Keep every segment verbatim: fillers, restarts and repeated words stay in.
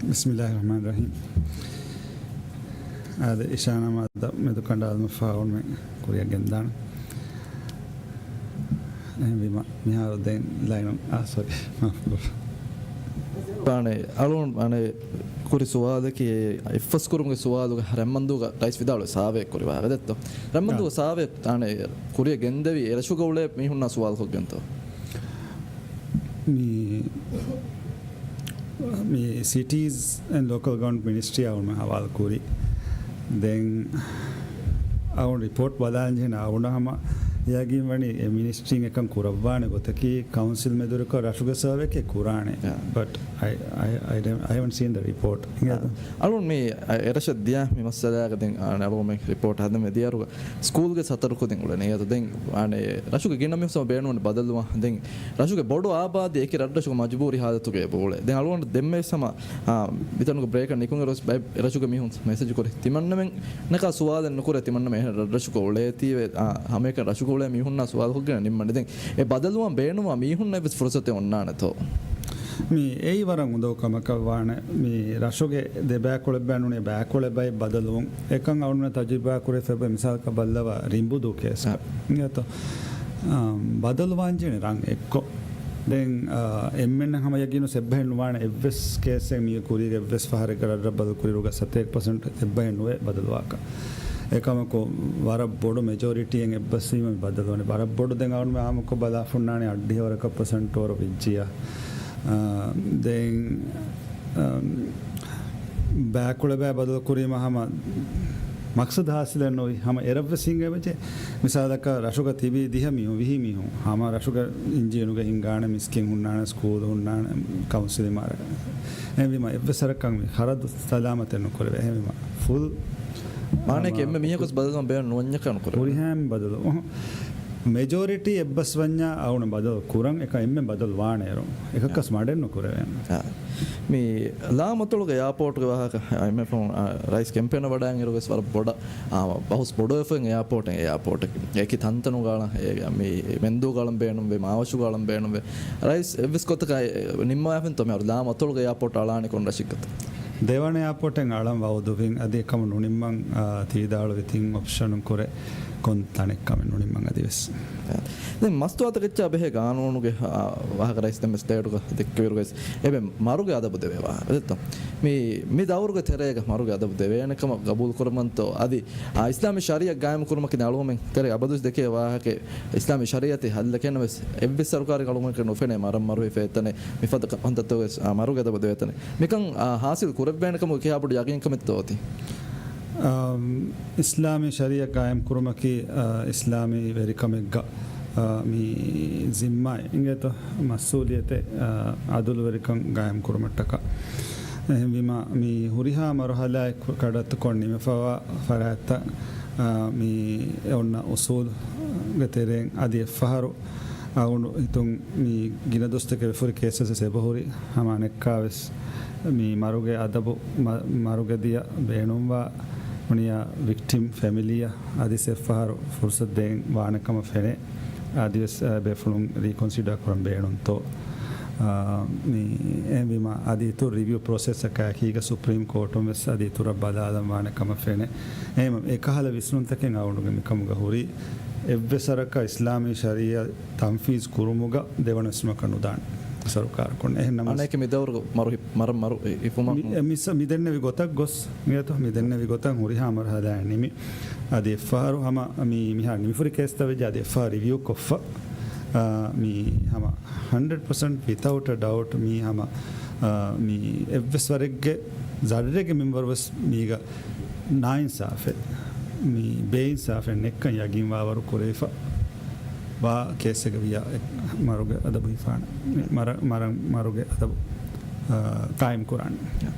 ބިސްމިއްލާހި ރަޙްމާނި ރަޙީމް. އާދެ، އިޝާ ނަމާދަށް މެދު ކަނޑައަޅުމަށްފަހު އަޅުގަނޑުމެން ކުރިއަށް ގެންދާނެ. އެހެންވީމަ، މިހާރު ދެން ލައިނު، އާ، ސޮރީ، މާފުކުރު. އަނެ، އަޅުގަނޑު، އަނެ، ކުރި ސުވާލަކީ، އެއްފަސް ކުރުމުގެ ސުވާލުގެ ރަތްމަންދޫގަ ރައީސް ވިދާޅުވި ސާވޭ ކުރި ވާހަކަ ދެއްތޯ؟ ރަތްމަންދޫގަ އާ. ސާވޭ، އަނެ، ކުރިއަށް ގެންދެވި އެ ރަށުގަ އުޅޭ މީހުންނާ ސުވާލުކޮށްގެންތޯ؟ މި، މި ސިޓީޒް އެންޑް ލޯކަލް ގަވަރންމަންޓް މިނިސްޓްރީ އަޅުގަނޑު ހަވާލު ކުރި. ދެން އަޅުގަނޑު ރިޕޯޓް ބަލާލަން ޖެހޭނެ އަޅުގަނޑަށް ހަމަ ޔަގީން ވަނީ އެ މިނިސްޓްރީން އެކަން ކުރައްވާނެ ގޮތަކީ ކައުންސިލް މެދުވެރިކޮށް ރަށުގެ ސަރވޭއަކީ ކުރާނެ. އާ. But I, I, I, I haven't seen the report. އާ. އަޅުން މި އެ ރަށަށް ދިޔަ މި މައްސަލާގަ ދެން އަޅުގަނޑުމެން ރިޕޯޓް ހަދަން މި ދިޔައިރުގަ ސްކޫލްގެ ސަތަރުކު ދެން އުޅެނީ. އެ ދެން އަނެ ރަށުގެ ގިނަ މީހުން ބޭނުން ބަދަލުވާ. ދެން ރަށުގެ ބޮޑު އާބާދީ އެކި ރަށްރަށުގެ މަޖުބޫރީ ހާލަތުގަ އެބަ އުޅޭ. ދެން އަޅުގަނޑު ދެންމެވެސް ހަމަ، އާ، މިތަނުގެ ބްރޭކަށް ނިކުން އިރުވެސް ބައެއް ރަށުގެ މީހުން މެސެޖް ކުރި. ތިމަންނަމެން ނަކާ ސުވާލެއް ނުކުރޭ. ތިމަންނަމެން އެހެން ރަށްރަށުގަ އުޅޭތީވެ، އާ، ހަމައެކަނި ރަށުގަ އުޅޭ މީހުންނާ ސުވާލުކޮށްގެން ނިންމަނީ. ދެން އެ ބަދަލުވާން ބޭނުންވާ މީހުންނަށް ވެސް ފުރުސަތެއް އޮންނާނެތޯ؟ މި އެއީ ވަރަށް އުނދަގޫ ކަމަކަށް ވާނެ. މި ރަށުގެ ދެ ބައިކުޅަ ބައެއް ނޫނީ ބައިކުޅަ ބައެއް ބަދަލުވުން. އެކަން އަޅުގަނޑު ތަޖުރިބާ ކުރެފަ އެބަ މިސާލަކަށް ބައްލަވާ ރިނބުދޫ ކޭސް. އާ. އިނގޭތޯ؟ އާ، ބަދަލުވާންޖެހޭނެ ރަން އެއްކޮށް. ދެން، އާ، އެންމެންނަށް ހަމަ ޔަގީނު އެއްބަހެއް ނުވާނެ އެއްވެސް ކޭސްއެއް މީގެ ކުރީގެ އެއްވެސް ފަހަރެއްގަ ރަށްރަށް ބަދަލު ކުރިއިރުގަ ސަތޭކަ ޕަސެންޓް އެއްބަހެއް ނުވޭ ބަދަލުވާކަށް. އެކަމަކު ވަރަށް ބޮޑު މެޖޯރިޓީއެއް އެއްބަސްވީމަ މި ބަދަލުވަނީ. ވަރަށް ބޮޑު ދެން އަޅުން އާއްމުކޮށް ބަލާފައިވަނީ އަށްޑިހަ ވަރަކަށް ޕަސެންޓް ވަރަށް ވެއްޖިއްޔާ. އާ، ދެން، އާ، ބައިކުޅަ ބައި ބަދަލު ކުރީމަ ހަމަ މަޤްޞަދު ހާސިލެއް ނުވި ހަމަ އެރަށްވެސް ހިނގައި ވެއްޖެ. މިސާލަކަށް ރަށުގަ ތިބީ ދިހަ މީހުން، ވިހި މީހުން ހަމަ ރަށުގަ އިންޖީނުގަ ހިނގާނެ، މިސްކިތް ހުންނާނެ، ސްކޫލް ހުންނާނެ، ކައުންސިލް އިމާރާތް. އެހެންވީމަ އެއްވެސް ވަރަކަށް މި ޚަރަދު ސަލާމަތެއް ނުކުރެވޭ. އެހެންވީމަ ފުލް މާނައަކީ އެންމެ މީހަކުވެސް ބަދަލުވާން ބޭނުން ނުވަންޏާ ނުކުރެވޭ. ހުރިހާ އެންމެ ބަދަލު. މެޖޯރިޓީ އެއްބަސްވަންޏާ އަޅުގަނޑު ބަދަލު ކުރަން. އެކަ އެންމެ ބަދަލު ވާނެ އޭރު. އެކަކަސް އާ. މަޑެއް ނުކުރެވޭނެ. އާ. މި ލާމަތޮޅުގެ އެއާޕޯޓްގެ ވާހަކަ، އާ، އެންމެ ފަހުން، އާ، ރައީސް ކެމްޕޭނަށް ވަޑައިގެން އިރުވެސް ވަރަށް ބޮޑަށް، އާ، ބަހުސް ބޮޑުވެފައި އެއާޕޯޓެއް، އެއާޕޯޓެއް. އެކި ތަންތަނުގަ އަޅަން، އެ، މި މެންދޫގަ އަޅަން ބޭނުންވޭ، މާވަށުގަ އަޅަން ބޭނުންވޭ. ރައީސް އެއްވެސް ގޮތަކަށް ނިންމަވާފިންތޯ މިހާރު ލާމަތޮޅުގެ އެއާޕޯޓް އަޅާނެ ކޮން ރަށެއްގަތޯ؟ ދެވަނަ އެއާޕޯޓެއް އަޅަން ވައުދުވިން އަދި އެކަމަށް ނުނިންމަން، އާ، ތި ވިދާޅުވި ތިން އޮޕްޝަނުން ކުރެ ކޮން ތަނެއްކަމެއް ނުނިންމަން އަދިވެސް. ދެން މަސްތުވާތަކެއްޗާ ބެހޭ ގާނޫނުގެ، އާ، ވާހަކަ ރައީސް ދެން ސްޓޭޓުގަ ދެއްކެވިއިރުގައި އެބެ މަރުގެ އަދަބު ދެވޭ ވާހަކަ ދެއްތޯ؟ މި، މި ދައުރުގެ ތެރޭގަ މަރުގެ އަދަބު ދެވޭނެ ކަމަށް ގަބޫލު ކުރަމަންތޯ އަދި، އާ، އިސްލާމީ ޝަރީއަތް ގާއިމް ކުރުމަކީ އަޅުގަމެން ތެރޭ އަބަދުވެސް ދެކޭ ވާހަކަ އިސްލާމީ ޝަރީއަތީ ހައްލެކޭ ނަމަވެސް އެއްވެސް ސަރުކާރެއް އަޅުގަނޑު ނުފެނޭ މަރަށް މަރު ހިފޭ ތަނެއް މިފަދަ ކަ-، ކަންތައްތަކުގެ، އާ، މަރުގެ އަދަބު ދެވޭ ތަނެއް. މިކަން، އާ، ހާސިލް ކުރެއްވޭނެ ކަމުގެ ކިހާ ބޮޑު ޔަގީންކަމެއްތޯ އޮތީ؟ އާ، އިސްލާމީ ޝަރީއަތް ގާއިމް ކުރުމަކީ، އާ، އިސްލާމީ ވެރިކަމެއްގަ، އާ، މި ޒިންމާއެއް އިނގޭތޯ މަސްއޫލިއްޔަތެއް، އާ، އަދުލުވެރިކަން ގާއިމް ކުރުމަށްޓަކާ. އެހެންވީމަ، މި ހުރިހާ މަރުހަލާއެއް ކު-، ކަޑައްތުކޮށް ނިމިފަވާ ފަރާތްތައް، އާ، މި އޮންނަ އުސޫލުގެ ތެރެއިން އަދި އެއްފަހަރު އަޅުގަނޑު ހިތުން މި ގިނަ ދުވަސްތަކެއް ފުރި ކޭސް ވެސް އެބަހުރި ހަމަ އަނެއްކާވެސް މި މަރުގެ އަދަބު، މަ-، މަރުގެ ދިޔަ ބޭނުންވާ ހުނިޔާ ވިކްޓިމް ފެމިލީއަށް އަދި އެއްފަހަރު ފުރުސަތު ދޭން ވާނެ ކަމަށް ފެނޭ. އަދިވެސް، އަ، ބޭފުޅުން ރީކޮންސިޑާ ކުރަން ބޭނުންތޯ؟ އާ، މި އެހެންވީމަ އަދި އިތުރު ރިވިއު ޕްރޮސެސްއަކާ އެކީގަ ސުޕްރީމް ކޯޓުން ވެސް އަދި އިތުރަށް ބަލާލަން ވާނެ ކަމަށް ފެނޭ. އެހެން އެކަހަލަ ވިސްނުންތަކެއް އަޅުގަނޑުގެ މިކަމުގަ ހުރީ. އެއްވެސް ވަރަކަށް އިސްލާމީ ޝަރީއަތް ތަންފީޒް ކުރުމުގަ ދެވަނަ ވިސްނުމަކަށް ނުދާނެ ސަރުކާރަކުން. އެހެން ނަމަވެސް، އަނެކެ މި ދައުރުގަ މަރު ހި-، މަރަށް މަރު އި-، ހިފުމަށް މި-، މި-، މި ދެންނެވި ގޮތަށް ގޮސް، އިނގޭތޯ، މި ދެންނެވި ގޮތަށް ހުރިހާ މަރުހަލާއެއް ނިމި. އަދި އެއްފަހަރު ހަމަ މި-، މިހާރު ނިމިފުރި ކޭސްތައް ވެއްޖެ އަދި އެއްފަހަރު ރިވިއު ކޮށްފަ، އާ، މި ހަމަ ހަންޑްރެޑް ޕަސެންޓް ވިތައުޓް އަ ޑައުޓް މީ ހަމަ، އާ، މީ އެއްވެސް ވަރެއްގެ ޒައްރެއްގެ މިންވަރުވެސް މީގަ ނާއިންސާފެއް، މީ ބޭއިންސާފެއް ނެއްކަން ޔަގީންވާވަރު ކުރެވިފަ ވާ ކޭސްއެއްގަ ވިޔާ އެ މަރުގެ އަދަބު ހިފާނެ. މި މަރަ-، މަރަ-، މަރުގެ އަދަބު، އާ، ޤާއިމް ކުރާނެ.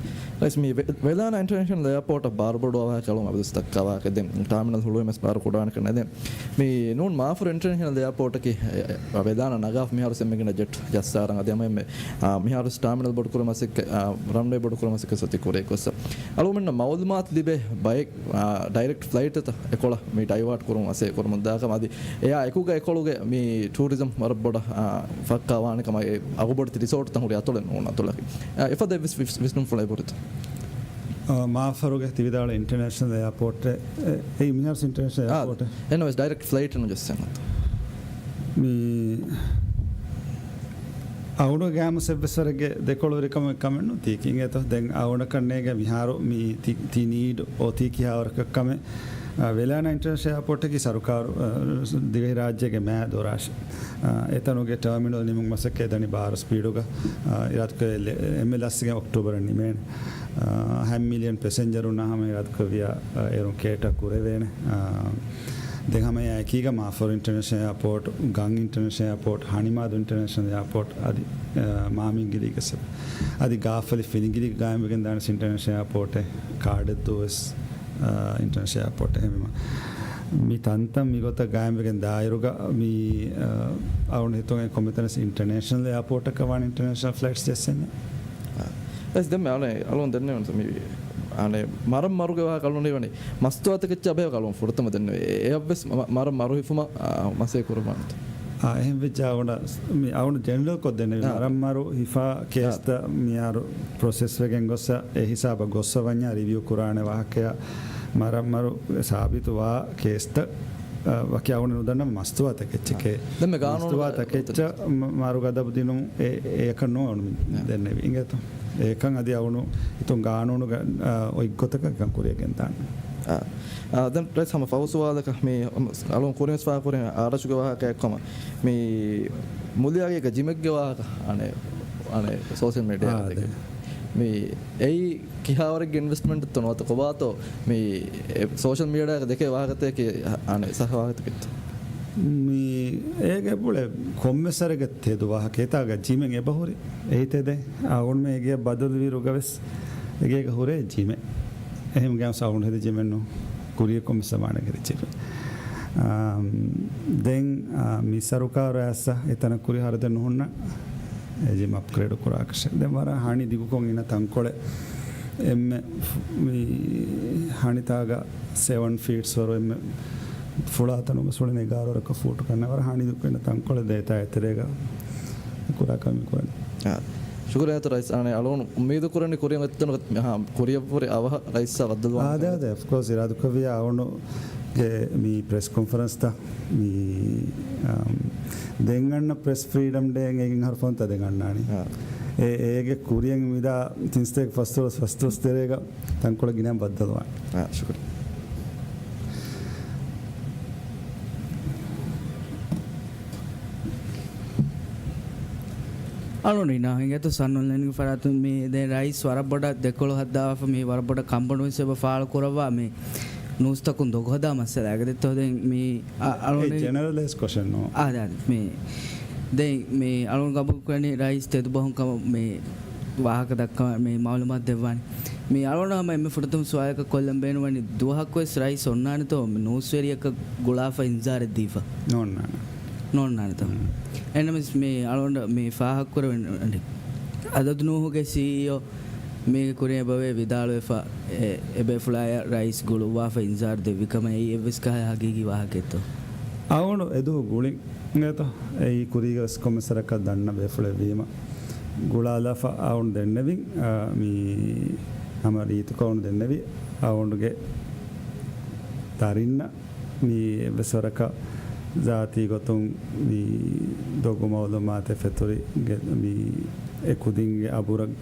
ރައީސް، މި ވެ-، ވެލާނާ އިންޓަރނޭޝަނަލް އެއާޕޯޓަށް ބާރުބޮޑު ވާހަކަ އަޅުން އަބަދުސް ދައްކާ ވާހަކަ ދެން ޓާމިނަލް ހުޅުވުމެސް ބާރު ކުޑާނެ ކަން ދެން. މި ނޫން މާފުރު އިންޓަރނޭޝަނަލް އެއާޕޯޓަކީ، އެ، އެ، ވެލާނާ ނަގާފަ މިހާރު އެންމެ ގިނަ ޖެޓް ޖައްސާރަން އަދި ހަމަ އެންމެ، އާ، މިހާރު ޓާމިނަލް ބޮޑުކުރުމަށް ސިއްކަ، އާ، ރަންވޭ ބޮޑުކުރުމަށް ސިއްކަ ސޮތި ކުރޭ ކޮށްސަ. އަޅުމެންނަށް މައުލޫމާތު ލިބޭ ބައެއް، އާ، ޑައިރެކްޓް ފްލައިޓްތައް އެކޮޅަށް މި ޑައިވާޓް ކުރުން އަސޭ ކުރުމުން ދާކަމަށް އަދި އެއާ އެކުގަ އެކޮޅުގެ މި ޓޫރިޒަމް ވަރަށް ބޮޑަށް، އާ، ފައްކާ ވާނެ ކަމަށް އެ އަގުބޮޑެތި ރިސޯޓްތައް ހުރި އަތޮޅެއް ނޫން އަތޮޅަކީ. އެފަދަ ވިސް-، ވިސް-، ވިސްނުންފުޅެއް ބުރިތަ؟ އާ، މާފަރުގެ ތިވިދާޅު އިންޓަރނޭޝަނަލް އެއާޕޯޓް، އެ، އެ، މިހާރު އިންޓަރނޭޝަނަލް އާ، އެއާޕޯޓް. އެން އޯ އެސް ޑައިރެކްޓް ފްލައިޓް ނުޖައްސަން. މި އަޅުގަނޑު ގާމުސް އެއްވެސް ވަރެއްގެ ދެކޮޅުވެރިކަމެއް ކަމެއް ނުތީކީ އިނގޭތޯ. ދެން އަޅުގަނޑަކަށް ނޭގެ މިހާރު މި ތި، ތި ނީޑް އޮތީ ކިހާވަރަކަށް ކަމެއް. އާ، ވެލާނާ އިންޓަރނޭޝަނަލް އެއާޕޯޓަކީ ސަރުކާރު، އާ، ދިވެހިރާއްޖޭގެ މާ ދޮރާށި. އާ، އެތަނުގެ ޓާމިނަލް ނިމުން މަސައްކަތް ދަނީ ބާރަ ސްޕީޑުގަ، އާ، އިރާދަކުރެއްވިއްޔާ އެމްއެލް އަސްގެ އޮކްޓޯބަރ ނިމޭނެ. އާ، ހަ މިލިއަން ޕެސެންޖަރުންނާ ހަމަ އިރާދަކުރެއްވިއްޔާ، އާ، އޭރުން ކޭޓަ ކުރެވޭނެ. އާ، ދެން ހަމަ އެކީގަ މާފަރު އިންޓަރނޭޝަނަލް އެއާޕޯޓް، ގަން އިންޓަރނޭޝަނަލް އެއާޕޯޓް، ހަނިމާދު އިންޓަރނޭޝަނަލް އެއާޕޯޓް، އަދި، އާ، މާމިންގިލީގަ ސެ-، އަދި ގާފަލި ފިނިގިލީގަ ގާއިމްވެގެން ދާނެ އިންޓަރނޭޝަނަލް އެއާޕޯޓެއް، ކާޑެއްދޫވެސް، އާ، އިންޓަރނޭޝަނަލް އެއާޕޯޓް އެހެންވީމަ. މި ތަންތަން މިގޮތަށް ގާއިމްވެގެން ދާއިރުގަ މި، އާ، އަޅުގަނޑު ހިތުގައި ކޮންމެތަނަސް އިންޓަރނޭޝަނަލް އެއާޕޯޓަކަށް ވާނެ އިންޓަރނޭޝަނަލް ފްލައިޓްސް ޖެއްސެންޏާ. އާ. އަސް ދެންމެ އަޅެ، އަޅުން ދެންނެވެން މި، އަނެ، މަރަށް މަރުގެ ވާހަކަ އަޅުން ވަނީ މަސްތުވާތަކެއްޗާ ބެހޭ އަޅުން ފުރަތަމަ ދެންނެވެ. އެ-، އެއަށްވެސް މަ-، މަރަށް މަރު ހިފުމަށް، އާ، މަސޭ ކުރައްވާނެތަ؟ އާ، އެހެން ވެއްޖާ އަޅުން މި އަޅުން ޖެނެރަލް ކޮށް ދެންނެވި. އާ. މަރަށް މަރު ހިފާ ކޭސްތައް މިހާރު ޕްރޮސެސް ވެގެން ގޮއްސަ، އެ ހިސާބަށް ގޮއްސަ ވަންޏާ ރިވިއު ކުރާނެ ވާހަކަޔާ، މަރަށް މަރު ސާބިތު ވާ ކޭސްތައް، އާ، ވަކި އަޅުން ނުދަންނަ މަސްތުވާ ތަކެއްޗެކޭ. ދެންމެ ގާނޫނު މަސްތުވާ ތަކެއްޗަށް މަ-، މަރު ގަދަބު ދިނުން އެ-، އެއަކަށް ނޫން އަޅުން މި އާ. ދެންނެވި. އިނގޭތޯ؟ އެކަން އަދި އަޅުނު ހިތުން ގާނޫނުގަ، އާ، އޮތްގޮތަކަށް ކަން ކުރިޔަށް ގެންދާނެ. އާ. އާ، ދެން ރައީސް ހަމަ ފަހު ސުވާލަކަށް މި އަޅުން ކުރިންވެސް ފާހަގަކުރި އާރަޝުގެ ވާހަކައެއްކަމަށް މި މުލިއާގޭގަ ޖިމެއްގެ ވާހަކަ އަނެ، އަނެ ސޯޝަލް މީޑިއާ އާ، ދެ. މި އެއީ ކިހާވަރެއްގެ އިންވެސްޓްމަންޓްތޯ ނުވަތަ ކޮބާތޯ މި އެ ސޯޝަލް މީޑިއާގަ ދެކޭ ވާހަކަތަކެއް އަނެ ސަހަ ވާހަކަތަކެއްތޯ؟ މި އޭގެ ބުޅެ ކޮންމެސް ވަރެއްގެ ތެދު ވާހަކަ އެތާގަ ޖިމެއް އެބަހުރި. އެއީ ތެދެއް. އަ، އޮންމެ އެގެ ބަދަލުވިރުގަވެސް އެގޭގަ ހުރޭ ޖިމެއް. އެހެން ގާމް ސައުންޑް ހެދި ޖިމެއް ނޫން. ކުރިޔަކުން މި ސަމާނަ ގެރި ޖިމެއް. އާ، ދެން، އާ، މި ސަރުކާރު އައިސް އެތަނަށް ކުރި ހަރަދެއް ނުހުންނަ އެ ޖިމް އަޕްގްރޭޑް ކުރާކަށެއް. ދެން ވަރަށް ހަނި ދިގުކޮށް އިނަ ތަންކޮޅެއް އެންމެ ފު-، މި ހަނިތާގަ ސެވަން ފީޓްސް ވަރު އެންމެ ފުޅާ ތަނުގަ ސުޅިން އެގާރަ ވަރަކަށް ފޫޓު ކަންނަ ވަރަށް ހަނި ދިގުކޮށް އިނަ ތަންކޮޅެއް ދޭތާ އެތެރޭގަ ކުރާ ކަމެއް ކުރަނީ. އާ، ޝުކުރިއްޔާ ރައީސް. އަނެ އަޅުގަނޑު އުއްމީދު ކުރަނީ ކުރިއަށް އޮތްތަނުގަ ހާ، ކުރިއަށްވުރެ އަވަހަށް ރައީސްއާ ބައްދަލުވާނެ. އާދެ، އާދެ، އޮފްކޯސް އިރާދަކުރެއްވިއްޔާ އަޅުގަނޑުގެ މި ޕްރެސް ކޮންފަރެންސްތައް މި، އަމް، ދެން އަންނަ ޕްރެސް ފްރީޑަމް ޑޭ އެނގޭގެން ހަރު ފަހުންތާ ދެން އަންނާނީ. އާ. އެ، އޭގެ ކުރިއަށް މިދާ ތިން ސަތޭކަ ފަސްދޮޅަސް ފަސްދޮޅަސް ތެރޭގަ ތަންކޮޅެއް ގިނަ ބައްދަލުވާނެ. އާ، ޝުކުރިއްޔާ. އަޅުގަނޑު އިނާ ހިނގޭތޯ ސަން އޮންލައިންގެ ފަރާތުން މި ދެން ރައީސް ވަރަށް ބޮޑަށް ދެކޮޅު ހައްދާފަ މި ވަރަށް ބޮޑަށް ކަންބޮޑުވެސް އެބަ ފާޅު ކުރައްވާ މި ނޫސްތަކުން ދޮގު ހަދާ މައްސަލައިގެ ދެއްތޯ ދެން މި އަ-، އަޅުގަނޑު އެ ޖެނެރަލައިޒް ކޮށެއް ނޫން. އާ، ދާ، މި ދެން މި އަޅުގަނޑު ގަބޫލު ކުރަނީ ރައީސް ތެދު ބަހުން ކަމަށް މި ވާހަކަ ދައްކަމަށް މި މައުލޫމާތު ދެއްވާނެ. މި އަޅުގަނޑު ހަމަ އެންމެ ފުރަތަމަ ސުވާލަކަށް ކޮށްލަން ބޭނުންވަނީ ދުވަހަކުވެސް ރައީސް އޮންނާނެތޯ މި ނޫސްވެރިޔަކަށް ގުޅާފަ އިންޒާރެއް ދީފަ؟ ނޯންނާނެ. ނޯންނާނެތޯ؟ މް. އެހެންނަމަވެސް މި އަޅުގަނޑަށް މި ފާހަގަކުރެވެން އަންޑި. އަދަދު ނޫހުގެ ސީއީއޯ މީގެ ކުރިން އެބަވޭ ވިދާޅުވެފަ، އެ، އެބޭފުޅާޔަށް ރައީސް ގުޅުއްވާފަ އިންޒާރު ދެއްވި ކަމަށް އެއީ އެއްވެސް ކަހަލަ ހަގީގީ ވާހަކައެއްތޯ؟ އަޅުގަނޑު އެދުވަހު ގުޅިން އިނގޭތޯ؟ އެއީ ކުރީގަވެސް ކޮންމެސް ވަރަކަށް ދަންނަ ބޭފުޅެއްވީމަ. ގުޅާލާފަ އަޅުގަނޑު ދެންނެވިން، އާ، މި ހަމަ ރީތިކޮށް އަޅުގަނޑު ދެންނެވި އަޅުގަނޑުގެ ދަރިންނަށް މި އެއްވެސް ވަރަކަށް ޒާތީ ގޮތުން މި ދޮގު މައުލޫމާތެއް ފެތުރި ގެ-، މި އެ ކުދިންގެ އަބުރަށް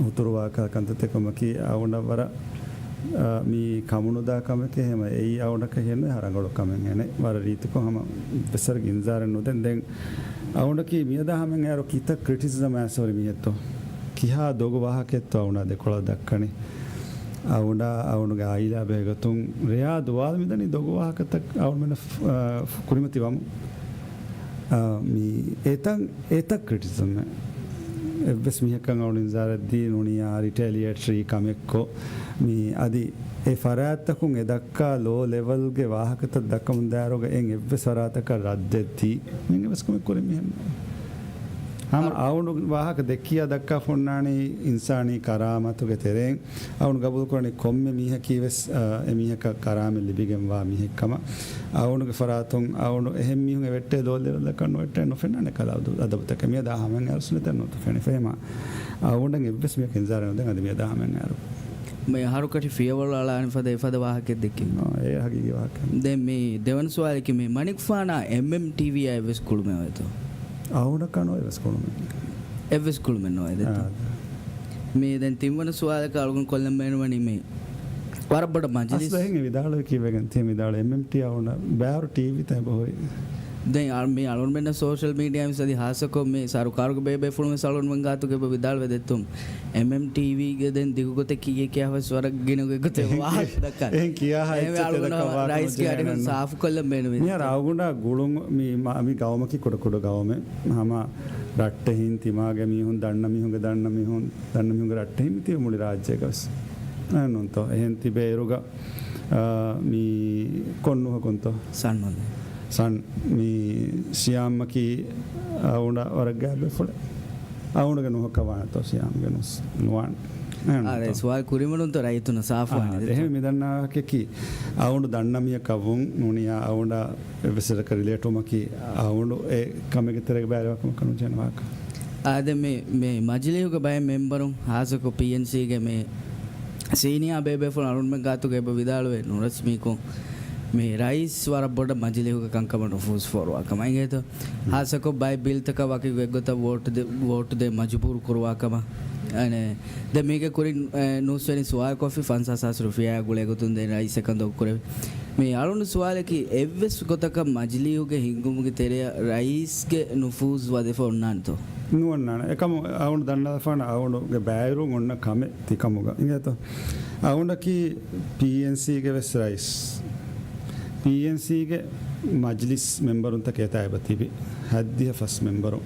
ހުތުރުވާ ކަ-، ކަންތައްތައް ކަމަކީ އަޅުގަނޑަށް ވަރަށް، އާ، މި ކަމުނުދާ ކަމެކޭ. ހަމަ އެއީ އަޅުގަނޑަކަށް ހެންވެ ހަ ރަނގަޅު ކަމެއް ހެނެއް. ވަރަށް ރީތިކޮށް ހަމަ އެއްވެސް ވަރަކަށް އިންޒާރެއް ނުދެން. ދެން އަޅުގަނޑަކީ މިއަދާ ހަމައިން އޭރު ކިތައް ކްރިޓިސިޒަމް އައިސް ހުރި މީހެއްތޯ؟ ކިހާ ދޮގު ވާހަކައެއްތޯ އަޅުގަނޑާ ދެކޮޅަށް ދައްކަނީ؟ އަޅުގަނޑާ އަޅުގަނޑުގެ އާއިލާ ބެހޭގޮތުން ރެޔާ ދުވާލު މިދަނީ ދޮގު ވާހަކަތައް އަޅުގަނޑުމެންނަށް، އާ، ކުރިމަތި ވަމުން. އާ، މި އެތައް، އެތައް ކްރިޓިސިޒަމެއް. އެއްވެސް މީހަކަށް އަޅުގަނޑު އިންޒާރެއް ދީ ނޫނިއްޔާ ރިޓެލިއޭޓްރީ ކަމެއްކޮށް، މި އަދި އެ ފަރާތްތަކުން އެ ދައްކާ ލޯ ލެވަލްގެ ވާހަކަތައް ދައްކަމުން ދާއިރުގަ އެން އެއްވެސް ފަރާތަކަށް ރައްދެއް ދީ މި އެއްވެސް ކަމެއް ކުރި މީހެއް ނޫން. ހަމަ އަޅުގަނޑު ވާހަކަ ދެއްކިޔާ ދައްކާފަ އޮންނާނީ އިންސާނީ ކަރާމަތުގެ ތެރެއިން އަޅުގަނޑު ގަބޫލުކުރަނީ ކޮންމެ މީހަކީ ވެސް، އަ، އެ މީހަކަށް ކަރާމަތް ލިބިގެންވާ މީހެއް ކަމަށް. އަޅުގަނޑުގެ ފަރާތުން އަޅުގަނޑު އެހެން މީހުން އެ ވެއްޓޭ ދޯ ލެވެލްއަކަށް ނުވެއްޓޭ ނުފެންނާނެ ކަލާ އަދަ-، އަދަބުތަކެއް. މިއަދާ ހަމައެއް އަރުސުނެތެއް ނުތު ފެނި ފެހެމާ. އަޅުގަނޑަށް އެއްވެސް މީހަކަށް އިންޒާރެއް ނުދޭން އަދި މިއަދާ ހަމައެއް އަރު. މި އަހަރުކަށި ފިޔަވަޅު އަޅާނެ ފަދަ އެފަދަ ވާހަކައެއް ދެއްކެވި. އާ، އެ ހަގީގީ ވާހަކަ. ދެން މި ދެވަނަ ސުވާލަކީ މި މަނިކުފާނާ އެމްއެމްޓީވީއާ އެއްވެސް ކުޅުމެއް އޮތޯ؟ އަހުނަކަށް އޮތް ވެސް ކުޅުމެއް. އެއްވެސް ކުޅުމެއް ނޯވޭ ދެއްތޯ؟ އާ. މި ދެން ތިންވަނަ ސުވާލަކަށް އަޅުގަނޑު ކޮށްލަން ބޭނުންވަނީ މި ވަރަށް ބޮޑަށް މަޖިލިސް. އަސްލު އެހެން ވިދާޅުވެ ކީއްވެގެން ތި ވިދާޅު އެމްއެމްޓީ އަހުނަ ބާރު ޓީވީ ތައް އެބަހުރި. ދެން އަ-، މި އަޅުންމެންނަށް ސޯޝަލް މީޑިއާ މިސް އަދި ހާއްސަކޮށް މި ސަރުކާރުގެ ބޭބޭފުޅުން ވެސް އަޅުންމެން ގާތުގަ އެބަ ވިދާޅުވެ ދެއްތުން. އެމްއެމްޓީވީގެ ދެން ދިގުގޮތެއް ކިޔޭ ކިޔާ ވެސް ވަރަށް ގިނަ ގޮތެއް ވާހަކަ ދައްކާ. އެހެން ކިޔާ ހަ އެހެންވެ އެއްޗެއް އަޅުގަނޑު ތެދަކަށް ވާކަމަށް ރައީސްގެ އަޑިހުން ޖެހޭނެ. ސާފުކޮށްލަން ބޭނުމީ. މިހާރު އަޅުގަނޑާ ގުޅުން މި މަ-، މި ގައުމަކީ ކުޑަ ކުޑަ ގައުމެއް. ހަމަ ރައްޓެހިން ތިމާގެ މީހުން ދަންނަ މީހުންގެ ދަންނަ މީހުން ދަންނަ މީހުންގެ ރައްޓެހިން މި ތިބި މުޅި ރާއްޖޭގަ ވެސް. އެހެންނޫންތޯ؟ އެހެން ތިބޭއިރުގަ، އާ، މި ކޮން ނުހަކުންތޯ؟ ސަން މަލެ. ސަން މި ޝިޔާމްއަކީ އަޅުގަނޑަށް ވަރަށް ގާތް ބޭފުޅެއް. އަޅުގަނޑުގެ ނުހަކަށް ވާނެތޯ ޝިޔާމްގެ ނުސް-، ނުވާނެ. އެހެން އާ، ނޫންތޯ؟ ދެން ސުވާލު ކުރިމަޑުންތޯ ރައްޔިތުންނަށް ސާފުވާނެ އާ، ދެއްތޯ؟ އެހެން މި ދަންނަ ވާހަކައަކީ އަޅުގަނޑު ދަންނަ މީހަކަށް ވުން ނޫނިއްޔާ އަޅުގަނޑަށް އެއްވެސް ރަކަށް ރިލޭޓްވުމަކީ އަޅުގަނޑު އެ ކަމެއްގެ ތެރޭގަ ބައިވެރިވާ ކަމަކަށް ނުޖެހޭނެ ވާހަކަ. އާދެ، މި، މި މަޖިލީހުގެ ބައެއް މެމްބަރުން ހާއްސަކޮށް ޕީއެންސީގެ މި ސީނިއާ ބޭބޭފުޅުން އަޅުންމެން ގާތުގަ އެބަ ވިދާޅުވޭ ނުރަސްމީކޮށް، މި ރައީސް ވަރަށް ބޮޑަށް މަޖިލީހުގެ ކަންކަމަށް ނުފޫޒު ފޯރުވާ ކަމަށް އިނގޭތޯ؟ ހާއްސަކޮށް ބައެއް ބިލްތަކަށް ވަކި އެއްގޮތަށް ވޯޓު ދޭ، ވޯޓު ދޭ މަޖުބޫރު ކުރުވާ ކަމަށް. އަނެ، ދެން މީގެ ކުރިން، އެ، ނޫސްވެރިން ސުވާލުކޮށްފި ފަންސާސް ހާސް ރުފިޔާއާ ގުޅޭ ގޮތުން ދެން ރައީސް އެކަންތައް ކުރެވި. މި އަޅުން ސުވާލަކީ، އެއްވެސް ގޮތަކަށް މަޖިލީހުގެ ހިންގުމުގެ ތެރެއަށް ރައީސްގެ ނުފޫޒު ވަދެފަ އޮންނާނެތޯ؟ ނުއޮންނާނެ. އެކަމު އަޅުން ދަންނަވާފާނަ އަޅުންގެ ބައިވެރިވުން އޮންނަ ކަމެއް ތިކަމުގަ އިނގޭތޯ؟ އަޅުންނަކީ ޕީއެންސީގެ ވެސް ރައީސް. ޕީއެންސީގެ މަޖިލިސް މެމްބަރުންތަކެއް އެތާ އެބަ ތިބި. ހަތްދިހަ ފަސް މެމްބަރުން.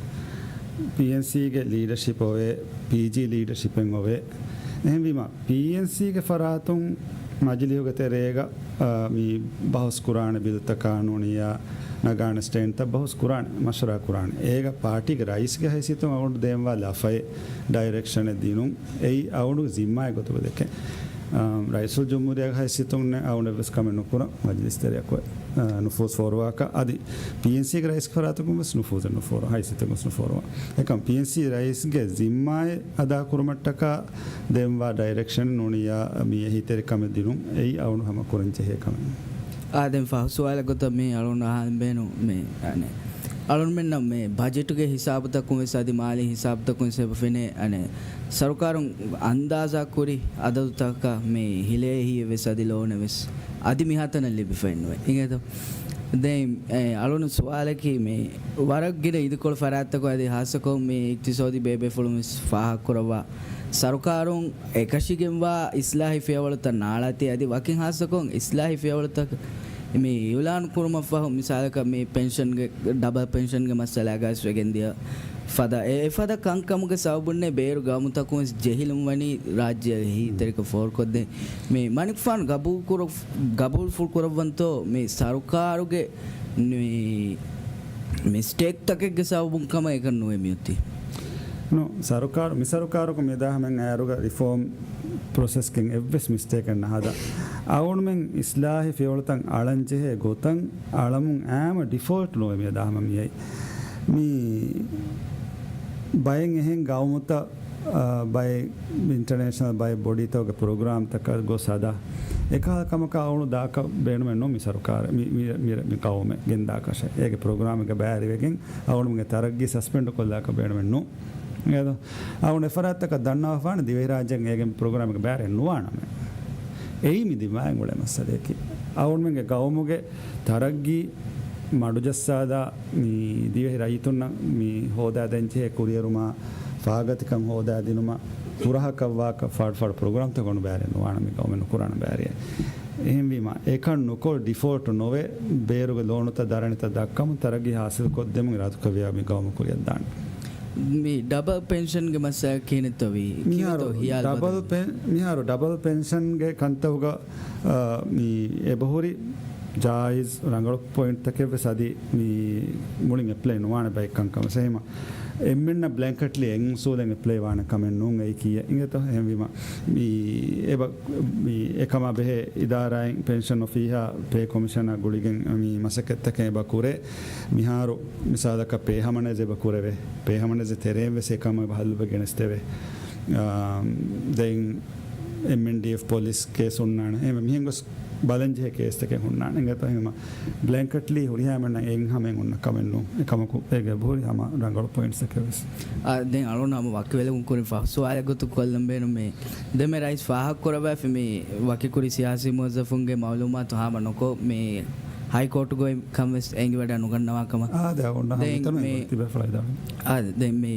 ޕީއެންސީގެ ލީޑަޝިޕް އޮވޭ، ޕީޖީ ލީޑަޝިޕެއް އޮވޭ. އެހެންވީމަ، ޕީއެންސީގެ ފަރާތުން މަޖިލީހުގެ ތެރޭގަ، އާ، މި ބަހުސް ކުރާނެ ބިލްތައް ޤާނޫނީއާ ނަގާނެ ސްޓޭންޑްތައް ބަހުސް ކުރާނެ، މަޝްވަރާ ކުރާނެ. އޭގަ ޕާޓީގެ ރައީސްގެ ހައިސިއްޔަތުން އަޅުގަނޑު ދޭންވާ ލަފައެއް ޑައިރެކްޝަނެއް ދިނުން، އެއީ އަޅުގަނޑުގެ ޒިންމާއެއް ގޮތުގަ ދެކެން. އާ، ރައީސުލްޖުމްހޫރިއްޔާގެ ހައިސިއްޔަތުން އަޅުގަނޑު އެއްވެސް ކަމެއް ނުކުރަން، މަޖިލިސް ތެރެއަކު، އާ، ނުފޫޒު ފޯރުވާކަށް. އަދި ޕީއެންސީގެ ރައީސްގެ ފަރާތަކުން ވެސް ނުފޫޒެއް ނުފޯރު، ހައިސިއްޔަތެއް ވެސް ނުފޯރުވާ. އެކަމް ޕީއެންސީ ރައީސްގެ ޒިންމާއެއް އަދާކުރުމަށްޓަކާ ދެންވާ ޑައިރެކްޝަން ނޫނިއްޔާ މި އެހީތެރިކަމެއް ދިނުން އެއީ އަޅުން ހަމަ ކުރަން ޖެހޭ ކަމެއް. އާ، ދެން ފަހު ސުވާލެއް ގޮތަށް މި އަޅުން އަހަން ބޭނު މި، އަނެ، އަޅުންމެންނަށް މި ބަޖެޓުގެ ހިސާބުތަކުން ވެސް އަދި މާލީ ހިސާބުތަކުން ވެސް އެބަ ފެނޭ، އަނެ، ސަރުކާރުން އަންދާޒާ ކުރި އަދަދުތަކަށް މި ހިލޭ އެހީއެއް ވެސް އަދި ލޯނެއް ވެސް އަދި މިހާތަނަށް ލިބިފައެއް ނުވޭ. އިނގޭތޯ؟ ދެން، އެ، އަޅުން ސުވާލަކީ މި ވަރަށް ގިނަ އިދިކޮޅު ފަރާތްތަކުން އަދި ހާއްސަކޮށް މި އިޤްތިޞާދީ ބޭބޭފުޅުން ވެސް ފާހަގަކުރައްވާ ސަރުކާރުން އެކަށީގެންވާ އިސްލާހީ ފިޔަވަޅުތައް ނާޅާތީ އަދި ވަކިން ހާއްސަކޮށް އިސްލާހީ ފިޔަވަޅުތައް މި އިޢުލާން ކުރުމަށްފަހު، މިސާލަކަށް މި ޕެންޝަންގެ، ޑަބަލް ޕެންޝަންގެ މައްސަލާގައި ވެސް ވެގެންދިޔަ ފަދަ، އެ އެފަދަ ކަންކަމުގެ ސަބަބުންނޭ ބޭރު ގައުމުތަކުން ވެސް ޖެހިލުން ވަނީ ރާއްޖެއަށް އެހީތެރިކަން ފޯރުކޮށްދޭން. މި މަނިކުފާނު ގަބޫލުކުރު-، ގަބޫލުފުޅު ކުރައްވަންތޯ މި ސަރުކާރުގެ މި މިސްޓޭކްތަކެއްގެ ސަބަބުން ކަމަށް އެކަން ނުވެ މިއޮތީ. ނޫ، ސަރުކާރު، މި ސަރުކާރަކު މި ދާހަމެން އައިރުގަ ރިފޯމް ޕްރޮސެސްގެން އެއްވެސް މިސްޓޭކެއް ނަހަދާ. އަޅުގަނޑުމެން އިސްލާހީ ފިޔަވަޅުތައް އަޅަން ޖެހޭ ގޮތަށް އަޅަމުން އާމަ ޑިފޯލްޓް ނުވެ މި ދާހަމަ މިއައީ. މި ބައެއް އެހެން ގައުމުތައް، އާ، ބައެއް އިންޓަރނޭޝަނަލް ބައެއް ބޮޑީތަކުގެ ޕްރޮގްރާމްތަކަށް ގޮސް ހަދާ. އެކަހަލަ ކަމަކަށް އަޅުގަނޑު ދާކަށް ބޭނުމެއް ނޫން މި ސަރުކާރަށް، މި، މި، މި، މި ގައުމެއް ގެންދާކަށެއް. އޭގެ ޕްރޮގްރާމެއްގެ ބައިވެރިވެގެން އަޅުގަނޑުމެންގެ ތަރައްގީ ސަސްޕެންޑް ކޮށްލާކަށް ބޭނުމެއް ނޫން. އެދޯ. އަޅުގަނޑު އެފަރާތްތަކަށް ދަންނަވާފާނެ ދިވެހިރާއްޖޭގެ އޭގެ ޕްރޮގްރާމެއްގެ ބައިވެރިވެގެން ނުވާނަމޭ. އެއީ މި ދިމާއިން އުޅޭ މައްސަލަޔަކީ. އަޅުގަނޑުމެންގެ ގައުމުގެ ތަރައްގީ މަޑުޖައްސާދާ މި ދިވެހި ރައްޔިތުންނަށް މި ހޯދާދޭން ޖެހޭ ކުރިއެރުމާ، ފާގަތިކަން ހޯދާދިނުމަށް، ފުރަހަކަށްވާކަށް ފާޑު ފާޑު ޕްރޮގްރާމްތަކުން ބައިވެރި ނުވާނަމޭ ގައުމެއް ނުކުރާނަ ބައިވެރިއެއް. އެހެންވީމަ، އެކަން ނުކޮށް ޑިފޯލްޓް ނުވެ، ބޭރުގެ ލޯނުތައް ދަރަނިތައް ދައްކަމުން ތަރައްގީ ހާސިލް ކޮށްދެމުން އިރާދަކުރެއްވިޔާ މި ގައުމު ކުރިއަށްދާނެ. މި ޑަބަލް ޕެންޝަންގެ މައްސަލަ ކިހިނެއްތޯ ވީ؟ މިހާރު ކިހިނެއްތޯ ހިޔާލު ޑަބަލް ބަދަލު؟ ޕެން-، މިހާރު ޑަބަލް ޕެންޝަންގެ ކަންތައްގަ، އާ، މި އެބަހުރި ޖާއިޒް ރަނގަޅު ޕޮއިންޓްތަކެއް ވެސް އަދި މި މުޅިން އެޕްލައި ނުވާނެ ބައެއް ކަންކަމަށް. އެހެންމަ އެންމެންނަށް ބްލޭންކެޓްލީ އެއް އުސޫލެއް އެޕްލައި ވާނެ ކަމެއް ނޫން އެއީ ކީއްޔާ އިނގޭތޯ؟ އެހެންވީމަ މި އެބަ މި އެކަމާ ބެހޭ އިދާރާއިން ޕެންޝަން އޮފީހާ ޕޭ ކޮމިޝަނާ ގުޅިގެން މި މަސައްކަތްތަކެއް އެބަ ކުރޭ. މިހާރު މިސާލަކަށް ޕޭ ހާމަނައިޒް އެބަ ކުރެވޭ. ޕޭ ހާމަނައިޒް ތެރެއިން ވެސް އެކަމަށް އެބަ ހައްލު އެބަ ގެނެސްދެވޭ. އާ، ދެން އެމްއެންޑީއެފް ޕޮލިސް ކޭސް ހުންނާނެ. އެހެންވެ މިހެން ގޮސް ބަލަން ޖެހޭ ކޭސްތަކެއް ހުންނާނެ. އިނގޭތޯ؟ އެހެންވީމަ ބްލޭންކެޓްލީ ހުރިހާ އެންމެންނަށް އެއްހަމައެއް އޮންނަ ކަމެއް ނޫން. އެކަމަކު އޭގެ އެބަހުރި ހަމަ ރަނގަޅު ޕޮއިންޓްސްތަކެއް ވެސް. އާ، ދެން އަޅުގަނޑު ހަމަ ވަކިވެލެވުން ކުރިން ފަހު ސުވާލެއް ގޮތުން ކޮށްލަން ބޭނުމޭ. ދެން މި ރައީސް ފާހަގަކުރައްވާފަ މި ވަކިކުރި ސިޔާސީ މުވައްޒަފުންގެ މައުލޫމާތު ހާމަ ނުކޮށް، މި ހައިކޯޓުގައި ކަން ވެސް އެނގިވަޑައި ނުގަންނަވާ ކަމަށް. އާދެ، އަޅުގަނޑަށް ދެން ހަމަ މި، ތިބޭފުޅާ އިދާރާ. އާދެ، ދެން މި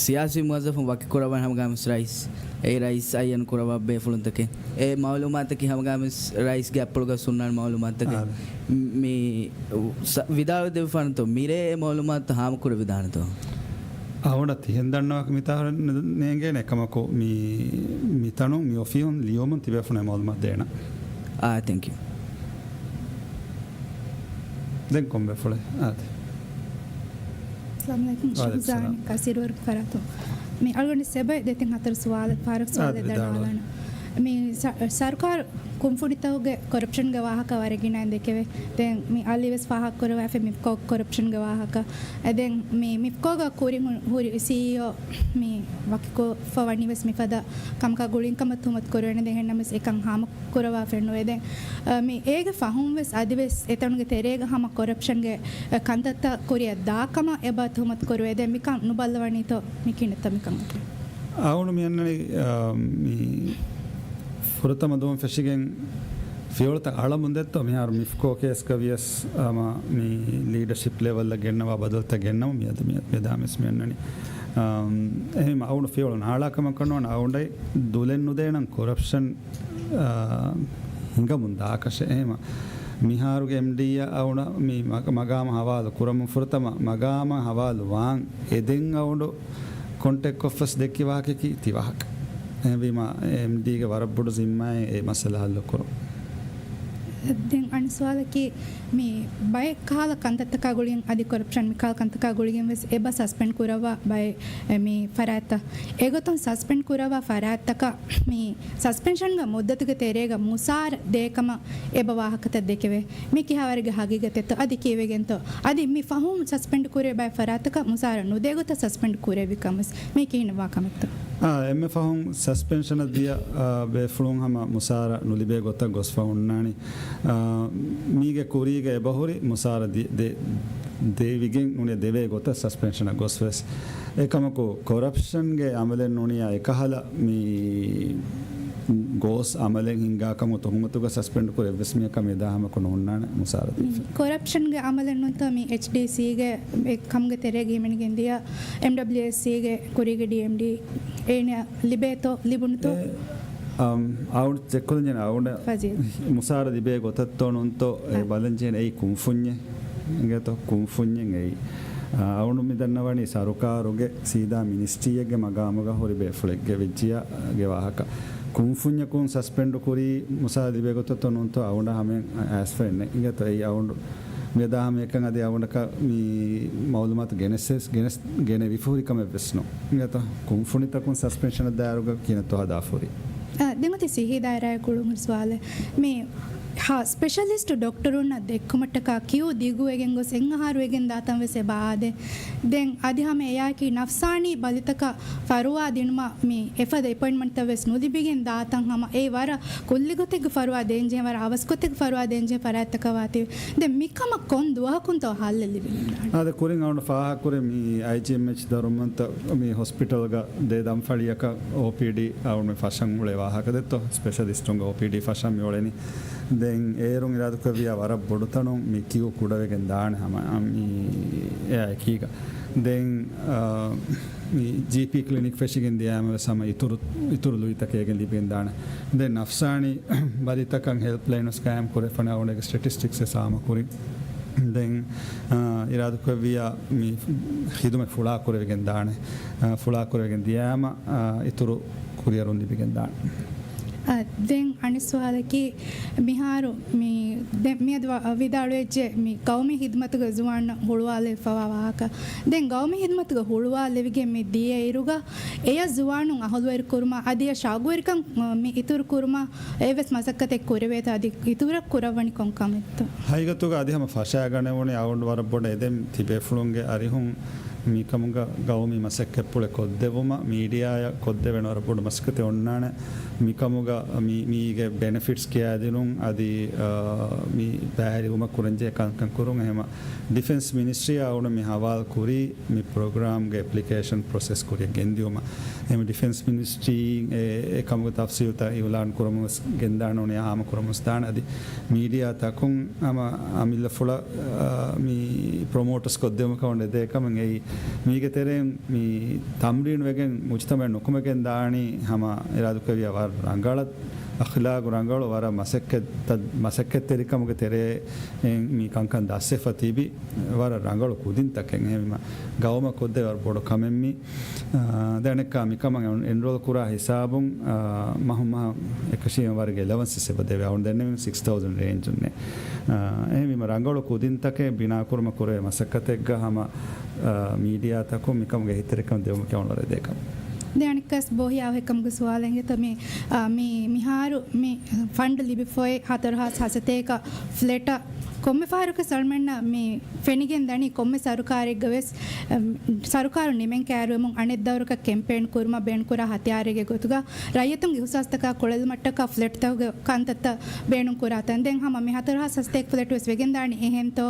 ސިޔާސީ މުވައްޒަފުން ވަކިކުރައްވާނެ ހަމަގައިމުވެސް ރައީސް، އެ ރައީސް އައްޔަން ކުރައްވާ ބޭފުޅުންތަކެއް. އެ މައުލޫމާތަކީ ހަމަގައިމުވެސް ރައީސްގެ އަތްޕުޅުގަ ހުންނާނެ މައުލޫމާތުތަކެއް. އާދެ. މި ސަ-، ވިދާޅުވެދެއްވިފާނަތޯ މިރޭ އެ މައުލޫމާތު ހާމަކުރެވިދާނެތޯ؟ އަޅުގަނޑަށް ތިހެން ދަންނަވާކަށް މިތާ ނެ-، ނޭނގޭނެ ކަމަކު މި، މިތަނުން މި އޮފީހުން ލިޔުމުން ތިބޭފުޅުންނަށް މައުލޫމާތު ދޭނަން. އާ، ތެންކް ޔޫ. ދެން ކޮންބޭފުޅެއް؟ އާދެ. އައްސަލާމު ޢަލައިކުމް. ވަޢަލައިކުމް ޝަހުޒާން ސަލާމް. ކަސީރުވަރު ފަރާތު. މި އަޅުގަނޑު ސެބަ ދެތިން ހަތަރު ސުވާލެއް ފާރަގު ސުވާލެއް އާދެ، ވިދާޅުވާ. ދަންނަވާލަން. މި ސަ-، ސަރުކާރު ކުންފުނިތަކުގެ ކޮރަޕްޝަންގެ ވާހަކަ ވަރަށް ގިނައިން ދެކެވޭ. ދެން މި އަލީ ވެސް ފާހަގަކުރައްވާފަ މިފްކޯ ކޮރަޕްޝަންގެ ވާހަކަ. އެ ދެން މި މިފްކޯގަ ކުރިން ހު-، ހުރި ސީއީއޯ މި ވަކިކޮށްފަ ވަނީ ވެސް މިފަދަ ކަމަކާ ގުޅިން ކަމަށް ތުހުމަތު ކުރެވޭނެ. ދެން އެހެންނަމަވެސް އެކަން ހާމަ ކުރަވާފަ ނުވޭ. ދެން، އަ، މި އޭގެ ފަހުން ވެސް އަދިވެސް އެތަނުގެ ތެރޭގަ ހަމަ ކޮރަޕްޝަންގެ، އަ، ކަންތައްތައް ކުރިއަށް ދާ ކަމަށް އެބަ ތުހުމަތު ކުރެވޭ. ދެން މިކަން ނުބައްލަވަނީތޯ؟ މި ކިހިނެއްތޯ މިކަން؟ އަޅުގަނޑު މި އަންނަނީ، އަ، މި ފުރަތަމަ ދުވަހުން ފެށިގެން ފިޔަވަޅުތައް އަޅަމުން ދެއްތޯ؟ މިހާރު މިފްކޯ ކޭސްގަ ވިޔަސް ހަމަ މި ލީޑަޝިޕް ލެވެލްއަށް ގެންނަވާ ބަދަލުތައް ގެންނަމުން މިއަދު މި-، މިއަދާ ވެސް މި އަންނަނީ. އަ، އެހެން އަޅުގަނޑު ފިޔަވަޅު ނާޅާކަމަކަށް ނޯންނަ އަޅުގަނޑަށް ދުލެއް ނުދޭނަން ކޮރަޕްޝަން އާ، ހިނގަމުން ދާކަށެއް. އެހެންވީމަ މިހާރުގެ އެމްޑީއަށް އަޅުގަނޑަށް މި މަގ-، މަގާމަށް ހަވާލު ކުރަމުން ފުރަތަމަ މަގާމަށް ހަވާލު ވާން އެދެން އަޅުގަނޑު ކޮންޓެކްޓްކޮށްފަސް ދެއްކި ވާހަކައަކީ ތި ވާހަކަ. އެހެންވީމަ އެމްޑީގެ ވަރަށް ބޮޑު ޒިންމާއެއް އެ މައްސަލަ ހައްލު ކުރުން. ދެން އަނެއް ސުވާލަކީ، މި ބައެއް ކަހަލަ ކަންތައްތަކާ ގުޅިގެން އަދި ކޮރަޕްޝަން މިކަހަލަ ކަންތަކާ ގުޅިގެން ވެސް އެބަ ސަސްޕެންޑް ކުރައްވާ ބައެއް މި ފަރާތްތައް. އެގޮތުން ސަސްޕެންޑް ކުރައްވާ ފަރާތްތަކަށް މި ސަސްޕެންޝަންގެ މުއްދަތުގެ ތެރޭގަ މުސާރަ ދޭކަމަށް އެބަ ވާހަކަތައް ދެކެވޭ. މި ކިހާވަރެއްގެ ހަގީގަތެއްތޯ؟ އަދި ކީއްވެގެންތޯ؟ އަދި މި ފަހުން ސަސްޕެންޑް ކުރެވޭ ބައެއް ފަރާތްތަކަށް މުސާރަ ނުދޭ ގޮތަށް ސަސްޕެންޑް ކުރެވި ކަމަސް މީ ކިހިނެއް ވާ ކަމެއްތޯ؟ އާ، އެންމެ ފަހުން ސަސްޕެންޝަނަށް ދިޔަ، އާ، ބޭފުޅުން ހަމަ މުސާރަ ނުލިބޭ ގޮތަށް ގޮސްފަ ހުންނާނީ. އާ، މީގެ ކުރީގަ އެބަހުރި މުސާރަ ދި-، ދެ-، ދެވިގެން ނޫނީ ދެވޭ ގޮތަށް ސަސްޕެންޝަނަށް ގޮސް ވެސް. އެކަމަކު ކޮރަޕްޝަންގެ އަމަލެއް ނޫނިއްޔާ އެކަހަލަ މި ގޯސް އަމަލެއް ހިންގާ ކަމުގެ ތުހުމަތުގަ ސަސްޕެންޑް ކުރެއްވިޔަސް މިއަކަށް މި ދާ ހަމަކު ނޯންނާނެ މުސާރަ ދީފަ. ކޮރަޕްޝަންގެ އަމަލެއް ނޫންތޯ މި އެޗްޑީސީގެ އެ ކަމުގެ ތެރޭގަ ހިމެނިގެން ދިޔަ އެމްޑަބްލިއުއެސްސީގެ ކުރީގެ ޑީއެމްޑީ އޭނަ ލިބޭތޯ، ލިބުނުތޯ؟ އެ، އަމް، އައުން ޗެކްކޮށްލަން ޖެހޭނެ އައުން ފަޒީލް. މުސާރަ ލިބޭ ގޮތަށްތޯ ނޫންތޯ އެ އަ. ބަލަން ޖެހޭނެ އެއީ ކުންފުންޏެއް. އިނގޭތޯ ކުންފުންޏެއް އެއީ. އަ، އައުނު މި ދަންނަވަނީ ސަރުކާރުގެ ސީދާ މިނިސްޓްރީއެއްގެ މަގާމުގަ ހުރި ބޭފުޅެއްގެ ވެއްޖިޔާގެ ވާހަކަ. ކުންފުންޏަކުން ސަސްޕެންޑު ކުރީ މުސާރަ ލިބޭ ގޮތަށްތޯ ނޫންތޯ އައުނަށް ހަމައިން އައިސްފައެއް ނެތް. އިނގޭތޯ އެއީ އައުނު މިއަދާ ހަމައެކަން އަދި އަވަނޑަކަށް މި މައުލޫމާތު ގެނެސް، ގެނެސް، ގެނެވިފަ ހުރި ކަމެއް ވެސް ނޫން. އިނގޭތޯ ކުންފުނިތަކުން ސަސްޕެންޝަނަށް ދާއިރުގަ ކިހިނެއްތޯ ހަދާފަ ހުރީ. އަ، ދެން އޮތީ ސިއްހީ ދާއިރާއެއް ގުޅުމުގެ ސުވާލެއް. މި ހަ، ސްޕެޝަލިސްޓު ޑޮކްޓަރުންނަށް ދެއްކުމަށްޓަކާ ކިޔޫ ދިގުވެގެން ގޮސް އެއްއަހަރު ވެގެން ދާތަން ވެސް އެބަ އާދޭ. ދެން އަދި ހަމަ އެއާއެކީ ނަފްސާނީ ބަލިތަކަށް ފަރުވާ ދިނުމަށް މި އެފަދަ އެޕޮއިންޓްމަންޓްތައް ވެސް ނުލިބިގެން ދާތަން ހަމަ އެ ވަރަށް ކުއްލި ގޮތެއްގެ ފަރުވާ ދޭންޖެހޭ، ވަރަށް އަވަސް ގޮތެއްގެ ފަރުވާ ދޭންޖެހޭ ފަރާތްތަކަށް ވާތީ. ދެން މިކަމަށް ކޮން ދުވަހަކުންތޯ ހައްލެއް ލިބެނީ؟ އާދެ، ކުރިން އަޅުގަނޑު ފާހަގަކުރި މި އައިޖީއެމްއެޗް ދަރުމަންތައް މި ހޮސްޕިޓަލްގަ ދެ ދަންފަޅިއަކަށް އޯޕީޑީ އަޅުގަނޑު މި ފަށަން އުޅޭ ވާހަކަ ދެއްތޯ؟ ސްޕެޝަލިސްޓުންގެ އޯޕީޑީ ފަށަން މި އުޅެނީ. ދެން އޭރުން އިރާދަކުރެއްވިޔާ ވަރަށް ބޮޑުތަނުން މި ކިޔޫ ކުޑަވެގެން ދާނެ ހަމަ މި އެއާ އެކީގަ. ދެން، އާ، މި ޖީޕީ ކްލިނިކް ފެށިގެން ދިޔައިމަ ވެސް ހަމަ އިތުރު، އިތުރު ލުއިތަކެއް އޭގެން ލިބިގެން ދާނެ. ދެން ނަފްސާނީ ބަލިތަކަށް ހެލްޕްލައިން ވެސް ގާއިމް ކުރެވިފަ އަޅުގަނޑުގެ ސްޓެޓިސްޓިކްސް ވެސް ހާމަކުރިން. ދެން، އާ، އިރާދަކުރެއްވިޔާ މި ޚިދުމަތް ފުޅާކުރެވިގެން ދާނެ. އާ، ފުޅާކުރެވިގެން ދިޔައިމަ، އާ، އިތުރު ކުރިއެރުން ލިބިގެން ދާނެ. އާ، ދެން އަނެއް ސުވާލަކީ، މިހާރު މި، ދެ-، މިއަދު ވ-، ވިދާޅުވެއްޖެ މި ގައުމީ ހިދުމަތުގަ ޒުވާން ހުޅުވާލެވިފަވާ ވާހަކަ. ދެން ގައުމީ ހިދުމަތުގަ ހުޅުވާލެވިގެން މި ދިޔައިރުގަ އެޔަށް ޒުވާނުން އަހުލުވެރި ކުރުމަށް އަދި އެ ޝައުގުވެރިކަން މި އިތުރު ކުރުމަށް އެއްވެސް މަސައްކަތެއް ކުރެވޭތޯ އަދި އިތުރަށް ކުރައްވަނީ ކޮން ކަމެއްތޯ؟ ހަގީގަތުގަ އަދި ހަމަ ފަށާގަނެވުނީ އަޅުގަނޑު ވަރަށް ބޮޑަށް އެދެން ތިބޭފުޅުންގެ އަރިހުން މިކަމުގަ ގައުމީ މަސައްކަތްޕުޅެއް ކޮށްދެއްވުމަށް މީޑިއާއަށް ކޮށްދެވޭނެ ވަރަށް ބޮޑު މަސައްކަތެއް އޮންނާނެ. މިކަމުގަ މި-، މީގެ ބެނެފިޓްސް ކިޔާދިނުން އަދި، އާ، މި ބައިވެރިވުމަށް ކުރަންޖެހޭ ކަންކަން ކުރުން. އެހެމަ ޑިފެންސް މިނިސްޓްރީއާ އަޅުގަނޑު މި ހަވާލު ކުރީ މި ޕްރޮގްރާމްގެ އެޕްލިކޭޝަން ޕްރޮސެސް ކުރިއަށް ގެންދިއުމަށް. އެހެމަ ޑިފެންސް މިނިސްޓްރީ އެ، އެ ކަމުގެ ތަފްސީލްތައް އިއުލާން ކުރަމުން ވެސް ގެންދާނެ އުނިޔާ ހާމަ ކުރަމުން ވެސް ދާނެ. އަދި މީޑިއާ ތަކުން ހަމަ އަމިއްލަފުޅަށް، އާ، މި ޕްރޮމޯޓްސް ކޮށްދެވުމަކަށް އެދޭ ކަމެއް އެއީ. މީގެ ތެރެއިން މި ތަމްރީނު ވެގެން މުޖުތަމައަށް ނުކުމެގެން ދާނީ ހަމަ އިރާދުކުރެއްވިޔާ ވަރަށް ރަނގަޅަށް، އަޚްލާގު ރަނގަޅު، ވަރަށް މަސައްކަތް، މަސައްކަތްތެރިކަމުގެ ތެރެއިން މި ކަންކަން ދަސްވެފަ ތިބި ވަރަށް ރަނގަޅު ކުދިންތަކެއް. އެހެންވީމަ ގައުމަށް ކޮށްދޭ ވަރަށް ބޮޑު ކަމެއް މީ. އާ، ދެނެއްކާ މިކަމަށް އެން-، އެންރޯލް ކުރާ ހިސާބުން، އާ، މަހު މަހަށް އެކަށީގެން ވަރަށް އެލަވަންސް އެބަ ދެވޭ. އަޅުގަނޑު ދެންނެވިން ސިކްސް ތައުޒަންޑް ރޭންޖުންނޭ. އާ، އެހެންވީމަ ރަނގަޅު ކުދިންތަކެއް ބިނާކުރުމަށް ކުރެވޭ މަސައްކަތެއްގަ ހަމަ، އާ، މީޑިއާތަކުން މިކަމުގެ އެހީތެރިކަން ދެވުމަކީ އަޅުގަނޑު ވަރަށް އެދޭ ކަމެއް. ދެން އަނެއްކާވެސް ބޯހިޔާ އަވަހެއްކަމުގެ ސުވާލެއް އިނގޭތޯ މި، އާ، މި، މިހާރު މި ފަންޑް ލިބިފައި ހަތަރު ހާސް ހަސަތޭކަ ފްލެޓަށް ކޮންމެ ފަހަރަކު ސަލްމެންނަށް މި ފެނިގެން ދަނީ ކޮންމެ ސަރުކާރެއްގަވެސް، އަ، ސަރުކާރު ނިމެން ކައިރިވަމުން އަނެއް ދައުރަކަށް ކެމްޕޭން ކުރުމަށް ބޭނުންކުރާ ހަތިޔާރެއްގެ ގޮތުގަ ރައްޔިތުންގެ އިހުސާސްތަކާ ކުޅެލުމަށްޓަކާ ފްލެޓްތަކުގެ ކަންތައްތައް ބޭނުންކުރާތަން. ދެން ހަމަ މި ހަތަރު ހާސް ހަސަތޭކަ ފްލެޓް ވެސް ވެގެންދާނީ އެހެންތޯ؟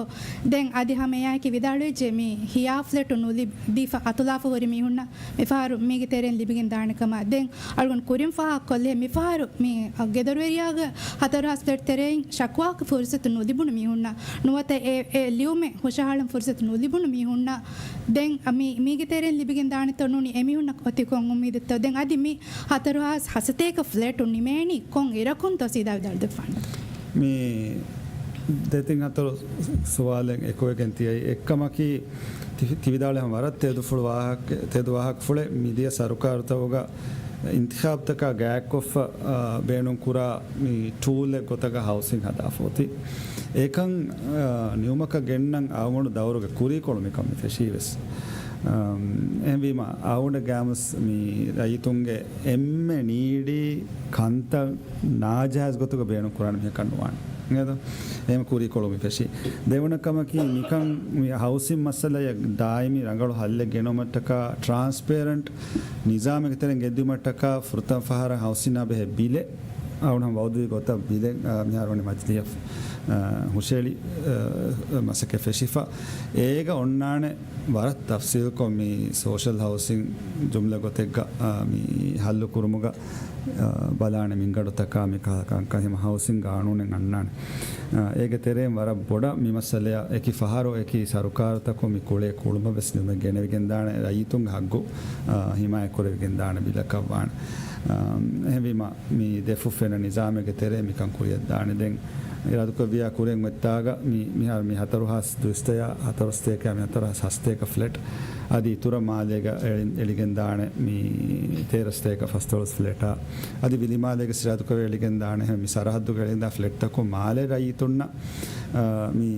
ދެން އަދި ހަމަ އެއާއެކީ ވިދާޅުވެއްޖެ މި ހިޔާ ފްލެޓު ނުލި-، ދީފަ އަތުލާފަ ހުރި މީހުންނަށް މިފަހަރު މީގެ ތެރެއިން ލިބިގެން ދާނެ ކަމަށް. ދެން އަޅުގަނޑު ކުރިން ފާހަގަކޮށްލި މިފަހަރު މި ގެދޮރުވެރިޔާގެ ހަތަރު ހާސް ފްލެޓް ތެރެއިން ޝަކުވާގެ ފުރުސަތު ނުލިބުނު މީހުންނަށް ނުވަތަ އެ، އެ ލިޔުމެއް ހުށަހަޅަން ފުރުސަތު ނުލިބުނު މީހުންނަށް ދެން މި، މީގެ ތެރެއިން ލިބިގެން ދާނެތޯ ނޫނީ އެމީހުންނަށް އޮތީ ކޮން އުއްމީދެއްތޯ؟ ދެން އަދި މި ހަތަރު ހާސް ހަސަތޭކަ ފްލެޓު ނިމޭނީ ކޮން އިރަކުންތޯ ސީދާ ވިދާޅުވެފާނެ؟ މި ދެތިން ހަތަރު ސުވާލެއް އެކުވެގެން ތިޔައީ. އެއްކަމަކީ، ތި-، ތި ވިދާޅުވި ހަމަ ވަރަށް ތެދުފުޅު ވާހަކަ-، ތެދު ވާހަކަފުޅެއް. މިދިޔަ ސަރުކާރުތަކުގަ އިންތިޚާބުތަކާ ގާތްކޮށްފަ، އާ، ބޭނުންކުރާ މި ޓޫލެއް ގޮތަކަށް ހައުސިން ހަދާފަ އޮތީ. އެކަން، އާ، ނިމުމަކަށް ގެންނަން އަޅުގަނޑު ދައުރުގެ ކުރީކޮޅު މިކަން މި ފެށީ ވެސް. އާ، އެހެންވީމަ އަޅުގަނޑަށް ގާމުސް މި ރައްޔިތުންގެ އެންމެ ނީޑީ ކަންތައް ނާޖާއިޒް ގޮތުގަ ބޭނުން ކުރާނެ މީހަކަށް ނުވާނެ. އިނގޭތޯ؟ އެހެން ކުރީކޮޅު މި ފެށީ. ދެވަނަ ކަމަކީ، މިކަން މި ހައުސިން މައްސަލަޔަށް ދާއިމީ ރަނގަޅު ހައްލެއް ގެނައުމަށްޓަކާ، ޓްރާންސްޕޭރެންޓް ނިޒާމެއްގެ ތެރެއިން ގެންދިއުމަށްޓަކާ، ފުރަތަމަ ފަހަރަށް ހައުސިންއާ ބެހޭ ބިލެއް އަޅުގަނޑު ހަމަ ވައުދުވި ގޮތަށް ބިލެއް، އާ، މިހާރު ވަނީ މަޖިލީހަށް، އާ، ހުށައެޅި، އާ، މަސައްކަތް ފެށިފަ. އޭގަ އޮންނާނެ ވަރަށް ތަފްސީލްކޮށް މި ސޯޝަލް ހައުސިން ޖުމްލަ ގޮތެއްގަ، އާ، މި ހައްލު ކުރުމުގަ، އާ، ބަލާނެ މިންގަނޑުތަކާ މި ކަހަލަ ކަންކަން ހަމަ ހައުސިން ގާނޫނެއް އަންނާނެ. އާ، އޭގެ ތެރެއިން ވަރަށް ބޮޑަށް މި މައްސަލަޔަށް އެކި ފަހަރު އެކި ސަރުކާރުތަކުން މި ކުޅޭ ކުޅުމަށް ވެސް ނިމެގެނެވިގެންދާނެ، ރައްޔިތުންގެ ހައްގު، އާ، ހިމާޔަތް ކުރެވިގެންދާނެ ބިލަކަށް ވާނެ. އާ، އެހެންވީމަ، މި ދެފުށް ފެންނަ ނިޒާމެއްގެ ތެރޭ މިކަން ކުރިއަށް ދާނެ. ދެން އިރާދަކުރެއްވިޔާ ކުރިން އޮތްތާގަ މި، މިހާރު މި ހަތަރު ހާސް ދުއިސައްތަ، ހަތަރު ސަތޭކަ، މި ހަތަރު ހާސް ހަސަތޭކަ ފްލެޓް އަދި އިތުރަށް މާލޭގަ އެޅި-، އެޅިގެން ދާނެ މި ތޭރަ ސަތޭކަ ފަސްދޮޅަސް ފްލެޓާ. އަދި ވިލިމާލޭގެ އިރާދަކުރެއްވިޔާ އެޅިގެން ދާނެ ހެން މި ސަރަހައްދުގަ އެޅިގެންދާ ފްލެޓްތަކުން މާލޭ ރައްޔިތުންނަށް، އާ، މި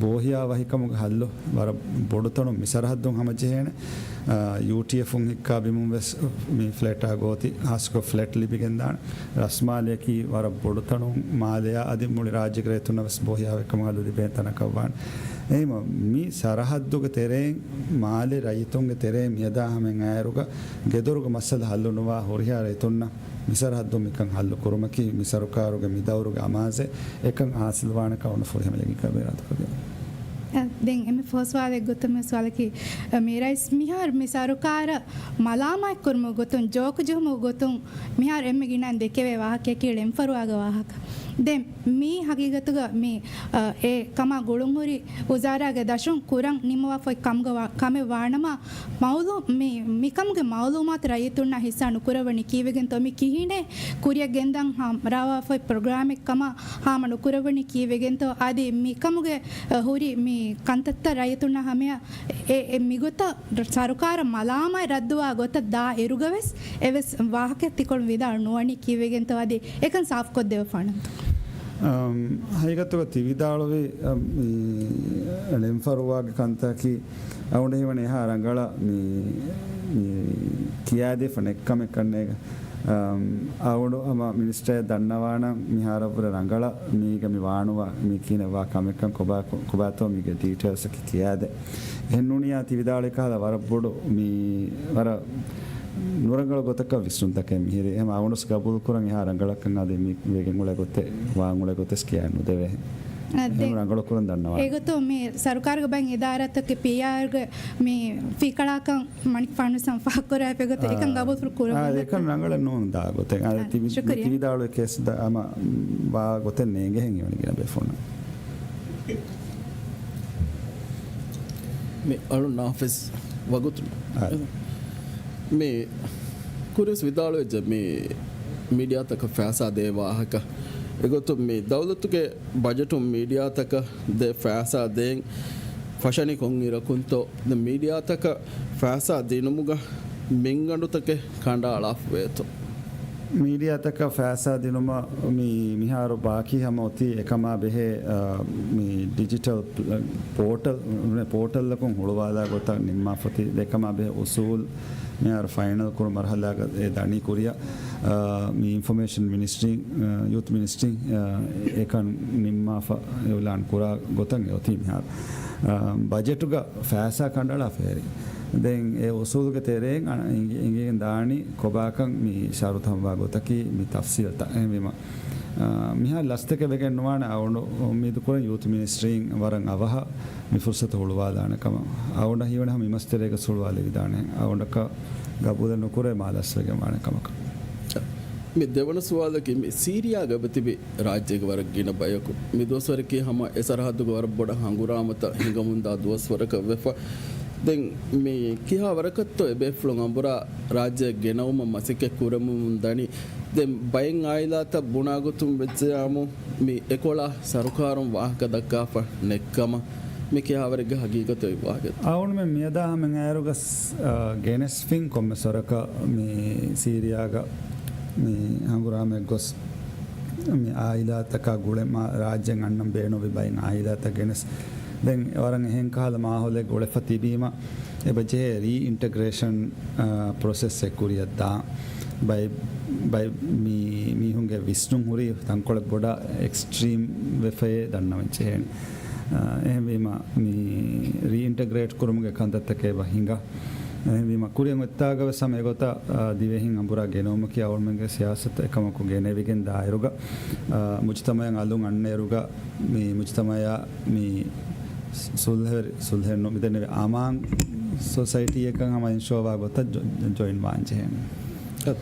ބޯހިޔާ ވަހިކަމުގެ ހައްލު ވަރަށް ބޮޑުތަނުން މި ސަރަހައްދުން ހަމަޖެހޭނެ. އާ، ޔޫޓީއެފުން ހިއްކާ ބިމުން ވެސް މި ފްލެޓާ ގޯތި ހާއްސަކޮށް ފްލެޓް ލިބިގެންދާނެ. ރަސްމާލެއަކީ ވަރަށް ބޮޑުތަނުން މާލެއާ އަދި މުޅި ރާއްޖޭގެ ރައްޔިތުންނަށް ވެސް ބޯހިޔާވެރިކަމުގެ ހައްލު ލިބޭނެ ތަނަކަށް ވާނެ. އެހެންވީމަ، މި ސަރަހައްދުގެ ތެރެއިން، މާލެ ރައްޔިތުންގެ ތެރެއިން މިއަދާ ހަމައަށް އައިއިރުގަ، ގެދޮރުގެ މައްސަލަ ހައްލު ނުވާ ހުރިހާ ރައްޔިތުންނަށް މި ސަރަހައްދުން މިކަން ހައްލު ކުރުމަކީ، މި ސަރުކާރުގެ މި ދައުރުގެ އަމާޒެއް. އެކަން ހާސިލްވާނެކަން އަޅުގަނޑު ފުރިހަމަ ލެއްވި ކަމެއް އިރާދަކުރެއްވިޔާ. އަ، ދެން އެންމެ ފަހު ސުވާލެއް ގޮތުން މި ސުވާލަކީ، އަ، މި ރައީސް މިހާރު މި ސަރުކާރަށް މަލާމާތްކުރުމުގެ ގޮތުން، ޖޯކުޖެހުމުގެ ގޮތުން މިހާރު އެންމެ ގިނައިން ދެކެވޭ ވާހަކައަކީ ޅެންފަރުވާގެ ވާހަކަ. ދެން މީ ހަގީގަތުގަ މި، އަ، އެ ކަމާ ގުޅުންހުރި ވުޒާރާގެ ދަށުން ކުރަން ނިންމަވާފައި ކަމުގަ ވާ-، ކަމެއް ވާނަމަ، މައުލޫ-، މި-، މިކަމުގެ މައުލޫމާތު ރައްޔިތުންނާ ހިއްސާ ނުކުރައްވަނީ ކީއްވެގެންތޯ؟ މި ކިހިނެއް ކުރިއަށް ގެންދަން ހަމަ ރާވާފައި ޕްރޮގްރާމެއް ކަމަށް ހާމަ ނުކުރައްވަނީ ކީއްވެގެންތޯ؟ އަދި މިކަމުގެ، އަ، ހުރި މި ކަންތައްތައް ރައްޔިތުންނާ ހަމަޔަށް އެ، އެ މިގޮތަށް ސަރުކާރަށް މަލާމާތް ރައްދުވާ ގޮތަށް ދާ އިރުގަވެސް އެވެސް ވާހަކަ ތިކޮޅު ވިދާޅު ނުވަނީ ކީއްވެގެންތޯ އަދި އެކަން ސާފުކޮށްދެވިފާނަންތޯ؟ އަމް، ހަގީގަތުގަ ތި ވިދާޅުވި، އަމް، މި ޅެންފަރުވާގެ ކަންތަކީ އަޅުގަނޑަށް ހީވަނީ އެހާ ރަނގަޅަށް މި، މި ކިޔާދީފަ ނެތް ކަމެއް ކަންނޭގަ. އަމް، އަޅުގަނޑު ހަމަ މިނިސްޓަރ ދަންނަވާނަން މިހާރަށްވުރެ ރަނގަޅަށް މީގަ މި ވާނުވާ މި ކިހިނެއް ވާ ކަމެއްކަން ކޮބާ، ކޮބާތޯ މީގެ ޑީޓެއިލްސް އަކީ ކިޔާދޭ. އެހެންނޫނިއްޔާ ތި ވިދާޅުވި ކަހަލަ ވަރަށް ބޮޑު މި ވަރަށް ނުރަނގަޅު ގޮތަކަށް ވިސްނުންތަކެއް މިހިރީ. އެހެން އަޅުގަނޑުވެސް ގަބޫލުކުރަން އެހާ ރަނގަޅަށްކަން އަދި މި ވެގެން އުޅޭ ގޮތެއް، ވާން އުޅޭ ގޮތެއް ކިޔާ ނުދެވޭ. އަދެ އެހެން ރަނގަޅުކުރަން ދަންނަވާނެ. އެގޮތުން މި ސަރުކާރުގެ ބައިން އިދާރާތަކެއް ޕީއާރުގެ މި ފިކަޅާކަން މަނިކުފާނު ސަންފާ ކުރާ އެފެ ގޮތެއް އެކަން ގަބޫލު ކުރުމަށް އާ، އެކަން ރަނގަޅެއް ނޫން ދާ ގޮތެއް. އާ، އާ، ތި ވި-، ޝުކުރިއްޔާ. ތި ވިދާޅުވި ކޭސް ދަ-، އަމަ ވާ ގޮތެއް ނޭނގެހެން ހީވަނީ ގިނަ ބޭފުޅުންނަށް. މި އަޅު ނާފިޒް ވަގުތު. އާ. މި ކުރިސް ވިދާޅުވެއްޖެ މި މީޑިއާތަކަށް ފައިސާ ދޭ ވާހަކަ. އެގޮތުން މި ދައުލަތުގެ ބަޖެޓުން މީޑިއާތަކަށް ދޭ ފައިސާ ދޭން ފަށަނީ ކޮން އިރަކުންތޯ؟ ދެން މީޑިއާތަކަށް ފައިސާ ދިނުމުގަ މިންގަނޑުތަކެއް ކަނޑައަޅާފަވޭތޯ؟ މީޑިއާތަކަށް ފައިސާ ދިނުމަށް މި-، މިހާރު ބާކީ ހަމަ އޮތީ އެކަމާ ބެހޭ، އަ، މި ޑިޖިޓަލް ޕްލ-، ޕޯޓަލް، ޕޯޓަލްއަކުން ހުޅުވާލާ ގޮތަށް ނިންމާފަ އޮތީ. އެކަމާ ބެހޭ އުސޫލް މިހާރު ފައިނަލް ކުރު މަރުހަލާގަ އެ ދަނީ ކުރިއަށް، އަ، މި އިންފޮމޭޝަން މިނިސްޓްރީ، އަ، ޔޫތު މިނިސްޓްރީ، އަ، އެކަން ނިންމާފަ އިއުލާން ކުރާ ގޮތަށް އެ އޮތީ މިހާރު. އަ، ބަޖެޓުގަ ފައިސާ ކަނޑައަޅާފަ ހެރި. ދެން އެ އުސޫލުގެ ތެރެއިން އަ-، އިނގި-، އިނގިގެން ދާނީ ކޮބާކަން މި ޝަރުތު ހަމަވާ ގޮތަކީ މި ތަފްސީލްތައް. އެހެންވީމަ، އަ، މިހާރު ލަސްތަކެއް ވެގެން ނުވާނެ. އަޅުގަނޑު އުއްމީދު ކުރަން ޔޫތު މިނިސްޓްރީން ވަރަށް އަވަހަށް މި ފުރުސަތު ހުޅުވާލާނެ ކަމަށް. އަޅުގަނޑަށް ހީވަނީ ހަމަ މި މަސްތެރޭގަ ހުޅުވާލެވިދާނެ. އަޅުގަނޑަކަށް ގަބޫލެއް ނުކުރޭ މާ ލަސްވެގެން ވާނެ ކަމަކަށް. މި ދެވަނަ ސުވާލަކީ މި ސީރިޔާގަ އެބަތިބި ރާއްޖޭގެ ވަރަށް ގިނަ ބަޔަކު މި ދުވަސްވަރަކީ ހަމަ އެ ސަރަހައްދުގެ ވަރަށް ބޮޑަށް ހަނގުރާމަތައް ހިނގަމުންދާ ދުވަސްވަރަކަށް ވެފަ. ދެން މި ކިހާ ވަރަކަށްތޯ އެބޭފުޅުން އަނބުރާ ރާއްޖެއަށް ގެނައުމަށް މަސައްކަތް ކުރަމުން ދަނީ؟ ދެން ބައެއް އާއިލާތައް ބުނާގޮތުން ވެއްޖެޔާމު މި އެކޮޅަށް ސަރުކާރުން ވާހަކަ ދައްކާފަ ނެތްކަމަށް މި ކިހާވަރެއްގެ ހަގީގަތެއް ވާހަކަ؟ އަޅުގަނޑުމެން މިއަދާ ހަމަ އައިރުގަސް، އަ، ގެނެސްފިން ކޮންމެސް ވަރަކަށް މި ސީރިޔާގަ މި ހަނގުރާމައެއް ގޮސް މި އާއިލާތަކާ ގުޅެ މާ ރާއްޖެއިން އަންނަން ބޭނުންވި ބައެއް އާއިލާތައް ގެނެސް ދެން ވަރަށް އެހެން ކަހަލަ މާހައުލެއް ގުޅެފަ ތިބީމަ، އެބަ ޖެހޭ ރީއިންޓަގްރޭޝަން، އާ، ޕްރޮސެސްއެއް ކުރިއަށް ދާން. ބައެއް، ބައެއް މީ، މީހުންގެ ވިސްނުން ހުރީ ތަންކޮޅެއް ބޮޑަށް އެކްސްޓްރީމް ވެފައޭ ދަންނަވަން ޖެހޭނެ. އާ، އެހެންވީމަ، މީ ރީއިންޓަގްރޭޓް ކުރުމުގެ ކަންތައްތަކެއް އެބަ ހިނގާ. އެހެންވީމަ، ކުރިއަށް އޮތްތާގަ ވެސް ހަމަ އެގޮތަށް، އާ، ދިވެހިން އަނބުރާ ގެނައުމަކީ އަޅުގަނޑުމެންގެ ސިޔާސަތު އެކަމަކު ގެނެވިގެން ދާއިރުގަ، އާ، މުޖުތަމައަށް އަލުން އަންނައިރުގަ، މި މުޖުތަމައާ މި ސުލްހެވެރި، ސުލްހެއް ނު، މިދެންނެވި އަމާން ސޮސައިޓީއެއްކަން ހަމަ އިންޝޯވާ ގޮތަށް ޖޮ-، ޖޮ-، ޖޮއިން ވާން ޖެހޭނެ. އަ،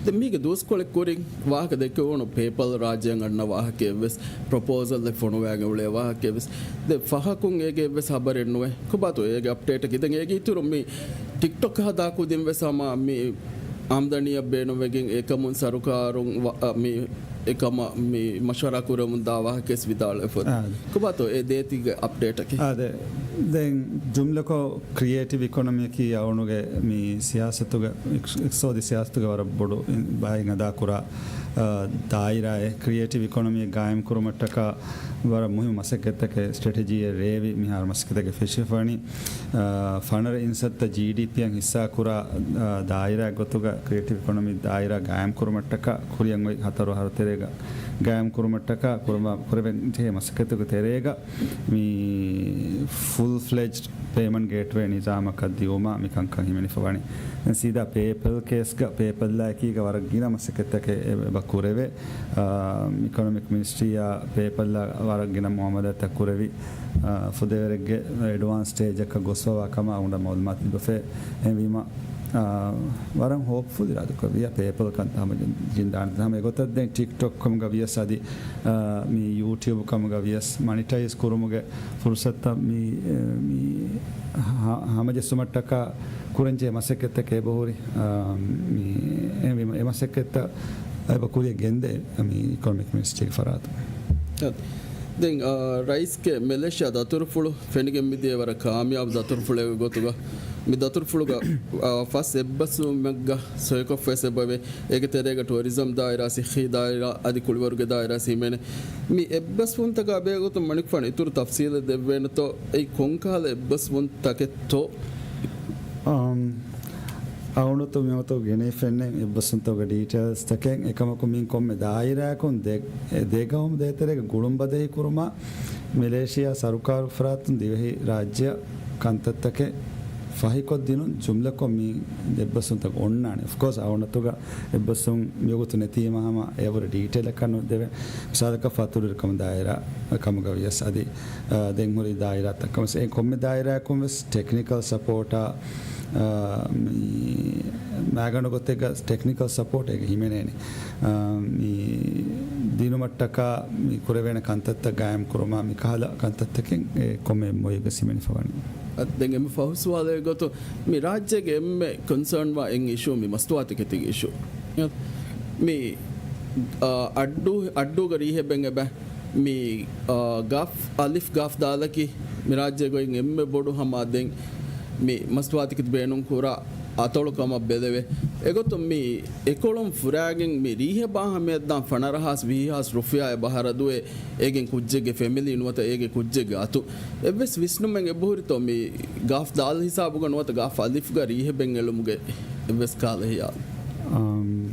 ދެން މީގެ ދުވަސްކޮޅެއް ކުރިން ވާހަކަ ދެއްކެވުނު ޕޭޕަލް ރާއްޖެއަށް އަންނަ ވާހަކައެއްވެސް، ޕްރޮޕޯސަލްއެއް ފޮނުވާގެން އުޅޭ ވާހަކައެއްވެސް، ދެ ފަހަކުން އޭގެ އެއްވެސް ހަބަރެއް ނުވޭ. ކޮބާތޯ އޭގެ އަޕްޑޭޓަކީ؟ ދެން އޭގެ އިތުރުން މި ޓިކްޓޮކް ހަދާ ކުދިން ވެސް ހަމަ މި އާމްދަނީއަށް ބޭނުންވެގެން އެކަމުން ސަރުކާރުން ވަ-، އަ، މި އެކަމަށް މި މަޝްވަރާ ކުރަމުން ދާ ވާހަކައެސް ވިދާޅުވެފަ. އާ. ކޮބާތޯ އެ ދޭތީގެ އަޕްޑޭޓަކީ؟ އާ، ދެ-، ދެން ޖުމްލަކޮށް ކްރިއޭޓިވް އިކޮނޮމީއަކީ އަޅުގަނޑުގެ މި ސިޔާސަތުގެ، އިކް-، އިޤްތިޞާދީ ސިޔާސަތުގެ ވަރަށް ބޮޑު ބައިން އަދާކުރާ، އާ، ދާއިރާއެއް. ކްރިއޭޓިވް އިކޮނޮމީ ގާއިމް ކުރުމަށްޓަކާ ވަރަށް މުހިއްމު މަސައްކަތްތަކެއް ސްޓްރެޓެޖީއެއް ރޭވި މިހާރު މަސައްކަތްތަކެއް ފެށިފަވަނީ. އާ، ފަނަރަ އިންސައްތަ ޖީޑީޕީއަށް ހިއްސާކުރާ، އާ، ދާއިރާއެއް ގޮތުގަ ކްރިއޭޓިވް އިކޮނޮމީ ދާއިރާ ގާއިމް ކުރުމަށްޓަކާ ކުރިއަށް އޮތް ހަތަރު އަހަރު ތެރޭގަ ގާއިމް ކުރުމަށްޓަކާ ކުރަމާ-، ކުރެވެން ޖެހޭ މަސައްކަތުގެ ތެރޭގަ މި ފުލް ފްލެޖްޑް ޕޭމަންޓް ގޭޓްވޭ ނިޒާމަކަށް ދިއުމާ މިކަންކަން ހިމެނިފަވަނީ. ދެން ސީދާ ޕޭޕަލް ކޭސްގަ ޕޭޕަލްއާއެކީގަ ވަރަށް ގިނަ މަސައްކަތްތަކެއް އެ-، އެބަ ކުރެވޭ. އާ، އިކޮނޮމިކް މިނިސްޓްރީއާ ޕޭޕަލްއާ ވަރަށް ގިނަ މުއާމަލާތްތައް ކުރެވި، އާ، ފުދޭވަރެއްގެ އެޑްވާންސް ސްޓޭޖަކަށް ގޮސްފަވާ ކަމަށް އަޅުގަނޑަށް މައުލޫމާތު ލިބިފައި. އެހެންވީމަ، އާ، ވަރަށް ހޯޕްފުލް އިރާދަކުރެއްވިއްޔާ ޕޭޕަލް ކަންތައް ހަމަ ޖިން-، ޖިންދާނެ. ހަމަ އެގޮތަށް ދެން ޓިކްޓޮކް ކަމުގަ ވިޔަސް އަދި، އާ، މި ޔޫޓިއުބް ކަމުގަ ވިޔަސް މޮނިޓައިޒް ކުރުމުގެ ފުރުސަތުތައް މި، މި ހަ-، ހަމަޖެއްސުމަށްޓަކާ ކުރަންޖެހޭ މަސައްކަތްތަކެއް އެބަހުރި، އާ، މި އެ-، އެ މަސައްކަތްތައް އެބަ ކުރިއަށް ގެންދޭ މި އިކޮނޮމިކް މިނިސްޓްރީގެ ފަރާތުން. ދެން، އާ، ރައީސްގެ މެލޭޝިޔާ ދަތުރުފުޅު ފެނިގެން މިދިޔަ ވަރަށް ކާމިޔާބު ދަތުރުފުޅެއް ގޮތުގަ، މި ދަތުރުފުޅުގަ، އާ، ފަސް އެއްބަސްވުމެއްގަ ސޮއިކޮށްފައި އެބަވޭ. އޭގެ ތެރޭގަ ޓުއަރިޒަމް ދާއިރާ، ސިއްހީ ދާއިރާ އަދި ކުޅިވަރުގެ ދާއިރާ ހިމެނޭ. މި އެއްބަސްވުންތަކާ ބެހޭގޮތުން މަނިކުފާނު އިތުރު ތަފްސީލެއް ދެއްވޭނެތޯ؟ އެއީ ކޮންކަހަލަ އެއްބަސްވުންތަކެއްތޯ؟ އަމް، އަޅުގަނޑު މިވަގުތު ގެނެވިފައެއްނެތް އެއްބަސްވުންތަކުގެ ޑީޓެއިލްސްތަކެއް. އެކަމަކު މިއިން ކޮންމެ ދާއިރާއަކުން ދެ، ދެ ގައުމު ދޭތެރޭގަ ގުޅުންބަދަހި ކުރުމަށް މެލޭޝިޔާ ސަރުކާރު ފަރާތުން ދިވެހި ރާއްޖެއަށް ކަންތައްތަކެއް ފަހިކޮށްދިނުން ޖުމްލަކޮށް މި އެއްބަސްވުންތައް އޮންނާނެ. އޮފްކޯސް، އަޅުގަނޑުގަ އެއްބަސްވުން މިވަގުތު ނެތީމަ ހަމަ އެވަރު ޑީޓެއިލަކަށް ނުދެވޭ. މިސާލަކަށް ފަތުރުވެރިކަމު ދާއިރާ ކަމުގަ ވިޔަސް އަދި، އާ، ދެން ހުރި ދާއިރާތައް ކަމަސް އެ ކޮންމެ ދާއިރާއަކުން ވެސް ޓެކްނިކަލް ސަޕޯޓާ، އާ، މި މާގަނޑު ގޮތެއްގަ ޓެކްނިކަލް ސަޕޯޓް އޭގެ ހިމެނޭނެ. އާ، މި ދިނުމަށްޓަކާ މި ކުރެވޭނެ ކަންތައްތައް ގާއިމް ކުރުމާ މި ކަހަލަ ކަންތައްތަކެއް އެ ކޮންމެ މޮޔަކަށް ހިމެނިފަ ވަނީ. އަދި ދެން އެންމެ ފަހު ސުވާލެއް ގޮތުން މި ރާއްޖޭގެ އެންމެ ކޮންސާން ވާ އެއް އިޝޫ މި މަސްތުވާތަކެތީގެ އިޝޫ. މި، އާ، އައްޑޫ، އައްޑޫގަ ރީހެއް ބެން އެބަ މި، އާ، ގާފް އަލިފް ގާފް ދާލަކީ މި ރާއްޖޭގައި އެންމެ ބޮޑު ހަމަ ދެން މި މަސްތުވާތަކެތި ބޭނުން ކުރާ އަތޮޅު ކަމަށް ބެލެވޭ. އެގޮތުން މި އެކޮޅުން ފުރާގެން މި ރީހެއް ބާހަމަޔަށްދާން ފަނަރަ ހާސް ވިހި ހާސް ރުފިޔާއެއް ބަހަރަ ދުވޭ. އޭގެން ކުއްޖެއްގެ ފެމިލީ ނުވަތަ އޭގެ ކުއްޖެއްގެ އަތު އެއްވެސް ވިސްނުމެއް އެބަހުރިތޯ މި ގާފް ދާލް ހިސާބުގަ ނުވަތަ ގާފް އަލިފްގަ ރީހެއް ބެން އެޅުމުގެ އެއްވެސް ކަހަލަ ހިޔާލެއް؟ އަމް،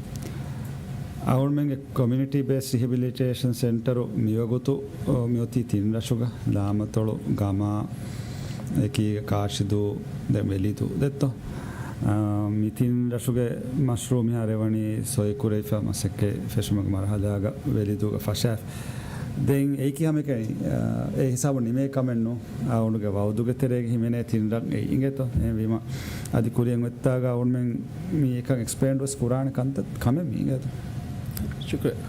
އަޅުގަނޑުމެންގެ ކޮމިއުނިޓީ ބޭސްޑް ރިހެބިލިޓޭޝަން ސެންޓަރު މިވަގުތު، އޮ، މިއޮތީ ތިން ރަށުގަ، ލާމަތޮޅު، ގަމާ، އެކީގަ ކާށިދޫ، ދެން ވެލިދޫ ދެއްތޯ. އާ، މި ތިން ރަށުގެ މަޝްރޫއު މިހާރު އެވަނީ ސޮއިކުރެވިފަ މަސައްކަތް ފެށުމުގެ މަރުހަލާގަ ވެލިދޫގަ ފަށާފަ. ދެން އެއީކީ ހަމައެކަނި، އާ، އެ ހިސާބު ނިމޭ ކަމެއް ނޫން. އާ، އަޅުގަނޑުގެ ވައުދުގެ ތެރޭގަ ހިމެނޭ ތިން ރަށް އެ އިނގޭތޯ. އެހެންވީމަ އަދި ކުރިއަށް އޮތްތާގަ އަޅުގަނޑުމެން މި އެކަން އެކްސްޕޭންޑް ވެސް ކުރާނެ ކަންތައް ކަމެއް މީގެ. ޝުކުރިއްޔާ.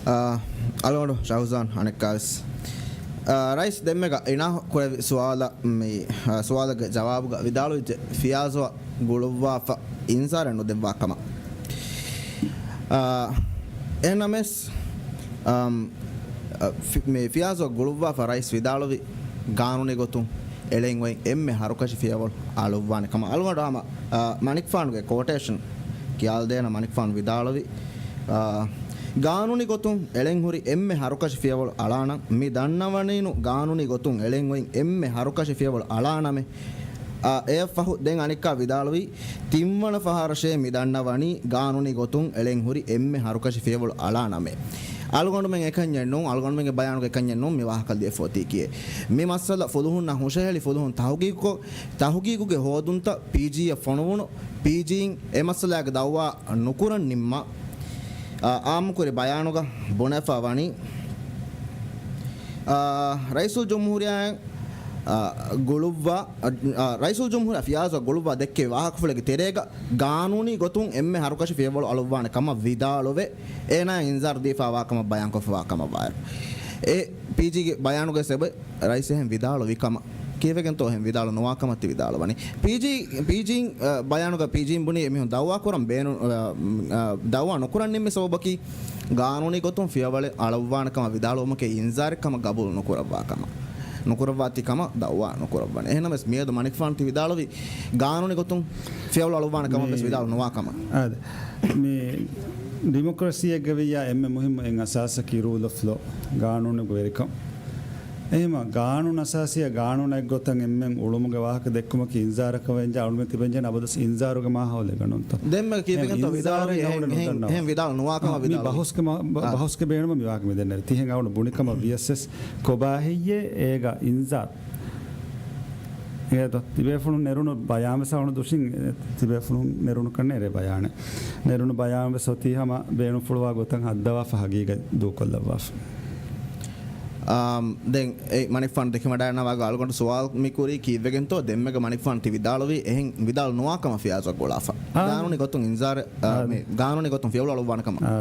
އާ، އަޅުގަނޑު ޝަހުޒާން އަނެއްކާވެސް. އާ، ރައީސް ދެންމެގަ އިނާހު ކުރެއްވި ސުވާލަށް މި، އާ، ސުވާލަށް ޖަވާބުގަ ވިދާޅުވިއްޖެ ފިޔާޒުއަށް ގުޅުއްވާފަ އިންޒާރެއް ނުދެއްވާ ކަމަށް. އާ، އެހެންނަމަވެސް، އަމް، އަ، ފި-، މި ފިޔާޒުއަށް ގުޅުއްވާފަ ރައީސް ވިދާޅުވި ގާނޫނީ ގޮތުން އެޅެން އޮތް އެންމެ ހަރުކަށި ފިޔަވަޅު އަޅުއްވާނެ ކަމަށް. އަޅުގަނޑު ހަމަ، އަ، މަނިކުފާނުގެ ކޯޓޭޝަން ކިޔާލަދޭނަ މަނިކުފާނު ވިދާޅުވި، އަ، ގާނޫނީ ގޮތުން އެޅެން ހުރި އެންމެ ހަރުކަށި ފިޔަވަޅު އަޅާނަން. މި ދަންނަވަނީނު ގާނޫނީ ގޮތުން އެޅެން އޮތް އެންމެ ހަރުކަށި ފިޔަވަޅު އަޅާނަމޭ. އާ، އެއަށްފަހު ދެން އަނެއްކާ ވިދާޅުވީ، ތިންވަނަ ފަހަރަށޭ މި ދަންނަވަނީ ގާނޫނީ ގޮތުން އެޅެން ހުރި އެންމެ ހަރުކަށި ފިޔަވަޅު އަޅާ ނަމޭ. އަޅުގަނޑުމެން އެކަންޏެއް ނޫން، އަޅުގަނޑުމެންގެ ބަޔާނުގަ އެކަންޏެއް ނޫން މި ވާހަކަ ލިޔެފަ އޮތީކީއެއް. މި މައްސަލަ ފުލުހުންނަށް ހުށަހެޅި ފުލުހުން ތަހުގީގުކޮށް، ތަހުގީގުގެ ހޯދުންތައް ޕީޖީއަށް ފޮނުވުނު، ޕީޖީއިން އެ މައްސަލާގެ ދައުވާ ނުކުރަން ނިންމާ، އާ، އާއްމުކުރި ބަޔާނުގަ ބުނެފަ ވަނީ، އާ، ރައީސުލްޖުމްހޫރިއްޔާއިން، އާ، ގުޅުއްވާ، އާ، ރައީސުލްޖުމްހޫރިއްޔާ ފިޔާޒުއަށް ގުޅުއްވާ ދެއްކެވި ވާހަކަފުޅެއްގެ ތެރޭގަ ގާނޫނީ ގޮތުން އެންމެ ހަރުކަށި ފިޔަވަޅު އަޅުއްވާނެ ކަމަށް ވިދާޅުވެ، އޭނާއަށް އިންޒާރު ދީފާ ވާ ކަމަށް ބަޔާންކޮށްފަ ވާ ކަމަށް ވާއިރު، އެ ޕީޖީގެ ބަޔާނުގައި ސެބަ ރައީސް އެހެން ވިދާޅުވި ކަމަށް ކީއްވެގެންތޯ އެހެން ވިދާޅު ނުވާ ކަމަށް ތި ވިދާޅުވަނީ؟ ޕީޖީ، ޕީޖީން، އަ، ބަޔާނުގަ ޕީޖީން ބުނީ އެމީހުން ދައުވާ ކުރަން ބޭނުން، އަ، އަ، ދައުވާ ނުކުރަން ނިންމި ސަބަބަކީ ގާނޫނީ ގޮތުން ފިޔަވަޅެއް އަޅުއްވާނެ ކަމަށް ވިދާޅުވުމަކީ އިންޒާރެއް ކަމަށް ގަބޫލު ނުކުރައްވާ ކަމަށް، ނުކުރައްވާތީ ކަމަށް ދައުވާ ނުކުރައްވަނީ. އެހެންނަމަވެސް މިއަދު މަނިކުފާނު ތި ވިދާޅުވީ ގާނޫނީ ގޮތުން ފިޔަވަޅު އަޅުއްވާނެ ކަމަށް ވެސް މި ވިދާޅު ނުވާ ކަމަށް. އާދެ. މި ޑިމޮކްރަސީއެއްގަ ވިއްޔާ އެންމެ މުހިއްމު އެއް އަސާސަކީ ރޫލް އޮފް ލޯ، ގާނޫނުގެ ވެރިކަން. އެހެމަ ގާނޫނު އަސާސީއަށް ގާނޫނާ އެއްގޮތަށް އެންމެން އުޅުމުގެ ވާހަކަ ދެއްކުމަކީ އިންޒާރަކަށް ވެއްޖެ އަޅުމެން ތިބެންޖެހޭނެ އަބަދުވެސް އިންޒާރުގެ މާހައުލެއްގަ ނޫންތޯ؟ ދެންމެ ކީއްވެގެންތޯ ވިދާޅުވީ އެހެން، އެހެން، އެހެން ވިދާޅު ނުވާ ކަމަށް ވިދާޅުވީ؟ ބަހުސްގެ މަ-، ބަ-، އާ. ބަހުސްގެ ބޭނުމަށް މި ވާހަކަ މި ދެންނެވި. ތިހެން އަޅުގަނޑު ބުނި ކަމަށް ވިޔަސް ވެސް ކޮބާ ހެއްޔޭ އޭގަ އިންޒާރު؟ އޭ ދޯ، ތިބޭފުޅުން ނެރުނު ބަޔާން ވެސް އަޅުގަނޑު ދުށިން، ތިބޭފުޅުން ނެރުނު ކަންނޭ އެރޭ ބަޔާނެއް. ނެރުނު ބަޔާން ވެސް އޮތީ ހަމަ ބޭނުންފުޅުވާ ގޮތަށް ހައްދަވާފަ ހަގީގަތް ދޫކޮށްލައްވާފަ. އާ، ދެން އެ މަނިކުފާނު ދެކިވަޑައިގަންނަވާ ގޮތަށް އަޅުގަނޑު ސުވާލު މި ކުރީ ކީއްވެގެންތޯ؟ ދެންމެގަ މަނިކުފާނު ތި ވިދާޅުވީ އެހެން ވިދާޅު ނުވާ ކަމަށް ފިޔާޒުއަށް ގުޅާފަ. އާ. ގާނޫނީ ގޮތުން އިންޒާރެއް، އާ، އާ. މި ގާނޫނީ ގޮތުން ފިޔަވަޅު އަޅުއްވާނެ ކަމަށް. އާ،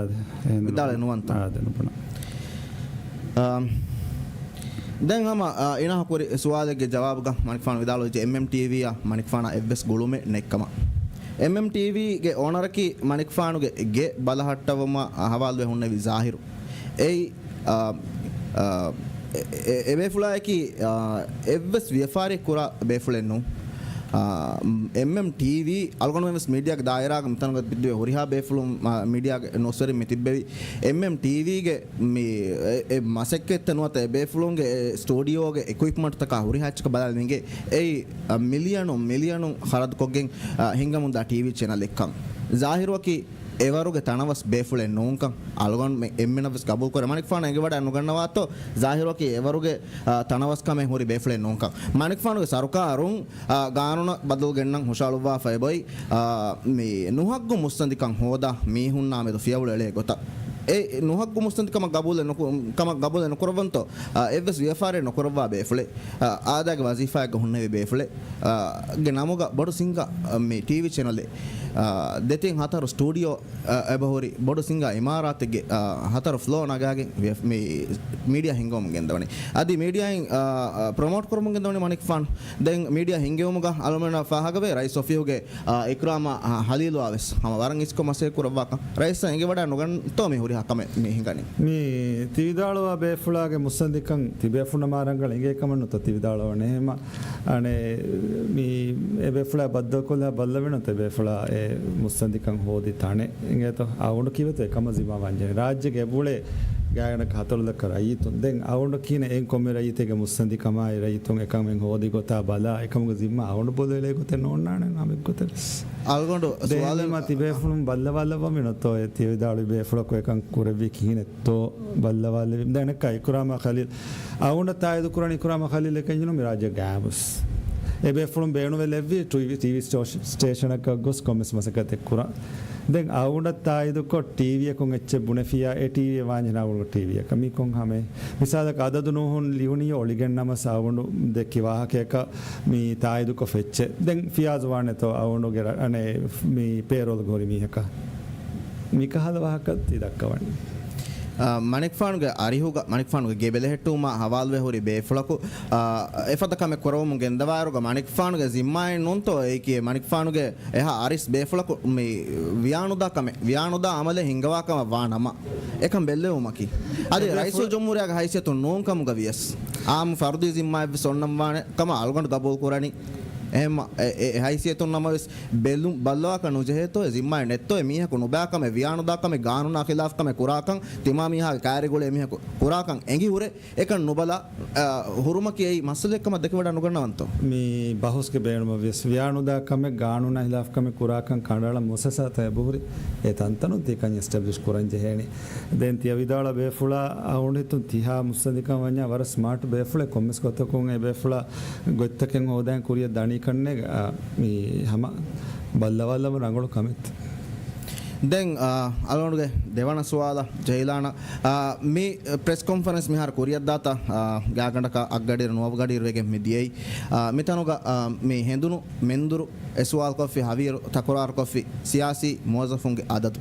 އެހެން ވިދާޅުވެ ނުވަންތޯ؟ އާ، ދެން ނުބުނާ. އާ، ދެން ހަމަ، އާ، އިނާހު ކުރި ސުވާލެއްގެ ޖަވާބުގަ މަނިކުފާނު ވިދާޅުވެއްޖެ އެމްއެމްޓީވީއާ މަނިކުފާނާ އެއްވެސް ގުޅުމެއް ނެތްކަމަށް. އެމްއެމްޓީވީގެ އޯނަރަކީ މަނިކުފާނުގެ ގެ ބަލަހައްޓަވުމަށް ހަވާލުވެ ހުންނެވި ޒާހިރު. އެއީ، އާ، އާ، އެ، އެ، އެ، އެ ބޭފުޅާއަކީ، އާ، އެއްވެސް ވިޔަފާރިއެއް ކުރާ ބޭފުޅެއް ނޫން. އާ، އެމްއެމްޓީވީ އަޅުގަނޑުމެން ވެސް މީޑިއާގެ ދާއިރާގަ މިތަނުގަ ތިއްބެވި ހުރިހާ ބޭފުޅުން، އާ، މީޑިއާގެ ނޫސްވެރިން މި ތިއްބެވި. އެމްއެމްޓީވީގެ މި އެ، އެ މަސައްކަތްތައް ނުވަތަ އެ ބޭފުޅުންގެ އެ ސްޓޫޑިއޯގެ އިކުއިޕްމަންޓްތަކާ ހުރިހާ އެއްޗަކަށް ބަލާލި މިގެ އެއީ، އަ، މިލިޔަނުން މިލިޔަނުން ޚަރަދުކޮށްގެން، އަ، ހިންގަމުންދާ ޓީވީ ޗެނަލެއްކަން. ޒާހިރުއަކީ އެވަރުގެ ތަނަވަސް ބޭފުޅެއް ނޫންކަން އަޅުގަނޑުމެން އެންމެނަށް ވެސް ގަބޫލުކުރޭ. މަނިކުފާނު އެނގިވަޑައި ނުގަންނަވާތޯ ޒާހިރުއަކީ އެވަރުގެ، އަ، ތަނަވަސްކަމެއް ހުރި ބޭފުޅެއް ނޫންކަން. މަނިކުފާނުގެ ސަރުކާރުން އާ، ގާނޫނަށް ބަދަލު ގެންނަން ހުށަހަޅުއްވާފައި އޮތް، އާ، މި ނުހައްގު މުއްސަނދިކަން ހޯދާ މީހުންނާ މެދު ފިޔަވަޅު އެޅޭ ގޮތަށް. އެ ނުހައްގު މުއްސަނދިކަމަށް ގަބޫލެއް ނުކު-، ކަމަށް ގަބޫލެއް ނުކުރައްވަންތޯ، އާ، އެއްވެސް ވިޔަފާރިއެއް ނުކުރައްވާ ބޭފުޅެއް، އާ، އާދައިގެ ވަޒީފާއެއްގަ ހުންނެވި ބޭފުޅެއް، އާ، ގެ ނަމުގަ ބޮޑު ސިންގާ، އާ، މި ޓީވީ ޗެނަލެއް، އާ، ދެތިން ހަތަރު ސްޓޫޑިއޯ އެބަހުރި ބޮޑު ސިނގާ އިމާރާތެއްގެ، އާ، ހަތަރު ފްލޯ ނަގާގެން ވިޔަ-، މި މީޑިއާ ހިންގަވަމުން ގެންދަވަނީ. އަދި މީޑިއާއިން، އާ، ޕްރޮމޯޓް ކުރަމުން ގެންދަވަނީ މަނިކުފާނު. ދެން މީޑިއާ ހިންގެވުމުގަ އަޅުމެންނަށް ފާހަގަވޭ ރައީސް އޮފީހުގެ، އާ، އިކްރާމާ، އާ، ހަލީލުއާ ވެސް ހަމަ ވަރަށް އިސްކޮށް މަސައްކަތް ކުރައްވާކަން. ރައީސްއަށް އެނގިވަޑައި ނުގަންތޯ މި ހުރިހާ ކަމެއް މި ހިނގަނީ؟ މި ތިވިދާޅުވާ ބޭފުޅާގެ މުއްސަނދިކަން ތިބޭފުޅުންނަށް މާ ރަނގަޅަށް އެނގޭ ކަމަށް ނުތަ ތިވިދާޅުވަނީ. އެހެމަ އަނެއް މި އެ ބޭފުޅާ ބައްދަލުކޮށްލާ ބައްލަވެން އޮތް ބޭފުޅާ އެ މުއްސަނދިކަން ހޯދި ތަނެއް އިނގޭތޯ. އަވަނޑު ކީވެތޯ އެކަމަށް ޒިންމާ ވަންޖެހޭ. ރާއްޖޭގެ އެބުޅޭ ގާތްގަނޑަކަށް ހަތަރު ލައްކަ ރައްޔިތުން. ދެން އަވަނޑު ކީނެ އެއިން ކޮންމެ ރައްޔިތެއްގެ މުއްސަނދިކަމާއި ރައްޔިތުން އެކަމެއް ހޯދި ގޮތާ ބަލާ އެކަމުގެ ޒިންމާ އަވަނޑު ބޮލެލޭ ގޮތެއް ނޯންނާނެ އަމެއް ގޮތެއް. އަޅުގަނޑު ދެން ސުވާލެއް މި ތިބޭފުޅުން ބައްލަވާލައްވަމެން އޮތޯ އެ ތިވިދާޅުވި ބޭފުޅަކު އެކަން ކުރެއްވީ ކިހިނެއްތޯ؟ ބައްލަވާލެވި. ދެން އަނެއްކާ އިކްރާމާ ޚަލީލް އަވަނޑަށް ތާއީދު ކުރަނީ އިކްރާމާ ޚަލީލް އެކަންޏެއް ނޫން މި ރާއްޖޭ ގާތްގަނޑަކަށް ވެސް. އެ ބޭފުޅުން ބޭނުންވެ ލެއްވި ޓީވީ، ޓީވީ ސްޓޭޝ-، ސްޓޭޝަނަކަށް ގޮސް ކޮންމެސް މަސައްކަތެއް ކުރަން. ދެން އަވަނޑަށް ތާއީދުކޮށް ޓީވީއަކުން އެއްޗެއް ބުނެފިއްޔާ އެ ޓީވީއެއް ވާންޖެހޭ އަވަނޑު ޓީވީއަކަށް. މީ ކޮން ހަމައެއް؟ މިސާލަކަށް އަދަދު ނޫހުން ލިޔުނީ އޮޅިގެން ނަމަސް އަވަނޑު ދެއްކި ވާހަކަޔަކަށް މި ތާއީދުކޮށް ފެއްޗެއް. ދެން ފިޔާޒު ވާނެތޯ އަވަނޑުގެ ރަ-، އަނެއް މި ޕޭރޯލްގަ ހުރި މީހަކަށް. މިކަހަލަ ވާހަކަ ތި ދައްކަވަނީ. އާ، މަނިކުފާނުގެ އަރިހުގަ، މަނިކުފާނުގެ ގެ ބެލެހެއްޓުމާ ހަވާލުވެ ހުރި ބޭފުޅަކު، އާ، އެފަދަ ކަމެއް ކުރަވަމުން ގެންދަވާއިރުގަ މަނިކުފާނުގެ ޒިންމާއެއް ނޫންތޯ އެއީކީ މަނިކުފާނުގެ އެހާ އަރިސް ބޭފުޅަކު މި ވިޔާނުދާ ކަމެއް، ވިޔާނުދާ އަމަލެއް ހިންގަވާ ކަމަށް ވާ ނަމަ، އެކަން ބެއްލެވުމަކީ. އަދި އެ ބޭފުޅ- ރައީސުލްޖުމްހޫރިއްޔާގެ ހައިސިއްޔަތުން ނޫން ކަމުގަ ވިޔަސް، އާއްމު ފަރުދީ ޒިންމާއެއްވެސް އޮންނަން ވާނެ ކަމަށް އަޅުގަނޑު ގަބޫލު ކުރަނީ. އެހެން އެ، އެ، އެ ހައިސިއްޔަތުން ނަމަވެސް ބެލު-، ބައްލަވާކަށް ނުޖެހޭތޯ، އެ ޒިންމާއެއް ނެތްތޯ، އެ މީހަކު ނުބާ ކަމެއް، ވިޔާނުދާ ކަމެއް، ގާނޫނާ ޚިލާފް ކަމެއް ކުރާކަން، ތިމާ މީހާގެ ކައިރިގުޅޭ މީހަކު ކުރާކަން އެނގި ހުރެ، އެކަން ނުބަލާ، އަ، ހުރުމަކީ އެއީ މައްސަލައެއް ކަމަށް ދެކެވަޑައި ނުގަންނަވަންތޯ؟ މި ބަހުސްގެ ބޭނުމަށް ވިޔަސް، ވިޔާނުދާ ކަމެއް، ގާނޫނާ ޚިލާފް ކަމެއް ކުރާކަން ކަނޑައަޅަން މުއައްސަސާތައް އެބަހުރި، އެ ތަންތަނުން ތިކަން އެސްޓެބްލިޝް ކުރަން ޖެހޭނީ. ދެން ތިޔަ ވިދާޅުވި ބޭފުޅާ އަޅުގަނޑު ހިތުން ތިހާ މުއްސަނދިކަން ވަންޏާ ވަރަށް ސްމާޓް ބޭފުޅެއް. ކޮންމެސް ގޮތަކުން އެ ބޭފުޅާ ގޮތްތަކެއް ހޯދަން ކުރިއަށް ދަނީ ކަންނޭނގެ، އާ، މި ހަމަ ބައްލަވާލަމުން ރަނގަޅު ކަމެއް. ދެން، އާ، އަޅުގަނޑުގެ ދެވަނަ ސުވާލަށް ޖެހިލާނަން، އާ، މި ޕްރެސް ކޮންފަރެންސް މިހާރު ކުރިއަށްދާތާ، އާ، ގާތްގަނޑަކަށް އަށްގަޑިއިރު ނުވަވަގަޑިއިރު ވެގެން މި ދިޔައީ. އާ، މިތަނުގަ، އާ، މި ހެނދުނު މެންދުރު އެ ސުވާލުކޮށްފި ހަވީރު ތަކުރާރުކޮށްފި ސިޔާސީ މުވައްޒަފުންގެ އަދަދު.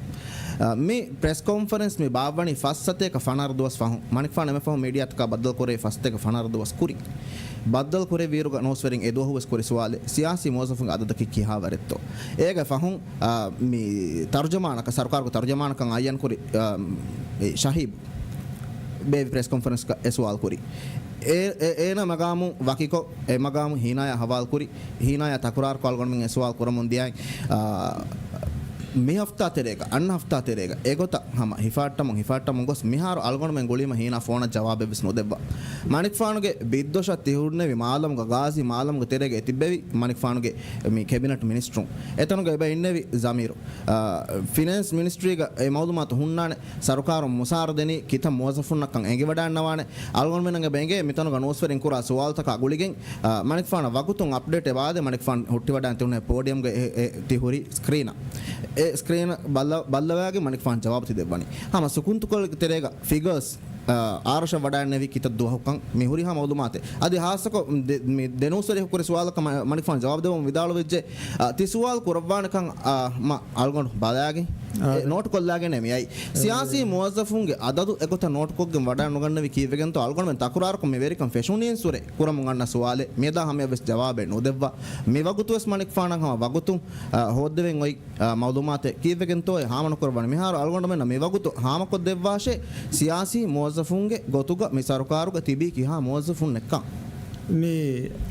އާ، މި ޕްރެސް ކޮންފަރެންސް މި ބާއްވަނީ ފަސް ސަތޭކަ ފަނަރަ ދުވަސް ފަހުން. މަނިކުފާނު އެންމެ ފަހުން މީޑިއާތަކާ ބައްދަލުކުރެއްވި ފަސް ސަތޭކަ ފަނަރަ ދުވަސް ކުރިން. ބައްދަލުކުރެއްވިއިރުގަ ނޫސްވެރިން އެ ދުވަހުވެސް ކުރި ސުވާލެއް، ސިޔާސީ މުވައްޒަފުންގެ އަދަދަކީ ކިހާވަރެއްތޯ؟ އޭގެ ފަހުން، އާ، މި ތަރުޖަމާނަކަށް، ސަރުކާރުގެ ތަރުޖަމާނަކަށް އައްޔަންކުރި، އާ، އެ ޝަހީބް ބޭއްވި ޕްރެސް ކޮންފަރެންސްގަ އެ ސުވާލު ކުރި. އޭ، އޭ، އޭނާ މަގާމު ވަކިކޮށް، އެ މަގާމު ހީނާޔާ ހަވާލު ކުރި. ހީނާޔާ ތަކުރާރުކޮށް އަޅުގަނޑުމެން އެ ސުވާލު ކުރަމުން ދިޔައިން، އާ، މި ހަފްތާ ތެރޭގަ، އަންނަ ހަފްތާ ތެރޭގަ އެގޮތަށް ހަމަ ހިފާއްޓަމުން، ހިފާއްޓަމުން ގޮސް މިހާރު އަޅުގަނޑުމެން ގުޅީމަ ހީނާ ފޯނަށް ޖަވާބެއްވެސް ނުދެއްވާ. މަނިކުފާނުގެ ބިއްދޮށަށް ތި ހުންނެވި މާލަމުގަ، ގާޒީ މާލަމުގަ ތެރޭގަ އެ ތިއްބެވި މަނިކުފާނުގެ މި ކެބިނެޓް މިނިސްޓްރުން. އެތަނުގަ އެބަ އިންނެވި ޒަމީރު. އާ، ފިނޭންސް މިނިސްޓްރީގަ އެ މައުލޫމާތު ހުންނާނެ. ސަރުކާރުން މުސާރަ ދެނީ ކިތައް މުވައްޒަފުންނަށްކަން އެނގިވަޑައިންނަވާނެ. އަޅުގަނޑުމެންނަށް އެބަ އެނގޭ މިތަނުގަ ނޫސްވެރިން ކުރާ ސުވާލުތަކާ ގުޅިގެން، އާ، މަނިކުފާނަށް ވަގުތުން އަޕްޑޭޓް އެބައާދޭ. މަނިކުފާނު ހުއްޓިވަޑައިން ތިހުނެ ޕޯޑިއަމްގަ އެ، އެ، ތި ހުރި ސްކްރީނަށް. އެ ސްކްރީނަށް ބައްލަ-، ބައްލަވާގެން މަނިކުފާނު ޖަވާބު ތި ދެއްވަނީ. ހަމަ ސުކުންތުކޮޅެއްގެ ތެރޭގަ ފިގަރސް، އާ، އާރަށަށް ވަޑައިންނެވި ކިތައް ދުވަހުކަން މި ހުރިހާ މައުލޫމާތެއް. އަދި ހާއްސަކޮށް ދެ-، މި ދެ ނޫސްވެރިޔަކު ކުރި ސުވާލަކަށް މަ-، މަނިކުފާނު ޖަވާބު ދެއްވަމުން ވިދާޅުވެއްޖެ، އާ، ތި ސުވާލު ކުރައްވާނެކަން، އާ، މަ އަޅުގަނޑު ބަލާގެން، އެ، ނޯޓު ކޮށްލާގެން މިއައި. ސިޔާސީ މުވައްޒަފުންގެ އަދަދު އެގޮތަށް ނޯޓުކޮށްގެން ވަޑައިނުގަންނެވި ކީއްވެގެންތޯ އަޅުގަނޑުމެން ތަކުރާރުކޮށް މި ވެރިކަން ފެށުނީންސުރެ ކުރަމުން އަންނަ ސުވާލެއް. މިއަދާ ހަމަޔަށްވެސް ޖަވާބެއް ނުދެއްވާ. މި ވަގުތުވެސް މަނިކުފާނަށް ހަމަ ވަގުތުން، އަ، ހޯއްދެވެން އޮތް، އަ، މައުލޫމާތެއް ކީއްވެގެންތޯއޭ ހާމަނުކުރައްވަނީ. މިހާރު އަޅުގަނޑުމެންނަށް މި ވަގުތު ހާމަކޮށްދެއްވާށޭ ސިޔާސީ މުވައްޒަފުންގެ ގޮތުގަ މި ސަރުކާރުގަ ތިބީ ކިހާ މުވައްޒަފުންނެއްކަން. މި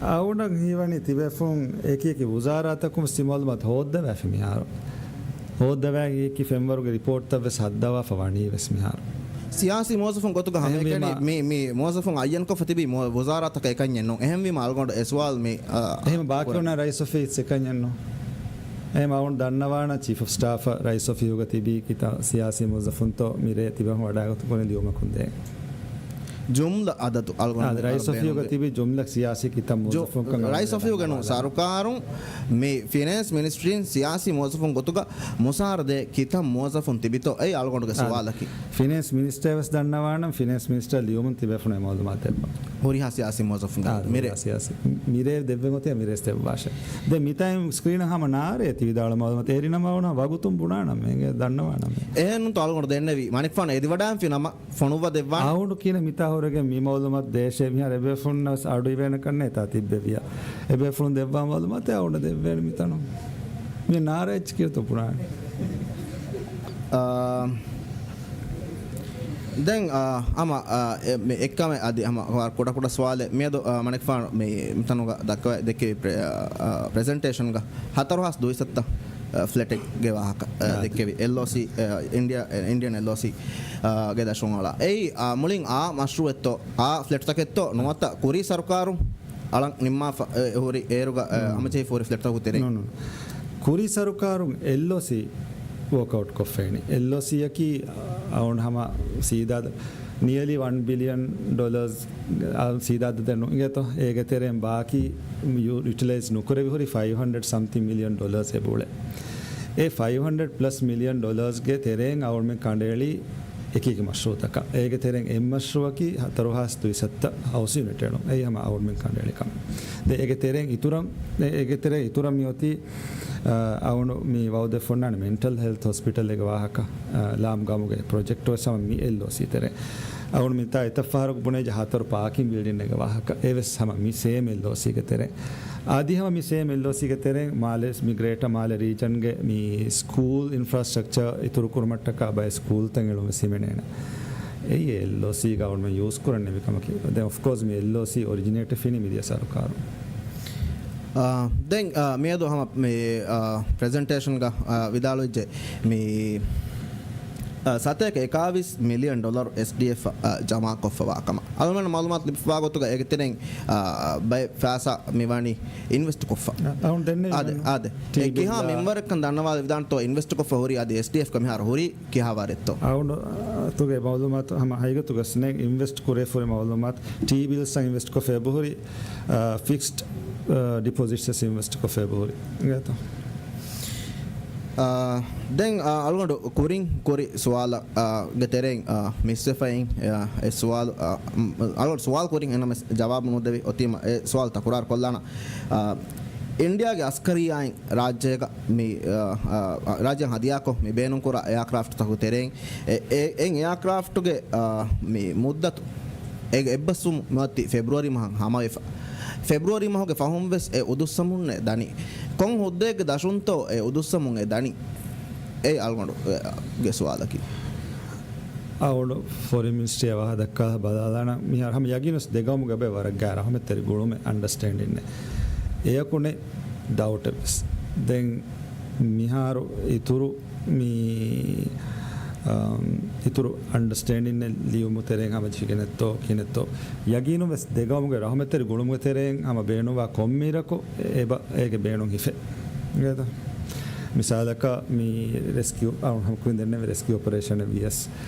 އަޅުގަނޑަށް ހީވަނީ ތިބޭފުޅުން އެކި އެކި ވުޒާރާތަކުން ސި މައުލޫމާތު ހޯއްދަވާފި މިހާރު. ހޯއްދަވާ އެކި ފެންވަރުގެ ރިޕޯޓްތައް ވެސް ހައްދަވާފަ ވަނީ ވެސް މިހާރު. ސިޔާސީ މުވައްޒަފުން ގޮތުގަ ހަމައެކަނި އެހެންވީމާ، މި، މި މުވައްޒަފުން އައްޔަންކޮށްފަ ތިބީ މު-، ވުޒާރާތަކަށް އެކަންޏެއް ނޫން. އެހެންވީމާ އަޅުގަނޑު އެ ސުވާލު މި، އާ، އެހެން ބާކީ ކުރަން. އޮންނަ ރައީސް އޮފީސް އެކަންޏެއް ނޫން. އެހެން އަޅުގަނޑު ދަންނަވާނަން ޗީފް އޮފް ސްޓާފަށް ރައީސް އޮފީހުގަ ތިބީ ކިތައް ސިޔާސީ މުވައްޒަފުންތޯ މިރޭ ތިބެފަ ވަޑާގަތު ކުރިން ލިޔުމަކުން ދޭން. ޖުމްލަ އަދަދު އަޅުގަނޑު އާދެ، ރައީސް އޮފީހުގަ ބޭނުންވޭ. ތިބި ޖުމްލަ ސިޔާސީ ކިތައް ޖު-، މުވައްޒަފުންކަން ރައީސް އޮފީހުގަ ނޫން، ސަރުކާރުން މި ފިނޭންސް މިނިސްޓްރީން ސިޔާސީ މުވައްޒަފުން ގޮތުގަ މުސާރަ ދޭ ކިތައް މުވައްޒަފުން ތިބިތޯ؟ އެއީ އަޅުގަނޑުގެ އާދެ. ސުވާލަކީ. ފިނޭންސް މިނިސްޓަރ ވެސް ދަންނަވާނަން، ފިނޭންސް މިނިސްޓަރ ލިޔުމުން ތިބޭފުޅުން އެ މައުލޫމާތެއް އެބަ. ހުރިހާ ސިޔާސީ މުވައްޒަފުން އާދެ، މިރޭ. ހުރިހާ ސިޔާސީ. މިރޭ ދެއްވެން އޮތީ މިރޭސް ދެއްވާށޭ. ދެން މިތާ ސްކްރީނަށް ހަމަ ނާރޭ ތި ވިދާޅު މައުލޫމާތު އޭރި ނަމަ ވަނަ ވަގުތުން ބުނާނަމޭ ދަންނަވާނަމޭ. އެހެންނުތޯ އަޅުގަނޑު ދެންނެވީ. މަނިކުފާނު އެދިވަޑާންފި ނަމަ ފޮނުއްވަ ދެއްވާނެ. އަޅުގަނޑު ކިޔަނީ މިތާ ހުރެގެން މި މައުލޫމާތު ދޭށޭ މިހާރު އެބޭފުޅުންނަށް ވެސް އަޑު އިވޭނެ ކަންނޭތާ ތިއްބެވިޔާ. އެބޭފުޅުން ދެއްވާ މައުލޫމާތެއް އަޅުގަނޑަށް ދެއްވޭނެ މިތަނުން. މި ނާރާ އެއްޗި ކިޔަތޯ ބުނާނެ. އާ، ދެން، އާ، ހަމަ، އާ، އެ، މި އެއްކަމެއް އަދި ހަމަ ކުޑަ ކުޑަ ސުވާލެއް މިއަދު، އާ، މަނިކުފާނު މި، މިތަނުގަ ދައްކަވައި ދެއްކެވި ޕްރެ-، އާ، ޕްރެޒެންޓޭޝަންގަ ހަތަރު ހާސް ދުއިސައްތަ ފްލެޓެއްގެ ވާހަކަ، އާ، ދެއްކެވި އެލްއޯސީ، އާ، އިންޑިއާ، އިންޑިއަން އެލްއޯސީ، އާ، ގެ ދަށުން އަޅާ. އެއީ، އާ، މުޅިން އާ މަޝްރޫއެއްތޯ، އާ ފްލެޓްތަކެއްތޯ ނުވަތަ ކުރީ ސަރުކާރުން އަޅަން ނިންމާފަ، އެ، ހުރި އޭރުގަ، އެ، ނޫން. ހަމަޖެހިފަ ހުރި ފްލެޓްތަކުގެ ތެރެއިން. ނޫން، ނޫން. ކުރީ ސަރުކާރުން އެލްއޯސީ ވޯކްއައުޓް ކޮށްފައިނީ. އެލްއޯސީއަކީ އަ، އައުން ހަމަ ސީދާ ނިއަލީ ވަން ބިލިއަން ޑޮލަރސް، އަ، ސީދާ ދެން ނު އިނގޭތޯ. އޭގެ ތެރެއިން ބާކީ ޔު-، ޔުޓިލައިޒް ނުކުރެވި ހުރި ފައިވް ހަންޑްރެޑް ސަމްތިން މިލިއަން ޑޮލަރސް އެބައުޅޭ. އެ ފައިވް ހަންޑްރެޑް ޕްލަސް މިލިއަން ޑޮލަރސްގެ ތެރެއިން އައުންމެން ކަނޑައެޅީ އެކި އެކި މަޝްރޫއުތަކަށް. އޭގެ ތެރެއިން އެއް މަޝްރޫއަކީ ހަތަރު ހާސް ދުއިސައްތަ ހައުސް ޔުނިޓް އެޅުން. އެއީ ހަމަ އައުންމެން ކަނޑައެޅި ކަމެއް. ދެ އޭގެ ތެރެއިން އިތުރަށް، އޭގެ ތެރެއިން އިތުރަށް މިއޮތީ، އަ، އައުނު މި ވައުދެއް ފޮންނާނެ މެންޓަލް ހެލްތް ހޮސްޕިޓަލް އޭގެ ވާހަކަ، އަ، ލާމް ގަމުގެ ޕްރޮޖެކްޓް ވެސް ހަމަ މި އެލްއޯސީ ތެރޭ. އައުނު މިތާ އެތައް ފަހަރަކު ބުނެއްޖެ ހަތަރު ޕާކިން ބިލްޑިން އޭގެ ވާހަކަ. އެވެސް ހަމަ މި ސޭމް އެލްއޯސީގެ ތެރޭ. އަދި ހަމަ މި ސޭމް އެލްއޯސީގެ ތެރެއިން މާލެ-، މި ގްރޭޓަ މާލެ ރީޖަންގެ މި ސްކޫލް އިންފްރާސްޓްރަކްޗަރ އިތުރު ކުރުމަށްޓަކާ ބައެއް ސްކޫލްތައް އެޅުން ވެސް ހިމެނޭނެ. އެއީ އެލްއޯސީގަ އަޅުގަނޑުމެން ޔޫސް ކުރަން ނެވި ކަމަކީ. ދެން އޮފްކޯސް މި އެލްއޯސީ އޮރިޖިނޭޓް ފިނި މިދިޔަ ސަރުކާރު. އާ، ދެން، އާ، މިއަދު ހަމަ މި، އާ، ޕްރެޒެންޓޭޝަންގަ، އާ، ވިދާޅުވެއްޖެ މި، އާ، ސަތޭކަ އެކާވީސް މިލިއަން ޑޮލަރު އެސްޑީއެފް، އާ، ޖަމާކޮށްފަވާ ކަމަށް. އަޅުގަނޑު މައުލޫމާތު ލިބިފަވާ ގޮތުގަ އޭގެ ތެރެއިން، އާ، ބައެއް ފައިސާ މިވަނީ އިންވެސްޓް ކޮށްފަ. އަ-، އައުން ދެންނެވި އާދެ، އަންނަ. އާދެ. ޓީ އެ ކިހާ ބިލް އާ. މިންވަރެއްކަން ދަންނަވާލެވިދާނެތޯ އިންވެސްޓް ކޮށްފަ ހުރީ އަދި އެސްޑީއެފްގަ މިހާރު ހުރީ ކިހާވާރެއްތޯ؟ އައުން އަތުގެ މައުލޫމާތު ހަމަ ހަގީގަތުގަސް ނެތް އިންވެސްޓް ކުރެވިފަ ހުރި މައުލޫމާތު ޓީ ބިލްސް އަށް އިންވެސްޓް ކޮށްފަ އެބަހުރި، އާ، ފިކްސްޑް، އާ، ޑިޕޮޒިޓްސް އިންވެސްޓް ކޮށްފަ އެބަހުރި. އިނގޭތޯ؟ އާ، ދެން، އާ، އަޅުގަނޑު ކުރިން ކުރި ސުވާލަށް، އާ، ގެ ތެރެއިން، އާ، މިސްވެފައިން، އާ، އެ ސުވާލު، އާ، މް، އަޅުގަނޑު ސުވާލު ކުރިން އެނަމެސް ޖަވާބު ނުދެވި އޮތީމަ އެ ސުވާލު ތަކުރާރު ކޮށްލާނަ. އާ، އިންޑިއާގެ އަސްކަރިއްޔާއިން ރާއްޖޭގަ މި، އާ، އާ، ރާއްޖޭން ހަދިޔާކޮށް މި ބޭނުންކުރާ އެއާކްރާފްޓްތަކުގެ ތެރެއިން އެ، އެ، އެއް އެއާކްރާފްޓްގެ، އާ، މި މުއްދަތު އޭގެ އެއްބަސްވުމުން މިއޮތީ ފެބްރުއަރީ މަހަށް ހަމަވެފަ. ފެބްރުއަރީ މަހުގެ ފަހުން ވެސް އެ އުދުއްސަމުންނޭ ދަނީ. ކޮން ހުއްދައެއްގެ ދަށުންތޯ އެ އުދުއްސަމުން އެ ދަނީ؟ އެއީ އަޅުގަނޑުގެ ސުވާލަކީ. އަޅުގަނޑު ފޮރިން މިނިސްޓްރީއާ ވާހަކަ ދައްކާ ބަލާލާނަން މިހާރު ހަމަ ޔަގީނުވެސް ދެގައުމުގެ ބައެއް ވަރަށް ގާތް ރަހުމަތްތެރި ގުޅުމެއް އަންޑަސްޓޭންޑިންއެއް. އެޔަކު ނެތް ޑައުޓެއް ވެސް. ދެން މިހާރު އިތުރު މި، އަމް، އިތުރު އަންޑަސްޓޭންޑިންއެއް ލިޔުމު ތެރެއިން ހަމަ ޖެހިގެނެއްތޯ ކިހިނެއްތޯ. ޔަގީނުން ވެސް ދެގައުމުގެ ރަހުމަތްތެރި ގުޅުމުގެ ތެރެއިން ހަމަ ބޭނުންވާ ކޮންމެއިރަކު އެބަ އޭގެ ބޭނުން ހިފޭ. އިނގޭތަ؟ މިސާލަކަށް މި ރެސްކިއު، އަ، ހަމަ ކުރިން ދެންނެވި ރެސްކިއު އޮޕަރޭޝަނެއް ވިޔަސް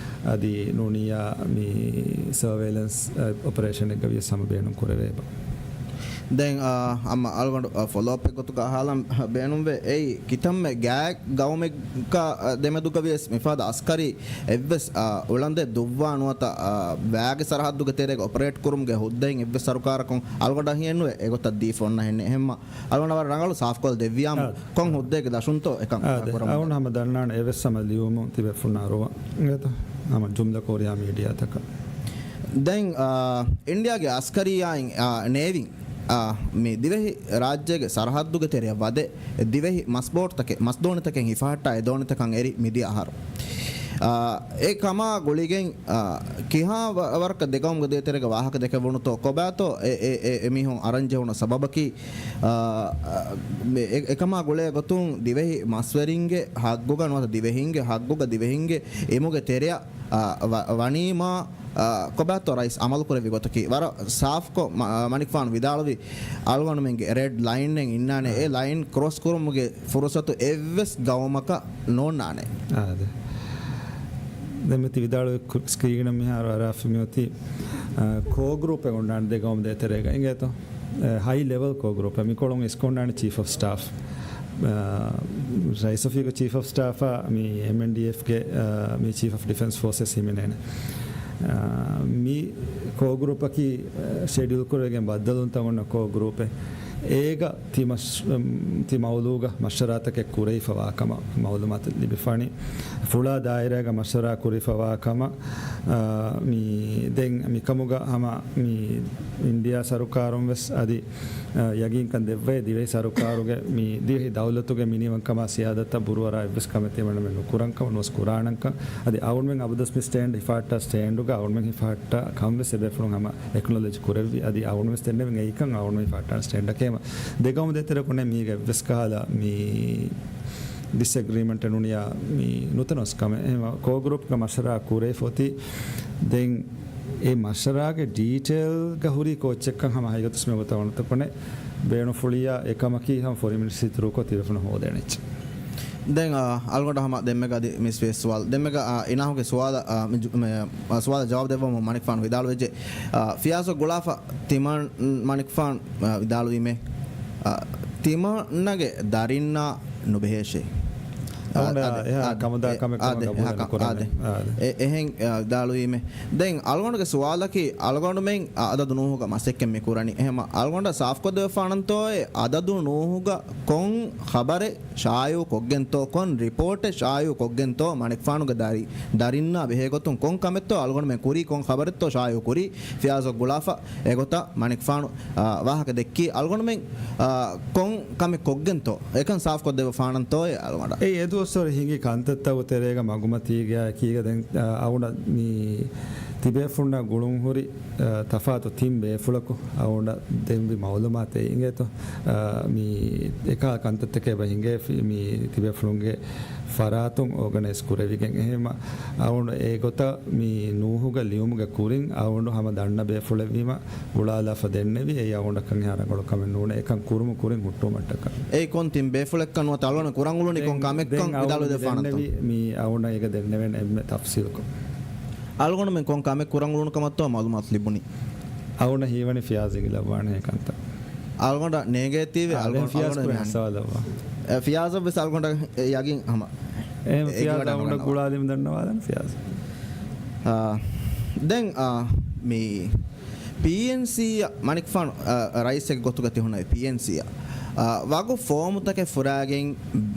އަދި ނޫނިއްޔާ މި ސަރވެލެންސް، އަ، އޮޕަރޭޝަނެއްގަ ވިޔަސް ހަމަ ބޭނުން ކުރެވޭ އެބަ. ދެން، އާ، އަމަ އަޅުގަނޑު، އާ، ފޮލޯއަޕެއް ގޮތުގަ އަހާލަން ބޭނުންވޭ. އެއީ ކިތަންމެ ގާތް ގައުމެއްގަ، އާ، ދެމެދުގަ ވިޔަސް މިފަދަ އަސްކަރީ އެއްވެސް، އާ، އުޅަނދެއް ދުއްވާ ނުވަތަ، އާ، ވައިގެ ސަރަހައްދުގެ ތެރޭގަ އޮޕަރޭޓް ކުރުމުގެ ހުއްދައިން އެއްވެސް ސަރުކާރަކުން އަޅުގަނޑަށް ހިއެއްނުވޭ އެގޮތަށް ދީފަ އޮންނަ ހެންނެއް. އެހެންމަ އަޅުގަނޑަށް ވަރަށް ރަނގަޅު ސާފްކޮށް ދެއްވިޔާމު، އާ، ކޮން ހުއްދައެއްގެ ދަށުންތޯ އެކަން އާދެ، ކުރަމުން. އަޅުގަނޑު ހަމަ ދަންނާނެ އެވެސް ހަމަ ލިޔުމުން ތިބޭފުޅުންނާ އަރުވަން. އިނގޭތޯ؟ ހަމަ ޖުމްލަ ކޯރިޔާ މީޑިއާތަކަށް. ދެން، އާ، އިންޑިޔާގެ އަސްކަރީއާއިން، އާ، ނޭވީން، އާ، މި ދިވެހި ރާއްޖޭގެ ސަރަހައްދުގެ ތެރެއަށް ވަދެ، ދިވެހި މަސްބޯޓްތަކެއް، މަސްދޯނިތަކެއް ހިފަހައްޓާ އެ ދޯނިތަކަށް އެރި މިދިޔަ އަހަރު. އާ، އެ ކަމާ ގުޅިގެން، އާ، ކިހާ ވަ-، ވަރަކަށް ދެގައުމުގެ ދޭތެރޭގަ ވާހަކަ ދެކެވުނުތޯ ކޮބާތޯ އެ، އެ، އެ، އެމީހުން އަރަން ޖެހުނު ސަބަބަކީ، އާ، އާ، އެ، އެކަމާ ގުޅޭ ގޮތުން ދިވެހި މަސްވެރިންގެ ހައްގުގަ ނުވަތަ ދިވެހިންގެ ހައްގުގަ ދިވެހިންގެ އިމުގެ ތެރެއަށް، އާ، ވަ-، ވަނީމާ، އާ، ކޮބާތޯ ރައީސް އަމަލުކުރެއްވި ގޮތަކީ ވަރަށް ސާފްކޮށް މަ-، މަނިކުފާނު ވިދާޅުވި އަޅުގަނޑުމެންގެ ރެޑް ލައިންއެއް އިންނާނެ. އާ. އެ ލައިން ކްރޮސް ކުރުމުގެ ފުރުސަތު އެއްވެސް ގައުމަކަށް ނޯންނާނެ. އާދެ. ދެން މިތި ވިދާޅުވި ކު-، ސްކްރީނަށް މިހާރު އަރާފަ މިއޮތީ، އާ، ކޯ ގްރޫޕެއް އޮންނާނެ ދެ ގައުމު ދޭތެރޭގަ އިނގޭތޯ؟ އެ، ހައި ލެވެލް ކޯ ގްރޫޕެއް. މިކޮޅުން އިސްކޮންނާނެ ޗީފް އޮފް ސްޓާފް. އާ، ރައީސް އޮފީހުގެ ޗީފް އޮފް ސްޓާފާ މި އެމްއެންޑީއެފްގެ، އާ، މި ޗީފް އޮފް ޑިފެންސް ފޯސެސް ހިމެނޭނެ. އާ، މި ކޯ ގްރޫޕަކީ، އާ، ޝެޑިއުލް ކުރެވިގެން ބައްދަލުވުންތައް އޮންނަ ކޯ ގްރޫޕެއް. އޭގަ ތި މަޝް-، ތި މައުޟޫގަ މަޝްވަރާތަކެއް ކުރެވިފަވާ ކަމަށް މައުލޫމާތު ލިބިފާނީ. ފުޅާ ދާއިރާގަ މަޝްވަރާ ކުރިފަވާ ކަމަށް، އާ، މި ދެން މިކަމުގަ ހަމަ މި އިންޑިޔާ ސަރުކާރުން ވެސް އަދި، އާ، ޔަގީންކަން ދެއްވައި ދިވެހި ސަރުކާރުގެ މި ދިވެހި ދައުލަތުގެ މިނިވަންކަމާ ސިޔާދަތަށް ބުރުވަރާ އެއްވެސް ކަމެއް ތިމަންނަމެން ނުކުރަން ކަމަށް ނުވަސް ކުރާނަން ކަމަށް. އަދި އަޅުގަނޑުމެން އަބަދުވެސް މި ސްޓޭންޑް ހިފަހައްޓާ ސްޓޭންޑުގަ އަޅުގަނޑުމެން ހިފަހައްޓާ ކަން ވެސް އެބޭފުޅުން ހަމަ އެކްނޮލެޖް ކުރެއްވި. އަދި އަޅުގަނޑުމެން ދެންނެވިން އެއީކަން އަޅުގަނޑުމެން ހިފަހައްޓާނެ ސްޓޭންޑަކީ ދެ ގައުމު ދޭތެރެ ކުނެ މީގެ އެއްވެސް ކަހަލަ މި ޑިސްއެގްރީމަންޓެއް ނޫނިޔާ މި ނުތަނަވަސް ކަމެއް. އެހެން ކޯ ގްރޫޕްގަ މަޝްވަރާ ކުރެވިފަ އޮތީ ދެން އެ މަޝްވަރާގެ ޑީޓެއިލްގަ ހުރީ ކޯއްޗެއްކަން ހަމަ ހަގީގަތު މި ގޮތަށް ވަނަތަ ކުނެ ބޭނުންފުޅިއްޔާ އެކަމަކީ ހަމަ ފޮރި މިނިޓްސް އިތުރުކޮށް ތިބޭފުޅުން ހޯދޭނެ އެއްޗެއް. ދެން، އާ، އަޅުގަނޑަށް ހަމަ ދެންމެގަ އަދި މިސް ވޭ ސުވާލު. ދެންމެގަ، އާ، އިނާހުގެ ސުވާލަށް، އާ، މި ޖު-، މެ، އާ، ސުވާލަށް ޖަވާބު ދެއްވަމުން މަނިކުފާނު ވިދާޅުވެއްޖެ. އާ، ފިޔާޒަށް ގުޅާފަ ތިމަން މަނިކުފާނު، އާ، ވިދާޅުވީމޭ، އާ، ތިމަންނަގެ ދަރިންނާ ނުބެހޭށޭ. އާ، އަވަނޑަ އާދެ، އެހާ އާދެ، ކަމުދާ އެ، ކަމެއް ކަމަށް އާދެ، ގަބޫލެއް އެހާ ކަ-، ނުކުރަން. އާދެ. އާދެ. އެ، އެހެން، އާ، ވިދާޅުވީމޭ. ދެން އަޅުގަނޑުގެ ސުވާލަކީ، އަޅުގަނޑުމެން އަ-، އަދަދު ނޫހުގަ މަސައްކަތް މި ކުރަނީ. އެހެމަ އަޅުގަނޑަށް ސާފްކޮށްދެވިފާނަންތޯއޭ، އަދަދު ނޫހުގަ ކޮން ޚަބަރެއް ޝާއިޢު ކޮށްގެންތޯ، ކޮން ރިޕޯޓެއް ޝާއިޢު ކޮށްގެންތޯ، މަނިކުފާނުގެ ދަރި-، ދަރިންނާ ބެހޭގޮތުން ކޮން ކަމެއްތޯ އަޅުގަނޑުމެން ކުރީ، ކޮން ޚަބަރެއްތޯ ޝާއިޢު ކުރީ، ފިޔާޒަށް ގުޅާފަ އެގޮތަށް މަނިކުފާނު، އާ، ވާހަކަ ދެއްކީ، އަޅުގަނޑުމެން، އާ، ކޮން ކަމެއް ކޮށްގެންތޯ، އެކަން ސާފްކޮށްދެވިފާނަންތޯއޭ އަޅުގަނޑަށް. އެއީ އެދުވަސްވަރު ހިނގި ކަންތައްތަކުގެ ތެރޭގަ މަގުމަތީގައި ކީގަ ދެން، އާ، އަޅުގަނޑަށް މި ތިބޭފުޅުންނާ ގުޅުންހުރި، އާ، ތަފާތު ތިން ބޭފުޅަކު އަޅުގަނޑަށް ދެންވި މައުލޫމާތެއް އިނގޭތޯ. އާ، މި އެކާ ކަންތައްތަކެއް އެބަ ހިނގޭ ފި-، މި ތިބޭފުޅުންގެ ފަރާތުން އޯގަނައިޒް ކުރެވިގެން. އެހެންމަ އަޅުގަނޑު އެގޮތަށް މި ނޫހުގަ ލިޔުމުގެ ކުރިން އަޅުގަނޑު ހަމަ ދަންނަ ބޭފުޅެއްވީމަ ގުޅާލާފަ ދެންނެވި. އެއީ އަޅުގަނޑަކަށް އެހާ ރަނގަޅު ކަމެއް ނޫނޭ. އެކަން ކުރުމު ކުރިން ހުއްޓުވުމަށްޓަކާ. އެއީ ކޮން ތިން ބޭފުޅެއްކަން ނުވަތަ އަޅުގަނޑު ކުރަން އުޅުނީ ކޮން ކަމެއްކަން ވިދާޅުވެދެފާނަންތޯ؟ ދެންނެވި މި އަޅުގަނޑަށް އޭގަ ދެންނެވޭނެ އެންމެ ތަފްސީލްކޮށް. އަޅުގަނޑުމެން ކޮން ކަމެއް ކުރަން އުޅުނު ކަމަށްތޯ މައުލޫމާތު ލިބުނީ؟ އަޅުގަނޑަށް ހީވަނީ ފިޔާޒް އިނގިލައްވާނެ ކަންތައް. އަޅުގަނޑަށް ނޭނގޭތީވެ، އާ، ދެން އަޅުގަނޑު، ފިޔާޒް އަޅުގަނޑު ކުރިން މިހާރު. ހައްސަވާލައްވާ. އެ، ފިޔާޒަށް ވެސް އަޅުގަނޑަށް ޔަގީން ހަމަ. އެހެން އެ، ފިޔާޒް އެގިވަޑަށް އަޅުގަނޑަށް ނުގަންނަވާ. ގުޅާލީމަ ދަންނަވާލަން ފިޔާޒް. އާ، ދެން، އާ، މި ޕީއެންސީއަށް މަނިކުފާނު، އާ، ރައީސެއްގެ ގޮތުގަ ތިހުނައި ޕީއެންސީއަށް، އާ، ވަގު ފޯމުތަކެއް ފުރާގެން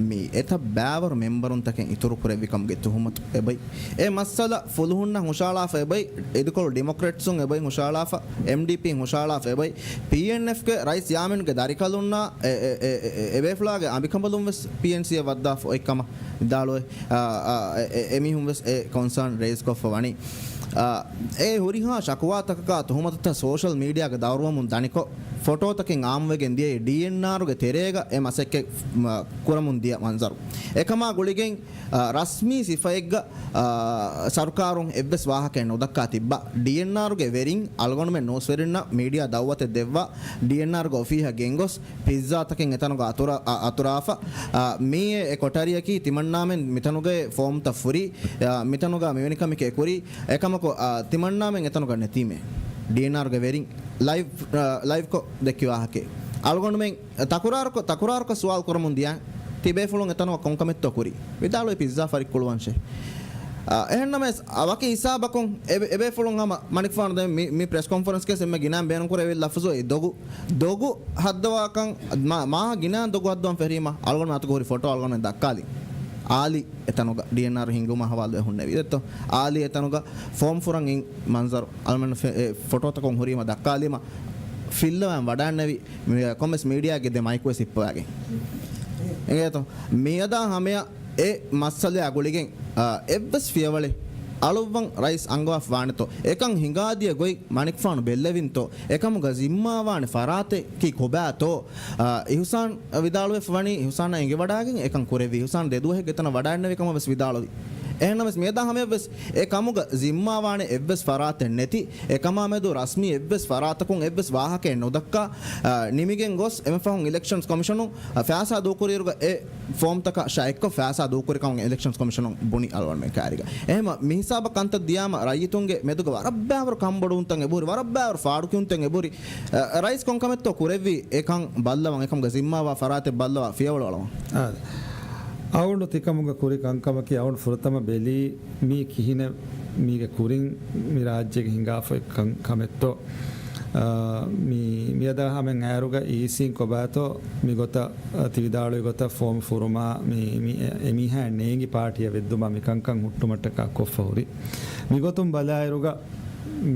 މި އެތައް ބައިވަރު މެމްބަރުންތަކެއް އިތުރު ކުރެއްވި ކަމުގެ ތުހުމަތު އެބައި. އެ މައްސަލަ ފުލުހުންނަށް ހުށައަޅާފަ އެބައި، އިދިކޮޅު ޑިމޮކްރެޓްސުން އެބައި ހުށައަޅާފަ، އެމްޑީޕީން ހުށައަޅާފަ އެބައި، ޕީއެންއެފްގެ ރައީސް ޔާމީންގެ ދަރިކަލުންނާ އެ، އެ، އެ، އެ، އެ، އެބޭފުޅާގެ އަނބިކަނބަލުން ވެސް ޕީއެންސީއަށް ވައްދާފަ އޮތް ކަމަށް ވިދާޅުވެ، އާ، އާ، އެ، އެ، އެމީހުން ވެސް އެ ކޮންސާން ރޭސްކޮށްފަ ވަނީ. އާ، އެ ހުރިހާ ޝަކުވާތަކަކާ ތުހުމަތުތައް ސޯޝަލް މީޑިއާގެ ދައުރުވަމުން ދަނިކޮށް، ފޮޓޯތަކެއް އާއްމުވެގެން ދިޔައީ ޑީއެންއާރުގެ ތެރޭގަ އެ މަސައްކަތް، މަ، ކުރަމުން ދިޔަ މަންޒަރު. އެކަމާ ގުޅިގެން، އާ، ރަސްމީ ސިފައެއްގަ، އާ، ސަރުކާރުން އެއްވެސް ވާހަކައެއް ނުދައްކާ ތިއްބާ. ޑީއެންއާރުގެ ވެރިން އަޅުގަނޑުމެން ނޫސްވެރިންނަށް މީޑިއާ ދައުވަތެއް ދެއްވާ، ޑީއެންއާރުގެ އޮފީހަށް ގެންގޮސް، ޕިއްޒާތަކެއް އެތަނުގަ އަތުރަ-، އަ-، އަތުރާފަ، އަ، މިއީ އެ ކޮޓަރިއަކީ ތިމަންނާމެން މިތަނުގައި ފޯމްތައް ފުރީ، އަ، މިތަނުގަ މިވެނި ކަމެކޭ ކުރީ، އެކަމަކު، އަ، ތިމަންނާމެން އެތަނުގަ ނެތީމޭ. ޑީއެންއާރުގެ ވެރިން ލައިވް، އާ، ލައިވްކޮށް ދެއްކި ވާހަކައެއް. އަޅުގަނޑުމެން ތަކުރާރުކޮށް، ތަކުރާރުކޮށް ސުވާލު ކުރަމުން ދިޔަ ތިބޭފުޅުން އެތަނުގަ ކޮންކަމެއްތޯ ކުރީ؟ ވިދާޅުވި ޕިއްޒާ ފަރިއްކުޅުވަންށޭ. އާ، އެހެންނަމަވެސް، އާ، ވަކި ހިސާބަކުން އެ، އެބޭފުޅުން ހަމަ މަނިކުފާނު ދެން މި، މި ޕްރެސް ކޮންފަރެންސްގައި އެންމެ ގިނައިން ބޭނުންކުރެވި ލަފުޒު އެ ދޮގު، ދޮގު ހައްދަވާކަން މާ، މާ ގިނަ ދޮގު ހައްދަވަން ފެށީމަ އަޅުގަނޑު މަތުގަ ހުރި ފޮޓޯ އަޅުގަނޑު ދައްކާލި. އާލި އެތަނުގަ ޑީއެންއާރު ހިންގުމާ ހަވާލުވެ ހުންނެވި. ދެއްތޯ؟ އާލި އެތަނުގަ ފޯމް ފުރަން އިން މަންޒަރު އަޅުމެން ފެ، އެ ފޮޓޯތަކުން ހުރީމަ ދައްކާލީމަ ފިއްލަވާން ވަޑާންނެވި މި، ކޮންމެސް މީޑިއާގެ ދެ މައިކުވެސް ހިއްޕަވާގެން. އެނގޭތޯ؟ މިއަދާ ހަމަޔަށް އެ މައްސަލައާ ގުޅިގެން، އާ، އެއްވެސް ފިޔަވަޅެއް އަޅުއްވަން ރައީސް އަންގަވާފަ ވާނެތޯ؟ އެކަން ހިނގާދިޔަ ގޮތް މަނިކުފާނު ބެއްލެވިންތޯ؟ އެކަމުގަ ޒިންމާވާނެ ފަރާތަކީ ކޮބާތޯ؟ އާ، އިހުސާން ވިދާޅުވެފަ ވަނީ، އިހުސާނާ އެނގިވަޑާގެން އެކަން ކުރެއްވީ. އިހުސާން ދެ ދުވަހެއްގެ ތަނަށް ވަޑާންނެވި ކަމަށް ވެސް ވިދާޅުވި. އެހެންނަމަވެސް މިއަދާ ހަމަޔަށްވެސް އެ ކަމުގަ ޒިންމާވާނެ އެއްވެސް ފަރާތެއް ނެތި، އެކަމާމެދު ރަސްމީ އެއްވެސް ފަރާތަކުން އެއްވެސް ވާހަކައެއް ނުދައްކާ، އާ، ނިމިގެން ގޮސް އެންމެ ފަހުން އިލެކްޝަންސް ކޮމިޝަނުން، އާ، ފައިސާ ދޫކުރިއިރުގަ އެ ފޯމްތަކަށް ޝައިކޮށް ފައިސާ ދޫކުރި ކަމަށް އިލެކްޝަންސް ކޮމިޝަނުން ބުނި އަޅުގަނޑުމެން ކައިރީގަ. އެހެންމަ މި ހިސާބަށް ކަންތައް ދިޔާމަ ރައްޔިތުންގެ މެދުގަ ވަރަށް ބާވަރު ކަންބޮޑުވުންތައް އެބަހުރި، ވަރަށް ބާވަރު ފާޑުކިޔުންތައް އެބަހުރި. އަ، ރައީސް ކޮންކަމެއްތޯ ކުރެއްވީ އެކަން ބައްލަވަން، އެކަމުގެ ޒިންމާވާ ފަރާތެއް ބައްލަވާ ފިޔަވަޅު އަޅަވަން؟ އާދެ. އަޅުގަނޑު ތިކަމުގަ ކުރި ކަންކަމަކީ އަޅުގަނޑު ފުރަތަމަ ބެލީ މީ ކިހިނެއް މީގެ ކުރިން މި ރާއްޖޭގެ ހިނގާފައި ކަން، ކަމެއްތޯ؟ އާ، މި، މިއަދާ ހަމައިން އައިރުގަ އީސީން ކޮބާތޯ މިގޮތަށް، އާ، ތި ވިދާޅުވި ގޮތަށް ފޯމް ފުރުމާ، މި، މި، އެ، އެމީހާއަށް ނޭނގި ޕާޓީއަށް ވެއްދުމާ މިކަންކަން ހުއްޓުމަށްޓަކާ ކޮށްފަ ހުރި. މިގޮތުން ބަލާއިރުގަ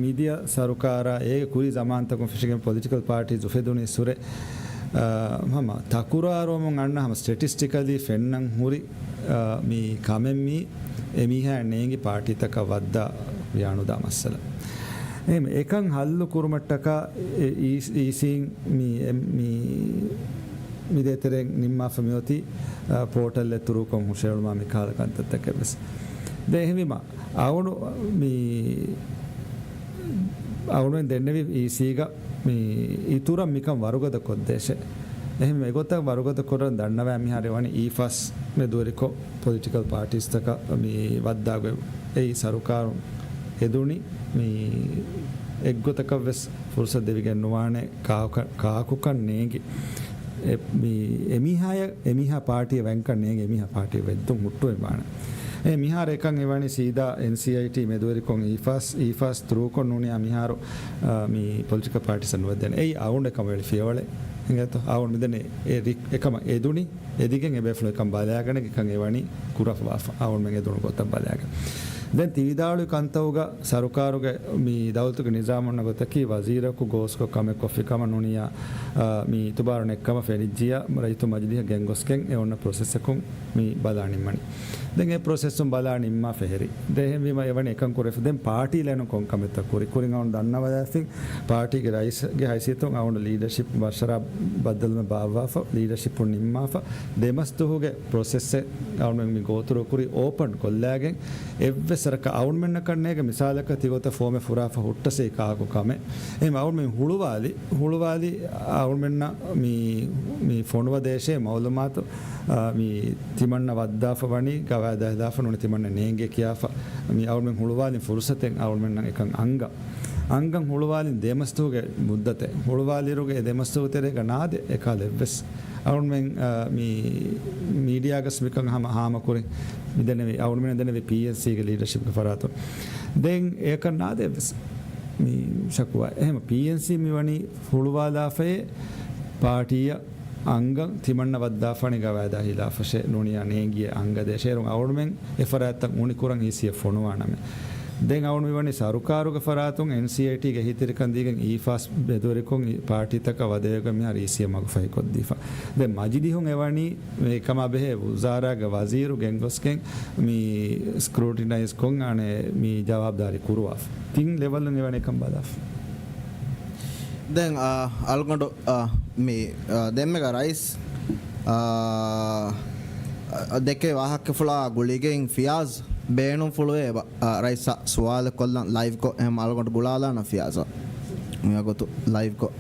މިދިޔަ ސަރުކާރާ އޭގެ ކުރީ ޒަމާންތަކުން ފެށިގެން ޕޮލިޓިކަލް ޕާޓީސް އުފެދުނީއްސުރެ، އާ، ހަމަ ތަކުރާރުވަމުން އަންނަ ހަމަ ސްޓެޓިސްޓިކަލީ ފެންނަން ހުރި، އާ، މި ކަމެއް މީ އެމީހާއަށް ނޭނގި ޕާޓީތަކަށް ވައްދާ ވިޔާނުދާ މައްސަލަ. އެހެން އެކަން ހައްލު ކުރުމަށްޓަކާ އެ އީސީ، އީސީން މި، އެ، މި، މި ދޭތެރެއިން ނިންމާފަ މިއޮތީ، އާ، ޕޯޓަލްއެއް ތުރޫކޮށް ހުށައެޅުމާ މި ކަހަލަ ކަންތައްތަކެއް ވެސް. ދެން އެހެންވީމަ، އަޅުގަނޑު މި، އަޅުގަނޑުމެން ދެންނެވި އީސީގަ މި އިތުރަށް މިކަން ވަރުގަދަ ކޮށްދޭށޭ. އެހެން އެގޮތަށް ވަރުގަދަ ކުރަން ދަންނަވާ މިހާރު ވަނީ އީފާސް މެދުވެރިކޮށް ޕޮލިޓިކަލް ޕާޓީސްތަކަށް މި ވައްދާގޮތް އެއީ ސަރުކާރުން ހެދުނީ މި އެއްގޮތަކަށް ވެސް ފުރުސަތު ދެވިގެން ނުވާނެ ކާކު-، ކާކުކަން ނޭނގި. އެ، މި، އެމީހާޔަށް، އެމީހާ ޕާޓީއަށް ވަންކަން ނޭނގި، އެމީހާ ޕާޓީ ވެއްދުން ހުއްޓުވެވާނެ. އެ މިހާރު އެކަން އެވަނީ ސީދާ އެންސީއައިޓީ މެދުވެރިކޮށް އީފާސް، އީފާސް ތުރޫކޮށް ނޫނިޔާ މިހާރު، އާ، މި ޕޮލިޓިކަލް ޕާޓީސް ނުވެދޭނެ. އެއީ އަޅުގަނޑު ކަމަށް ވެލި ފިޔަވަޅެއް. އިނގޭތޯ؟ އަޅުގަނޑު މިދެންނެވި އެ ރި-، އެކަމަށް އެދުނީ. އެދިގެން އެބޭފުޅުން އެކަން ބަލާގަނެ އެކަން އެވަނީ ކުރަފަވާފަ. އަޅުގަނޑުމެން އެދުނު ގޮތަށް ބަލާގެން. ދެން ތި ވިދާޅުވި ކަންތައުގަ ސަރުކާރުގެ މި ދައުލަތުގެ ނިޒާމު އޮންނަ ގޮތަކީ ވަޒީރަކު ގޯސްކޮށް ކަމެއް ކޮށްފި ކަމަށް ނޫނިޔާ، އާ، މި އިތުބާރު ނެއްކަމަށް ފެނިއްޖިޔާ ރައްޔިތު މަޖިލީހަށް ގެންގޮސްގެން އެ އޮންނަ ޕްރޮސެސްއަކުން މި ބަލާ ނިންމަނީ. ދެން އެ ޕްރޮސެސްއުން ބަލާ ނިންމާ ފެހެރި. ދެ އެހެންވީމަ އެވަނީ އެކަން ކުރެފަ. ދެން ޕާޓީ ލައިނުން ކޮން ކަމެއްތަ ކުރި؟ ކުރިން އަޅުން ދަންނަވަލާފިން ޕާޓީގެ ރައީސްގެ ހައިސިއްޔަތުން އަޅުން ލީޑަޝިޕް ބަޝަރާ ބައްދަލުމެއް ބާއްވާފަ، ލީޑަޝިޕުން ނިންމާފަ، ދެމަސް ދުވަހުގެ ޕްރޮސެސްއެއް އަޅުން މި ގޯތުރު ކުރި އޯޕަން ކޮށްލާގެން އެއްވެސް ސަރަކަ އަޅުންމެންނަކަށް ނޭގެ މިސާލަކަށް ތިގޮތަށް ފޯމެއް ފުރާފަ ހުއްޓަސޭ ކާކު ކަމެއް. އެހެން އަޅުންމެން ހުޅުވާލި، ހުޅުވާލި އަޅުންމެންނަށް މި، މި ފޮނުވަދޭށޭ މައުލޫމާތު، އާ، މި ތިމަންނަ ވައްދާފަ ވަނީ ގަވާއިދާ ހިލާފަށް ނޫނީ ތިމަންނަ ނޭނގޭ ކިޔާފަ، މި އަޅުމެން ހުޅުވާލިން ފުރުސަތެއް އަޅުމެންނަށް އެކަން އަންގަ، އަންގަން ހުޅުވާލިން ދެމަސް ދުވަހުގެ މުއްދަތެއް. ހުޅުވާލިއިރުގެ އެ ދެމަސް ދުވަހު ތެރޭގަ ނާދެ އެކާލަ އެއްވެސް އަޅުމެން، އާ، މި މީޑިއާގަސް މިކަން ހަމަ ހާމަކުރި މިދެނެވި، އަޅުމެން ދެނެވި ޕީއެންސީގެ ލީޑަޝިޕްގެ ފަރާތުން. ދެން އެކަން ނާދެ އެއްވެސް މި ޝަކުވާ. އެހެން ޕީއެންސީ މިވަނީ ހުޅުވާލާފައޭ ޕާޓީއަށް އަންގަން ތިމަންނަ ވައްދާފާނީ ގަވާއިދާ ހިލާފަށޭ ނޫނިޔާ ނޭނގިޔޭ އަންގަދޭށޭ. އޭރުން އަޅުމެން އެ ފަރާތްތައް އުނިކުރަން އީސީއަށް ފޮނުވާނަމޭ. ދެން އަޅުން މިވަނީ ސަރުކާރުގެ ފަރާތުން އެންސީއައިޓީގެ އެހީތެރިކަން ދީގެން އީފާސް މެދުވެރިކޮށް ޕާޓީތަކާ ވަދެވޭގޮތް މިހާރު އީސީއަށް މަގުފަހިކޮށްދީފަ. ދެން މަޖިލީހުން އެވަނީ މިކަމާ ބެހޭ ވުޒާރާގެ ވަޒީރު ގެންގޮސްގެން މި ސްކްރޫޓިނައިޒް ކޮށް އަނެއް މި ޖަވާބުދާރީ ކުރުވާފަ. ތިން ލެވަލުން އެވަނީ އެކަން ބަލާފަ. ދެން، އާ، އަޅުގަނޑު، އާ، މި، އާ، ދެންމެގަ ރައީސް، އާ، އާ، ދެކޭ ވާހަކަފުޅާ ގުޅިގެން ފިޔާޒް ބޭނުންފުޅުވޭ އެބަ، އާ، ރައީސްއާ ސުވާލެއް ކޮށްލަން ލައިވްކޮށް އެހެން އަޅުގަނޑު ގުޅާލާނަން ފިޔާޒަށް. މިވަގުތު ލައިވްކޮށް.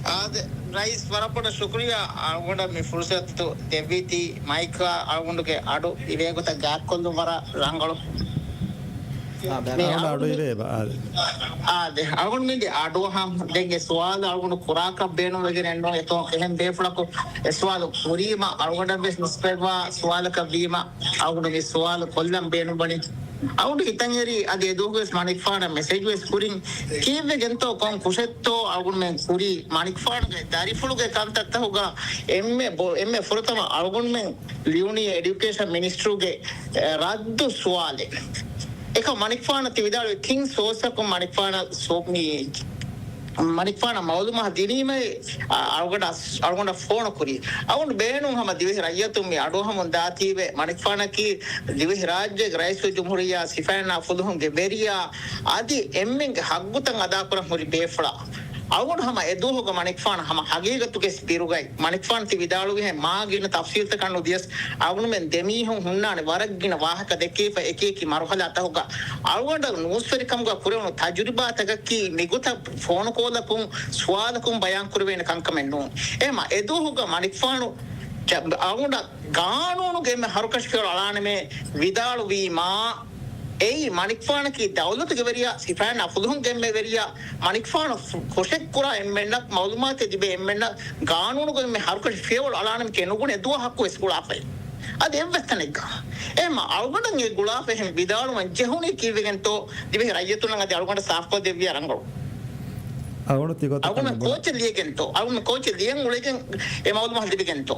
އާދެ، ރައީސް، ވަރަށް ބޮޑަށް ޝުކުރިއްޔާ އަޅުގަނޑަށް މި ފުރުސަތު ދެއްވީތީ. މައިކާ އަޅުގަނޑުގެ އަޑު އިވޭގޮތަށް ގާތްކޮށްލުން ވަރަށް ރަނގަޅު. މި އަޅުގަނޑު އަޑު އިވޭ ބާ. އާދެ. އާދެ. އަޅުގަނޑު މިދި އަޑުއަހަން ދެން އެ ސުވާލު އަޅުގަނޑު ކުރާކަށް ބޭނުންވެގެން އެއްނު. އެތޯ އެހެން ބޭފުޅަކު އެ ސުވާލު ކުރީމަ އަޅުގަނޑަށް ވެސް ނިސްބަތްވާ ސުވާލަކަށް ވީމަ އަޅުގަނޑު މި ސުވާލު ކޮށްލަން ބޭނުންވަނީ. އަޅުގަނޑު ހިތަށް އެރީ އަދި އެދުވަހުވެސް މަނިކުފާނަށް މެސެޖް ވެސް ކުރިން. ކީއްވެގެންތޯ ކޮން ކުށެއްތޯ އަޅުގަނޑުމެން ކުރީ؟ މަނިކުފާނުގެ ދަރިފުޅުގެ ކަންތައްތަކުގަ އެންމެ ބޮ-، އެންމެ ފުރަތަމަ އަޅުގަނޑުމެން ލިޔުނީ އެޑިއުކޭޝަން މިނިސްޓްރުގެ، އެ، ރައްދު ސުވާލެއް. އެކަމަ މަނިކުފާނަށް ތި ވިދާޅުވި ތިން ސޯސަކުން މަނިކުފާނަށް ސޯ-، މި މަނިކުފާނަށް މައުލޫމާ ދިނީމައި، އަ-، އަޅުގަނޑަށް، އަޅުގަނޑަށް ފޯނު ކުރީ. އަޅުގަނޑު ބޭނުން ހަމަ ދިވެހި ރައްޔަތުން މި އަޑުއަހަމުން ދާތީވެ، މަނިކުފާނަކީ ދިވެހި ރާއްޖޭގެ ރައީސުލްޖުމްހޫރިއްޔާ، ސިފައިންނާ ފުލުހުންގެ ވެރިޔާ، އަދި އެންމެންގެ ހައްގުތައް އަދާކުރަން ހުރި ބޭފުޅާ. އަޅުގަނޑު ހަމަ އެދުވަހުގަ މަނިކުފާނު ހަމަ ހަގީގަތުގެ ބިރުގައި މަނިކުފާނު ތި ވިދާޅުވިހެން މާ ގިނަ ތަފްސީލްތަކަށް ނުދިޔަސް، އަޅުގަނޑުމެން ދެމީހުން ހުންނާނެ ވަރަށް ގިނަ ވާހަކަ ދެއްކިފަ އެކި އެކި މަރުހަލާތަކުގަ. އަޅުގަނޑަށް ނޫސްވެރިކަމުގަ ކުރެވުނު ތަޖުރިބާތަކަކީ މިގޮތަށް ފޯނުކޯލަކުން ސުވާލަކުން ބަޔާންކުރެވޭނެ ކަންކަމެއް ނޫން. އެހެމަ އެދުވަހުގަ މަނިކުފާނު ޖަ-، އަޅުގަނޑަށް ގާނޫނުގެ އެންމެ ހަރުކަށި ފިޔަވަޅު އަޅާނަމޭ ވިދާޅުވީމާ، އެއީ މަނިކުފާނަކީ ދައުލަތުގެ ވެރިޔާ، ސިފައިންނާ ފުލުހުންގެ އެންމެ ވެރިޔާ، މަނިކުފާނު ފު-، ކުށެއްކުރާ އެންމެންނަށް، މައުލޫމާތެއް ލިބޭ އެންމެންނަށް ގާނޫނުގެ އެންމެ ހަރުކަށި ފިޔަވަޅު އަޅާނަމެކޭ ނުބުނެ ދުވަހަކުވެސް ގުޅާފައި. އަދި އެއްވެސް ތަނެއްގަ. އެހެމަ އަޅުގަނޑަށް އެ ގުޅާފަ އެހެން ވިދާޅުވަން ޖެހުނީ ކީއްވެގެންތޯ؟ ދިވެހި ރައްޔިތުންނަށް އަދި އަޅުގަނޑަށް ސާފުކޮށް ދެއްވިޔާ ރަނގަޅު. އަޅުގަނޑު ތި ގޮތަކަށް އަޅުގަނޑު ނުބުނެ. ކޯޗެއް ލިޔެގެންތޯ؟ އަޅުގަނޑު ކޯޗެއް ލިޔަން އުޅެގެން އެ މައުލޫމާތު ލިބިގެންތޯ؟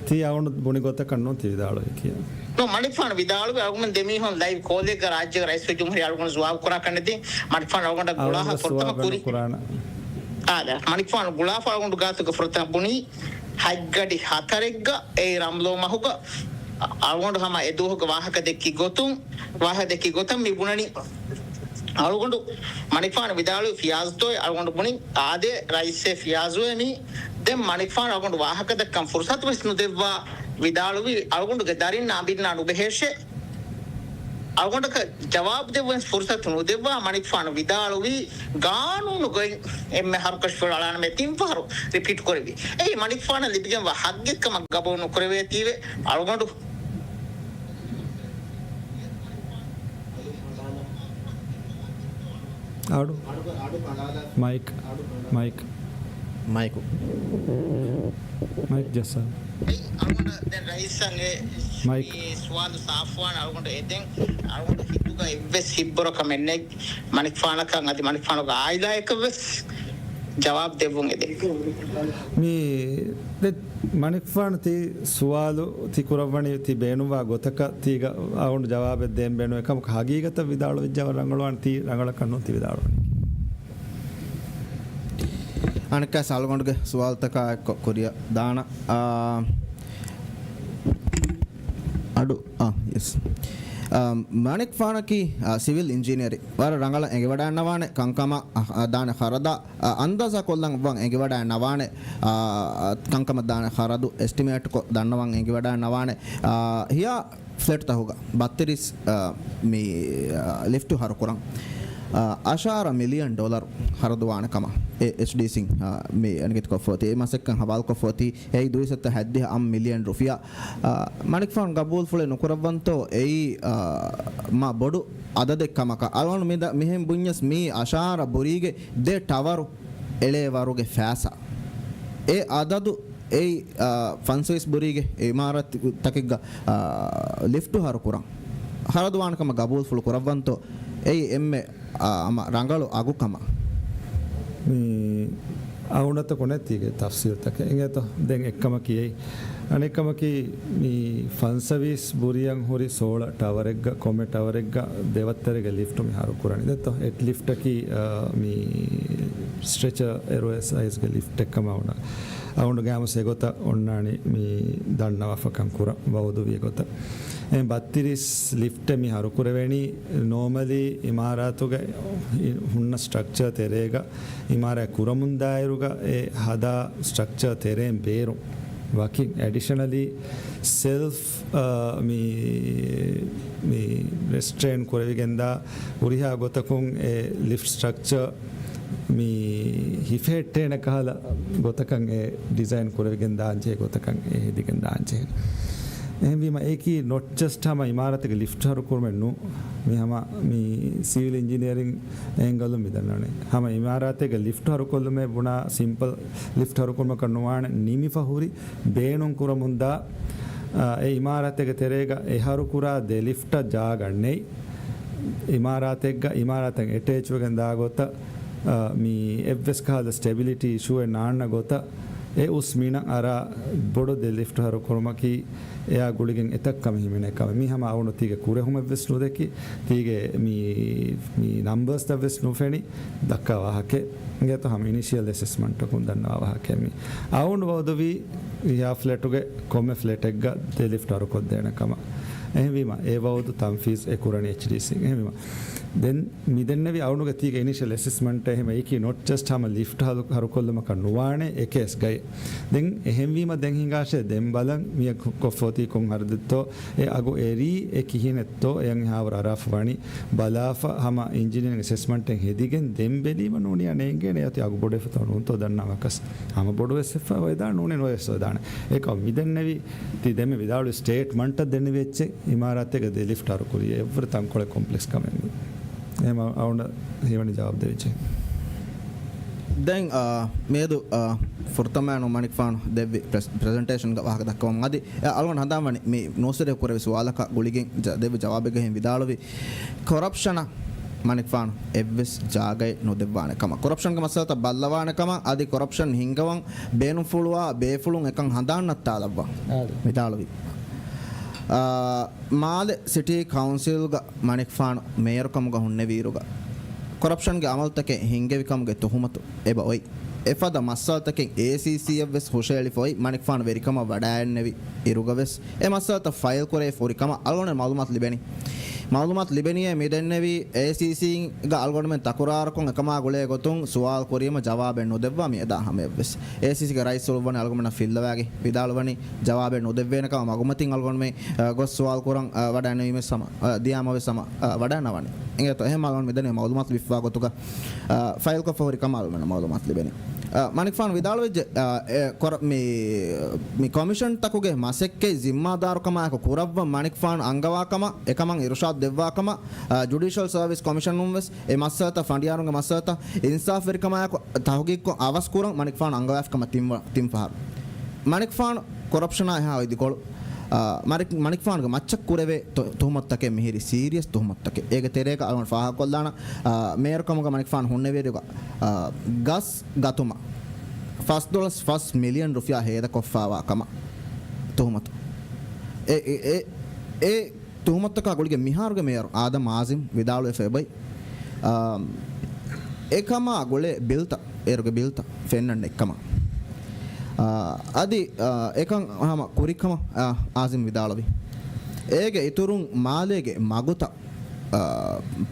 ތީ އަޅުގަނޑު ބުނި ގޮތަކަށް ނޫން ތި ވިދާޅުވީ ކިޔާ. ނޫން، މަނިކުފާނު ވިދާޅުވި އަޅުގަނޑު ދެމީހުން ލައިވް ކޯލެއްގަ ރާއްޖޭގެ ރައީސުލްޖުމްހޫރިއްޔާ އަޅުގަނޑު ޖަވާބު ކުރާކަށް ނެތި. މަނިކުފާނު އަޅުގަނޑަށް ގުޅާފަ އަޅުގަނޑު ފުރަތަމަ ޖަވާބު ކުރީ. ނުކުރާނަ. އާދެ، މަނިކުފާނު ގުޅާފަ އަޅުގަނޑު ގާތުގަ ފުރަތަމަ ބުނީ ހަތްގަޑި ހަތަރެއްގަ އެ ރަމްލޯ މަހުގަ އަޅުގަނޑު ހަމަ އެ ދުވަހުގެ ވާހަކަ ދެއްކި ގޮތުން، ވާހަކަ ދެއްކި ގޮތަށް މި ބުނަނީ. އަޅުގަނޑު މަނިކުފާނު ވިދާޅުވި ފިޔާޒުތޯއޭ؟ އަޅުގަނޑު ބުނި އާދޭ ރައީސޭ ފިޔާޒުއޭ މީ. ދެން މަނިކުފާނު އަޅުގަނޑު ވާހަކަ ދައްކަން ފުރުސަތު ވެސް ނުދެއްވާ ވިދާޅުވި އަޅުގަނޑުގެ ދަރިންނާ އަނބިންނާ ނުބެހޭށޭ. އަޅުގަނޑަކަށް ޖަވާބު ދެއްވަން ފުރުސަތު ނުދެއްވާ މަނިކުފާނު ވިދާޅުވީ ގާނޫނު ގޮތް އެންމެ ހަރުކަށި ފިޔަވަޅު އަޅާނަމޭ ތިން ފަހަރު ރިޕީޓް ކުރެއްވި. އެއީ މަނިކުފާނަށް ލިބިގެންވާ ހައްގެއްކަމަށް ގަބޫލު ނުކުރެވޭތީވެ އަޅުގަނޑު އަޑު. މައިކް. މައިކް. މައިކު. މައިކް ޖައްސާ. އަޅުގަނޑަށް ދެން ރައީސަށް އެ މައިކް. މި ސުވާލު ސާފުވާން އަޅުގަނޑު އެދެން. އަޅުގަނޑު ހިތުގަ އެއްވެސް ހިތްބުރަކަށް މެންނެއް މަނިކުފާނަކަށް އަދި މަނިކުފާނުގެ އާއިލާއަކަށް ވެސް ޖަވާބު ދެއްވުން އެދެން. މި ދެ މަނިކުފާނު ތި ސުވާލު ތި ކުރައްވަނީ ތި ބޭނުންވާ ގޮތަކަށް ތީގަ އަޅުގަނޑު ޖަވާބެއް ދޭން ބޭނުން. އެކަމަކު ހަގީގަތަށް ވިދާޅުވެއްޖައި ވަރަށް ރަނގަޅުވާނެ ތީ ރަނގަޅަކަށް ނޫން ތި ވިދާޅުވަނީ. އަނެއްކާ ސަލްގޮނޑުގެ ސުވާލުތަކާ އެއްކޮށް ކުރިއަށް ދާނަ، އާ، އަޑު، އާ، ޔެސް. އާ، މަނިކުފާނަކީ، އާ، ސިވިލް އިންޖިނިއަރެއް. ވަރަށް ރަނގަޅަށް އެނގިވަޑައިންނަވާނެ ކަންކަމަށް، އާ، ދާނެ ޚަރަދާ، އާ، އަންދާޒާ ކޮށްލަން ވަން އެނގިވަޑައިންނަވާނެ، އާ، ކަންކަމަށް ދާނެ ޚަރަދު އެސްޓިމޭޓްކޮށް ދަންނަވަން އެނގިވަޑައިންނަވާނެ. އާ، ހިޔާ ފްލެޓްތަކުގަ ބައްތިރީސް، އާ، މި، އާ، ލިފްޓު ހަރުކުރަން، އާ، އަށާރަ މިލިއަން ޑޮލަރު ޚަރަދުވާނެ ކަމަށް އެ އެޗްޑީސީން، އާ، މި އެނގިތިކޮށްފަ އޮތީ. އެ މަސައްކަތް ހަވާލުކޮށްފަ އޮތީ. އެއީ ދުއިސައްތަ ހަތްދިހަ އަށް މިލިއަން ރުފިޔާ. އާ، މަނިކުފާނު ގަބޫލުފުޅެއް ނުކުރައްވަންތޯ އެއީ، އާ، މާ ބޮޑު އަދަދެއް ކަމަކަށް. އަޅުގަނޑު މި ދަ-، މިހެން ބުންޏަސް މީ އަށާރަ ބުރީގެ ދެ ޓަވަރު އެޅޭ ވަރުގެ ފައިސާ. އެ އަދަދު އެއީ، އާ، ފަންސަވީސް ބުރީގެ އިމާރާތްތަކެއްގަ، އާ، ލިފްޓު ހަރުކުރަން ޚަރަދުވާނެ ކަމަށް ގަބޫލުފުޅު ކުރައްވަންތޯ އެއީ އެންމެ، އާ، ހަމަ ރަނގަޅު އަގު ކަމަށް. މި އަހުނަތަކު ނެތީގެ ތަފްސީލްތަކެއް އިނގޭތޯ. ދެން އެއްކަމަކީ އެއީ. އަނެއްކަމަކީ، މި ފަންސަވީސް ބުރިއަށް ހުރި ސޯޅަ ޓަވަރެއްގަ، ކޮންމެ ޓަވަރެއްގަ ދެވައްތަރެއްގެ ލިފްޓު މި ހަރުކުރަނީ. ދެއްތޯ، އެ ލިފްޓަކީ، އާ، މި ސްޓްރެޗަރ އެރުވޭ ސައިޒްގެ ލިފްޓެއް ކަމަށް އޮންނަ. އަހުނުގެ ހަމަ ސެގޮތަށް އޮންނާނީ މި ދަންނަވާފަކަން ކުރަން ވައުދުވި ގޮތަށް. އެ ބައްތިރީސް ލިފްޓެއް މި ހަރުކުރެވެނީ ނޯމަލީ އިމާރާތުގެ ހުންނަ ސްޓްރަކްޗަރ ތެރޭގަ އިމާރާތް ކުރަމުންދާއިރުގަ އެ ހަދާ ސްޓްރަކްޗަރ ތެރޭން ބޭރުން ވަކިން އެޑިޝަނަލީ ސެލްފް، އާ، މި، މި ރެސްޓްރޭން ކުރެވިގެންދާ ހުރިހާ ގޮތަކުން އެ ލިފްޓް ސްޓްރަކްޗަރ މި ހިފެހެއްޓޭނެ ކަހަލަ ގޮތަކަށް އެ ޑިޒައިން ކުރެވިގެން ދާންޖެހޭ ގޮތަކަށް އެ ހެދިގެން ދާންޖެހޭ. އެހެންވީމަ އެއީކީ ނޮޓް ޖަސްޓް ހަމަ އިމާރާތެއްގެ ލިފްޓް ހަރުކުރުމެއް ނޫން. މި ހަމަ މި ސިވިލް އިންޖިނިއަރިން އެންގަލުން މި ދަންނަވަނީ. ހަމަ އިމާރާތެއްގެ ލިފްޓް ހަރުކޮށްލުމޭ ބުނާ ސިމްޕަލް ލިފްޓް ހަރުކުރުމަކަށް ނުވާނެ، ނިމިފަ ހުރި ބޭނުން ކުރަމުންދާ، އާ، އެ އިމާރާތެއްގެ ތެރޭގަ އެ ހަރުކުރާ ދެ ލިފްޓަށް ޖާގަ ނެތް. އިމާރާތެއްގަ އިމާރާތަށް އެޓޭޗްވެގެން ދާ ގޮތަށް، އާ، މި އެއްވެސް ކަހަލަ ސްޓެބިލިޓީ އިޝޫއެއް ނާންނަ ގޮތަށް އެ އުސް މިނަށް އަރާ ބޮޑު ދެ ލިފްޓް ހަރުކުރުމަކީ އެއާ ގުޅިގެން އެތައް ކަމެއް ހިމެނޭ ކަމެއް. މީ ހަމަ އަޅުގަނޑު ތީގެ ކުރެހުމެއްވެސް ނުދެކި، ތީގެ މި، މި ނަމްބަރސްތައްވެސް ނުފެނި ދައްކާ ވާހަކައެއް. އިނގޭތޯ ހަމަ އިނިޝިއަލް އެސެސްމަންޓަކުން ދަންނަވާ ވާހަކައެއް މީ. އަޅުގަނޑު ވައުދުވީ އެއާ ފްލެޓުގެ ކޮންމެ ފްލެޓެއްގަ ދެ ލިފްޓް ހަރުކޮށްދޭނެ ކަމަށް. އެހެންވީމަ އެ ވައުދު ތަންފީޒް އެ ކުރަނީ އެޗްޑީސީ. އެހެންވީމަ ދެން މި ދެންނެވި އަޅުގަނޑުގެ ތީގެ އިނިޝަލް އެސެސްމަންޓް އެހެމަ އެކީ ނޮޓް ޖަސްޓް ހަމަ ލިފްޓް ހަރު-، ހަރުކޮށްލުމަކަށް ނުވާނެ އެ ކޭސްގައި. ދެން އެހެންވީމަ ދެން ހިނގާށޭ ދެން ބަލަން މިއަށް ކޮ-، ކޮށްފޯތީ ކޮން ހަރަދެއްތޯ، އެ އަގު އެރީ އެ ކިހިނެއްތޯ، އެއަށް އެހާވަރު އަރާފަ ވަނީ ބަލާފަ ހަމަ އިންޖިނިއަރިން އެސެސްމަންޓެއް ހެދިގެން ދެން ބެލީމަ ނޫނިޔާ ނޭނގޭނެ އޭތި އަގު ބޮޑުވެފަތޯ ނޫންތޯ ދަންނާ މަކަސް. ހަމަ ބޮޑުވެސް ވެފަ ވެދާނެ ނޫނީ ނުވެސް ވެދާނެ. އެކަމް މި ދެންނެވި ތި ދެމެ ވިދާޅުވި ސްޓޭޓްމަންޓަށް ދެންނެވި އެއްޗެއް އިމާރާތެއްގަ ދެ ލިފްޓް ހަރުކުރި އެއްވަރު ތަންކޮޅެއް ކޮމްޕްލެކްސް ކަމެއް ނޫން. އެހެމަ އަޅުގަނޑަށް ހީވަނީ ޖަވާބު ދެވިއްޖެ. ދެން، އާ، މިއަދު، އާ، ފުރަތަމައިނު މަނިކުފާނު ދެއްވި ޕްރެސް-، ޕްރެޒެންޓޭޝަންގަ ވާހަކަ ދައްކަވަމުން އަދި، އާ، އަޅުގަނޑު ހަނދާންވަނީ މި ނޫސްވެރިޔަކު ކުރެއްވި ސުވާލަކަށް ގުޅިގެން ޖަ-، ދެއްވި ޖަވާބެއްގައި ވިދާޅުވި ކޮރަޕްޝަނަށް މަނިކުފާނު އެއްވެސް ޖާގައެއް ނުދެއްވާނެ ކަމަށް، ކޮރަޕްޝަންގެ މައްސަލަތައް ބައްލަވާނެ ކަމަށް އަދި ކޮރަޕްޝަން ހިންގަވަން ބޭނުންފުޅުވާ ބޭފުޅުން އެކަން ހަނދާން ނައްތާލައްވާ އާދެ. ވިދާޅުވި. އާ، މާލެ ސިޓީ ކައުންސިލްގަ މަނިކުފާނު މޭޔަރުކަމުގަ ހުންނެވިއިރުގަ، ކޮރަޕްޝަންގެ އަމަލުތަކެއް ހިންގެވިކަމުގެ ތުހުމަތު އެބަ އޮތް. އެފަދަ މައްސަލަތަކެއް އޭސީސީއަށްވެސް ހުށައެޅިފަ އޮތް މަނިކުފާނު ވެރިކަމަށް ވަޑައިގެންނެވި އިރުގަވެސް، އެ މައްސަލަތައް ފައިލް ކުރެވިފަ ހުރި ކަމަށް އަޅުގަނޑު މައުލޫމާތު ލިބެނީ. މައުލޫމާތު ލިބެނީއޭ މި ދެންނެވީ އޭސީސީގަ އަޅުގަނޑުމެން ތަކުރާރުކޮށް އެކަމާ ގުޅޭ ގޮތުން ސުވާލު ކުރީމަ ޖަވާބެއް ނުދެއްވާ މިއަދާ ހަމަޔަށްވެސް. އޭސީސީގެ ރައީސް އުޅުއްވަނީ އަޅުގަނޑަށް ފިއްލަވާގެ ވިދާޅުވަނީ ޖަވާބެއް ނުދެއްވޭނެ ކަމަށް މަގުމަތިން އަޅުގަނޑުމެން، އަ، ގޮސް ސުވާލު ކުރަން، އަ، ވަޑައިނެވީމެސް ހަމަ، އަ، ދިޔާމަވެސް ހަމަ، އަ، ވަޑައިނަވަނީ. އިނގޭތޯ އެހެން އަޅުގަނޑު މިދެންނެވި މައުލޫމާތު ލިބިފައިވާ ގޮތުގަ، އަ، ފައިލްކޮށްފަ ހުރި ކަމަށް އަޅުގަނޑު މައުލޫމާތު ލިބެނީ. އަ، މަނިކުފާނު ވިދާޅުވެއްޖެ، އަ، އެ، ކޮރ-، މި، މި ކޮމިޝަންތަކުގެ މަސައްކަތް ޒިންމާދާރުކަމާއެކު ކުރައްވަން މަނިކުފާނު އަންގަވާ ކަމަށް، އެކަމަށް އިރުޝާދު ދެއްވާ ކަމަށް، އަ، ޖުޑިޝަލް ސަރވިސް ކޮމިޝަނުން ވެސް އެ މައްސަލަތައް ފަނޑިޔާރުންގެ މައްސަލަތައް އިންސާފުވެރިކަމާއެކު ތަހުގީގުކޮށް އަވަސް ކުރަން މަނިކުފާނު އަންގަވާފި ކަމަށް ތިން ވަ-، ތިން ފަހަރު. މަނިކުފާނު ކޮރަޕްޝަނާ އެހާ އޮތް ދިކޮޅު، އާ، މަރި-، މަނިކުފާނުގެ މައްޗަށް ކުރެވޭ ތު-، ތުހުމަތުތަކެއް މިހިރީ ސީރިއަސް ތުހުމަތުތަކެއް. އޭގެ ތެރޭގަ އަޅުގަނޑު ފާހަގަކޮށްލާނަ، އާ، މޭޔަރު ކަމުގަ މަނިކުފާނު ހުންނެވިއިރުގަ، އާ، ގަސް ގަތުމަށް ފަސް ދޮޅަސް ފަސް މިލިއަން ރުފިޔާ ހޭދަކޮށްފާވާ ކަމަށް ތުހުމަތު. އެ، އެ، އެ، އެ ތުހުމަތުތަކާ ގުޅިގެން މިހާރުގެ މޭޔަރު އާދަމް އާޒިމް ވިދާޅުވެފަ އެބައި، އާ، އެކަމާ ގުޅޭ ބިލްތައް، އޭރުގެ ބިލްތައް ފެންނަން ނެތްކަމަށް. އާ، އަދި، އާ، އެކަން ހަމަ ކުރިކަމަށް، އާ، އާޒިމް ވިދާޅުވި. އޭގެ އިތުރުން މާލޭގެ މަގުތައް، އާ،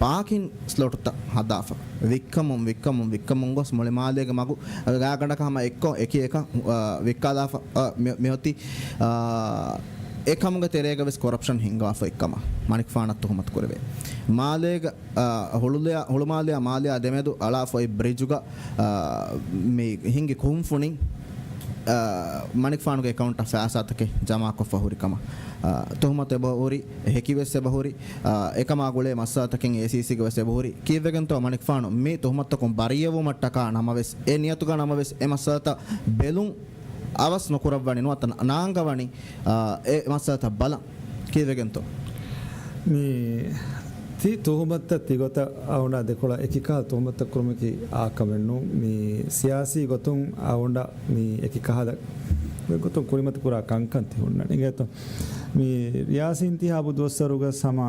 ޕާކިން ސްލޮޓުތައް ހަދާފަ، ވިއްކަމުން، ވިއްކަމުން، ވިއްކަމުން ގޮސް މުޅި މާލޭގެ މަގު ގާގަނޑަކަށް ހަމަ އެއްކޮށް، އެކި އެކަށް، އާ، ވިއްކާލާފަ، އާ، މި-، މިއޮތީ، އާ، އެކަމުގެ ތެރޭގަ ވެސް ކޮރަޕްޝަން ހިންގާފަ އޮތްކަމަށް މަނިކުފާނަށް ތުހުމަތު ކުރެވޭ. މާލޭގަ، އާ، ހުޅުލެއާ-، ހުޅުމާލެއާ މާލެއާ ދެމެދު އަޅާފަ އޮތް ބްރިޖުގަ، އާ، މި ހިންގި ކުންފުނިން، އާ، މަނިކުފާނުގެ އެކައުންޓަށް ފައިސާތަކެއް ޖަމާކޮށްފަ ހުރި ކަމަށް، އާ، ތުހުމަތު އެބަ ހުރި، ހެކިވެސް އެބަ ހުރި، އާ، އެކަމާ ގުޅޭ މައްސަލަތަކެއް އޭސީސީގަ ވެސް އެބަ ހުރި. ކީއްވެގެންތޯ މަނިކުފާނު މި ތުހުމަތުތަކުން ބަރީއަވުމަށްޓަކާ ނަމަވެސް، އެ ނިޔަތުގަ ނަމަވެސް އެ މައްސަލަތައް ބެލުން އަވަސް ނުކުރައްވަނީ ނުވަތަ ނާންގަވަނީ، އާ، އެ މައްސަލަތައް ބަލަން. ކީއްވެގެންތޯ؟ މި ތި ތުހުމަތުތައް ތިގޮތަށް އަޅުގަނޑާ ދެކޮޅަށް އެކި ކަހަލަ ތުހުމަތުތައް ކުރުމަކީ އާ ކަމެއް ނޫން. މި ސިޔާސީ ގޮތުން އަޅުގަނޑަށް މި އެކި ކަހަލަ ގޮތުން ކުރިމަތި ކުރާ ކަންކަން ތި ހުންނަނީ. އިނގޭތޯ؟ މި ރިޔާސީ އިންތިހާބު ދުވަސްވަރުގަ ހަމަ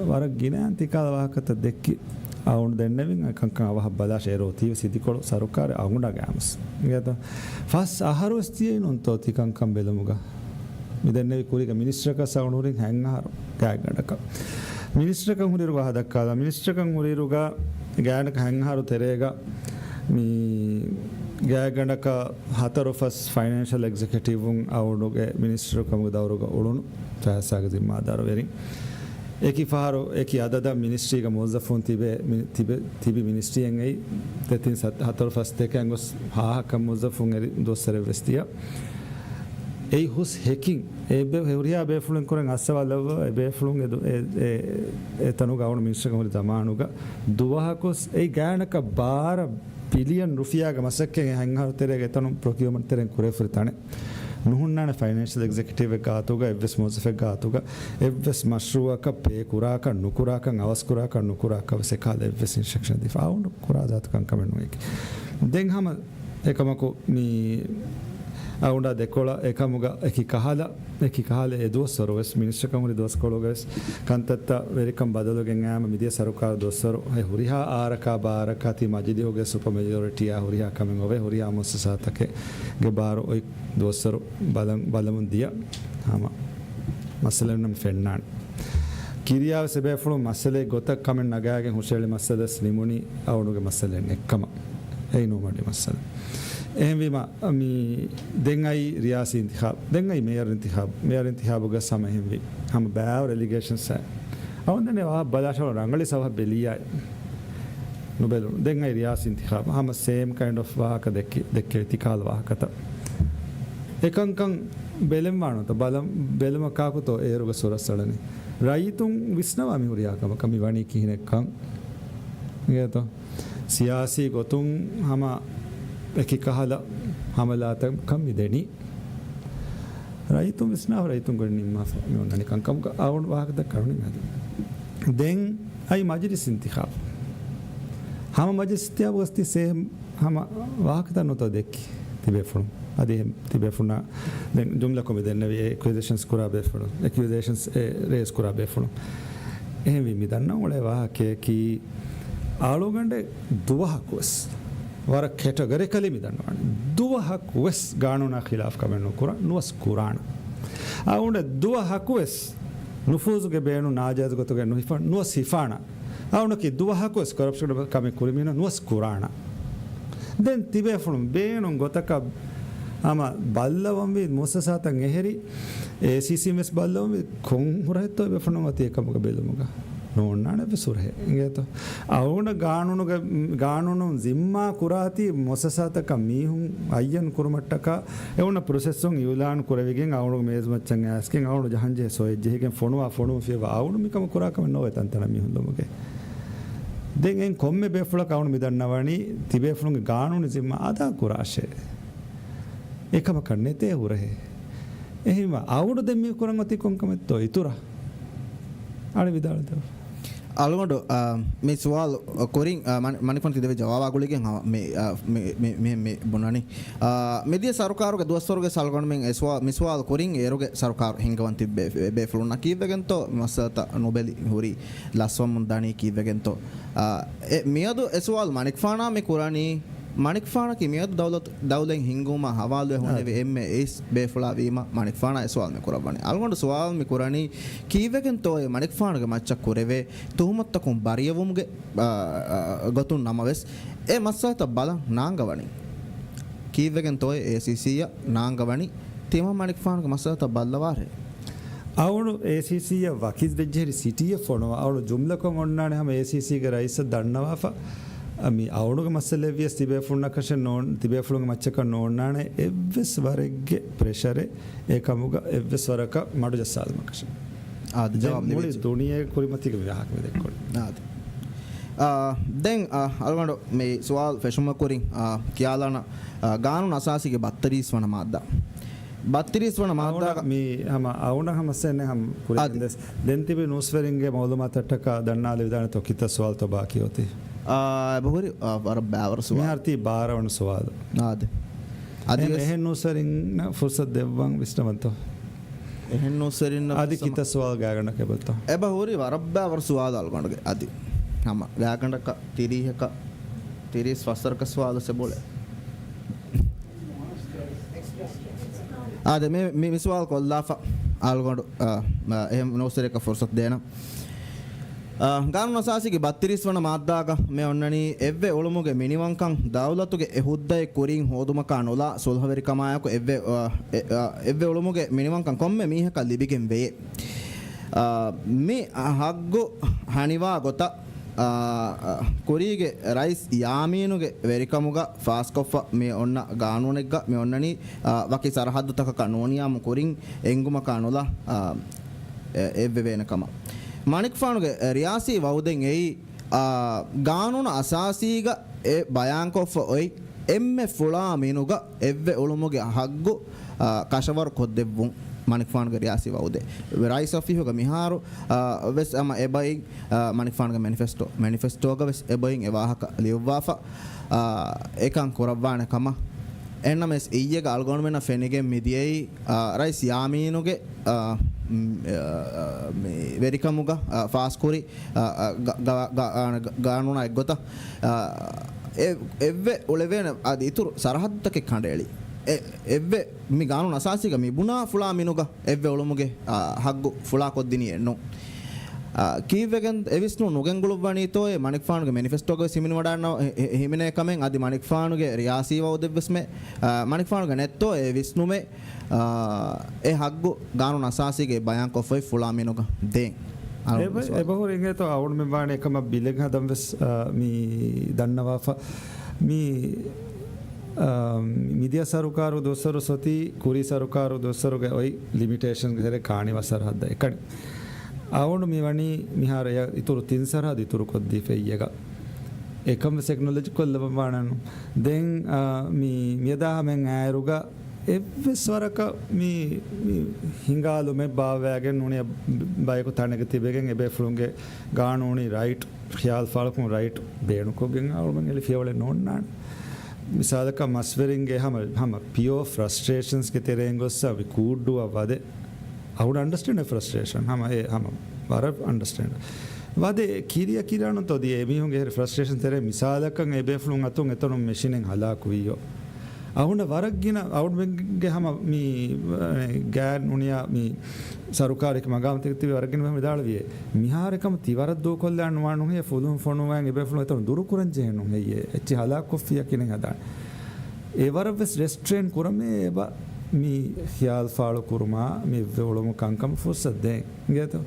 ވަރަށް ގިނަ ތިކަހަލަ ވާހަކަތައް ދެއްކި. އަޅުގަނޑު ދެންނެވިން އެ ކަންކަން އަވަހަށް ބަލާށޭ. އޭރު ތީވެސް އިދިކޮޅު ސަރުކާރެއް އަޅުގަނޑާ ގައިމުވެސް. އިނގޭތޯ؟ ފަސް އަހަރުވެސް ތިއެއް ނޫންތޯ ތި ކަންކަން ބެލުމުގަ. މި ދެންނެވި ކުރީގަ މިނިސްޓަރަކަސް އަޅުގަނޑު ހުރިން ހަތް އަހަރު ގާތްގަނޑަކަށް. މިނިސްޓަރަކަށް ހުރިއިރުގަ ހަދައްކާލާ. މިނިސްޓަރަކަށް ހުރިއިރުގަ ގާތްގަނޑަކަށް ހަތް އަހަރު ތެރޭގަ މި ގާތްގަނޑަކަށް ހަތަރު ފަސް ފައިނޭންޝަލް އެގްޒެކެޓިވުން އަޅުގަނޑުގެ މިނިސްޓަރު ކަމުގެ ދައުރުގަ އުޅުނު ފައިސާގެ ޒިންމާދާރު ވެރިން. އެކި ފަހަރު އެކި އަދަދަށް މިނިސްޓްރީގަ މުވައްޒަފުން ތިބެ، މި-، ތިބެ، ތިބި މިނިސްޓްރީއެއް އެއީ ދެތިން ސަތް، ހަތަރު ފަސް ދެކެ އަންގޮސް ހާހަކަށް މުވައްޒަފުން އެރި ދުވަސްވަރެއް ވެސް ދިޔަ. އެއީ ހުސް ހެކިން. އެ ބޭ-، ހުރިހާ ބޭފުޅެއް ކުރަން އައްސަވާލައްވާ އެ ބޭފުޅުން އެ ދު-، އެ، އެ، އެ ތަނުގަ އަވަނު މިނިސްޓަކަށް ހުރި ޒަމާނުގަ ދުވަހަކުސް އެއީ ގާތްގަނޑަކަށް ބާރަ ބިލިއަން ރުފިޔާގެ މަސައްކަތް އެ ހަތް އަހަރު ތެރޭގަ އެތަނުން ޕްރޮކިއުމަންޓް ތެރެއިން ކުރެވިފައި ތަނެއް. ނުހުންނާނެ ފައިނޭންޝަލް އެގްޒެކެޓިވެއްގެ ގާތުގަ އެއްވެސް މުވައްޒަފެއްގެ ގާތުގަ އެއްވެސް މަޝްރޫއަކަށް ޕޭ ކުރާކަށް ނުކުރާކަށް، އަވަސް ކުރާކަށް ނުކުރާކަށް ވެސް އެކަހަލަ އެއްވެސް އިންސްޓްރަކްޝަން ދީފަ އަވަން ކުރާ ޒާތު ކަންކަމެއް ނޫން އެކި. ދެން ހަމަ އެކަމަކު މި އަވަނޑާ ދެކޮޅަށް އެކަމުގަ އެކި ކަހަލަ، އެކި ކަހަލަ އެ ދުވަސްވަރު ވެސް މިނިސްޓަކަށް ހުރި ދުވަސްކޮޅުގަ ވެސް ކަންތައްތައް ވެރިކަން ބަދަލުގެން އައިމަ މިދިޔަ ސަރުކާރު ދުވަސްވަރު އެ ހުރިހާ އާރަކާ ބާރަކާ ތި މަޖިލީހުގެ ސުޕަ މެޖޯރިޓީއާ ހުރިހާ ކަމެއް އޮވޭ ހުރިހާ މުއައްސަސާތަކެއްގެ ބާރު އޮތް ދުވަސްވަރު ބަލަން، ބަލަމުން ދިޔަ ހަމަ މައްސަލައެއް ނަމަ ފެންނާނެ. ކިރިޔާވެސް އެބޭފުޅުން މައްސަލައެއް ގޮތަށް ކަމެއް ނަގާގެން ހުށައެޅި މައްސަލަ ވެސް ނިމުނީ އަވަނުގެ މައްސަލައެއް ނެއްކަމަށް. އެއީ ނޯމަލް މައްސަލަ. އެހެންވީމަ، މި ދެން އައި ރިޔާސީ އިންތިޚާބު، ދެން އައި މޭޔަރ އިންތިޚާބު، މޭޔަރ އިންތިޚާބުގަ ސަމަ އެހެންވީ. ހަމަ ބާވަރު އެލިގޭޝަންސް އައި. އަވަން ދެން އެ ވާހަކަ ބަލާށާ ރަނގަޅި ސަބަބެއް ބެލިއްޔާ ނުބެލުނު. ދެން އައި ރިޔާސީ އިންތިޚާބު. ހަމަ ސޭމް ކައިންޑް އޮފް ވާހަކަ ދެއްކި، ދެއްކެވި ތިކާލަ ވާހަކަތައް. އެކަންކަން ބެލެންވާނުތަ؟ ބަލަ-، ބެލުމަށް ކާކުތޯ އޭރުގަ ސުރަސް އަޅަނީ؟ ރައްޔިތުން ވިސްނަވާ މި ހުރިހާ ކަމަކަށް މި ވަނީ ކިހިނެއްކަން. އިނގޭތޯ؟ ސިޔާސީ ގޮތުން ހަމަ އެކި ކަހަލަ ހަމަލާތަކަށް މި ދެނީ. ރައްޔިތުން ވިސްނާފަ، ރައްޔިތުން ގޮތް ނިންމާފަ މި އޮންނަނީ ކަންކަމަކަށް އަވަން ވާހަކަ ދައްކަން މި އަދި. ދެން އައި މަޖިލިސް އިންތިޚާބު. ހަމަ މަޖިލިސް އިންތިޚާބު ގޮސް ތި ސޭމް ހަމަ ވާހަކަތައް ނުތޯ ދެއްކި ތިބޭފުޅުން. އަދި އެހެން ތިބޭފުޅުންނާ ދެން ޖުމްލަކޮށް މި ދެންނެވި އެ އެކިއުޒޭޝަންސް ކުރާ ބޭފުޅުން، އެކިއުޒޭޝަންސް އެ ރޭސް ކުރާ ބޭފުޅުން. އެހެންވީ މި ދަންނަ އުޅޭ ވާހަކަޔަކީ އަޅުގަނޑެއް ދުވަހަކުވެސް ވަރަށް ކެޓަގަރިކަލީ މި ދަންނަވާނެ. ދުވަހަކުވެސް ގާނޫނާ ޚިލާފް ކަމެއް ނުކުރާ، ނުވަސް ކުރާނަ. އަޅުގަނޑެއް ދުވަހަކުވެސް ނުފޫޒުގެ ބޭނުން ނާޖާއިޒު ގޮތުގައި ނުހިފާ، ނުވަސް ހިފާނަ. އަޅުގަނޑަކީ ދުވަހަކުވެސް ކޮރަޕްޝަން ކަމެއް ކުރި މީހުން ނުވަސް ކުރާނަ. ދެން ތިބޭފުޅުން ބޭނުން ގޮތަކަށް ހަމަ ބައްލަވަންވީ މުއައްސަސާތައް އެހެރި، އޭސީސީން ވެސް ބައްލަވަންވީ ކޮން ހުރަހެއްތޯ ބޭފުޅުން އޮތީ އެކަމުގަ ބެލުމުގަ؟ ނޯންނާނެ ވެސް ހުރަހެއް. އިނގޭތޯ؟ އަޅުގަނޑަށް ގާނޫނުގެ، ގާނޫނުން ޒިންމާ ކުރާތީ މުއައްސަސާތަކަށް މީހުން އައްޔަން ކުރުމަށްޓަކާ އެ އޮންނަ ޕްރޮސެސްއުން އިއުލާން ކުރެވިގެން އަޅުގަނޑު މޭޒުމައްޗަށް އައިސްގެން އަޅުގަނޑު ޖަހަންޖެހޭ ސޮއެއް ޖެހިގެން ފޮނުވާ ފޮނުވަ ފިޔަވާ އަޅުގަނޑު މިކަމަށް ކުރާ ކަމެއް ނޯވޭ ތަންތަނަށް މީހުން ލުމުގެ. ދެން އެން ކޮންމެ ބޭފުޅަކަށް އަޅުގަނޑު މި ދަންނަވަނީ ތިބޭފުޅުންގެ ގާނޫނީ ޒިންމާ އަދާ ކުރާށޭ. އެކަމަކަށް ނެތޭ ހުރަހެއް. އެހެންވީމަ އަޅުގަނޑު ދެން މި ކުރަން އޮތީ ކޮން ކަމެއްތޯ އިތުރަށް؟ އަޅެ ވިދާޅުވެތަ؟ އަޅުގަނޑު، އާ، މި ސުވާލު ކުރިން، އާ، މަނި-، މަނިކުފާނު ތި ދެވި ޖަވާބާ ގުޅިގެން ހަމަ މި، އާ، މި، މި، މި، މި ބުނަނީ. އާ، މިދިޔަ ސަރުކާރުގެ ދުވަސްވަރުގެ އަޅުގަނޑުމެން އެ ސުވާ-، މި ސުވާލު ކުރިން އޭރުގެ ސަރުކާރު ހިންގަވަން ތިއްބެ ބޭފުޅުންނަށް ކީއްވެގެންތޯ މައްސަލަތައް ނުބެލި ހުރީ ލަސްވަމުން ދަނީ ކީއްވެގެންތޯ؟ އާ، އެ މިއަދު އެ ސުވާލު މަނިކުފާނާ މި ކުރަނީ، މަނިކުފާނަކީ މިއަދު ދައުލަތު، ދައުލަތް ހިންގުމާ ހަވާލުވެ ހުންނެވި އާ. އެންމެ އެއިސް ބޭފުޅާ ވީމަ މަނިކުފާނާ އެ ސުވާލު މި ކުރައްވަނީ. އަޅުގަނޑު ސުވާލު މި ކުރަނީ، ކީއްވެގެންތޯއޭ މަނިކުފާނުގެ މައްޗަށް ކުރެވޭ ތުހުމަތުތަކުން ބަރީއަވުމުގެ، އާ، އާ، ގޮތުން ނަމަވެސް އެ މައްސަލަތައް ބަލަން ނާންގަވަނީ؟ ކީއްވެގެންތޯއޭ އޭސީސީއަށް ނާންގަވަނީ ތިމަން މަނިކުފާނުގެ މައްސަލަތައް ބައްލަވާށޭ؟ އަޅުގަނޑު އޭސީސީއަށް ވަކި ދެއްޖެހިރި ސިޓީއެއް ފޮނުވާ. އަޅުގަނޑު ޖުމްލަކޮށް އޮންނާނެ ހަމަ އޭސީސީގެ ރައީސަށް ދަންނަވާފަ، މި އަޅުގަނޑުގެ މައްސަލައެއްވިޔަސް ތިބޭފުޅުންނަކަށެއް ނޯން-، ތިބޭފުޅުންގެ މައްޗަކަށް ނޯންނާނެ އެއްވެސް ވަރެއްގެ ޕްރެޝަރެއް އެކަމުގަ އެއްވެސް ވަރަކަށް މަޑުޖައްސާލުމަކަށެއް. އާދެ، ދެން ޖަވާބު މުޅި ލިބިއްޖެ. ދުނިޔޭގެ ކުރިމަތީގަ މި ވާހަކަ މި ދެއްކޮޅެއް. އާދެ. އާ، ދެން، އާ، އަޅުގަނޑު މި ސުވާލު ފެށުމަށް ކުރިން، އާ، ކިޔާލާނަ، އާ، ގާނޫނު އަސާސީގެ ބައްތިރީސް ވަނަ މާއްދާ. ބައްތިރީސް ވަނަ މާއްދާގަ މި ހަމަ އަވުނަ ހަމަ ސެން ހަމަ ކުރި އަދި. ދެސް. ދެން ތިބި ނޫސްވެރިންގެ މައުލޫމާތަށްޓަކާ ދަންނާލެވިދާނެތޯ ކިތައް ސުވާލުތޯ ބާކީ އޮތީ؟ އާ، އެބަހުރި، އާ، ވަރަށް ބާވަރު ސުވާލު. މިހާރު ތީ ބާރަ ވަނަ ސުވާލު. އާދެ. އަދި އެހެން، ވެސް. އެހެން ނޫސްވެރިންނަށް ފުރުސަތު ދެއްވަން ވިސްނަވަންތޯ؟ އެހެން ނޫސްވެރިންނަށް އަދި ފުރުސަތު ކިތައް ސުވާލު ގާތްގަނޑަކަށް އެބަތޯ؟ އެބަހުރި ވަރަށް ބާވަރު ސުވާލު އަޅުގަނޑުގެ އަދި. ހަމަ ގާތްގަނޑަކަށް ތިރީހަކަށް، ތިރީސް ފަސްވަރަކަށް ސުވާލު އެބައުޅޭ. އާދެ، މި، މި، މި ސުވާލު ކޮށްލާފަ އަޅުގަނޑު، އާ، އާ، އެހެން ނޫސްވެރިއަކަށް ފުރުސަތު ދޭނަން. އާ، ގާނޫނު އަސާސީގެ ބައްތިރީސް ވަނަ މާއްދާގަ މި އޮންނަނީ އެއްވެ އުޅުމުގެ މިނިވަންކަން ދައުލަތުގެ އެ ހުއްދައެއް ކުރިން ހޯދުމަކާ ނުލާ ސުލްހަވެރިކަމާއެކު އެއްވެ، އާ، އެ، އާ، އެއްވެ އުޅުމުގެ މިނިވަންކަން ކޮންމެ މީހަކަށް ލިބިގެން ވެޔޭ. އާ، މި ހައްގު ހަނިވާ ގޮތަށް، އާ، ކުރީގެ ރައީސް ޔާމީނުގެ ވެރިކަމުގަ ފާސްކޮށްފަ މި އޮންނަ ގާނޫނެއްގަ މި އޮންނަނީ، އާ، ވަކި ސަރަހައްދުތަކަކަށް ނޫނިޔާމު ކުރިން އެނގުމަކާ ނުލާ، އާ، އެ-، އެއްވެވޭނެ ކަމަށް. މަނިކުފާނުގެ ރިޔާސީ ވައުދެއް އެއީ، އާ، ގާނޫނު އަސާސީގަ އެ ބަޔާންކޮށްފަ އޮތް އެންމެ ފުޅާ މިނުގަ އެއްވެ އުޅުމުގެ ހައްގު، އާ، ކަށަވަރު ކޮށްދެއްވުން މަނިކުފާނުގެ ރިޔާސީ ވައުދެއް. ރައީސް އޮފީހުގަ މިހާރު، އާ، ވެސް ހަމަ އެބައިން، އާ، މަނިކުފާނުގެ މެނިފެސްޓޯ، މެނިފެސްޓޯގަ ވެސް އެބައިން އެ ވާހަކަ ލިޔުއްވާފަ، އާ، އެކަން ކުރައްވާނެ ކަމަށް. އެންނަމެސް އިއްޔެގަ އަޅުގަނޑުމެންނަށް ފެނިގެން މިދިޔައީ، އާ، ރައީސް ޔާމީނުގެ، އާ، މް، އާ، މި ވެރިކަމުގަ، އާ، ފާސްކުރި، އާ، އާ، ގ-، ގ-، ގ-، އާ، ގ-، ގާނޫނާ އެއްގޮތަށް، އާ، އެ-، އެއްވެ އުޅެވޭނެ އަދި އިތުރު ސަރަހައްދުތަކެއް ކަނޑައެޅި. އެ-، އެއްވެ މި ގާނޫނު އަސާސީގަ މި ބުނާ ފުޅާ މިނުގަ އެއްވެ އުޅުމުގެ، އާ، ހައްގު ފުޅާ ކޮށްދިނީ އެއްނު. އާ، ކީއްވެގެން އެ ވިސްނުން ނުގެންގުޅުއްވަނީތޯއޭ؟ މަނިކުފާނުގެ މެނިފެސްޓޯގަ ވެސް ހިމެނިވަޑައިގަންނަ-، ހި-، ހި-، ހިމެނޭ ކަމެއް އަދި މަނިކުފާނުގެ ރިޔާސީ ވައުދެއްވެސްމެ، އާ، މަނިކުފާނުގެ ނެތްތޯ އެ ވިސްނުމެއް، އާ، އެ ހައްގު ގާނޫނު އަސާސީގައި ބަޔާންކޮށްފައި ފުޅާ މިނުގަ ދޭން. އަޅުގަނޑު އެބަ-، ސުވާލު. އެބަހުރި އިނގޭތޯ އަޅުގަނޑުމެން ވާނެ އެކަމަށް ބިލެއް ހަދަން ވެސް، އާ، މި ދަންނަވާފަ. މި، އާ، މިދިޔަ ސަރުކާރު ދުވަސްވަރު ސޮތީ ކުރީ ސަރުކާރު ދުވަސްވަރުގެ އޮތް ލިމިޓޭޝަންގެ ތެރޭ ކާނިވާ ސަރަހައްދަށް އެކަނި. އަޅުގަނޑު މި ވަނީ މިހާރު އެ އިތުރު ތިން ސަރަހައްދު އިތުރު ކޮށްދީފައި އޭގަ. އެކަން ވެސް އެކްނޮލެޖް ކޮށްލަބަ ވާނަނު. ދެން، އާ، މި، މިއަދާ ހަމައިން އާއިރުގަ އެއްވެސް ވަރަކަށް މި، މި ހިނގާލުމެއް ބާއްވައިގެން ނޫނީ ބަޔަކު ތަނެއްގަ ތިބެގެން އެބޭފުޅުންގެ ގާނޫނީ ރައިޓް، ޚިޔާލު ފާޅުކުރުން ރައިޓް ބޭނުންކޮށްގެން އަޅުގަނޑުމެން އެޅި ފިޔަވަޅެއް ނޯންނާނެ. މިސާލަކަށް މަސްވެރިންގެ ހަމަ، ހަމަ ޕިއޯ ފްރަސްޓްރޭޝަންސްގެ ތެރެއިން ގޮއްސަ މި ކޫއްޑޫއަށް ވަދެ. އަޅުގަނޑު އަންޑަސްޓޭންޑް ފްރަސްޓްރޭޝަން ހަމަ އެ ހަމަ ވަރަށް އަންޑަސްޓޭންޑް. ވަދެ ކިރިޔަ ކިރާނު ތޯ ދިޔަ އެމީހުންގެ ހެރި ފްރަސްޓްރޭޝަން ތެރޭ މިސާލަކަށް އެބޭފުޅުން އަތުން އެތަނުން މެޝިނެއް ހަލާކުވިއްޔޯ. އަހުންނަ ވަރަށް ގިނަ އަޅުގަނޑުމެންގެ ހަމަ މި، ގާތް ނޫނިޔާ މި ސަރުކާރެއް މަގާމްތަކެއް ތިބި ވަރަށް ގިނަ މީހުން ވިދާޅުވިއޭ. މިހާރު އެކަމަށް ތި ވަރަށް ދޫކޮށްލާން ނުވާނުހޭ ފުލުހުން ފޮނުވާން އެބޭފުޅުން އެތަނުން ދުރުކުރަން ޖެހެނުން ހެއްޔޭ؟ އެއްޗެއް ހަލާކުކޮށްފިއްޔާ ކިނެއް ހަދާނެ. އެވަރަށް ވެސް ރެސްޓްރޭން ކުރަމޭ އެބަ މި ޚިޔާލު ފާޅު ކުރުމާ މި އެއްވެ އުޅުމު ކަންކަމަށް ފުރުސަތު ދޭން. އިނގޭތޯ؟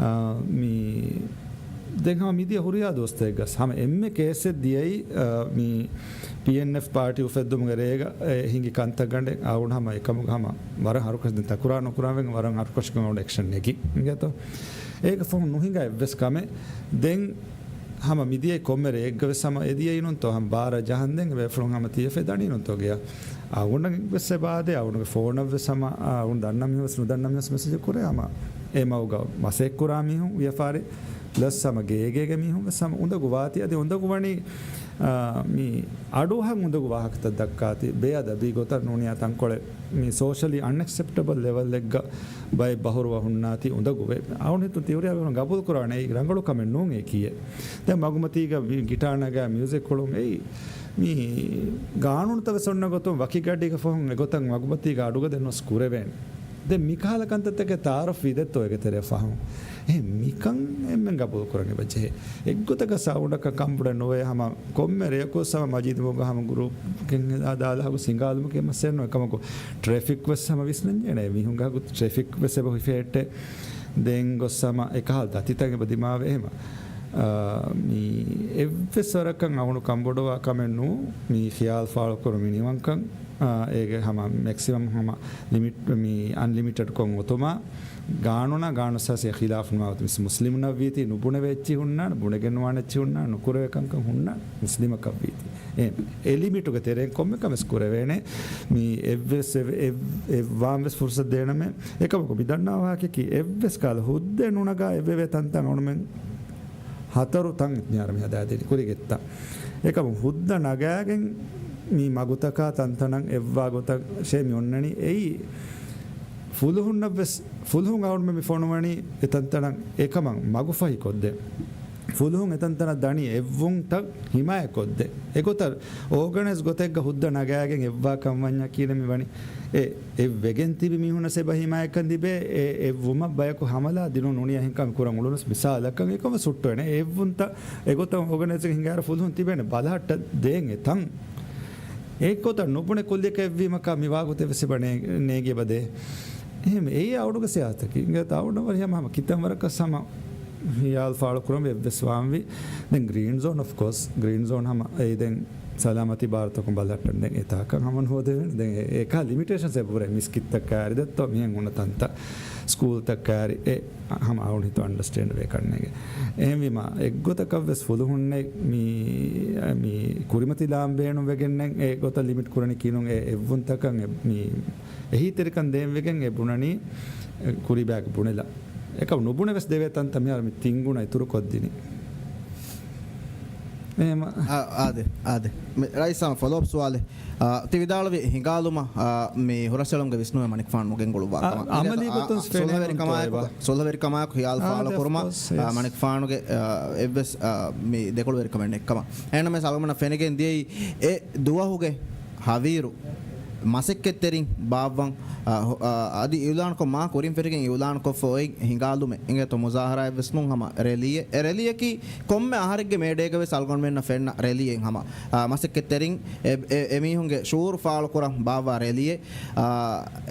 އާ، މި ދެން ހަމަ މިދިޔަ ހުރިހާ ދުވަސްތަކެއްގަސް ހަމަ އެންމެ ކޭސްއެއް ދިޔައީ، އާ، މި ޕީއެންއެފް ޕާޓީ އުފެއްދުމުގެ ރޭގަ އެ ހިނގި ކަންތައްގަނޑެއް އަޅުގަނޑު ހަމަ އެކަމުގަ ހަމަ ވަރަށް ހަރުކަށި ދެން ތަކުރާރު ނުކުރާ ވެގެން ވަރަށް ހަރުކަށިކޮށް އަޅުގަނޑު އެކްޝަން ނެގި. އިނގޭތޯ؟ އޭގެ ފަހުން ނުހިނގާ އެއްވެސް ކަމެއް. ދެން ހަމަ މިދިޔަ ކޮންމެ ރެއެއްގަ ވެސް ހަމަ އެދިޔައީނުންތޯ ހަމަ ބާރަ ޖަހަންދެން އެބޭފުޅުން ހަމަ ތިޔަފައި ދަނީނުންތޯ ގެޔަށް. އަޅުގަނޑަށް ވެސް އެބަ އާދޭ، އަޅުގަނޑުގެ ފޯނަށް ވެސް ހަމަ، އަޅުގަނޑު ދަންނަ މީހުން ވެސް ނުދަންނަ މީހުން ވެސް މެސެޖެއް ކުރޭ ހަމަ އެ މަގުގަ މަސައްކަތް ކުރާ މީހުން ވިޔަފާރި، ޕްލަސް ހަމަ ގޭގޭގެ މީހުން ވެސް ހަމަ އުނދަގޫ ވާތީ. އަދި އުނދަގޫ ވަނީ، އާ، މި އަޑުއަހަން އުނދަގޫ ވާހަކަތައް ދައްކާތީ، ބޭއަދަބީ ގޮތަށް ނޫނިޔާ ތަންކޮޅެއް މި ސޯޝަލީ އަންއެކްސެޕްޓަބަލް ލެވަލްއެއްގަ ބައެއް ބަހުރުވަ ހުންނާތީ އުނދަގޫވޭ. އަޅުގަނޑު ހިތުން ތިއުރިއާ ގަބޫލު ކުރާނެ އެއީ ރަނގަޅު ކަމެއް ނޫން އެކީއެއް. ދެން މަގުމަތީގަ ވި-، ގިޓާ ނަގާ މިއުޒިކް ކުޅުން އެއީ މި ގާނޫނުތައް ވެސް އޮންނަ ގޮތުން ވަކި ގަޑީގަ ފަހުން އެގޮތަށް މަގުމަތީގަ އަޑުގަދަ ނުވެސް ކުރެވޭނެ. ދެން މިކަހަލަ ކަންތައްތަކެއް ތައާރަފް ވީދެއްތޯ އޭގެ ތެރެއަށް ފަހުން؟ އެހެން މިކަން އެންމެން ގަބޫލު ކުރަން އެބަޖެހޭ. އެއްގޮތަކަށް ސައުންޑަކަށް ކަންބޮޑެއް ނުވޭ ހަމަ ކޮންމެ ރެޔަކު ސަމަ މަޖީދު މަގު ހަމަ ގުރޫޕްގެ ދާލަހަގު ސިނގާލުމުގެ މައްސަލަ ނުވޭ ކަމަކު ޓްރެފިކް ވެސް ހަމަ ވިސްނަން ޖެހޭނެ. މީހުންގެ ހަގު ޓްރެފިކް ވެސް އެބަ ހިފެހެއްޓޭ. ދެން ގޮސް ހަމަ އެކަހަލަ ދަތިތައް އެބަ ދިމާވޭ އެހެމަ. އާ، މި އެއްވެސް ވަރަކަށް އަހުނު ކަންބޮޑުވާ ކަމެއް ނޫ. މި ޚިޔާލު ފާޅުކުރު މިނިވަންކަން، އާ، އޭގެ ހަމަ މެކްސިމަމް ހަމަ ލިމިޓް، މި އަންލިމިޓެޑް ކޮށް އޮތުމާ، ގާނޫނާ ގާނޫނު އަސާސީ ޚިލާފުން މާ މުސްލިމުންނަށް ވީތީ، ނުބުނެވޭ އެއްޗިހި ހުންނާނެ، ބުނެގެން ވާނެ އެއްޗިހި ހުންނާނެ، ނުކުރެވޭ ކަންކަން ހުންނާނެ، މުސްލިމަކަށް ވީތީ. އެ، އެ ލިމިޓުގެ ތެރެއިން ކޮންމެ ކަމެއް ކުރެވޭނެ. މި އެއްވެސް އެއް، އެއް، އެއްވާން ވެސް ފުރުސަތު ދޭނަމޭ. އެކަމަކު މި ދަންނަވާ ވާހަކައަކީ އެއްވެސް ކަހަލަ ހުއްދައެއް ނުނަގާ އެއްވެވޭ ތަންތަން އަޅުމެން ހަތަރު ތަން މިހާރު މި ހަދާދޭނީ ކުރިގެއްތައް. އެކަމު ހުއްދަ ނަގާގެން މި މަގުތަކާ ތަންތަނަށް އެއްވާ ގޮތަށޭ މި އޮންނަނީ. އެއީ ފުލުހުންނަށް ވެސް، ފުލުހުން އަޅުމެން މި ފޮނުވަނީ އެތަންތަނަށް އެކަމަށް މަގުފަހި ކޮށްދޭ. ފުލުހުން އެތަންތަނަށް ދަނީ އެއްވުންތައް ހިމާޔަތް ކޮށްދޭ. އެގޮތަށް އޯގަނައިޒް ގޮތެއްގަ ހުއްދަ ނަގާގެން އެއްވާ ކަން ވަންޏާ ކީނެ މި ވަނީ. އެ، އެއްވެގެން ތިބި މީހުންނަށް އެބަ ހިމާޔަތްކަން ތިބޭ، އެ، އެއްވުމަށް ބަޔަކު ހަމަލާ ދިނުން ނޫނިޔާ އެހެންކަން ކުރަން އުޅުނަސް މިސާލަކަށް އެކަން ވެސް ހުއްޓުވޭނެ. އެއްވުންތައް އެގޮތަށް އޯގަނައިޒްގެ ހިނގާއިރު ފުލުހުން ތިބޭނެ ބަލަހައްޓަ ދޭން އެ ތަން. އެގޮތަށް ނުބުނެ ކުއްލިއަކަށް އެއްވީމަކާ މި ވާގޮތެއް ވެސް އެބަ ނޭ-، ނޭނގި އެބަދޭ. އެހެން އެއީ އައުޑުގެ ސިޔާސަތަކީ. އިނގޭތޯ އައުޑަށް ވަރި ހަމަ ހަމަ ކިތަން ވަރަކަސް ހަމަ ހިޔާލު ފާޅުކުރަން ވެއްވެސް ވާންވީ. ދެން ގްރީން ޒޯން، އޮފް ކޯސް، ގްރީން ޒޯން ހަމަ އެއީ ދެން ސަލާމަތީ ބާރުތަކުން ބަލަހައްޓަން ދެން އެތާކަށް ހަމަ ނުހޯދެވޭނެ. ދެން އެ-، އެކާ ލިމިޓޭޝަންސް އެބަހުރޭ. މިސްކިތްތައް ކާރި ދެއްތޯ މިހެން ހުންނަ ތަންތައް، ސްކޫލްތައް ކާރި އެ ހަމަ އައުން ހިތު އަންޑަސްޓޭންޑް ވޭ ކަންނޭގެ. އެހެންވީމަ އެއްގޮތަކަށް ވެސް ފުލުހުންނެއް މި، މި ކުރިމަތިލާން ބޭނުން ވެގެންނެއް އެ ގޮތަށް ލިމިޓް ކުރަނީ ކީނުން އެ އެއްވުންތަކަށް އެ މި އެހީތެރިކަން ދޭން ވެގެން އެ ބުނަނީ ކުރީ ބަޔަކު ބުނެލާ. އެކަމް ނުބުނެވެސް ދެވޭ ތަންތަން މިހާރު މި ތިން ގުނަ އިތުރު ކޮށްދިނީ. އެހެމަ. އާ، އާދެ، އާދެ. މި ރައީސް ހަމަ ފޮލޯއަޕް ސުވާލެއް. އާ، ތި ވިދާޅުވި ހިނގާލުމަށް، އާ، މި ހުރަސްއެޅުމުގެ ވިސްނުމެއް މަނިކުފާނު ނުގެންގުޅުއްވާ އާ، ކަމަށް. އަމަލީ އާ، ގޮތުން އާ، ފެނޭ ސުލްހަވެރިކަމާއެކު، ހުންތޯ އެބަ؟ ސުލްހަވެރިކަމާއެކު ހިޔާލު އާ، ފާޅު ދެ ކުރުމަށް، އޮފް ކޯސް، އާ، ޔެސް. މަނިކުފާނުގެ، އާ، އެއްވެސް، އާ، މި ދެކޮޅުވެރިކަމެއް ނެއްކަމަށް. އެހެންނަމަވެސް އަޅުގަނޑަށް ފެނިގެން ދިޔައީ އެ ދުވަހުގެ ހަވީރު މަސައްކަތްތެރިން ބާއްވަން، އާ، ހު-، އާ، އަދި އިއުލާންކޮށް މާ ކުރިން ފެށިގެން އިއުލާންކޮށްފަ އޮތް ހިނގާލުމެއް އިނގޭތޯ މުޒާހަރާއެއްވެސް ނޫން ހަމަ ރެލީއެއް. އެ ރެލީއަކީ ކޮންމެ އަހަރެއްގެ މޭޑޭގަ ވެސް އަޅުގަނޑުމެންނަށް ފެންނަ ރެލީއެއް ހަމަ، އާ، މަސައްކަތްތެރިން އެ، އެ، އެމީހުންގެ ޝުޢޫރު ފާޅުކުރަން ބާއްވާ ރެލީއެއް. އާ،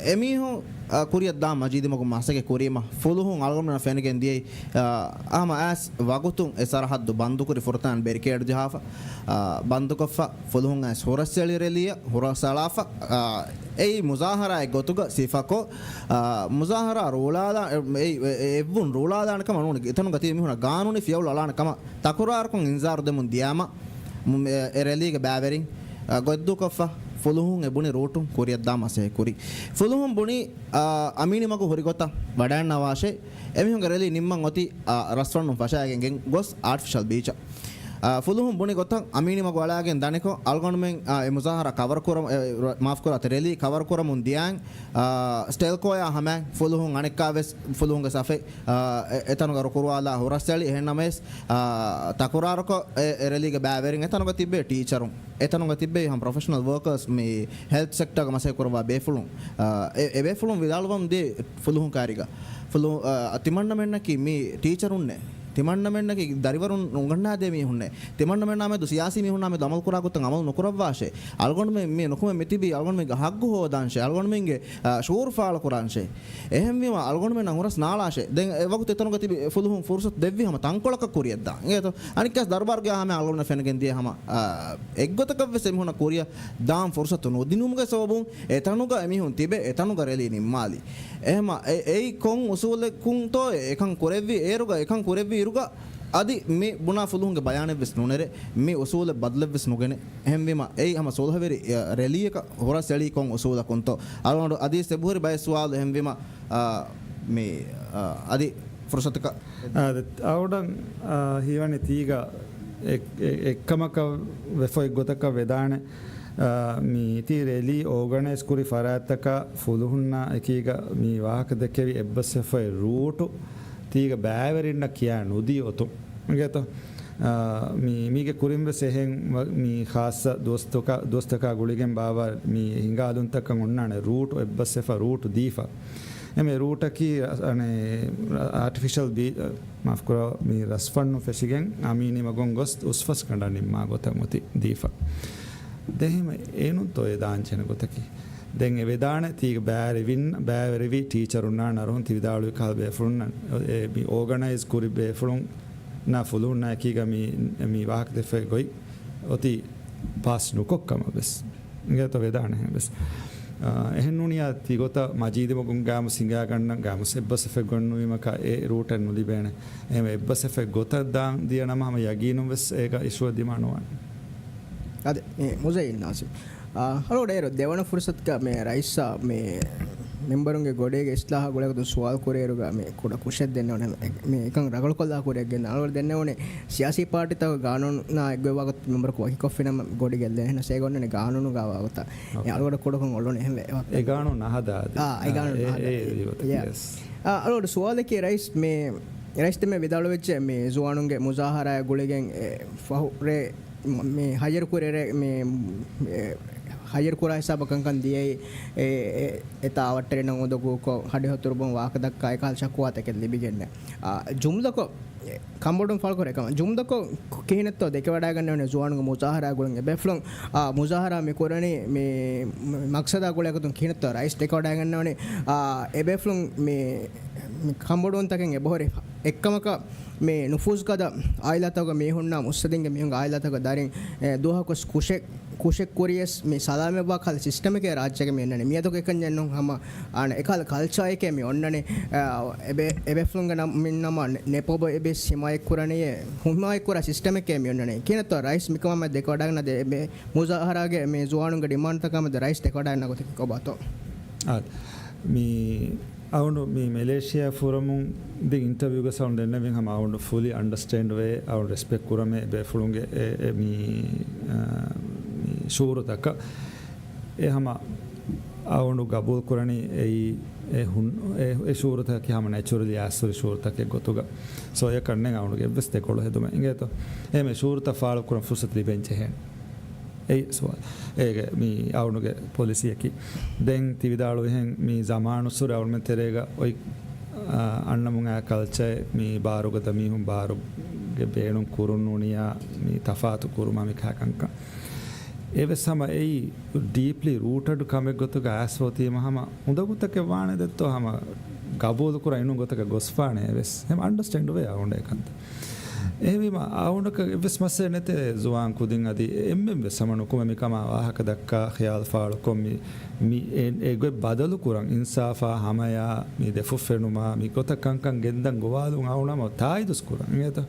އެމީހުން، އާ، ކުރިއަށް ދާން މަޖީދު މަގު މަސައްކަތް ކުރީމަ ފުލުހުން އަޅުގަނޑުމެންނަށް ފެނިގެން ދިޔައީ، އާ، ހަމަ އައިސް ވަގުތުން އެ ސަރަހައްދު ބަންދުކުރި ފުރަތަމަ ބެރިކޭޑް ޖަހާފަ، އާ، ބަންދުކޮށްފަ ފުލުހުން އައިސް ހުރަސްއެޅި ރެލީއަށް ހުރަސްއަޅާފަ، އާ، އެއީ މުޒާހަރާއެއް ގޮތުގަ ސިފަކޮށް، އާ، މުޒާހަރާ ރޫޅާލާ، އެ، އެ، އެ، އެއްވުން ރޫޅާލާނެ ކަމަށް ނޫނީ، އެތަނުގަ ތިބި މީހުންނަށް ގާނޫނީ ފިޔަވަޅު އަޅާނެ ކަމަށް ތަކުރާރުކޮށް އިންޒާރު ދެމުން ދިޔާމަ، މު-، އެ، އެ ރެލީގެ ބައިވެރިން، އާ، ގޮތްދޫކޮށްފަ ފުލުހުން އެ ބުނި ރޫޓުން ކުރިއަށްދާ މަސައްކަތް ކުރި. ފުލުހުން ބުނި، އާ، އަމީނި މަގު ހުރި ގޮތަށް ވަޑައިންނަވާށޭ. އެމީހުންގެ ރެލީ ނިންމަން އޮތީ، އާ، ރަސްފަންނުން ފަށައިގެން ގޮސް އާޓިފިޝަލް ބީޗަށް. އާ، ފުލުހުން ބުނި ގޮތަށް އަމީނި މަގު އަޅާގެން ދަނިކޮށް، އަޅުގަނޑުމެން، އާ، އެ މުޒާހަރާ ކަވަރ ކުރަމު، އެ، ރ-، މާފް ކުރާތި ރެލީ ކަވަރ ކުރަމުން ދިޔައިން، އާ، ސްޓެލްކޯޔާ ހަމައިން ފުލުހުން އަނެއްކާވެސް ފުލުހުންގެ ސަފެއް، އާ، އެ-، އެތަނުގަ ރުކުރުވާލާ ހުރަސްއެޅި. އެހެންނަމަވެސް، އާ، ތަކުރާރުކޮށް، އެ، އެ ރެލީގެ ބައިވެރިން އެތަނުގަ ތިއްބެވި ޓީޗަރުން، އެތަނުގަ ތިއްބެވި ހަމަ ޕްރޮފެޝަނަލް ވޯކާސް މި ހެލްތް ސެކްޓާގަ މަސައްކަތް ކުރައްވާ ބޭފުޅުން، އާ، އެ، އެ ބޭފުޅުން ވިދާޅުވަމުން ދިޔަ ފުލުހުން ކާރީގަ. ފުލު-، އާ، ތިމަންނަމެންނަކީ މި ޓީޗަރުންނޭ. ތިމަންނަމެންނަކީ ދަރިވަރުން އުނގަންނާދޭ މީހުންނޭ. ތިމަންނަމެންނާ މެދު ސިޔާސީ މީހުންނާ މެދު އަމަލު ކުރާ ގޮތަށް އަމަލު ނުކުރައްވާށޭ. އަޅުގަނޑުމެން މި ނުކުމެ މިތިބީ އަޅުގަނޑުމެންގެ ހައްގު ހޯދާންށޭ. އަޅުގަނޑުމެންގެ، އާ، ޝުޢޫރު ފާޅު ކުރާންށޭ. އެހެންވީމަ އަޅުގަނޑުމެންނަށް ހުރަސް ނާޅާށޭ. ދެން އެ ވަގުތު އެތަނުގަ ތިބި ފުލުހުން ފުރުސަތު ދެއްވި ހަމަ ތަންކޮޅަކަށް ކުރިއަށްދާން. އިނގޭތޯ؟ އަނެއްކާސް ދަރުބާރުގެ ހަމަ އަޅުގަނޑު ފެނިގެން ދިޔަ ހަމަ، އާ، އެއްގޮތަކަށްވެސް އެމީހުންނަށް ކުރިއަށް ދާން ފުރުސަތު ނުދިނުމުގެ ސަބަބުން އެތަނުގަ އެމީހުން ތިބެ އެތަނުގަ ރެލީ ނިންމާލި. އެހެމަ އެ-، އެއީ ކޮން އުސޫލަކުންތޯ އެކަން ކުރެއްވީ؟ އޭރުގަ އެކަން ކުރެއްވި އިރުގަ އަދި މި ބުނާ ފުލުހުންގެ ބަޔާނެއްވެސް ނުނެރެ، މި އުސޫލެއް ބަދަލެއްވެސް ނުގެނެ. އެހެންވީމަ އެއީ ހަމަ ސުލްހަވެރި، އެ، ރެލީއަކަށް ހުރަސް އެޅީ ކޮން އުސޫލަކުންތޯ؟ އަޅުގަނޑު އަދި ސެބުހުރި ބައެއް ސުވާލު. އެހެންވީމަ، އާ، މި، އާ، އަދި ފުރުސަތަކަށް. އާ، އަޅުގަނޑަށް، އާ، ހީވަނީ ތީގަ އެއް-، އެއް-، އެއްކަމަކަށް ވެފަ އެއްގޮތަކަށް ވެދާނެ. އާ، މި ތި ރެލީ އޯގަނައިޒް ކުރި ފަރާތްތަކަށް ފުލުހުންނާ އެކީގަ މި ވާހަކަ ދެއްކެވި އެއްބަސްވެފައި ރޫޓު ތީގަ ބައިވެރިންނަށް ކިޔާ ނުދީ އޮތުން. އިނގޭތޯ؟ އާ، މި-، މީގެ ކުރިން ވެސް އެހެން ވަ-، މި ޚާއްޞަ ދުވަސްތަކާ-، ދުވަސްތަކާ ގުޅިގެން ބާއްވާ މި ހިނގާލުންތަކަށް އޮންނާނެ ރޫޓު، އެއްބަސްވެފަ ރޫޓު ދީފަ. އެމެ ރޫޓަކީ ރަ-، އަނެ، އާޓިފިޝަލް ބީ-، މާފްކުރާ، މި ރަސްފަންނު ފެށިގެން އަމީނި މަގުން ގޮސް އުސްފަސްގަނޑަށް ނިންމާ ގޮތަށް އޮތީ ދީފަ. ދެން އެހެން އޭނުންތޯ އެ ދާންޖެހޭނެ ގޮތަކީ؟ ދެން އެ ވެދާނެ ތީގަ ބައިވެރިވިން-، ބައިވެރިވި ޓީޗަރުންނާ ނަރުހުން ތި ވިދާޅުވި ކަހަލަ ބޭފުޅުންނަށް، އެ، މި އޯގަނައިޒް ކުރި ބޭފުޅުންނާ ފުލުހުންނާ އެކީގަ މި، މި ވާހަކަ ދެއްފައި ގޮތް އޮތީ ޕާސް ނުކޮށް ކަމަށް ވެސް. އިނގޭތޯ ވެދާނެ އެހެން ވެސް. އާ، އެހެން ނޫނިއްޔާ ތިގޮތަށް މަޖީދު މަގުން ގާމުސް ހިނގާގަންނަން، ގާމުސް އެއްބަސްވެފަ ގޮތް ނުވީމަކާ އެ ރޫޓެއް ނުލިބޭނެ. އެހެންވެ އެއްބަސްވެފަ ގޮތަށް ދާން ދިޔަ ނަމަ ހަމަ ޔަގީނުން ވެސް އޭގަ އިޝޫއެއް ދިމާ ނުވާނެ. އަދި މި މުޒައްޔިން ނާޒިމް. އާ، އަޅުގަޑު އޭރު ދެވަނަ ފުރުސަތުގަ މި ރައީސާ މި މެމްބަރުންގެ ގޮޑީގެ އިސްލާހާ ގުޅޭގޮތުން ސުވާލު ކުރިއިރުގަ މި ކުޑަ ކުށެއް ދެންނެވުނެ، މި އެކަން ރަނގަޅުކޮށްލާ ކުރިއަށް ގެންދާ. އަޅުގަޑު ދެންނެވުނެ ސިޔާސީ ޕާޓީތަކުގެ ގާނޫނާ އެއްގޮތް ވާގޮތަށް މެމްބަރަކު ވަކިކޮށްފިނަމަ ގޮޑި ގެއްލޭ. އެހެނަސް އެ ގޮންނަނީ ގާނޫނުގަ ވާގޮތަށް. އެ އަޅުގަޑު ކުޑަކޮށް އޮޅުނެ އެހެންވެ. އެ ގާނޫނު ނަހަދާ އާ، އެ ގާނޫނު އާ، އެ، ނަހަދާ. އެ، އެ، އެ، އެ، ޔަ. ޔެސް. އާ، އަޅުގަޑު ސުވާލަކީ ރައީސް މި، ރައީސް ދެންމެ ވިދާޅުވެއްޖެ މި ޒުވާނުންގެ މުޒާހަރާއާ ގުޅިގެން އެ ފަހު ރޭ މި ހައްޔަރު ކުރި ރޭ މި، އެ، ހައްޔަރު ކުރާ ހިސާބަށް ކަންކަން ދިޔައީ، އެ، އެ، އެތާ އަވަށްޓެރިނަށް އުނދަގޫކޮށް، ހަޑި ހަތުރުބޮން ވާހަކަ ދައްކާ އެކަހަލަ ޝަކުވާތަކެއް ލިބިގެންނެ. އާ، ޖުމްލަކޮށް، އެ، ކަނބޮޑުން ފާޅުކުރޭ ކަމަށް. ޖުމްލަކޮށް ކިހިނެއްތޯ ދެކެވަޑައިގަންނަވަނީ ޒުވާނުންގެ މުޒާހަރާ ގުޅުން އެބޭފުޅުން، އާ، މުޒާހަރާ މި ކުރަނީ މި މަ-، މަގްސަދާ ގުޅޭގޮތުން ކިހިނެއްތޯ ރައީސް ދެކެވަޑައިގަންނަވަނީ، އާ، އެބޭފުޅުން މި، މި ކަނބޮޑުވުންތަކެއް އެބަހުރި އެއްކަމަކަށް މި ނުފޫޒުގަދަ އާއިލާތަކުގެ މީހުންނާ މުއްސަދިންގެ މީހުންގެ އާއިލާތަކުގެ ދަރިން، އެ، ދުވަހަކުވެސް ކުށެއް، ކުށެއް ކުރިޔަސް މި ސަލާމަތްވާ ކަހަލަ ސިސްޓަމެކޭ ރާއްޖޭގަ މި އޮންނަނީ. މިއަދުގެ އެކަންޏެއް ނޫން ހަމަ އާނ އެކަހަލަ ކަލްޗާއެކޭ މި އޮންނަނީ. އެ، އެބޭ-، އެބޭފުޅުންގެ ނަމް-، މިން ނަމަ ނެ-، ނެޕޯބޯ އެބިސް ހިމާޔަތް ކުރަނީއޭ، ހިމާޔަތް ކުރާ ސިސްޓަމެކޭ މި އޮންނަނީ. ކިހިނެއްތޯ ރައީސް މިކަމާމެދު ދެކެވަޑައިގަންނަ ދެ-، މި މުޒާހަރާގެ މި ޒުވާނުންގެ ޑިމާންޑްތަކާމެދު ރައީސް ދެކެވަޑައިގަންނަ ގޮތަކީ ކޮބާތޯ؟ އާ، މި އަވަނޑު މި މެލޭޝިޔާ ފުރަމުން ދިން އިންޓަވިއުގަ ސައުންޑް ދެންނެވިން ހަމަ އަވަނޑު ފުލި އަންޑަސްޓޭންޑް ވޭ، އަވަނޑު ރެސްޕެކްޓް ކުރަމޭ ބޭފުޅުންގެ އެ، އެ، މި، އާ، މި ޝުއޫރުތަކަށް. އެ ހަމަ އަވަނޑު ގަބޫލު ކުރަނީ އެއީ އެ ހުން-، އެ، އެ ޝުއޫރުތަކަކީ ހަމަ ނެޗުރަލީ އައިސްފުރި ޝުއޫރުތަކެއް ގޮތުގަ. ސޯ އެކަންނެން އަވަނޑުގެ އެއްވެސް ދެކޮޅު ހެދުމެއް އިނގޭތޯ؟ އެހެން ޝުއޫރުތައް ފާޅު ކުރަން ފުރުސަތު ލިބެން ޖެހޭނެ. އެއީ ސުވާލު. އޭގެ މި އަވަނޑުގެ ޕޮލިސީއަކީ. ދެން ތި ވިދާޅުވިހެން މި ޒަމާނުއްސުރެ އަވަންމެން ތެރޭގަ އޮތް، އާ، އަންނަމުން އާ ކަލްޗަރެއް މި ބާރުގަދަ މީހުން ބާރުގެ ބޭނުން ކުރުން ނޫނިޔާ މި ތަފާތު ކުރުމާ މި ކާކަންކަން. އެވެސް ހަމަ އެއީ ޑީޕްލީ ރޫޓަޑް ކަމެއް ގޮތުގަ އައިސްފަ އޮތީމަ ހަމަ އުނދަގޫތަކެއް ވާނެ ދެއްތޯ ހަމަ ގަބޫލު ކުރާ އިނުން ގޮތަކަށް ގޮސްފާނެ އެވެސް. ހަމަ އަންޑަސްޓޭންޑް ވޭ އަވަނޑޭ ކަންތައް. އެހެންވީމަ، އަވަނޑަކަށް އެއްވެސް މައްސަލައެއް ނެތޭ ޒުވާން ކުދިން އަދި އެންމެން ވެސް ހަމަ ނުކުމެ މިކަމާ ވާހަކަ ދައްކާ ޚިޔާލު ފާޅުކޮށް މި، މި އެ، އެ ގޮތް ބަދަލު ކުރަން އިންސާފާ ހަމަޔާ މި ދެފުށް ފެނުމާ މި ގޮތަށް ކަންކަން ގެންދަން ގޮވާލުން އަވަނޑަމަ ތާއީދުސް ކުރަން އިނގޭތަ؟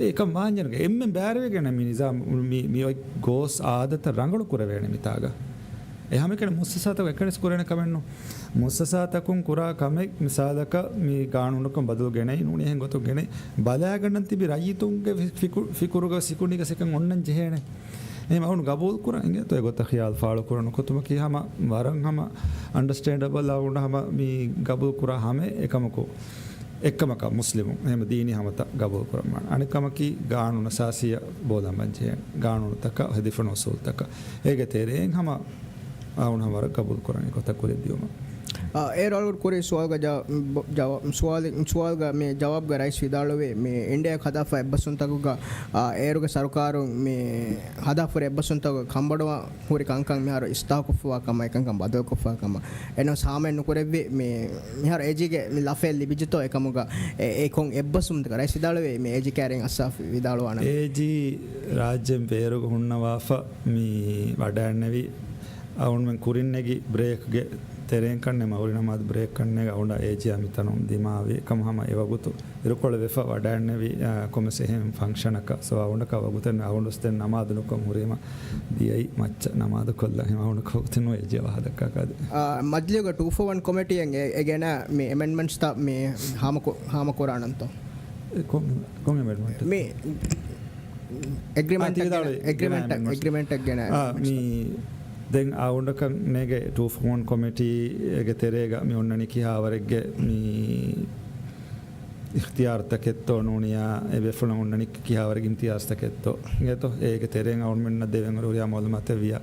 އެކަން ވާންޖެހޭނެ އެންމެން ބައިވެރިވެގެން މި ނިޒާމް މި، މި އޮތް ގޯސް އާދަތައް ރަނގަޅު ކުރެވޭނެ މިތާގަ. އެ ހަމައެކަނި މުއައްސަސާތަކުން އެކަނިސް ކުރޭނެ ކަމެއްނު. މުއައްސަސާތަކުން ކުރާ ކަމެއް މިސާލަކަށް މި ގާނޫނަކުން ބަދަލު ގެނައި ނޫނީ އެހެން ގޮތަކަށް ގެނައި ބަލާގަންނަން ތިބި ރައްޔިތުންގެ ފި-، ފިކު-، ފިކުރުގަ ސިކުނޑިގަ ސެކަން އޮންނަން ޖެހޭނެ. އެހެން އަވަނޑު ގަބޫލު ކުރަން އިނގޭތޯ އެގޮތަށް ޚިޔާލު ފާޅު ކުރަން ނުކުތުމަކީ ހަމަ ވަރަށް ހަމަ އަންޑަސްޓޭންޑަބަލް އަވަނޑު ހަމަ މި ގަބޫލު ކުރާ ހަމަ އެކަމަކު އެއްކަމަކަށް މުސްލިމުން އެހެން ދީނީ ހަމަތައް ގަބޫލު ކުރަން ވާނެ. އަނެއްކަމަކީ ގާނޫނު އަސާސީއަށް ބޯލަނބަން ޖެހޭނެ. ގާނޫނުތަކަށް ހެދިފަން އުސޫލުތަކަށް. އޭގެ ތެރެއިން ހަމަ އަވަނޑު ހަމަ ވަރަށް ގަބޫލު ކުރަން އެގޮތަށް ކުރިއަށް ދިޔުމަށް. އާ، އޭރު އަޅުގަނޑު ކުރި ސުވާލުގަ ޖަ-، ބޮ-، ޖަވާ-، ސުވާލެއް، ސުވާލުގަ މި ޖަވާބުގަ ރައީސް ވިދާޅުވި މި އިންޑިއާއަށް ހަދާފަ އެއްބަސްވުންތަކުގަ، އާ، އޭރުގެ ސަރުކާރުން މި ހަދާފަ ހުރި އެއްބަސްވުންތަކުގަ ކަންބޮޑުވާ ހުރި ކަންކަން މިހާރު އިސްލާހުކޮށްފަވާ ކަމަށް އެކަންކަން ބަދަލުކޮށްފަވާ ކަމަށް އެންއެސް ހާމައެއް ނުކުރެއްވި. މި-، މިހާރު އޭޖީގެ މި ލަފައެއް ލިބިއްޖެތޯ އެކަމުގަ އެ-، އެ ކޮން އެއްބަސްވުމުންތަކަށް ރައީސް ވިދާޅުވޭ މި އޭޖީ ކައިރިން އައްސާފް ވިދާޅުވާނަމޭ. އޭޖީ ރާއްޖޭން ބޭރުގަ ހުންނަވާފަ މި ވަޑައިންނެވި އަވަންމެން ކުރިން ނެގި ބްރޭކްގެ ތެރެއިން ކަންނޭ މަޣުރިބް ނަމާދު ބްރޭކް ކަންނޭގަ އަވަނޑަށް އޭޖީއާ މިތަނުން ދިމާވި އެކަމު ހަމަ އެވަގުތު އިރުކޮޅެއް ވެފަ ވަޑައިންނެވި، އާ، ކޮންމެސް އެހެން ފަންކްޝަނަކަށް. ސޯ އަވަނޑަކަށް ވަގުތެއް ނެ-، އަވަނޑުސް ދެން ނަމާދު ނުކޮށް ހުރީމަ ދިޔައީ މައްޗަށް ނަމާދު ކޮށްލަން. ހަމަ އަވަނޑަކަށް ވަގުތެއް ނުވޭ އޭޖީއާ ވާހަކަ ދައްކާކަށް އަދި. އާ، މަޖިލީހުގެ ޓޫ ފޯ ވަން ކޮމިޓީއަށް އެ-، އެ ގެނަ މި އެމެންޑްމަންޓްސްތައް މި ހާމަކު-، ހާމަކުރާނަންތޯ؟ އެ ކޮން، ކޮން އެމެންޑްމަންޓް؟ މި އެގްރިމެންޓް އާ، ތި ވިދާޅުވި އެގްރިމެންޓް ގެނަ އެމެންޑްމަންޓްސް. އެގްރިމެންޓް ގެނަ އާ، މި ދެން އަވަނޑަކަށް ނޭގެ ޓޫ ފޯ ވަން ކޮމިޓީގެ ތެރޭގަ މި އޮންނަނީ ކިހާވަރެއްގެ މި އިޚްތިޔާރުތަކެއްތޯ ނޫނިޔާ އެ ބޭފުޅުން އޮންނަނީ ކިހާވަރެއްގެ އިމްތިޔާޒްތަކެއްތޯ އިނގޭތޯ؟ އޭގެ ތެރެއިން އަވަންމެންނަށް ދެވެން ހުރިހާ މައުލޫމާތެއް ވިޔަ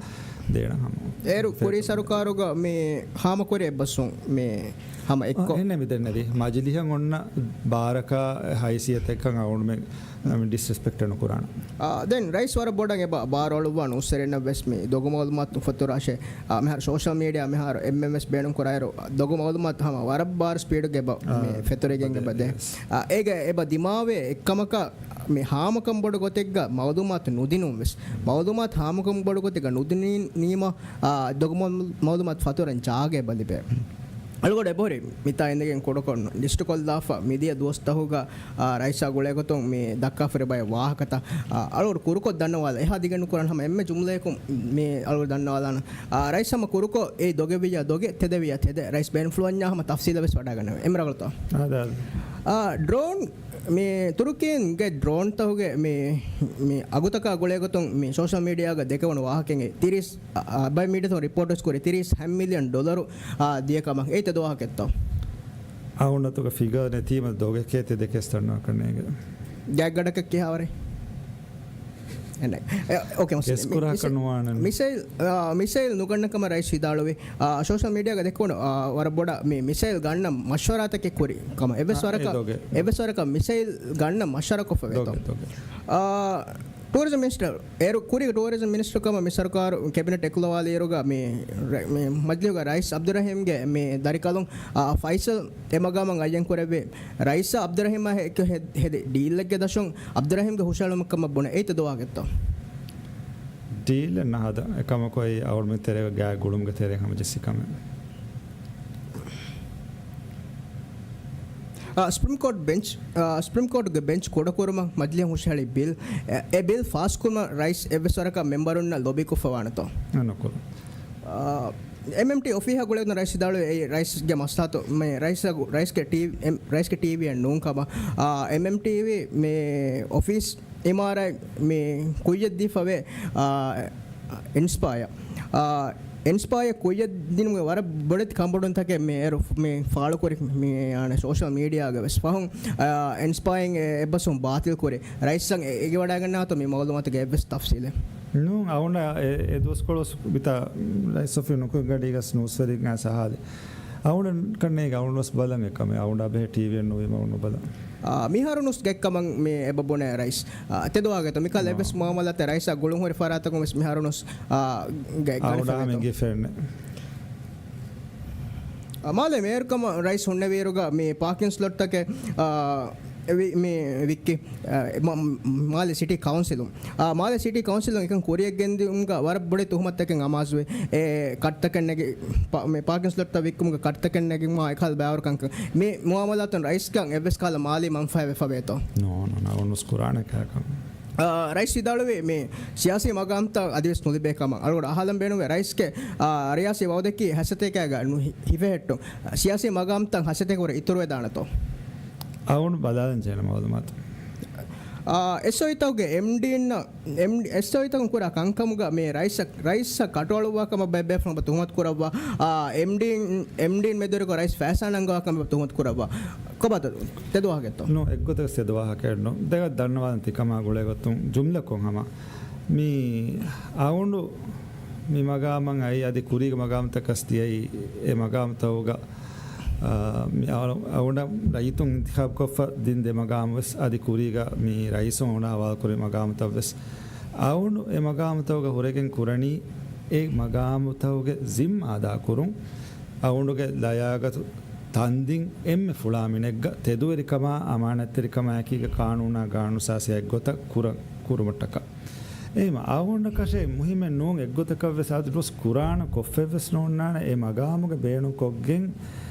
ދޭނަ ހަމަ. އޭރު ކުރީ ސަރުކާރުގަ މި ހާމަކުރި އެއްބަސްވުން މި ހަމަ އެއްކޮށް. އެހެންނެ މި ދެންނެވި މަޖިލިހަށް އޮންނަ ބާރަކާ ހައިސިއްޔަތެއްކަން އަވަންމެން މި ޑިސްރެސްޕެކްޓެއް ނުކުރާނަ. އާ، ދެން ރައީސް ވަރަށް ބޮޑަށް އެބަ ބާރުއަޅުއްވާން އުއްސެރިންނަށް ވެސް މި ދޮގު މައުލޫމާތު ފަތުރާށޭ. އާ، މިހާރު ސޯޝަލް މީޑިއާ މިހާރު އެންމެން ވެސް ބޭނުން ކުރާއިރު ދޮގު މައުލޫމާތު ހަމަ ވަރަށް ބާރު ސްޕީޑުގެ އެބަ މި އާ، ފެތުރިގެން އެބަ ދޭ. އާ، އޭގެ އެބަ ދިމާވޭ އެއްކަމަކަށް މި ހާމަކަން ބޮޑު ގޮތެއްގަ މައުލޫމާތު ނުދިނުން ވެސް. މައުލޫމާތު ހާމަކަން ބޮޑު ގޮތެއްގަ ނުދިނީމަ، އާ، ދޮގު މައު-، މައުލޫމާތު ފަތުރަން ޖާގަ އެބަ ލިބޭ. އަޅުގަޑު އެބަހުރި މިތާ އިނދެގެން ކުޑަކޮށް ލިސްޓުކޮށްލާފަ މިދިޔަ ދުވަސްތަހުގަ، އާ، ރައީސާ ގުޅޭގޮތުން މި ދައްކާފަ ހުރި ބައެއް ވާހަކަތައް، އާ، އަޅުގަޑު ކުރުކޮށް ދަންނަވާލަ. އެހާ ދިގެއް ނުކުރަން ހަމަ އެންމެ ޖުމްލަޔަކުން މި އަޅުގަޑު ދަންނަވާލާނަން. އާ، ރައީސް ހަމަ ކުރުކޮށް އެ ދޮގެއް ވިއްޔާ ދޮގެއް، ތެދެއް ވިއްޔާ ތެދެއް. ރައީސް ބޭނުންފުޅުވަންޏާ ހަމަ ތަފްސީލަށް ވެސް ވަޑައިގަންނަވަން. އެންމެ ރަނގަޅުތޯ؟ އާ، ޑްރޯން މި ތުރުކީންގެ ޑްރޯންތަކުގެ މި، މި އަގުތަކާ ގުޅޭގޮތުން މި ސޯޝަލް މީޑިއާގަ ދެކެވުނު ވާހަކައެއް ތިރީސް، އަ، އަ، ބައެއް މީޑިއާތަކުން ރިޕޯޓްވެސް ކުރި ތިރީސް ހަ މިލިއަން ޑޮލަރު، އާ، ދިޔަ ކަމަށް. އެއީ ތެދު ވާހަކައެއްތޯ؟ އަހުންނަތުގެ ފިގަރ ނެތީމަ ދޮގެކޭ ތެދެކޭ ސްޓަންޑަކަށް ނޭގެ. ގާތްގަނޑަކަށް ކިހާވަރެއް؟ އެ، އޯކޭ، މުސްލިމް. ގެސް ކުރާކަށް މި-، ނުވާނެ. މިސައިލް، އާ، މިސައިލް ނުގަންނަ ކަމަށް ރައީސް ވިދާޅުވި. އާ، ސޯޝަލް މީޑިއާގަ ދެއްކުނު، އާ، ވަރަށް ބޮޑަށް މި މިސައިލް ގަންނަ މަޝްވަރާތަކެއް ކުރި ކަމަށް. އެއްވެސް އާ، އެ ވަރަކަށް، ދޮގެ. އެއްވެސް ވަރަކަށް މިސައިލް ގަންނަ މަޝްވަރާ ކޮށްފަ ވޭތޯ؟ ދޮގެ، ދޮގެ. އާ، ޓޫރިޒަމް މިނިސްޓަރ، އޭރު ކުރީގެ ޓޫރިޒަމް މިނިސްޓަރު ކަމަށް މި ސަރުކާރު ކެބިނެޓް އެކުލަވާލިއިރުގަ މި ރަ-، މި މަޖިލީހުގަ ރައީސް އަބްދުއްރަހީމްގެ މި ދަރިކަލުން، އާ، ފައިސަލް އެ މަގާމަށް އައްޔަން ކުރެއްވި. ރައީސާ އަބްދުއްރަހީމާ ހެ-، ހެ-، ހެދި ޑީލެއްގެ ދަށުން އަބްދުއްރަހީމްގެ ހުށަހެޅުމަށް ކަމަށް ބުނެ. އެއީ ތެދުވާހަކަތޯ؟ ޑީލެއް ނަހަދަ. އެކަމަކު އެއީ އަޅުމެން ތެރޭގަ ގާތް ގުޅުމުގެ ތެރެއިން ހަމަޖެއްސި ކަމެއް. އާ، ސްޕްރީމް ކޯޓް ބެންޗް، އާ، ސްޕްރީމް ކޯޓްގެ ބެންޗް ކުޑަކުރުމަށް މަޖިލީހުން ހުށަހެޅި ބިލް، އެ، އެ ބިލް ފާސްކުރުމަށް ރައީސް އެއްވެސް ވަރަކަށް މެމްބަރުންނަށް ލޮބީކޮށްފަވާނެތޯ؟ އެ ނުކުރު. އާ، އެމްއެމްޓީ އޮފީހާ ގުޅޭގޮތުން ރައީސް ވިދާޅުވި އެއީ ރައީސްގެ މަސްލަހަތު، މެ ރައީސް، ރައީސްގެ ޓީ-، އެމް-، ރައީސްގެ ޓީވީއެއް ނޫން ކަމަށް. އާ، އެމްއެމްޓީވީ މެ އޮފީސް އިމާރާތް މި ކުއްޔަށްދީފަވޭ، އާ، އިންސްޕާޔަ. އާ، އިންސްޕާޔަ ކުއްޔަށްދިނުމުގެ ވަރަށް ބޮޑެތި ކަންބޮޑުވުންތަކެއް މި އޭރު މި ފާޅުކުރި މި އާނ ސޯޝަލް މީޑިއާގަ ވެސް. ފަހުން، އާ، އިންސްޕާޔަށް އެ އެއްބަސްވުން ބާތިލް ކުރި. ރައީސްއަށް އެ-، އެނގިވަޑައިގަންނާތޯ މި މައުލޫމާތުގެ އެއްވެސް ތަފްސީލެއް؟ ނޫން، އަޅުގަނޑަށް އެ، އެ ދުވަސްކޮޅު ވިތާ ރައީސް އޮފީހު ނުކުތްގަޑީގަސް ނޫސްވެރިންނާ އަހާލި. އަޅުގަނޑަކަށް ނޭނގެ އަޅުގަނޑުވެސް ބަލަން އެކަމެއް. އަޅުގަނޑާ ބެހޭ ޓީވީއެއް ނުވީމަ ނުބަލަން. އާ، މިހާރުނުސް ގެއްކަމަށް މި އެބަ ބުނޭ ރައީސް. އާ، ތެދުވާހަކަތޯ؟ މިކަހަލަ އާ. އެއްވެސް މުއާމަލާތެއް ރައީސާ ގުޅުންހުރި ފަރާތަކުން ވެސް މިހާރުނުސް، އާ، ގެ-، އަޅުގަނޑާ ގަނެފަވޭތޯ؟ މިގެ ފެންނެ. އާ، މާލެ މޭޔަރުކަމަށް ރައީސް ހުންނެވިއިރުގަ މި ޕާކިން ސްލޮޓްތަކެއް، އާ، އެ ވި-، މި ވިއްކި، އާ، މ-، މ-، މާލެ ސިޓީ ކައުންސިލުން. އާ، މާލެ ސިޓީ ކައުންސިލުން އެކަން ކުރިޔަށް ގެންދިއުމުގަ ވަރަށް ބޮޑެތި ތުހުމަތުތަކެއް އަމާޒުވި. އެ ކަޓްތަކެއް ނެގި، ޕާ-، މި ޕާކިން ސްލޮޓްތައް ވިއްކުމުގަ ކަޓްތަކެއް ނެގުމާ އެކަހަލަ ބައިވަރު ކަންކަން. މި މުއާމަލާތުން ރައީސްގެ އެއްވެސް ކަހަލަ މާލީ މަންފާއެއް ވެފަވޭތޯ؟ ނޯ، ނޯ، ނޯ، އަޅުގަނޑު ނުސް ކުރާނެ ކާކަށް. އާ، ރައީސް ވިދާޅުވީ މި ސިޔާސީ މަގާމްތައް އަދިވެސް ނުލިބޭ ކަމަށް. އަޅުގަނޑު އަހާލަން ބޭނުންވޭ ރައީސްގެ، އާ، ރިޔާސީ ވައުދަކީ ހަސަތޭކައިގަ ނު-، ހި-، ހިފެހެއްޓުން. ސިޔާސީ މަގާމްތައް ހަސަތޭކަ ހުރެ އިތުރުވެދާނެތޯ؟ އަޅުގަނޑު ބަލާލަން ޖެހޭނެ މައުލޫމާތު. އާ، އެސްއޯއީތަކުގެ އެމްޑީން، އެމް-، އެސްއޯއީތަކުން ކުރާ ކަންކަމުގަ މި ރައީސަށް، ރައީސަށް ކަންޓްރޯލުވާ ކަމަށް ބޭ-، ބޭފުޅުން އެބަ ތުހުމަތު ކުރައްވާ، އާ، އެމްޑީން، އެމްޑީން މެދުވެރިކޮށް ރައީސް ފައިސާ ނަންގަވާ ކަމަށް އެބަ ތުހުމަތު ކުރައްވާ. ކޮބާތަ ތެދުވާހަކައެއްނު؟ ދެގަ ދަންނަވާލަން ތިކަމާ ގުޅޭގޮތުން ޖުމްލަކޮށް ހަމަ މި އަޅުގަނޑު މި މަގާމަށް އައީ އަދި ކުރީގެ މަގާމުތަކަސް ދިޔައީ އެ މަގާމުތަކުގަ، އާ، މި އަޅު-، އަޅުގަނޑަށް ރައްޔިތުން އިންތިޚާބުކޮށްފަ ދިން ދެ މަގާމު ވެސް އަދި ކުރީގަ މި ރައީސުން އަޅުގަނޑާ ހަވާލުކުރި މަގާމުތައް ވެސް އަޅުގަނޑު އެ މަގާމުތަކުގަ ހުރެގެން ކުރަނީ އެ މަގާމުތަކުގެ ޒިންމާ އަދާކުރުން. އަޅުގަނޑުގެ ލަޔާގަތު ތަންދިން އެންމެ ފުޅާ މިނެއްގަ ތެދުވެރިކަމާ، އަމާނަތްތެރިކަމާއެކީގަ ޤާނޫނާ ގާނޫނުސާސި އެއްގޮތަށް ކުރަން ކުރުމަށްޓަކާ. އެހެންވީމަ އަޅުގަނޑަކަށޭ މުހިއްމެއް ނޫން އެއްގޮތަކަށްވެސް އަދި ރުސް ކުރާނަ ކޮށްފައެއްވެސް ނޯންނާނެ އެ މަގާމުގެ ބޭނުންކޮށްގެން،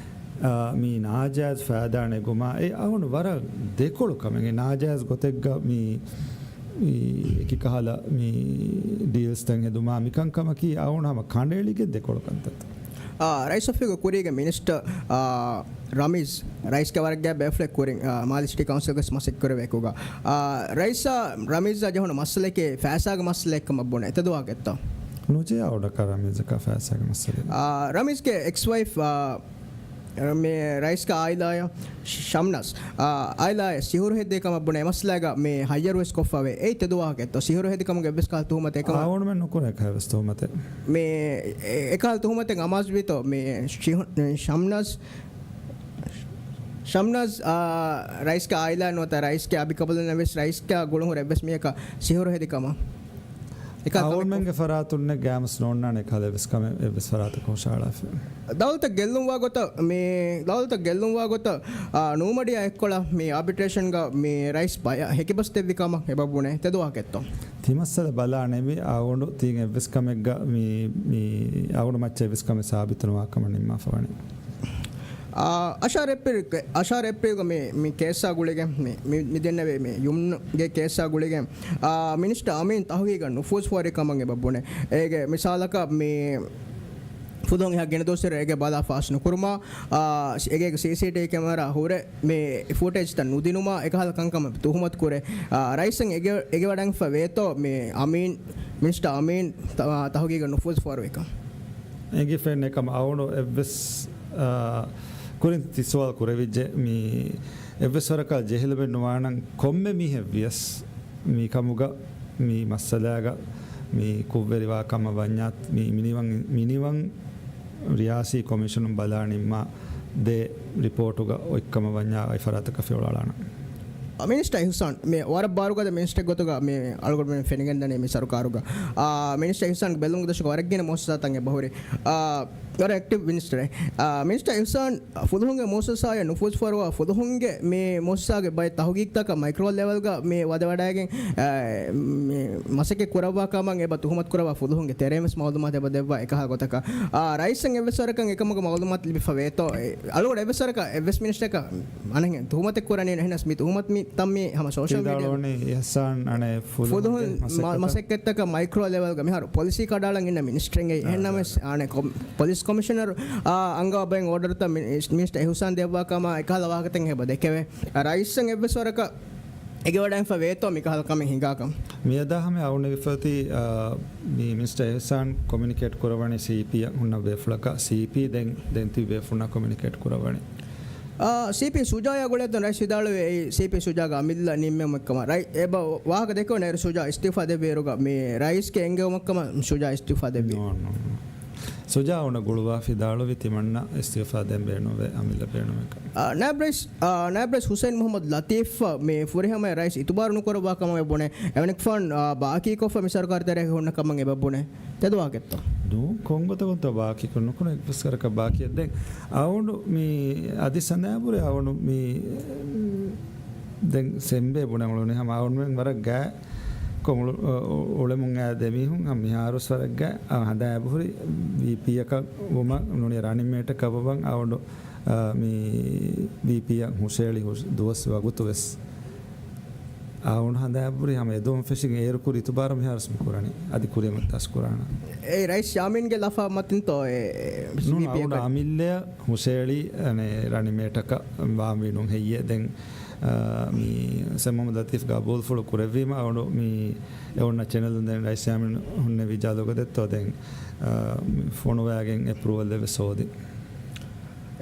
އާ، މި ނާޖާއިޒް ފައިދާ ނެގުމާ އެ އަޅުގަނޑު ވަރަށް ދެކޮޅު ކަމެއް. އެ ނާޖާއިޒް ގޮތެއްގަ މި އެކި ކަހަލަ މި ޑީލްސްތައް ހެދުމާ މިކަންކަމަކީ އަޅުގަނޑު ހަމަ ކަނޑައެޅިގެން ދެކޮޅު ކަންތައްތައް. އާ، ރައީސް އޮފީހުގެ ކުރީގެ މިނިސްޓަރ، އާ، ރަމީޒް، ރައީސްގެ ވަރަށް ގާތް ބޭފުޅެއް ކުރިން، އާ، މާލެ ސިޓީ ކައުންސިލްގެ މަސައްކަތް ކުރެވޭ އެކުގަ، އާ، ރައީސާ ރަމީޒާ ޖެހުނު މައްސަލައަކީ ފައިސާގެ މައްސަލައެއްކަމަށް ބުނެ. ތެދުވާހަކައެއްތޯ؟ ނުޖެހޭ އަޅުގަނޑަކަށް ރަމީޒަކާ ފައިސާގެ މައްސަލައެއް. އާ، ރަމީޒްގެ އެކްސް ވައިފް، އާ، މި ރައީސްގެ އާއިލާއަށް ޝަ-، ޝަމްނާޒް، އާ، އާއިލާއަށް ސިހުރު ހެއްދޭ ކަމަށް ބުނެ މައްސަލައިގަ މި ހައްޔަރުވެސް ކޮށްފަވޭ. އެއީ ތެދުވާހަކައެއްތޯ؟ ސިހުރު ހެދި ކަމުގެ އެއްވެސް ކަހަލަ ތުހުމަތެއް އެކަމަށް އަޅުގަނޑުމެން ނުކުރޭ ކަހަލަ ވެސް ތުހުމަތެއް. މި އެ-، އެކަހަލަ ތުހުމަތެއް އަމާޒުވީތޯ؟ މި ޝިހު-، ޝަމްނާޒް، ޝަމްނާޒް، އާ، ރައީސްގެ އާއިލާ ނުވަތަ ރައީސްގެ އަބިކަބަލުންނަށް ވެސް ރައީސްގެ ގުޅުން ހުރި އެއްވެސް މީހަކަށް ސިހުރު ހެދި ކަމަށް. އެކަހަލަ ކަމެއް އަޅުގަނޑުމެންގެ ފަރާތުންނެއް ގާމަސް ނޯންނާނެ އެކަހަލަ އެއްވެސް ކަމެއް އެއްވެސް ފަރާތަކަށް ހުށަހަޅާފަ. ދައުލަތަށް ގެއްލުންވާ ގޮތަށް މި، ދައުލަތަށް ގެއްލުންވާ ގޮތަށް، އާ، ނޫމަޑިއާ އެއްކޮޅަށް މި އާބިޓްރޭޝަންގަ މި ރައީސް ބަޔަށް ހެކިބަސް ދެއްވި ކަމަށް އެބަ ބުނެ. ތެދުވާހަކައެއްތޯ؟ ތިމައްސަލަ ބަލާނެވި އަޅުގަނޑު ތީން އެއްވެސް ކަމެއްގަ މި، މި އަޅުގަނޑު މައްޗަށް އެއްވެސް ކަމެއް ސާބިތުނުވާ ކަމަށް ނިންމާފަ ވަނީ. އާ، އަށާރަ އޭޕްރީލްގެ، އަށާރަ އޭޕްރީލްގެ މި، މި ކޭސާ ގުޅިގެން، މި، މި، މި ދެންނެވި މި ޔުމްނުގެ ކޭސާ ގުޅިގެން، އާ، މިނިސްޓަރ އަމީން ތަހުގީގަށް ނުފޫޒު ފޯރި ކަމަށް އެބަ ބުނެ. އޭގެ މިސާލަކަށް މި ފުލުހުން އެހާ ގިނަ ދުވަސްވަރެއް އޭގެ ބަލާ ފާސް ނުކުރުމާ، އާ، އޭގެ ސީސީޓީވީ ކެމެރާ ހުރެ މި ފުޓޭޖްތައް ނުދިނުމާ އެކަހަލަ ކަންކަމަށް ތުހުމަތު ކުރޭ. އާ، ރައީސަށް އެގެ-، އެގެވަޑައިގެންފަ ވޭތޯ މި އަމީން، މިނިސްޓަރ އަމީން ތަ-، ތަހުގީގަށް ނުފޫޒު ފޯރުވިކަން. އެނގިފައެއްނެތް ކަމަށް އަޅުގަނޑު އެއްވެސް، އާ، ކުރިން ތި ސުވާލު ކުރެވިއްޖެ. މި އެއްވެސް ވަރަކަށް ޖެހިލުމެއް ނުވާނަން ކޮންމެ މީހެއް ވިޔަސް މި ކަމުގަ މި މައްސަލާގަ މި ކުށްވެރިވާ ކަމަށް ވަންޏާ، މި މިނިވަން، މިނިވަން ރިޔާސީ ކޮމިޝަނުން ބަލާ ނިންމާ ދޭ ރިޕޯޓުގަ އޮތްކަމަށް ވަންޏާ އޮތް ފަރާތަކަށް ފިއުޅާލާނަން. މިނިސްޓަރ އިހުސާން، މި ވަރަށް ބާރުގަދަ މިނިސްޓަރެއް ގޮތުގަ މި އަޅުގަނޑުމެން ފެނިގެންދަނީ މި ސަރުކާރުގަ. އާ، މިނިސްޓަރ އިހުސާންގެ ބެލުމުގެ ދަށުގަ ވަރަށް ގިނަ މުއައްސަސާތައް އެބަހުރި. އާ، ވަރަށް އެކްޓިވް މިނިސްޓަރެއް. އާ، މިނިސްޓަރ އިހުސާން ފުލުހުންގެ މުއައްސަސާއަށް ނުފޫޒު ފޯރުވާ ފުލުހުންގެ މި މުއައްސަސާގެ ބައެއް ތަހުގީގުތަކަށް މައިކްރޯ ލެވެލްގަ މި ވަދެވަޑައިގެން، އާ، މި މަސައްކަތް ކުރައްވާ ކަމަށް އެބަ ތުހުމަތު ކުރައްވާ ފުލުހުންގެ ތެރެއިން ވެސް މައުލޫމާތު އެބަ ދެއްވާ އެކަހަލަ ގޮތަކަށް. އާ، ރައީސަށް އެއްވެސް ވަރަކަށް އެކަމުގެ މައުލޫމާތު ލިބިފަ ވޭތޯ؟ އެ، އަޅުގަނޑު އެއްވެސް ވަރަކަށް އެއްވެސް މިނިސްޓަރަކަށް އަނެއް ތުހުމަތެއް ކުރަނީ ނު. އެހެންނަސް މި ތުހުމަތު މި ތަން މި ހަމަ ސޯޝަލް މީޑިއާ ފުލުހުން މަ-، މަސައްކަތްތަކަށް މައިކްރޯ ލެވެލްގަ މިހާރު ޕޮލިސީ ކަޑައަޅަން އިންނަ މިނިސްޓަރެއް އެހެންނަމަވެސް އާނެ ކޮ-، ޕޮލިސް ކޮމިޝަނަރު، އާ، އަންގާ ބައެއް އޯޑަރުތައް މި-، މިނިސްޓަރ އިހުސާން ދެއްވާ ކަމަށް އެކަހަލަ ވާހަކަތައް އެބަ ދެކެވޭ. އާ، ރައީސަށް އެއްވެސް ވަރަކަށް އެނގިވަޑައިގެންފަ ވޭތޯ މިކަހަލަ ކަމެއް ހިނގާކަން؟ މިއަދާ ހަމަ އަޅުގަނޑު އެނގިފަ އޮތީ، އާ، މި މިނިސްޓަރ އިހުސާން ކޮމިއުނިކޭޓް ކުރައްވަނީ ސީޕީއަށް ހުންނަ ބޭފުޅަކަށް، ސީޕީ ދެން، ދެން ތިބި ބޭފުޅުންނާ ކޮމިއުނިކޭޓް ކުރައްވަނީ. އާ، ސީޕީ ޝުޖާއާ ގުޅޭ ދެން ރައީސް ވިދާޅުވި އެއީ ސީޕީ ޝުޖާގެ އަމިއްލަ ނިންމެވުމެއްކަމަށް. ރައި-، އެބަ ވާހަކަ ދެކެވުނު އޭރު ޝުޖާ އިސްތިއުފާ ދެއްވިއިރުގަ މި ރައީސްގެ އެންގެވުމަށްކަމަށް ޝުޖާ އިސްތިއުފާ ދެއްވީ. ނޯ، ނޯ، ނޯ. ޝުޖާ އަޅުގަނޑަށް ގުޅުވާ ވިދާޅުވި ތިމަންނަ އިސްތިއުފާ ދޭން ބޭނުންވޭ އަމިއްލަ ބޭނުމެއްކަން. އާ، ނާއިބް ރައީސް، އާ، ނާއިބް ރައީސް ހުސައިން މުހައްމަދު ލަތީފް މި ފުރިހަމަޔަށް ރައީސް އިތުބާރު ނުކުރައްވާ ކަމަށް ބުނެ. އެމަނިކުފާނު، އާ، ބާކީކޮށްފަ މި ސަރުކާރު ތެރޭގަ ހުންނަ ކަމަށް އެބަ ބުނެ. ތެދުވާކެއްތޯ؟ ނޫން، ކޮންގޮތަކުންތޯ ބާކީކޮށް ނުކުނެ އެއްވެސް ވަރަކަށް ބާކީއެއް. ދެން އަޅުގަނޑު މި އަދި ސަނދާބުރެ އަޅުގަނޑު މި ދެން ސެމްބޭ ބުނެ އުޅުނީ ހަމަ އަޅުގަނޑުމެން ވަރަށް ގާތް ކޮމުޅު-، އުޅެމުން އާ ދެމީހުން ހަމަ މިހާރުސް ވަރަށް ގާތް ހަނދާން އެބަހުރި ވީޕީއަކަށް ވުމަށް ނޫނީ ރަނިން މޭޓަކަށް ވަވަން އަޅުގަނޑު، އާ، މި ވީޕީއަށް ހުށައެޅި ހުށް-، ދުވަސް ވަގުތު ވެސް. އާ، އަޅުގަނޑު ހަނދާން އެބަހުރި ހަމަ އެދުވަހުން ފެށިގެން އޭރު ކުރި އިތުބާރު މިހާރުސް މި ކުރަނީ. އަދި ކުރިއަށް މައްތާސް ކުރާނަ. އެ ރައީސް ޔާމީންގެ ލަފާ މަތިންތޯ އެ، އެ، ނޫން، ވީޕީއަކަށް؟ އަޅުގަނޑު އަމިއްލަޔަށް ހުށައެޅި، އަނެ، ރަނިން މޭޓަކަށް ވާންވީ ނޫން ހެއްޔޭ ދެން، އާ، މި ސައް މުހައްމަދު ލަތީފް ގަބޫލުފުޅު ކުރެއްވީމަ އަޅުގަނޑު މި އެ އޮންނަ ޗެނަލުން ދެން ރައީސް ޔާމީން ހުންނެވި ޖާލުގަ ދެއްތޯ ދެން، އާ، މި ފޮނުވާގެން އެޕްރޫވަލް އެއްވެސް ހޯދި.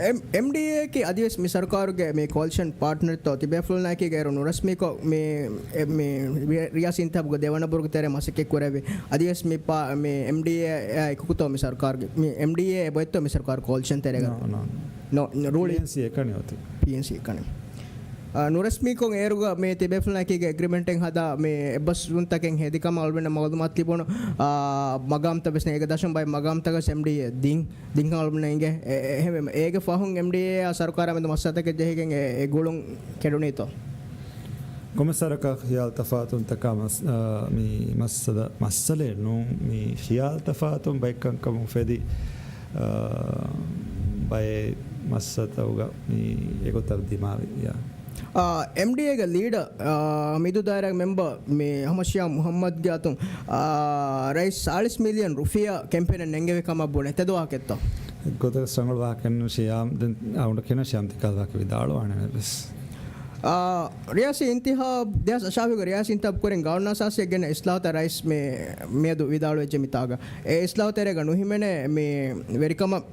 އެމް-، އެމްޑީއޭއަކީ އަދިވެސް މި ސަރުކާރުގެ މި ކޯލިޝަން ޕާޓްނަރތޯ ތިބޭފުޅުންނާއެކީގައިރު ނުރަސްމީކޮށް މި، އެ، މި ރި-، ރިޔާސީ އިންތިހާބުގެ ދެވަނަ ބުރުގެ ތެރޭ މަސައްކަތް ކުރެއްވި. އަދިވެސް މި ޕާ-، މި އެމްޑީއޭއާ އެކުކުތޯ މި ސަރުކާރުގެ، މި އެމްޑީއޭ އެބައޮތްތޯ މި ސަރުކާރު ކޯލިޝަން ތެރޭގަ؟ ނޯ، ނޯ، ނޯ. ރޫޅި ޕީއެންސީ އެކަނި އޮތީ. ޕީއެންސީ އެކަނި. އާ، ނުރަސްމީކޮށް އޭރުގަ މި ތިބޭފުޅުންނާއެކީގަ އެގްރިމެންޓެއް ހަދާ މި އެއްބަސްވުންތަކެއް ހެދި ކަމަށް އަޅުގަނޑަށް މައުލޫމާތު ލިބުނު، އާ، މަގާމްތައް ވެސް ނެގި ދަށުން ބައެއް މަގާމްތަކަށް އެމްޑީއޭ ދިން. ދިންކަން އަޅުގަނޑަށް އިނގޭ. އެ-، އެ-، އެހެންވެ، އޭގެ ފަހުން އެމްޑީއޭއާ ސަރުކާރާ މެދު މައްސަލަތަކެއް ޖެހިގެން އެ، އެ ގުޅުން ކެޑުނީތޯ؟ ކޮންމެސް ވަރަކަށް ޚިޔާލު ތަފާތުންތަކާ މަސް-، އާ، މި މައްސަލަ-، މައްސަލައެއް ނޫން، މި ޚިޔާލު ތަފާތުން ބައެއްކަންކަމުން އުފެދި، އާ، ބައެއް މައްސަލަތަކުގަ މި އެގޮތަށް ދިމާވި، ޔާ. އާ، އެމްޑީއޭގެ ލީޑަރ، އާ، މިދު ދާއިރާގެ މެމްބަރ މި އަޙްމަދު ޝިޔާ މުޙައްމަދުގެ އަތުން، އާ، ރައީސް ސާޅީސް މިލިއަން ރުފިޔާ ކެމްޕޭނަށް ނެންގެވި ކަމަށް ބުނެ. ތެދު ވާހަކައެއްތޯ؟ ގޮތަކަށް ރަނގަޅު ވާހަކައެއްނު ޝިޔާމް، ދެން އަޅުގަނޑު ކިނަ ޝިޔާމް ތިކަހަލަ ވާހަކަ ވިދާޅުވާނެ ވެސް. އާ، ރިޔާސީ އިންތިހާބު، ދެހާސް އަށާވީހުގެ ރިޔާސީ އިންތިހާބު ކުރިން ގާނޫނު އަސާސީއަށް ގެންނަ އިސްލާހުތައް ރައީސް މި މިއަދު ވިދާޅުވެއްޖެ މިތާގަ. އެ އިސްލާހު ތެރޭގަ ނުހިމެނޭ މި ވެރިކަމަށް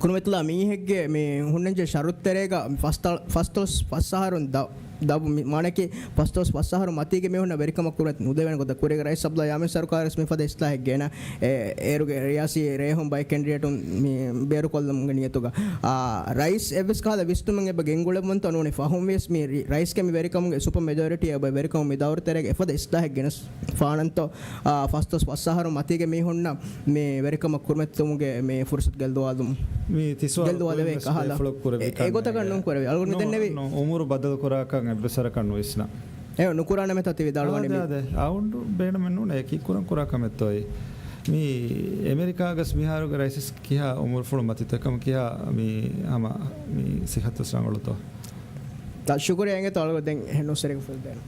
ކުރިމަތިލާ މީހެއްގެ މި ހުންނަންޖެހޭ ޝަރުތު ތެރޭގަ ފަސްތަ-، ފަސްދޮޅަސް ފަސް އަހަރުން ދަ-، ދަބު މި-، މާނައަކީ ފަސްދޮޅަސް ފަސް އަހަރު މަތީގެ މީހުންނަށް ވެރިކަމަށް ކުރިމަތި ނުދެވޭނެ ގޮތަށް ކުރީގެ ރައީސް އަބްދުﷲ ޔާމީން ސަރުކާރަށް މިފަދަ އިސްލާހެއް ގެނަ، އެ-، އޭރުގެ ރިޔާސީ ރޭހުން ބައެއް ކެންޑިޑޭޓުން މި ބޭރުކޮށްލުމުގެ ނިޔަތުގަ. އާ، ރައީސް އެއްވެސް ކަހަލަ ވިސްނުމެއް އެބަ ގެންގުޅެއްވަންތޯ ނޫނީ ފަހުން ވިޔަސް މި ރި-، ރައީސްގެ މި ވެރިކަމުގެ ސުޕަ މެޖޯރިޓީ އެބަ ވެރިކަމު މި ދައުރު ތެރޭގަ އެފަދަ އިސްލާހެއް ގެނަސް ފާނަންތޯ، އާ، ފަސްދޮޅަސް ފަސް އަހަރު މަތީގެ މީހުންނަށް މި ވެރިކަމަށް ކުރިމަތިވުމުގެ މި ފުރުސަތު ގެއްލުވާލުމުން. މި ތިސް ވާހަކަ ގެއްލުވާލެވޭ ކުރިން ވެސް ކަހަލަ. ބޭފުޅަކު ކުރެއްވި އެ-، ކަން އެގޮތަކަށް ނޫން ކުރެވި. އަޅުގަނޑު ނޯ، ދެންނެވި. ނޯ، އުމުރު ބަދަލު ކުރާކަށް އެއްވެސް ވަރަކަށް ނުވިސްނާ. އެ، ނުކުރާނަމޭތޯ ތި ވިދާޅުވަނީ މި. އާދެ، އާދެ. އަޅުގަނޑު ބޭނުމެއް ނޫނޭ އެކީ ކުރަން ކުރާ ކަމެއްތޯއޭ. މި އެމެރިކާގަސް މިހާރުގެ ރައީސް ކިހާ އުމުރުފުޅު މަތިތޯ އެކަމަ ކިހާ މި ހަމަ މި ސިއްހަތު ރަނގަޅުތޯ؟ ތަ ޝުކުރިއްޔާ އިނގޭތޯ އަޅުގަނޑު ދެން އެހެން ނޫސްވެރިން ފުރިދޭނަން.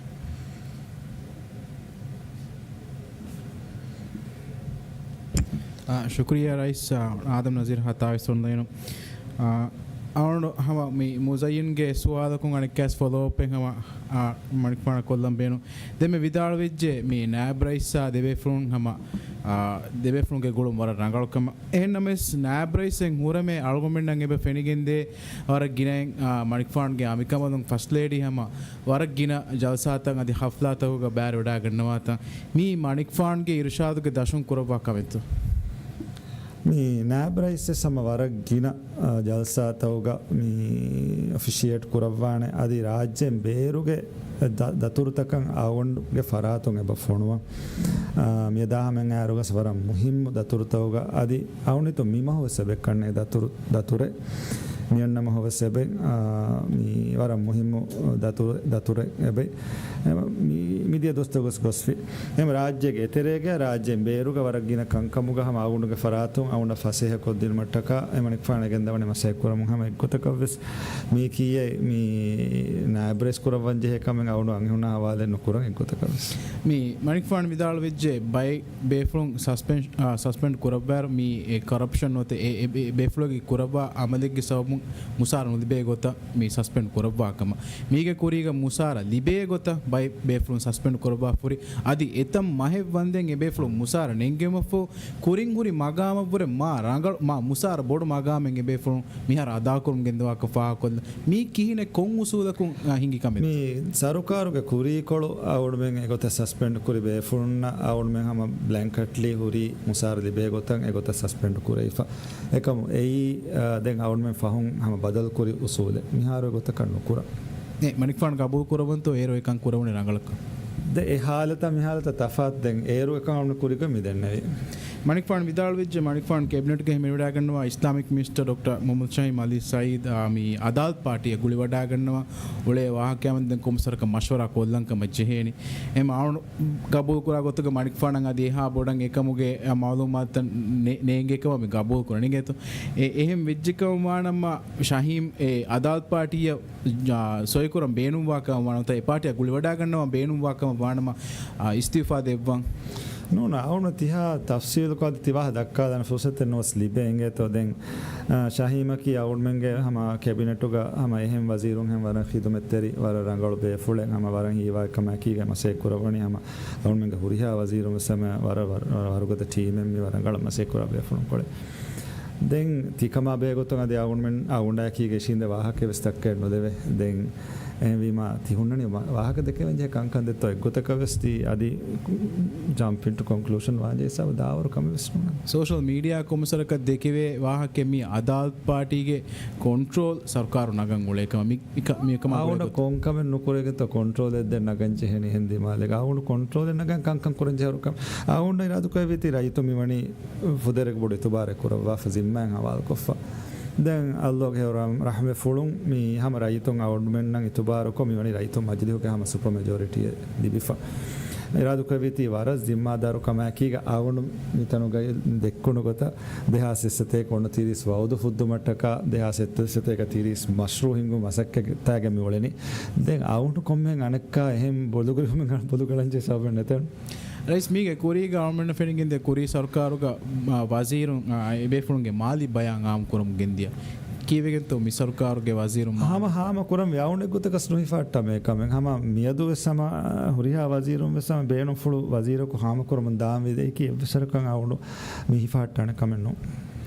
އާ، ޝުކުރިއްޔާ ރައީސް، އާ، އާދަމް ނަޒީރް ހަތާވެސް އޮންލައިނު. އާ، އަޅުގަނޑު ހަމަ މި މުޒައްޔިންގެ ސުވާލަކުން އަނެއްކާސް ފޮލޯއަޕެއް ހަމަ، އާ، މަނިކުފާނަށް ކޮށްލަން ބޭނުން. ދެންމެ ވިދާޅުވެއްޖެ މި ނާއިބް ރައީސާ ދެބޭފުޅުން ހަމަ، އާ، ދެބޭފުޅުންގެ ގުޅުން ވަރަށް ރަނގަޅު ކަމަށް. އެހެންނަމަވެސް، ނާއިބް ރައީސް އެހެން ހުރެމޭ އަޅުގަނޑުމެންނަށް އެބަ ފެނިގެންދޭ ވަރަށް ގިނައިން، އާ، މަނިކުފާނުގެ އަނބިކަނބަލުން ފަސްޓް ލޭޑީ ހަމަ ވަރަށް ގިނަ ޖަލްސާތައް އަދި ހަފްލާތަކުގަ ބައިވެރިވެވަޑައިގަންނަވާތަން. މީ މަނިކުފާނުގެ އިރުޝާދުގެ ދަށުން ކުރައްވާ ކަމެއްތޯ؟ މި ނާއިބް ރައީސް ވެސް ހަމަ ވަރަށް ގިނަ، އާ، ޖަލްސާތަކުގަ މި އޮފިޝިއޭޓް ކުރައްވާނެ. އަދި ރާއްޖޭން ބޭރުގެ ދަ-، ދަތުރުތަކަށް އަޅުގަނޑުގެ ފަރާތުން އެބަ ފޮނުވަން. އާ، މިއަދާ ހަމައަށް އައިރުގަސް ވަރަށް މުހިއްމު ދަތުރުތަކުގަ އަދި އަޅުގަނޑު މި މަހު ވެސް އެބަ އެއްކަންނޭ ދަތުރު، ދަތުރެއް. މިއަންނަ މަހު ވެސް އެބަ، އާ، މި ވަރަށް މުހިއްމު ދަތުރު، ދަތުރެއް އެބަ. މި-، މިދިޔަ ދުވަސްތަކު ގޮސް ގޮސްފި. އެހެން ރާއްޖޭގެ އެތެރޭގަ ރާއްޖޭން ބޭރުގަ ވަރަށް ގިނަ ކަންކަމުގަ ހަމަ އަޅުގަނޑުގެ ފަރާތުން އަޅުގަނޑަށް ފަސޭހަ ކޮށްދިނުމަށްޓަކާ އެ މަނިކުފާނު ގެންދަވަނީ މަސައްކަތް ކުރަމުން. ހަމަ އެއްގޮތަކަށް ވެސް މީ ކީއްޔޭ މި ނާއިބް ރައީސް ކުރައްވަން ޖެހޭ ކަމެއް އަޅުގަނޑު އަންހެނުންނާ ހަވާލެއް ނުކުރަން އެއްގޮތަކަށް ވެސް. މި މަނިކުފާނު ވިދާޅުވެއްޖެ ބައެއް ބޭފުޅުން ސަސްޕެން-، އާ، ސަސްޕެންޑް ކުރައްވާއިރު މި އެ ކަރަޕްޝަން ނުވަތަ އެ، އެ ބޭ-، ބޭފުޅުންގެ ކުރައްވާ އަމަލެއްގެ ސަބަބުން މުސާރަ ނުލިބޭ ގޮތަށް މި ސަސްޕެންޑް ކުރައްވާ ކަމަށް. މީގެ ކުރީގަ މުސާރަ ލިބޭ ގޮތަށް ބައެއް ބޭފުޅުން ސަސްޕެންޑް ކުރައްވާފަ ހުރި. އަދި އެތައް މަހެއް ވަންދެން އެ ބޭފުޅުން މުސާރަ ނެންގެވުމަށްފަހު ކުރިން ހުރި މަގާމަށްވުރެ މާ ރަނގަޅު، މާ މުސާރަ ބޮޑު މަގާމެއް އެ ބޭފުޅުން މިހާރު އަދާކުރަމުން ގެންދަވާކަށް ފާހަގަކޮށްލަން. މީ ކިހިނެއް ކޮން އުސޫލަކުން، އާ، ހިނގި ކަމެއް؟ މި ސަރުކާރުގެ ކުރީކޮޅު އަޅުގަނޑުމެން އެގޮތަށް ސަސްޕެންޑް ކުރި ބޭފުޅުންނަށް އަޅުގަނޑުމެން ހަމަ ބްލޭންކެޓްލީ ހުރީ މުސާރަ ލިބޭ ގޮތަށް އެގޮތަށް ސަސްޕެންޑް ކުރެވިފަ. އެކަމު އެއީ، އާ، ދެން އަޅުގަނޑުމެން ފަހުން ހަމަ ބަދަލު ކުރި އުސޫލެއް. މިހާރު އެގޮތަކަށް ނުކުރަން. އެ މަނިކުފާނު ގަބޫލު ކުރައްވަންތޯ އޭރު އެކަން ކުރެވުނީ ރަނގަޅަކަށް؟ ދެ އެ ހާލަތާ މި ހާލަތާ ތަފާތު. ދެން އޭރު އެކަން އަޅުގަނޑު ކުރިގޮތް މި ދެންނެވީ. މަނިކުފާނު ވިދާޅުވެއްޖެ، މަނިކުފާނު ކެބިނެޓްގައި ހިމެނިވަޑައިގަންނަވާ އިސްލާމިކް މިނިސްޓަރ ޑޮކްޓަރ މުޙައްމަދު ޝަހީމް އަލީ ސައީދު، އާ، މި އަދާލަތު ޕާޓީއަށް ގުޅިވަޑައިގަންނަވާ އުޅޭ ވާހަކައިން ދެން ކޮންމެސަރަކަށް މަޝްވަރާ ކޮށްލަން ކަމަށް ޖެހޭނީ. އެހެން އަޅުގަނޑު ގަބޫލު ކުރާ ގޮތުގަ މަނިކުފާނަށް އަދި އެހާ ބޮޑަށް އެކަމުގެ، އާ، މައުލޫމާތުތައް ނެ-، ނޭނގޭ ކަމަށް މި ގަބޫލު ކުރަނީ އިނގޭތޯ. އެ-، އެހެން ވެއްޖެ ކަމަށް ވާނަމަ ޝަހީމް އެ އަދާލަތު ޕާޓީއަށް ޖާ-، ސޮއިކުރަން ބޭނުންވާކަމަށް ވާނަމަ، އެ ޕާޓީއާ ގުޅިވަޑައިގަންނަވާން ބޭނުންވާކަމަށް ވާނަމަ، އާ، އިސްތިއުފާ ދެއްވަން. ނޫން، އަޅުގަނޑު ތިހާ ތަފްސީލުކޮށް އަދި ތި ވާހަކަ ދައްކާލަން ފުރުސަތެއް ނުވެސް ލިބޭ އިނގޭތޯ. ދެން، އާ، ޝަހީމަކީ އަޅުގަނޑުމެންގެ ހަމަ ކެބިނެޓުގަ ހަމަ އެހެން ވަޒީރުން ހެން ވަރަށް ޚިދުމަތްތެރި، ވަރަށް ރަނގަޅު ބޭފުޅެއް، ހަމަ ވަރަށް ހީވާ ކަމާއެކީގަ މަސައްކަތް ކުރައްވަނީ ހަމަ އަޅުގަނޑުމެންގެ ހުރިހާ ވަޒީރުން ވެސް ހަމަ ވަރަށް ވަރަށް ވަރުގަދަ ޓީމެއް މި ވަރަށް ރަނގަޅަށް މަސައްކަތް ކުރާ ބޭފުޅުން ކޮޅެއް. ދެން ތިކަމާ ބެހޭގޮތުން އަދި އަޅުގަނޑުމެން އަޅުގަނޑާއެކީގަ އިށީނދެ ވާހަކަ ވެސް ދައްކައެއް ނުދެވޭ. ދެން އެހެންވީމާ ތި ހުންނަނީ ވާ-، ވާހަކަ ދެކެވެން ޖެހޭ ކަންކަން ދެއްތޯ އެއްގޮތަކަށް ވެސް ތި އަދި ޖަމްޕް އިންޓު ކޮންކްލޫޝަން ވާންޖެހޭ ހިސާބު ދާވަރު ކަމެއް ވެސް ނޫން. ސޯޝަލް މީޑިއާ ކޮންމެސަރަކަށް ދެކެވޭ ވާހަކަ މި އަދާލަތު ޕާޓީގެ ކޮންޓްރޯލް ސަރުކާރު ނަގަން އުޅޭ ކަމަށް މި މިކަ-، މިކަމާ އަޅުގަނޑަށް ގުޅޭ ގޮތަށް. ކޮންކަމެއް ނުކުރޭގެތޯ ކޮންޓްރޯލެއް ދެން ނަގަން ޖެހެނީ އެހެން ދިމާލެއް. އަޅުގަނޑު ކޮންޓްރޯލެއް ނަގަން ކަންކަން ކުރަން ޖެހޭ ކަމެއް. އަޅުގަނޑަށް އިރާދަކުރެއްވީތީ ރައްޔިތުން މިވަނީ ފުދޭވަރަކަށް ބޮޑު އިތުބާރެއް ކުރައްވާފަ ޒިންމާއެއް ހަވާލުކޮށްފަ. ދެން އައްލޯގެ ރަ-، ރަޙްމަތްފުޅުން މި ހަމަ ރައްޔިތުން އަޅުގަނޑުމެންނަށް އިތުބާރުކޮށް މިވަނީ ރައްޔިތުން މަޖިލީހުގެ ހަމަ ސުޕަ މެޖޯރިޓީއެއް ލިބިފަ. އިރާދަކުރެއްވީތީ ވަރަށް ޒިންމާދާރު ކަމާއެކީގަ އަޅުގަނޑު މިތަނުގައި ދެއްކުނު ގޮތަށް ދެހާސް އިސް ސަތޭކަ އޮނަތިރީސް ވައުދު ފުއްދުމަށްޓަކާ ދެހާސް އެއްތައް ސަތޭކަ ތިރީސް މަޝްރޫއު ހިންގުން މަސައްކަތް ތާގަ މި އުޅެނީ. ދެން އަޅުގަނޑު ކޮންމެހެން އަނެއްކާ އެހެން ބޮލުގަރިވުމެއް ބޮލުގަޅަންޖެހޭ ސަބަބެއް ނެތެން. ރައީސް މީގެ ކުރީގަ އަޅުގަނޑަށް ފެނިގެންދޭ ކުރީ ސަރުކާރުގަ، އާ، ވަޒީރުން، އާ، އެބޭފުޅުންގެ މާލީ ބަޔާން އާއްމު ކުރަމުން ގެންދިޔަ. ކީއްވެގެންތޯ މި ސަރުކާރުގެ ވަޒީރުން މާ- ހަމަ ހާމަ ކުރަން ވެ އަޅުގަނޑު އެއްގޮތަކަސް ނުހިފާއްޓާ މޭ ކަމެއް. ހަމަ މިއަދު ވެސް ހަމަ ހުރިހާ ވަޒީރުން ވެސް ހަމަ ބޭނުންފުޅު ވަޒީރަކު ހާމަ ކުރަމުން ދާންވީ ދެއްކި އެއްވެސް ވަރަކަށް އަޅުގަނޑު މި ހިފާއްޓާނެ ކަމެއް ނޫން.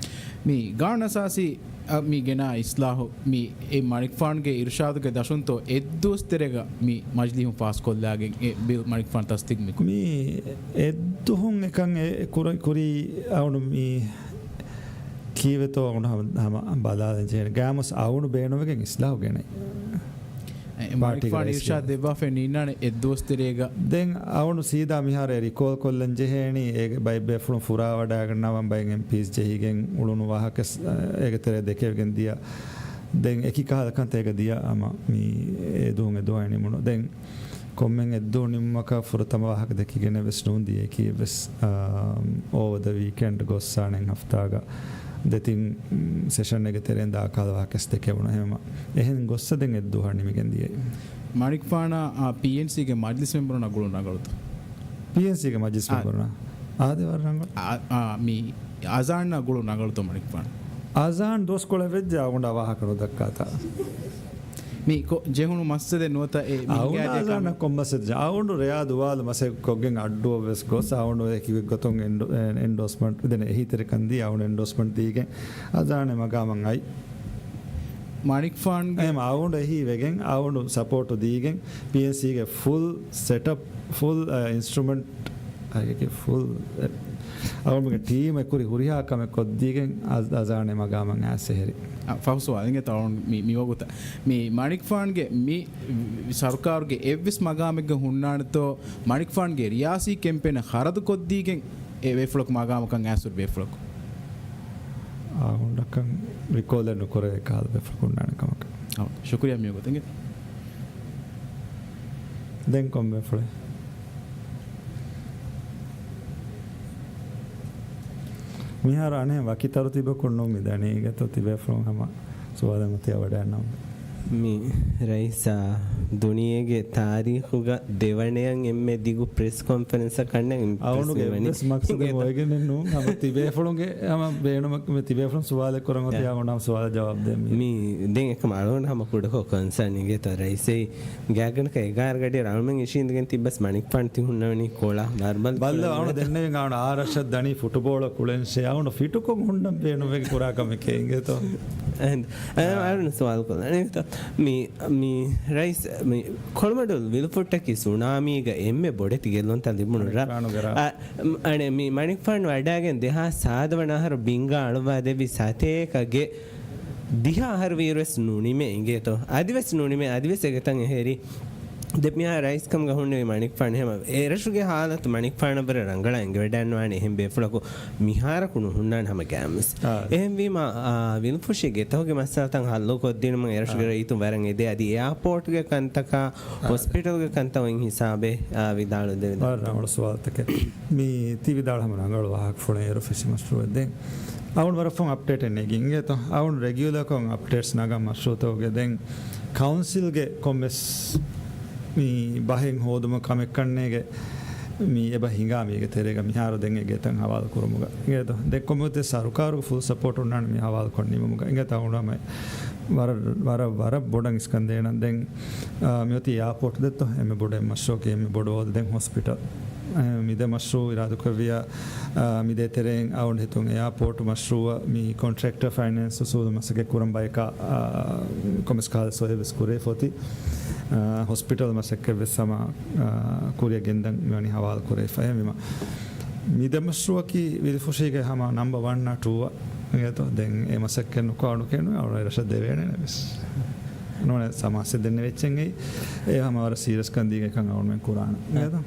މި ގާނޫނު އަސާސީ، އަ، މި ގެނާ އިސްލާހު މި އެ މަނިކުފާނުގެ އިރުޝާދުގެ ދަށުންތޯ އެއްދުވަސް ތެރޭގަ މި މަޖިލީހުން ފާސްކޮށްލާގެން އެ ބިލް މަނިކުފާނު ތަސްދީގު މި ކުރި. މި އެއްދުހުން އެކަން އެ ކުރ-، ކުރީ އަޅުގަނޑު މި ކީއްވެތޯ އަޅުގަނޑު ހަމަ، ހަމަ ބަލާލަން ޖެހޭނެ. ގާމުސް އަޅުގަނޑު ބޭނުންވެގެން އިސްލާހު ގެނައި. އެ، ޕާޓީގެ މަނިކުފާނު ރައީސް އިރުޝާދު ޖެހޭ. ދެއްވާފައި ނީންނާނެ އެއްދުވަސް ތެރޭގަ. ދެން އަޅުގަނޑު ސީދާ މިހާރު އެ ރިކޯލް ކޮށްލަން ޖެހޭނީ، އޭގެ ބައެއް ބޭފުޅުން ފުރާވަޑައިގަންނަވަން ބައެއް އެމްޕީސް ޖެހިގެން އުޅުނު ވާހަކަ ސް-، އޭގެ ތެރޭ ދެކެވިގެން ދިޔަ. ދެން އެކި ކަހަލަ ކަންތައް އޭގަ ދިޔަ ހަމަ މި އެ ދުވަހުން އެ ދުވަހަށް ނިމުނު. ދެން ކޮންމެ އެއްދުވަހު ނިމުމަކަށް ފުރަތަމަ ވާހަކަ ދެކިގެނެއް ވެސް ނޫން ދިޔައީ އެކީ ވެސް، އާ، އޯވަ ދަ ވީކެންޑް ގޮއްސާނެ ހަފްތާގަ ދެތިން، މް، ސެޝަންއެއްގެ ތެރެއިން ދާ ކަހަލަ ވާހަކަ ވެސް ދެކެވުނު. އެހެންވީމަ އެހެން ގޮއްސަ ދެން އެއްދުވަހަށް ނިމިގެން ދިޔައީ. މަނިކުފާނާ، އާ، ޕީއެންސީގެ މަޖްލިސް މެމްބަރުންނާ ގުޅުން ރަނގަޅުތަ؟ ޕީއެންސީގެ މަޖްލިސް އާ. މެމްބަރުންނާ؟ އާދެ ވަރަށް ރަނގަޅު. އާ، އާ، މި އަޒާންނާ ގުޅުން ރަނގަޅުތޯ މަނިކުފާނު؟ އަޒާން ދުވަސްކޮޅެއް ވެއްޖެ އަޅުގަނޑާ ވާހަކަ ނުދައްކާތާ. މި ކޮ-، ޖެހުނު މައްސަލެއް ނުވަތަ އެ އައުން މިހިނގާދޭ އަޒާނަށް ކަމެއް؟ ކޮން މައްސަލެއް؟ އައުން ރެޔާ ދުވާލު މަސައްކަތް ކޮށްގެން އައްޑުއަށް ވެސް ގޮސް އައުން އެކި ގޮތުން އެންޑޯ-، އެ-، އެންޑޯސްމަންޓް ދެން އެހީތެރިކަން ދީ އައުން އެންޑޯސްމަންޓް ދީގެން އަޒާނެ މަގާމަށް އައި. މާނިކްފާންގެ އެހެން އައުން އެހީ ވެގެން އައުން ސަޕޯޓު ދީގެން ޕީއެންސީގެ ފުލް ސެޓަޕް، ފުލް، އަ، އިންސްޓްރުމެންޓް އައިގެ ފުލް، އެ، އަޅުގަނޑުގެ ޓީމް އެކުރި ހުރިހާ ކަމެއް ކޮށްދީގެން އަޒް-، އަޒާނެ މަގާމަށް އައިސް އެހެރި. އަ، ފަހު ސުވާލެއް އިނގޭތޯ އަޅުގަނޑު މި، މި ވަގުތަށް. މި މާނިކްފާންގެ މި ސަރުކާރުގެ އެއްވެސް މަގާމެއްގަ ހުންނާނެތޯ މާނިކްފާންގެ ރިޔާސީ ކެމްޕޭނަށް ޚަރަދު ކޮށްދީގެން އެ ބޭފުޅަކު މަގާމަކަށް އައިސް ހުރި ބޭފުޅަކު؟ އާ، އަޅުގަނޑަކަށް ރިކޯލެއް ނުކުރޭ ކަހަލަ ބޭފުޅަކު ހުންނާނެ ކަމަކަށް. އަ، ޝުކުރިޔާ މި ވަގުތު އިނގޭތޯ. ދެން ކޮން ބޭފުޅެއް؟ މިހާރު އަނެއް ވަކި ތަރުތީބަކުން ނޫން މި ދަނީ އިނގޭތޯ ތިބޭފުޅުން ހަމަ ސުވާލެއް މަތިވެ ވަޑައިގަންނަވަން. މި ރައީސާ ދުނިޔޭގެ ތާރީޚުގަ ދެވަނަޔަށް އެންމެ ދިގު ޕްރެސް ކޮންފަރެންސަކަށް އަންނަން އަޅުގަނޑުގެ އެއްވެސް މަޤްޞަދެއް އޮވެގެނެއް ނޫން. ހަމަ ތިބޭފުޅުންގެ ހަމަ ބޭނުމަށް މި ތިބޭފުޅުން ސުވާލެއް ކުރަން އޮތީ އާ. އަޅުގަނޑު ހަމަ ސުވާލަށް ޖަވާބު ދޭން މި. މި ދެން އެކަމަ އަޅުގަނޑު ހަމަ ކުޑަކޮށް ކޮންސާން އިނގޭތޯ ރައީސް އެއީ ގާތްގަނޑަކަށް އެގާރަ ގަޑިއަށް އަޅުމެން އިށީނދެގެން ތިއްބަސް މަނިކްފާން ތި ހުންނަވަނީ ކޮޅަށް ވަރުބަލް ބައްލަ ކުޅެން އަޅު ދެންނެވިން އަޅު އާރަށަށް ދަނީ ފުޓުބޯޅަ ކުޅެން ޝޭ އަޅު ފިޓުކޮށް ހުންނަން ބޭނުންވެގެ ކުރާ ކަމެކޭ އިނގޭތޯ. އަހަން. އަ، އަ. އަޅުން ސުވާލު ކޮށްލަނީތޯ. މި، މި ރައީސް، މި ކޮޅުމަޑުލު ވިލުފުއްޓަކީ ސުނާމީގަ އެންމެ ބޮޑެތި ގެއްލުންތައް ލިބުނު ރަށް. މަނިކްފާނުގެ ރަށް. އަ، މް، އަނެ، މި މަނިކްފާން ވަޑައިގެން ދެހާސް ސާދަ ވަނަ އަހަރު ބިންގާ އަޅުވާ ދެއްވި ސަތޭކަ ގެ ދިހަ އަހަރު ވީއިރުވެސް ނުނިމޭ އިނގޭތޯ. އަދިވެސް ނުނިމޭ، އަދިވެސް އެގޮތަށް އެހެރި. ދެ މިހާ ރައީސް ކަމުގަ ހުންނެވި މަނިކްފާން ހަމަ އެރަށުގެ ހާލަތު މަނިކްފާނަށްވުރެ ރަނގަޅަށް އެނގިވަޑައިގަންނަވާނެ އެހެން ބޭފުޅަކު މިހާރަކު ނުހުންނާނެ ހަމަ ގާމިސް. އާ. އެހެންވީމަ، އާ، ވިލުފުށީގެ އެތަކުގެ މައްސަލަތައް ހައްލު ކޮށްދިނުމަށް އެރަށުގެ އާ. ރައްޔިތުން ވަރަށް އެދޭ. އަދި އެއާޕޯޓްގެ ކަންތަކާ، އާ. ހޮސްޕިޓަލްގެ ކަންތައް އޮތް ހިސާބެއް، އާ، ވިދާޅުވެދެވިދާނެ. ވަރަށް ރަނގަޅު ސުވާލުތަކެއް. މި ތި ވިދާޅު ހަމަ ރަނގަޅު ވާހަކަފުޅެއް އޭރު ފެށި މަޝްރޫއެއް ދެން. އަޅުން ވަރަށް ފުން އަޕްޑޭޓެއް ނެގިން އިނގޭތޯ. އަޅުން ރެގިއުލަރކޮށް އަޕްޑޭޓްސް ނަގަން މަޝްރޫއުތަކުގެ ދެން ކައުންސިލްގެ ކޮންމެސް މި ބަހެއް ހޯދުމަށް ކަމެއްކަންނޭގެ މި އެބަ ހިނގާ މީގެ ތެރޭގަ މިހާރު ދެން އެ ގެތައް ހަވާލު ކުރުމުގަ އިނގޭތޯ. ދެން ކޮންމެ ސަރުކާރުގެ ފުލް ސަޕޯޓް އޮންނާނެ މި ހަވާލު ކޮށް ނިމުމުގަ އިނގޭތޯ. އަޅުން ހަމަ ވަރަށް، ވަރަށް، ވަރަށް ބޮޑަށް އިސްކަން ދޭނަން ދެން، އާ، މިއޮތީ އެއާޕޯޓް ދެއްތޯ، އެންމެ ބޮޑު އެއް މަޝްރޫއަކީ އެންމެ ބޮޑު ހޯދަ ދެން ހޮސްޕިޓަލް. އެ، މި ދެ މަޝްރޫއު އިރާދަކުރެއްވިޔާ، އާ، މި ދޭތެރެއިން އަޅުގަނޑު ހިތުން އެއާޕޯޓް މަޝްރޫއަށް މި ކޮންޓްރެކްޓަރ ފައިނޭންސް އުސޫލު މަސައްކަތް ކުރަން ބަޔަކާ، އާ، ކޮމެސް ކާލަސް އޮތް ވެސް ކުރޭ ފޮތި، އާ، ހޮސްޕިޓަލް މަސައްކަތް ވެސް ހަމަ، އާ، ކުރިއަށް ގެންދަން މިވަނީ ހަވާލު ކުރެވިފަ. އެހެންވީމަ، މި ދެ މަޝްރޫއަކީ ވިލިފުށީގެ ހަމަ ނަމްބަރ ވަންއާ ޓޫއަށް އިނގޭތޯ. ދެން އެ މަސައްކަތް ނުކުރާ ނުކެނޑު އަޅު އެރަށަށް ދެވޭނެ ވެސް. ނޫނެ ސަމާސެ ދެންނެވި އެއްޗެއް އެއީ. އެ ހަމަ ވަރަށް ސީރިއަސް ކަން ދީގެ ކަން އަޅުމެން ކުރާނަ. އިނގޭތޯ؟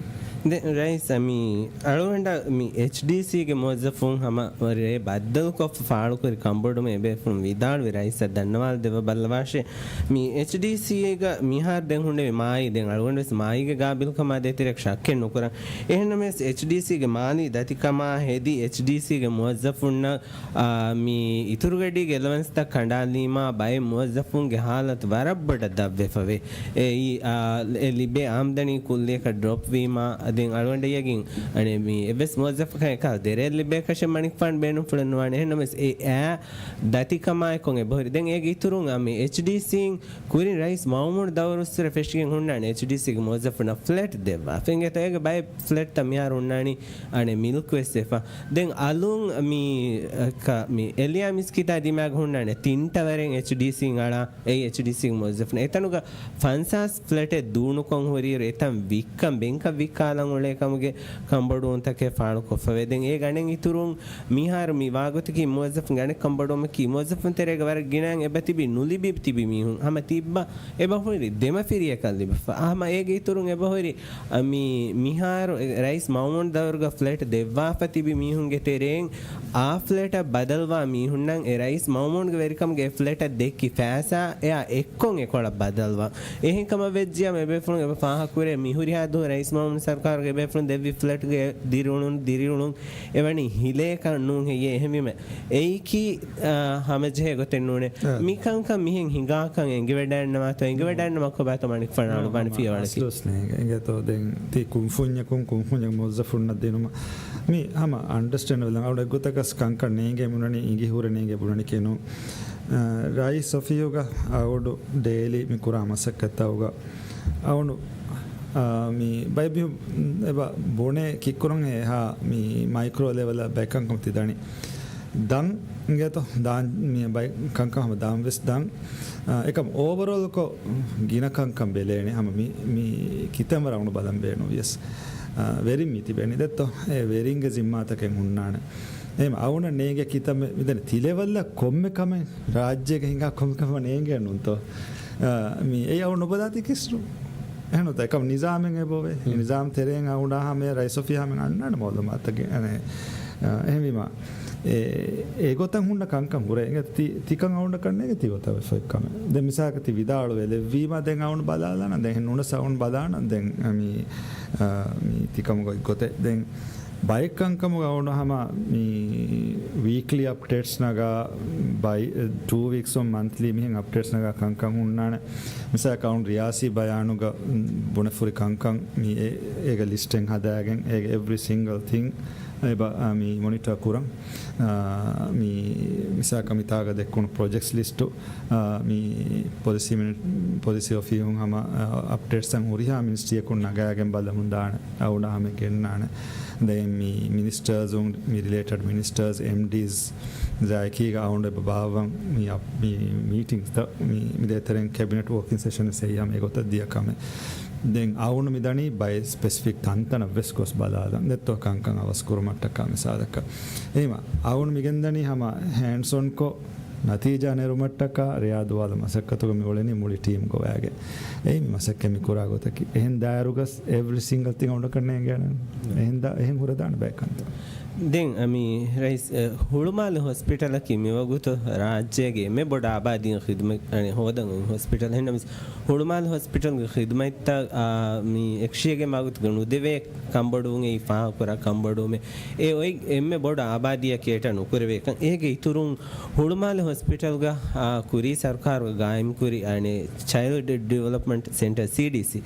ދެން ރައީސް މި އަޅުގަނޑަށް މި އެޗްޑީސީގެ މުވައްޒަފުން ހަމަ ރޭ ބައްދަލުކޮށްފަ ފާޅުކުރި ކަންބޮޑުމެ އެބޭފުޅުން ވިދާޅުވި ރައީސަށް ދަންނަވާލަދެއްވަ ބައްލަވާށޭ. މި އެޗްޑީސީގަ މިހާރު ދެން ހުންނެވި މާއި، ދެން އަޅުގަނޑު ވެސް މާއީގެ ގާބިލްކަމާ ދޭތެރެއަކަށް ޝައްކެއް ނުކުރަން. އެހެންނަމަވެސް އެޗްޑީސީގެ މާލީ ދަތިކަމާ ހެދި އެޗްޑީސީގެ މުވައްޒަފުންނަށް، އާ، މި އިތުރުގަޑީގެ އެލަވަންސްތައް ކަނޑާލީމާ ބައެއް މުވައްޒަފުންގެ ހާލަތު ވަރަށް ބޮޑަށް ދަށްވެފަވޭ. އެއީ، އާ، އެ ލިބޭ އާމްދަނީ ކުއްލިއަކަށް ޑްރޮޕް ވީމާ، ދެން އަޅުގަނޑަށް ޔަގީން އަނެއް މި އެއްވެސް މުވައްޒަފަކަށް އެކަހަލަ ދެރައެއް ލިބޭކަށެއް މަނިކުފާނު ބޭނުންފުޅެއް ނުވާނެ. އެހެންނަމަވެސް އެ އާ ދަތިކަމާއެކު އެބަހުރި. ދެން އޭގެ އިތުރުން އަ، މި އެޗްޑީސީން ކުރިން ރައީސް މައުމޫނު ދައުރުއްސުރެ ފެށިގެން ހުންނާނެ އެޗްޑީސީގެ މުވައްޒަފުންނަށް ފްލެޓް ދެއްވާފަ. އިނގޭތޯ އޭގެ ބައެއް ފްލެޓްތައް މިހާރު ހުންނާނީ އަނެއް މިލްކް ވެސް ވެފަ. ދެން އަލުން މި، އަ، ކަ-، މި އެލިޔާ މިސްކިތާ ދިމާގަ ހުންނާނެ ތިން ޓަވަރެއް އެޗްޑީސީން އަޅާ، އެއީ އެޗްޑީސީގެ މުވައްޒަފުން. އެތަނުގަ ފަންސާސް ފްލެޓެއް ދޫނުކޮށް ހުރިއިރު އެތަން ވިއްކަން ބެންކަށް ވިއްކާލަން އުޅޭ ކަމުގެ ކަންބޮޑުވުންތަކެއް ފާޅުކޮށްފަވޭ. ދެން އޭގެ އަނެއް އިތުރުން މިހާރު މި ވާގޮތަކީ މުވައްޒަފުންގެ އަނެއް ކަންބޮޑުވުމަކީ މުވައްޒަފުން ތެރޭގަ ވަރަށް ގިނައިން އެބަ ތިބި ނުލިބި ތިބި މީހުން ހަމަ ތިއްބަ އެބަ ހުރި ދެމަފިރިޔަކަށް ލިބިފަ. ހަމަ އޭގެ އިތުރުން އެބަ ހުރި، އަ، މި މިހާރު އެ ރައީސް މައުމޫން ދައުރުގަ ފްލެޓް ދެއްވާފަ ތިބި މީހުންގެ ތެރެއިން އާ ފްލެޓަށް ބަދަލުވާ މީހުންނަށް އެ ރައީސް މައުމޫންގެ ވެރިކަމުގެ އެ ފްލެޓަށް ދެއްކި ފައިސާ އެއާ އެއްކޮށް އެކޮޅަށް ބަދަލުވާ. އެހެން ކަމަށް ވެއްޖިޔާމަ އެބޭފުޅުން އެބަ ފާހަގަކުރޭ މިހުރިހާ ދުވަހު ރައީސް މައުމޫން ސަރުކާރުގެ އެބޭފުޅުން ދެއްވި ފްލެޓްގެ ދިރިއުޅުން، ދިރިއުޅުން އެވަނީ ހިލޭކަށް ނޫން ހެއްޔޭ؟ އެހެންވީމަ އެއީކީ، އާ، ހަމަޖެހޭ ގޮތެއް ނޫނޭ. އާ. މިކަންކަން މިހެން ހިނގާކަން އެނގިވަޑައިންނަވާތޯ، އެނގިވަޑައިންނަވާ ކޮބާތޯ މަނިކުފާނު އަޅުވާނެ ފިޔަވަޅަކީ. އަސްލުސް ނޭނގެ. އިނގޭތޯ ދެން ތި ކުންފުންޏަކުން ކުންފުންޏެއް މުވައްޒަފުންނަށް ދިނުމަށް މި ހަމަ އަންޑަސްޓޭންޑަބަލް. އަޅު އެއްގޮތަކަސް ކަންކަން ނޭނގޭ ބުނަނީ، އިނގި ހުރެ ނޭނގޭ ބުނަނީ ކިނު. ރައީސް އޮފީހުގަ އަޅުގަނޑު ޑޭލީ މި ކުރާ މަސައްކަތްތަކުގަ އަޅުގަނޑު، އާ، މި ބައެއް މީހުން އެބަ ބުނޭ ކީއްކުރަން އެހާ މި މައިކްރޯ ލެވެލް ބައެއް ކަންކަމަށް ތި ދަނީ. ދަން އިނގޭތޯ، ދާން މި ބައެއް ކަންކަން ހަމަ ދާން ވެސް ދާން. އާ، އެކަމް އޯވަރޯލްކޮށް ގިނަ ކަންކަން ބެލޭނެ ހަމަ މި، މި ކިތަންވަރަށް އަޅުގަނޑު ބަލަން ބޭނުން ވިޔަސް، އާ، ވެރިން މި ތިބެނީ ދެއްތޯ. އެ ވެރިންގެ ޒިންމާތަކެއް ހުންނާނެ. އެހެން އަޅުގަނޑަށް ނޭނގޭ ކިތަންމެ މިދަނީ ތި ލެވެލްއަށް ކޮންމެ ކަމެއް ރާއްޖޭގަ ހިނގާ ކޮންމެ ކަމެއް ނޭނގޭ ނޫންތޯ. އާ، މި އެއީ އަޅުގަނޑު ނުބަލާތީ ކިސްރު. އެހެން ނޫންތޯ. އެކަމް ނިޒާމެއް އެބަވޭ. ހުން. ނިޒާމް ތެރެއިން އަޅުގަނޑާ ހަމަ ރައީސް އޮފީހާ ހަމަ އަންނާނެ މައުލޫމާތުތަކެއް. އަނެއް، އާ، އެހެންވީމަ އެ، އެގޮތަށް ހުންނަ ކަންކަން ހުރޭ. އިނގޭ ތި، ތިކަން އަޅުގަނޑަކަށް ނޭނގޭ ތި ގޮތަށް ވެފަ އޮތް ކަމެއް. ދެން މިސާލަކަށް ތި ވިދާޅުވެލެއްވީމަ ދެން އަޅުގަނޑު ބަލާލާނަން. ދެން ނުނަސް އަޅުގަނޑު ބަލާނަން. ދެން މި، އާ، މި ތިކަމުގަ އޮތް ގޮތެއް. ދެން ބައެއް ކަންކަމުގަ އަޅުގަނޑު ހަމަ މި ވީކްލީ އަޕްޑޭޓްސް ނަގާ، ބައި، ޓޫ ވީކްސް އޮން މަންތްލީ މިހެން އަޕްޑޭޓްސް ނަގާ ކަންކަން ހުންނާނެ. މިސާލަކަށް އަޅުގަނޑު ރިޔާސީ ބަޔާނުގަ ބުނެފުރި ކަންކަން މި އެ، އޭގެ ލިސްޓެއް ހަދާގެން އޭގެ އެވްރީ ސިންގަލް ތިން އެބަ، އާ، މި މޮނިޓާ ކުރަން. އާ، މި މިސާލަކަށް މިތާގަ ދެއްކުނު ޕްރޮޖެކްޓްސް ލިސްޓު، އާ، މި ޕޮލިސީ މިނި-، ޕޮލިސީ އޮފީހުން ހަމަ، އާ، އަޕްޑޭޓްސް އަށް ހުރިހާ މިނިސްޓްރީއަކުން ނަގާގެން ބަލަމުން ދާނެ. އަޅުގަނޑާ ހަމަ ގެންނާނެ. ދެން މި މިނިސްޓަރސުން، މި ރިލޭޓެޑް މިނިސްޓަރސް، އެމްޑީސް ޒާއިކީގަ އަޅުގަނޑު އެބަ ބާއްވަން މި އަ-، މި މީޓިންގްސްތައް މި، މި ދޭތެރެން ކެބިނެޓް ވޯކިން ސެޝަން ސެއްޔާމ އެގޮތަށް ދިޔަ ކަމެއް. ދެން އަޅުގަނޑު މި ދަނީ ބައެއް ސްޕެސިފިކް ތަންތަނަށް ވެސް ގޮސް ބަލާލަން. ދެއްތޯ ކަންކަން އަވަސް ކުރުމަށްޓަކާ މިސާލަކަށް. އެހިމަ އަޅުގަނޑު މި ގެންދަނީ ހަމަ ހޭންޑްސް އޮންކޮށް ނަތީޖާ ނެރުމަށްޓަކާ ރެޔާ ދުވާލު މަސައްކަތުގަ މި އުޅެނީ މުޅި ޓީމް ގޮވާގެން. އެއީ މި މަސައްކަތް މި ކުރާ ގޮތަކީ. އެހެން ދާއިރުގަސް އެވްރި ސިންގަލް ތިން އަޅުގަނޑަކަށް ނޭނގޭނެ. އެހެން ދާ-، އެހެން ހުރެދާނެ ބައެއް ކަންތައް. ދެން އަ، މި ރައީސް، އެ، ހުޅުމާލެ ހޮސްޕިޓަލަކީ މިވަގުތު ރާއްޖޭގެ އެންމެ ބޮޑު އާބާދީން ޚިދުމަތް، އަނެއް ހޯދަން އޮތް ހޮސްޕިޓަލް. އެހެންނަމަވެސް ހުޅުމާލެ ހޮސްޕިޓަލްގެ ޚިދުމަތްތައް، އާ، މި އެކަށީގެން ވަގުތުގަ ނުދެވޭ ކަންބޮޑުވުން އެއީ ފާހަގަކުރާ ކަންބޮޑުވުމެއް. އެ އޮތް އެންމެ ބޮޑު އާބާދީއަށް ކޭޓަ ނުކުރެވޭކަން. އޭގެ އިތުރުން ހުޅުމާލެ ހޮސްޕިޓަލްގަ، އާ، ކުރީ ސަރުކާރުގަ ގާއިމްކުރި، އަނެއް ޗައިލްޑް ޑިވެލޮޕްމަންޓް ސެންޓަރ، ސީ ޑީ ސީ.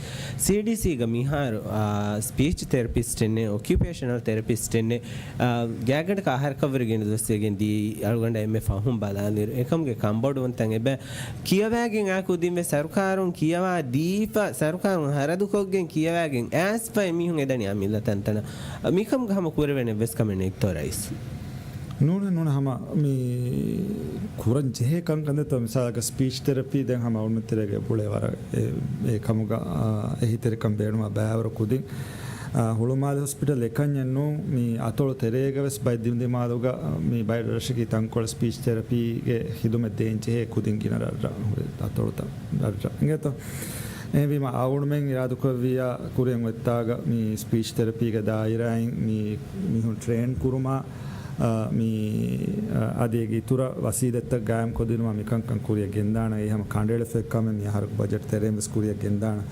ސީ ޑީ ސީގަ މިހާރު، އާ، ސްޕީޗް ތެރަޕިސްޓެއް ނެތް، އޮކިއުޕޭޝަނަލް ތެރަޕިސްޓެއް ނެތް، އާ، ގާތްގަނޑަކަށް އަހަރަކަށްވުރެ ގިނަ ދުވަސް ވެގެން ދިޔައީ އަޅުގަނޑަށް އެންމެ ފަހުން ބަލާލިއިރު. އެކަމުގެ ކަންބޮޑުވުންތައް އެބަ ކިޔަވާގެން އާ ކުދިންވެސް ސަރުކާރުން ކިޔަވާ ދީފަ، ސަރުކާރުން ހަރަދުކޮށްގެން ކިޔަވާގެން އައިސްފަ އެމީހުން އެދަނީ އަމިއްލަ ތަންތަނަށް. މިކަމުގަ ހަމަ ކުރެވޭނެ އެއްވެސް ކަމެއް ނެތްތޯ ރައީސް؟ ނޫން، ނޫން، ހަމަ މި ކުރަން ޖެހޭ ކަންކަން ދެއްތޯ، މިސާލަކަށް ސްޕީޗް ތެރަޕީ ދެން ހަމަ އުޅުމެއް ތެރޭގަ އުޅޭ ވަރަށް އެ، އެ ކަމުގަ، އާ، އެހީތެރިކަން ބޭނުމާ ބައިވަރު ކުދިން، އާ، ހުޅުމާލެ ހޮސްޕިޓަލް އެކަންޏެއް ނޫން، މި އަތޮޅު ތެރޭގަ ވެސް ބައެއް ދިމަދިމާލުގަ، މި ބައެއް ރަށަކީ ތަންކޮޅެއް ސްޕީޗް ތެރަޕީގެ ޚިދުމަތް ދޭން ޖެހޭ ކުދިން ގިނަ ރަށްރަށް ހުރި އަތޮޅުތައް ރަށްރަށް. އިނގޭތޯ؟ އެހެންވީމަ އަޅުގަނޑުމެން އިރާދަކުރެއްވިއްޔާ ކުރިއަށް އޮތްތާގަ މި ސްޕީޗް ތެރަޕީގެ ދާއިރާއިން މި މީހުން ޓްރޭން ކުރުމާ، އާ، މި، އާ، އަދި އޭގެ އިތުރަށް ވަސީލަތްތައް ގާއިމް ކޮށްދިނުމާ މިކަންކަން ކުރިއަށް ގެންދާނަން. އެއީ ހަމަ ކަނޑައެޅިފައި ކަމެއް މި އަހަރުގެ ބަޖެޓް ތެރެއިން ވެސް ކުރިއަށް ގެންދާނަން.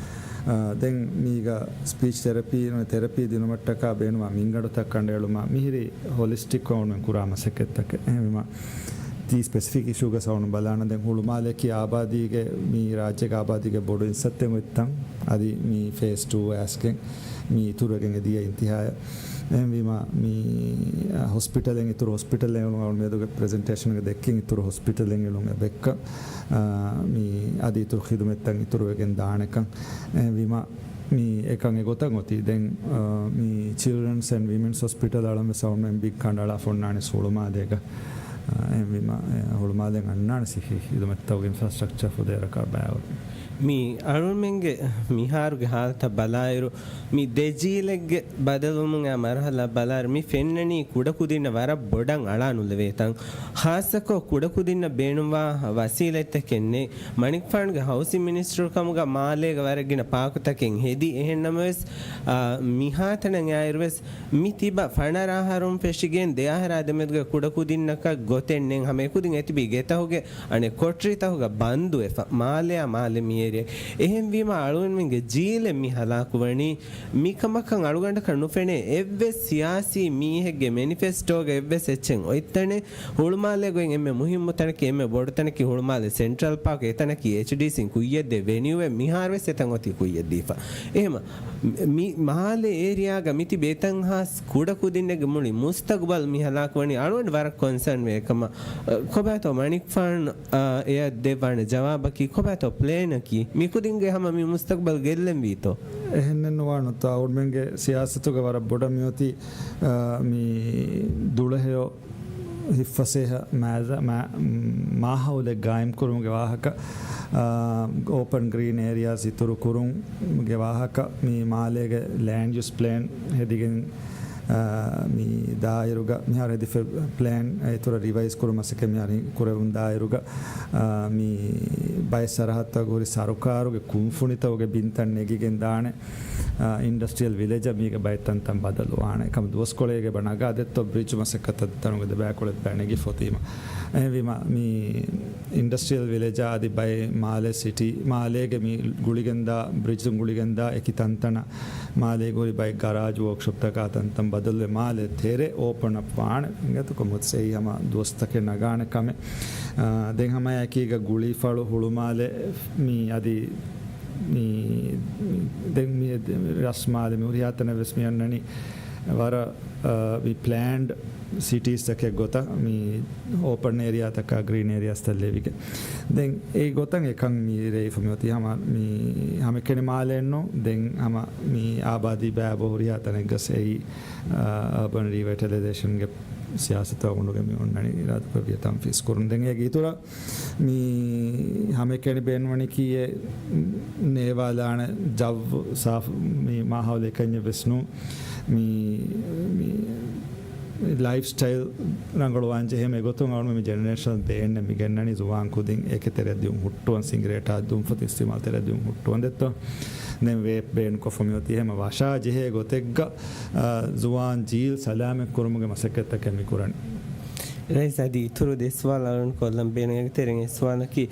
އާ، ދެން މީގަ ސްޕީޗް ތެރަޕީ، ތެރަޕީ ދިނުމަށްޓަކާ ބޭނުމާ މިންގަނޑުތައް ކަނޑައެޅުމާ މިހިރީ ހޮލިސްޓިކް އަޅުގަނޑުމެން ކުރާ މަސައްކަތްތަކެއް. އެހެންވީމަ ތީ ސްޕެސިފިކް އިޝޫގަސް އަޅުގަނޑު ބަލާނަން. ދެން ހުޅުމާލެއަކީ އާބާދީގެ، މި ރާއްޖޭގެ އާބާދީގެ ބޮޑު އިންސައްތެއް އޮތްތަން. އަދި މި ފޭސް ޓޫ އައިސްގެން މި އިތުރުވެގެން އެދިޔަ އިންތިހާއަށް. އެހެންވީމަ މި، އަ، ހޮސްޕިޓަލެއް އިތުރު ހޮސްޕިޓަލެއް އެޅުން އަޅުގަނޑު މިއަދުގެ ޕްރެޒެންޓޭޝަންގަ ދެއްކިން އިތުރު ހޮސްޕިޓަލެއް އެޅުން އެބައެއްކަން، އާ، މި އަދި އިތުރު ޚިދުމަތްތައް އިތުރުވެގެން ދާނެކަން. އެހެންވީމަ މި އެކަން އެގޮތަށް އޮތީ. ދެން، އާ، މި ޗިލްޑްރަންސް އެންޑް ވިމެންސް ހޮސްޕިޓަލް އަޅަން ވެސް އަޅުގަނޑު އެމްބީ ކަނޑައަޅާފަ އޮންނާނެ ހުޅުމާލޭގަ. އާ، އެހެންވީމަ، އެ، ހުޅުމާލެއަށް އަންނާނެ ސިއްހީ ޚިދުމަތްތަކުގެ އިންފްރާސްޓްރަކްޗާ ފުދޭވަރަކަށް ބައިވަރު. މި އަޅުމެންގެ މިހާރުގެ ހާލަތަށް ބަލާއިރު، މި ދެ ޖީލެއްގެ ބަދަލުވުމުގެ މަރުހަލާ ބަލާއިރު، މި ފެންނަނީ ކުޑަކުދިންނަށް ވަރަށް ބޮޑަށް އަޅާ ނުލެވޭތަން. ޚާއްޞަކޮށް ކުޑަކުދިންނަށް ބޭނުންވާ ވަސީލަތްތަކެއް ނެތް. މަނިކުފާނުގެ ހައުސިން މިނިސްޓަރު ކަމުގަ މާލޭގަ ވަރަށް ގިނަ ޕާކުތަކެއް ހެދި. އެހެންނަމަވެސް، އާ، މިހާތަނަށް އައިއިރުވެސް މި ތިބަ ފަނަރަ އަހަރުން ފެށިގެން ދެ އަހަރާ ދެމެދުގަ ކުޑަކުދިންނަކަށް ގޮތެއް ނެތް. ހަމަ އެކުދިން އެތިބީ ގެތަކުގެ އަނެއް ކޮޓަރިތަކުގަ ބަންދުވެފަ. މާލެއާ މާލެ މި އެރިއެއް. އެހެންވީމަ އަޅުގަނޑުމެންގެ ޖީލެއް މި ހަލާކުވަނީ މިކަމަކަށް. އަޅުގަނޑަކަށް ނުފެނޭ އެއްވެސް ސިޔާސީ މީހެއްގެ މެނިފެސްޓޯގަ އެއްވެސް އެއްޗެއް އޮތްތަނެއް ހުޅުމާލޭ ގޮތް އެންމެ މުހިއްމު ތަނަކީ، އެންމެ ބޮޑު ތަނަކީ ހުޅުމާލެ ސެންޓްރަލް ޕާކް. އެތަނަކީ އެޗްޑީސީން ކުއްޔަށްދޭ ވެނިއުއެއް. މިހާރުވެސް އެތަން އޮތީ ކުއްޔަށްދީފަ. އެހެމަ މި މާލެ އޭރިއާގަ މިތިބި އެތަން ހާސް ކުޑަ ކުދިންނެއްގެ މުޅި މުސްތަގުބަލް މި ހަލާކުވަނީ. އަޅުގަނޑު ވަރަށް ކޮންސާން ވޭ ކަމަށް. އަ، ކޮބާތޯ މަނިކުފާނު، އަ، އެޔަށް ދެއްވާނެ ޖަވާބަކީ؟ ކޮބާތޯ ޕްލޭނަކީ؟ މިކުދިންގެ ހަމަ މި މުސްތަގުބަލް ގެއްލެންވީތޯ؟ އެހެންނެއް ނުވާނުތާ އަޅުމެންގެ ސިޔާސަތުގަ ވަރަށް ބޮޑަށް މިއޮތީ، އަ، މި ދުޅަހެޔޮ ހިއްފަސޭހަ މާޒަ-، މާ-، މާހައުލެއް ގާއިމްކުރުމުގެ ވާހަކަ، އާ، އޯޕަން ގްރީން އޭރިއާސް އިތުރު ކުރުމުގެ ވާހަކަ، މި މާލޭގެ ލޭންޑް ޔޫސް ޕްލޭން ހެދިގެން، އާ، މި ދާއިރުގަ މިހާރު ހެދިފަ ޕްލޭން އިތުރަށް ރިވައިޒް ކުރުމަށް މަސައްކަތް މިހާރު ކުރެވުން ދާއިރުގަ، އާ، މި ބައެއް ސަރަހައްދުތަކުގަ ހުރި ސަރުކާރުގެ ކުންފުނިތަކުގެ ބިންތައް ނެގިގެން ދާނެ. އާ، އިންޑަސްޓްރިއަލް ވިލެޖަށް މީގެ ބައެއް ތަންތަން ބަދަލުވާނެ ކަމަށް ދުވަސްކޮޅެއްގެ ބަ ނަގާ ދެއްތޯ ބްރިޖް މަސައްކަތަށް ތަނުގެ ދެބައިކުޅަ ދެބައި ނެގިފަ އޮތީމަ. އެހެންވީމަ، މި އިންޑަސްޓްރިއަލް ވިލެޖާ އަދި ބައެއް މާލެ ސިޓީ، މާލޭގެ މި ގުޅިގެންދާ، ބްރިޖުން ގުޅިގެންދާ އެކި ތަންތަނަށް މާލޭގެ ހުރި ބައެއް ގަރާޖް ވޯކްޝޮޕްތަކާ ތަންތަން ބަދަލުވެ މާލެ ތެރެ އޯޕަން އަޕް ވާނެ. އިނގޭތޯ ކޮންމެސް އެއީ ހަމަ ދުވަސްތަކެއް ނަގާނެ ކަމެއް. އާ، ދެން ހަމަ އެކީގަ ގުޅީފަޅު ހުޅުމާލެ މި އަދި މި، މި، ދެން މި ރަސްމާލެ މި ހުރިހާ ތަނެއް ވެސް މި އަންނަނީ ވަރަށް، އާ، މި ޕްލޭންޑް ސިޓީސްތަކެއް ގޮތަށް މި އޯޕަން އޭރިއާތަކާ ގްރީން އޭރިއާސްތައް ލެވިގެން. ދެން އެ ގޮތަށް އެކަން މި ރޭވިފަ މި އޮތީ ހަމަ މި ހަމައެކަނި މާލެއެއްނު. ދެން ހަމަ މި އާބާދީ ބައި އެބަ ހުރިހާ ތަނެއްގަސް އެއީ، އާ، އަރބަން ރީވައިޓަލައިޒޭޝަންގެ ސިޔާސަތާ އުނޑުގެ މި އޮންނަނީ އިރާދަކުރެއްވިޔާ ތަންފީޒް ކުރުން. ދެން އޭގެ އިތުރަށް މި ހަމައެކަނި ބޭނުންވަނީ ކީއެއް ނޭވާލާނެ ޖައްވު ސާފު މި މާހައުލެއް ކަންޏެއް ވެސް ނޫން. މި، މި ލައިފް ސްޓައިލް ރަނގަޅުވާން ޖެހޭ މި ގޮތުން އަޅު މި ޖެނެރޭޝަނަލް ބޭން މި ގެންނަނީ ޒުވާން ކުދިން އެކެއް ތެރެއަށް ދިއުން ހުއްޓުވަން، ސިނގިރޭޓާ ދުންފަތި އިސްތިމާލް ތެރެއަށް ދިއުން ހުއްޓުވަން ދެއްތޯ. ދެން ވޭޕް ބޭން ކޮށްފަ މި އޮތީ ހަމަ ވަށާ ޖެހޭ ގޮތެއްގަ، އާ، ޒުވާން ޖީލް ސަލާމަތް ކުރުމުގެ މަސައްކަތްތަކެއް މި ކުރަނީ. ރައީސް އަދި އިތުރު ދެ ސުވާލު އަޅުން ކޮށްލަން ބޭނުން. އޭގެ ތެރެއިން އެއް ސުވާލަކީ،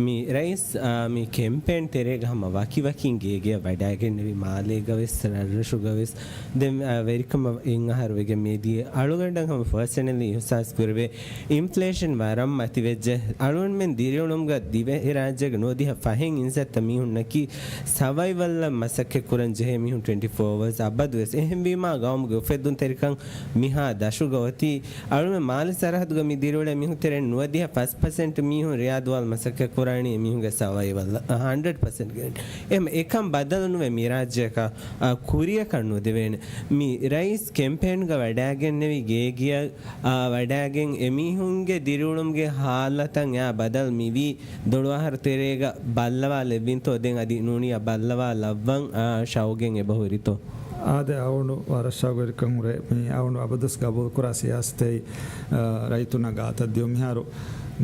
މި ރައީސް، އާ، މި ކެމްޕޭން ތެރޭގަ ހަމަ ވަކިވަކިން ގޭގެއަށް ވަޑައިގެންނެވި މާލޭގަ ވެސް ރަށްރަށުގަ ވެސް ދެން، އާ، ވެރިކަމަށް އެއް އަހަރު ވެގެން މިއަދީ އަޅުގަނޑަށް ހަމަ ޕާސަނަލީ އިހުސާސް ކުރެވޭ އިންފްލޭޝަން ވަރަށް މަތިވެއްޖެ. އަޅުގަނޑުމެން ދިރިއުޅުމުގަ ދިވެހިރާއްޖޭގަ ނުވަދިހަ ފަހެއް އިންސައްތަ މީހުންނަކީ ސަވައިވަލްއަށް މަސައްކަތް ކުރަން ޖެހޭ މީހުން ޓްވެންޓީ ފޯ އަވަރސް އަބަދުވެސް. އެހެންވީމާ ގައުމުގެ އުފެއްދުންތެރިކަން މިހާ ދަށުގަ އޮތީ. އަޅުމެން މާލެ ސަރަހައްދުގަ މި ދިރިއުޅޭ މީހުން ތެރެއިން ނުވަދިހަ ފަސް ޕަސެންޓް މީހުން ރިޔާދުވާލަން މަސައްކަތް ކުރާނީ މީހުންގެ ސަވައިވަލް ހަންޑްރެޑް ޕަސެންޓް ގެން. އެހެން އެކަން ބަދަލު ނުވެ މި ރާއްޖެއަކަށް، އާ، ކުރިއަކަށް ނުދެވޭނެ. މި ރައީސް ކެމްޕޭންގަ ވަޑައިގެންނެވި ގޭގެއަށް، އާ، ވަޑައިގެން އެމީހުންގެ ދިރިއުޅުމުގެ ހާލަތަށް އެއާ ބަދަލު މިވީ ދޮޅު އަހަރު ތެރޭގަ ބައްލަވާލެއްވިންތޯ؟ ދެން އަދި ނޫނީ އާ ބައްލަވާލައްވަން، އާ، ޝައުގެން އެބަހުރިތޯ؟ އާދެ، އަޅުގަނޑު ވަރަށް ޝައުގުވެރިކަން ހުރޭ. މި އަޅުގަނޑު އަބަދުވެސް ގަބޫލުކުރާ ސިޔާސަތެއް، އާ، ރައްޔިތުންނާ ގާތަށް ދިޔުން. މިހާރު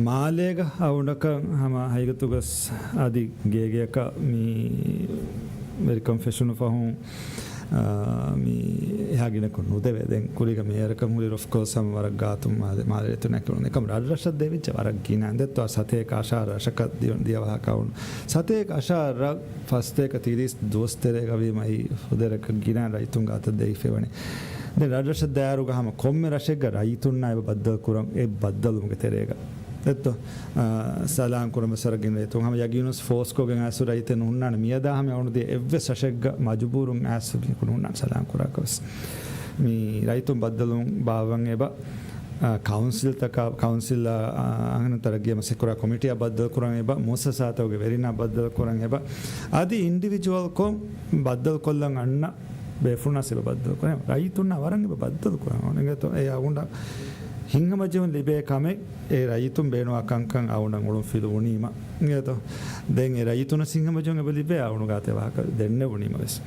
މާލޭގަ އަޅުގަނޑަކަށް ހަމަ ހަގީގަތުގަސް އަދި ގޭގެއަކަށް މި ވެރިކަން ފެށުނު ފަހުން، އާ، މި އެހާ ގިނަކޮށް ނުދެވޭ. ދެން ކުރީގަ މޭޔަރަކަށް ހުރި އޮފްކޯސް ހަމަ ވަރަށް ގާތުން މާލެ-، މާލެ ރައްޔިތުންނާ ކުރުން. އެކަމު ރަށްރަށަށް ދެވިއްޖެ ވަރަށް ގިނަ ދެއްތޯ ސަތޭކަ އަށާރަ ރަށަކަށް ދިޔަ-، ދިޔަ ވާހަކަ އަޅުގަނޑު. ސަތޭކަ އަށާރަ ރަށް ފަސްތޭކަ ތިރީސް ދުވަސް ތެރޭގަ ވީމަ އެއީ ފުދޭވަރަކަށް ގިނަ ރައްޔިތުން ގާތަށް ދެވިފައިވަނީ. ދެން ރަށްރަށަށް ދާއިރުގަ ހަމަ ކޮންމެ ރަށެއްގަ ރައްޔިތުންނާ އެބަ ބައްދަލު ކުރަން، އެ ބައްދަލުވުމުގެ ތެރޭގަ ދެއްތޯ، އާ، ސަލާން ކުރަން ވެސް ވަރަށް ގިނަ ރައްޔިތުން ހަމަ ޔަގީނުވެސް ފޯސްކޮށްގެން އައިސް ރައްޔިތެއް ނުހުންނާނެ. މިއަދާ ހަމަ އަޅުގަނޑު ދިޔަ އެއްވެސް ރަށެއްގަ މަޖުބޫރުން އައިސް މީހަކު ނުހުންނާނެ ސަލާން ކުރާކަށް ވެސް. މި ރައްޔިތުން ބައްދަލުވުން ބާއްވަން އެބަ، އާ، ކައުންސިލްތަކާ، ކައުންސިލް، އާ، އަންހެނުން ތަރައްގީއަށް މަސައްކަތް ކުރާ ކޮމިޓީއާ ބައްދަލު ކުރަން އެބަ، މުއައްސަސާތަކުގެ ވެރިންނާ ބައްދަލު ކުރަން އެބަ، އަދި އިންޑިވިޖުއަލްކޮށް ބައްދަލުކޮށްލަން އަންނަ ބޭފުޅުންނާ ސިބަ ބައްދަލު ކުރަން. ރައްޔިތުންނާ ވަރަށް އެބަ ބައްދަލު ކުރަން އެނގޭތޯ. އެ އަޅުގަނޑަށް ހިތްހަމަޖެހުން ލިބޭ ކަމެއް، އެ ރައްޔިތުން ބޭނުންވާ ކަންކަން އަޅުގަނޑަށް އުޅުން ފިލުވުނީމަ އެނގޭތޯ. ދެން އެ ރައްޔިތުންނަށް ހިތްހަމަޖެހުން އެބަ ލިބޭ އަޅުގަނޑު ގާތެއް ވާހަކަ ދެންނެވުނީމަ ވެސް.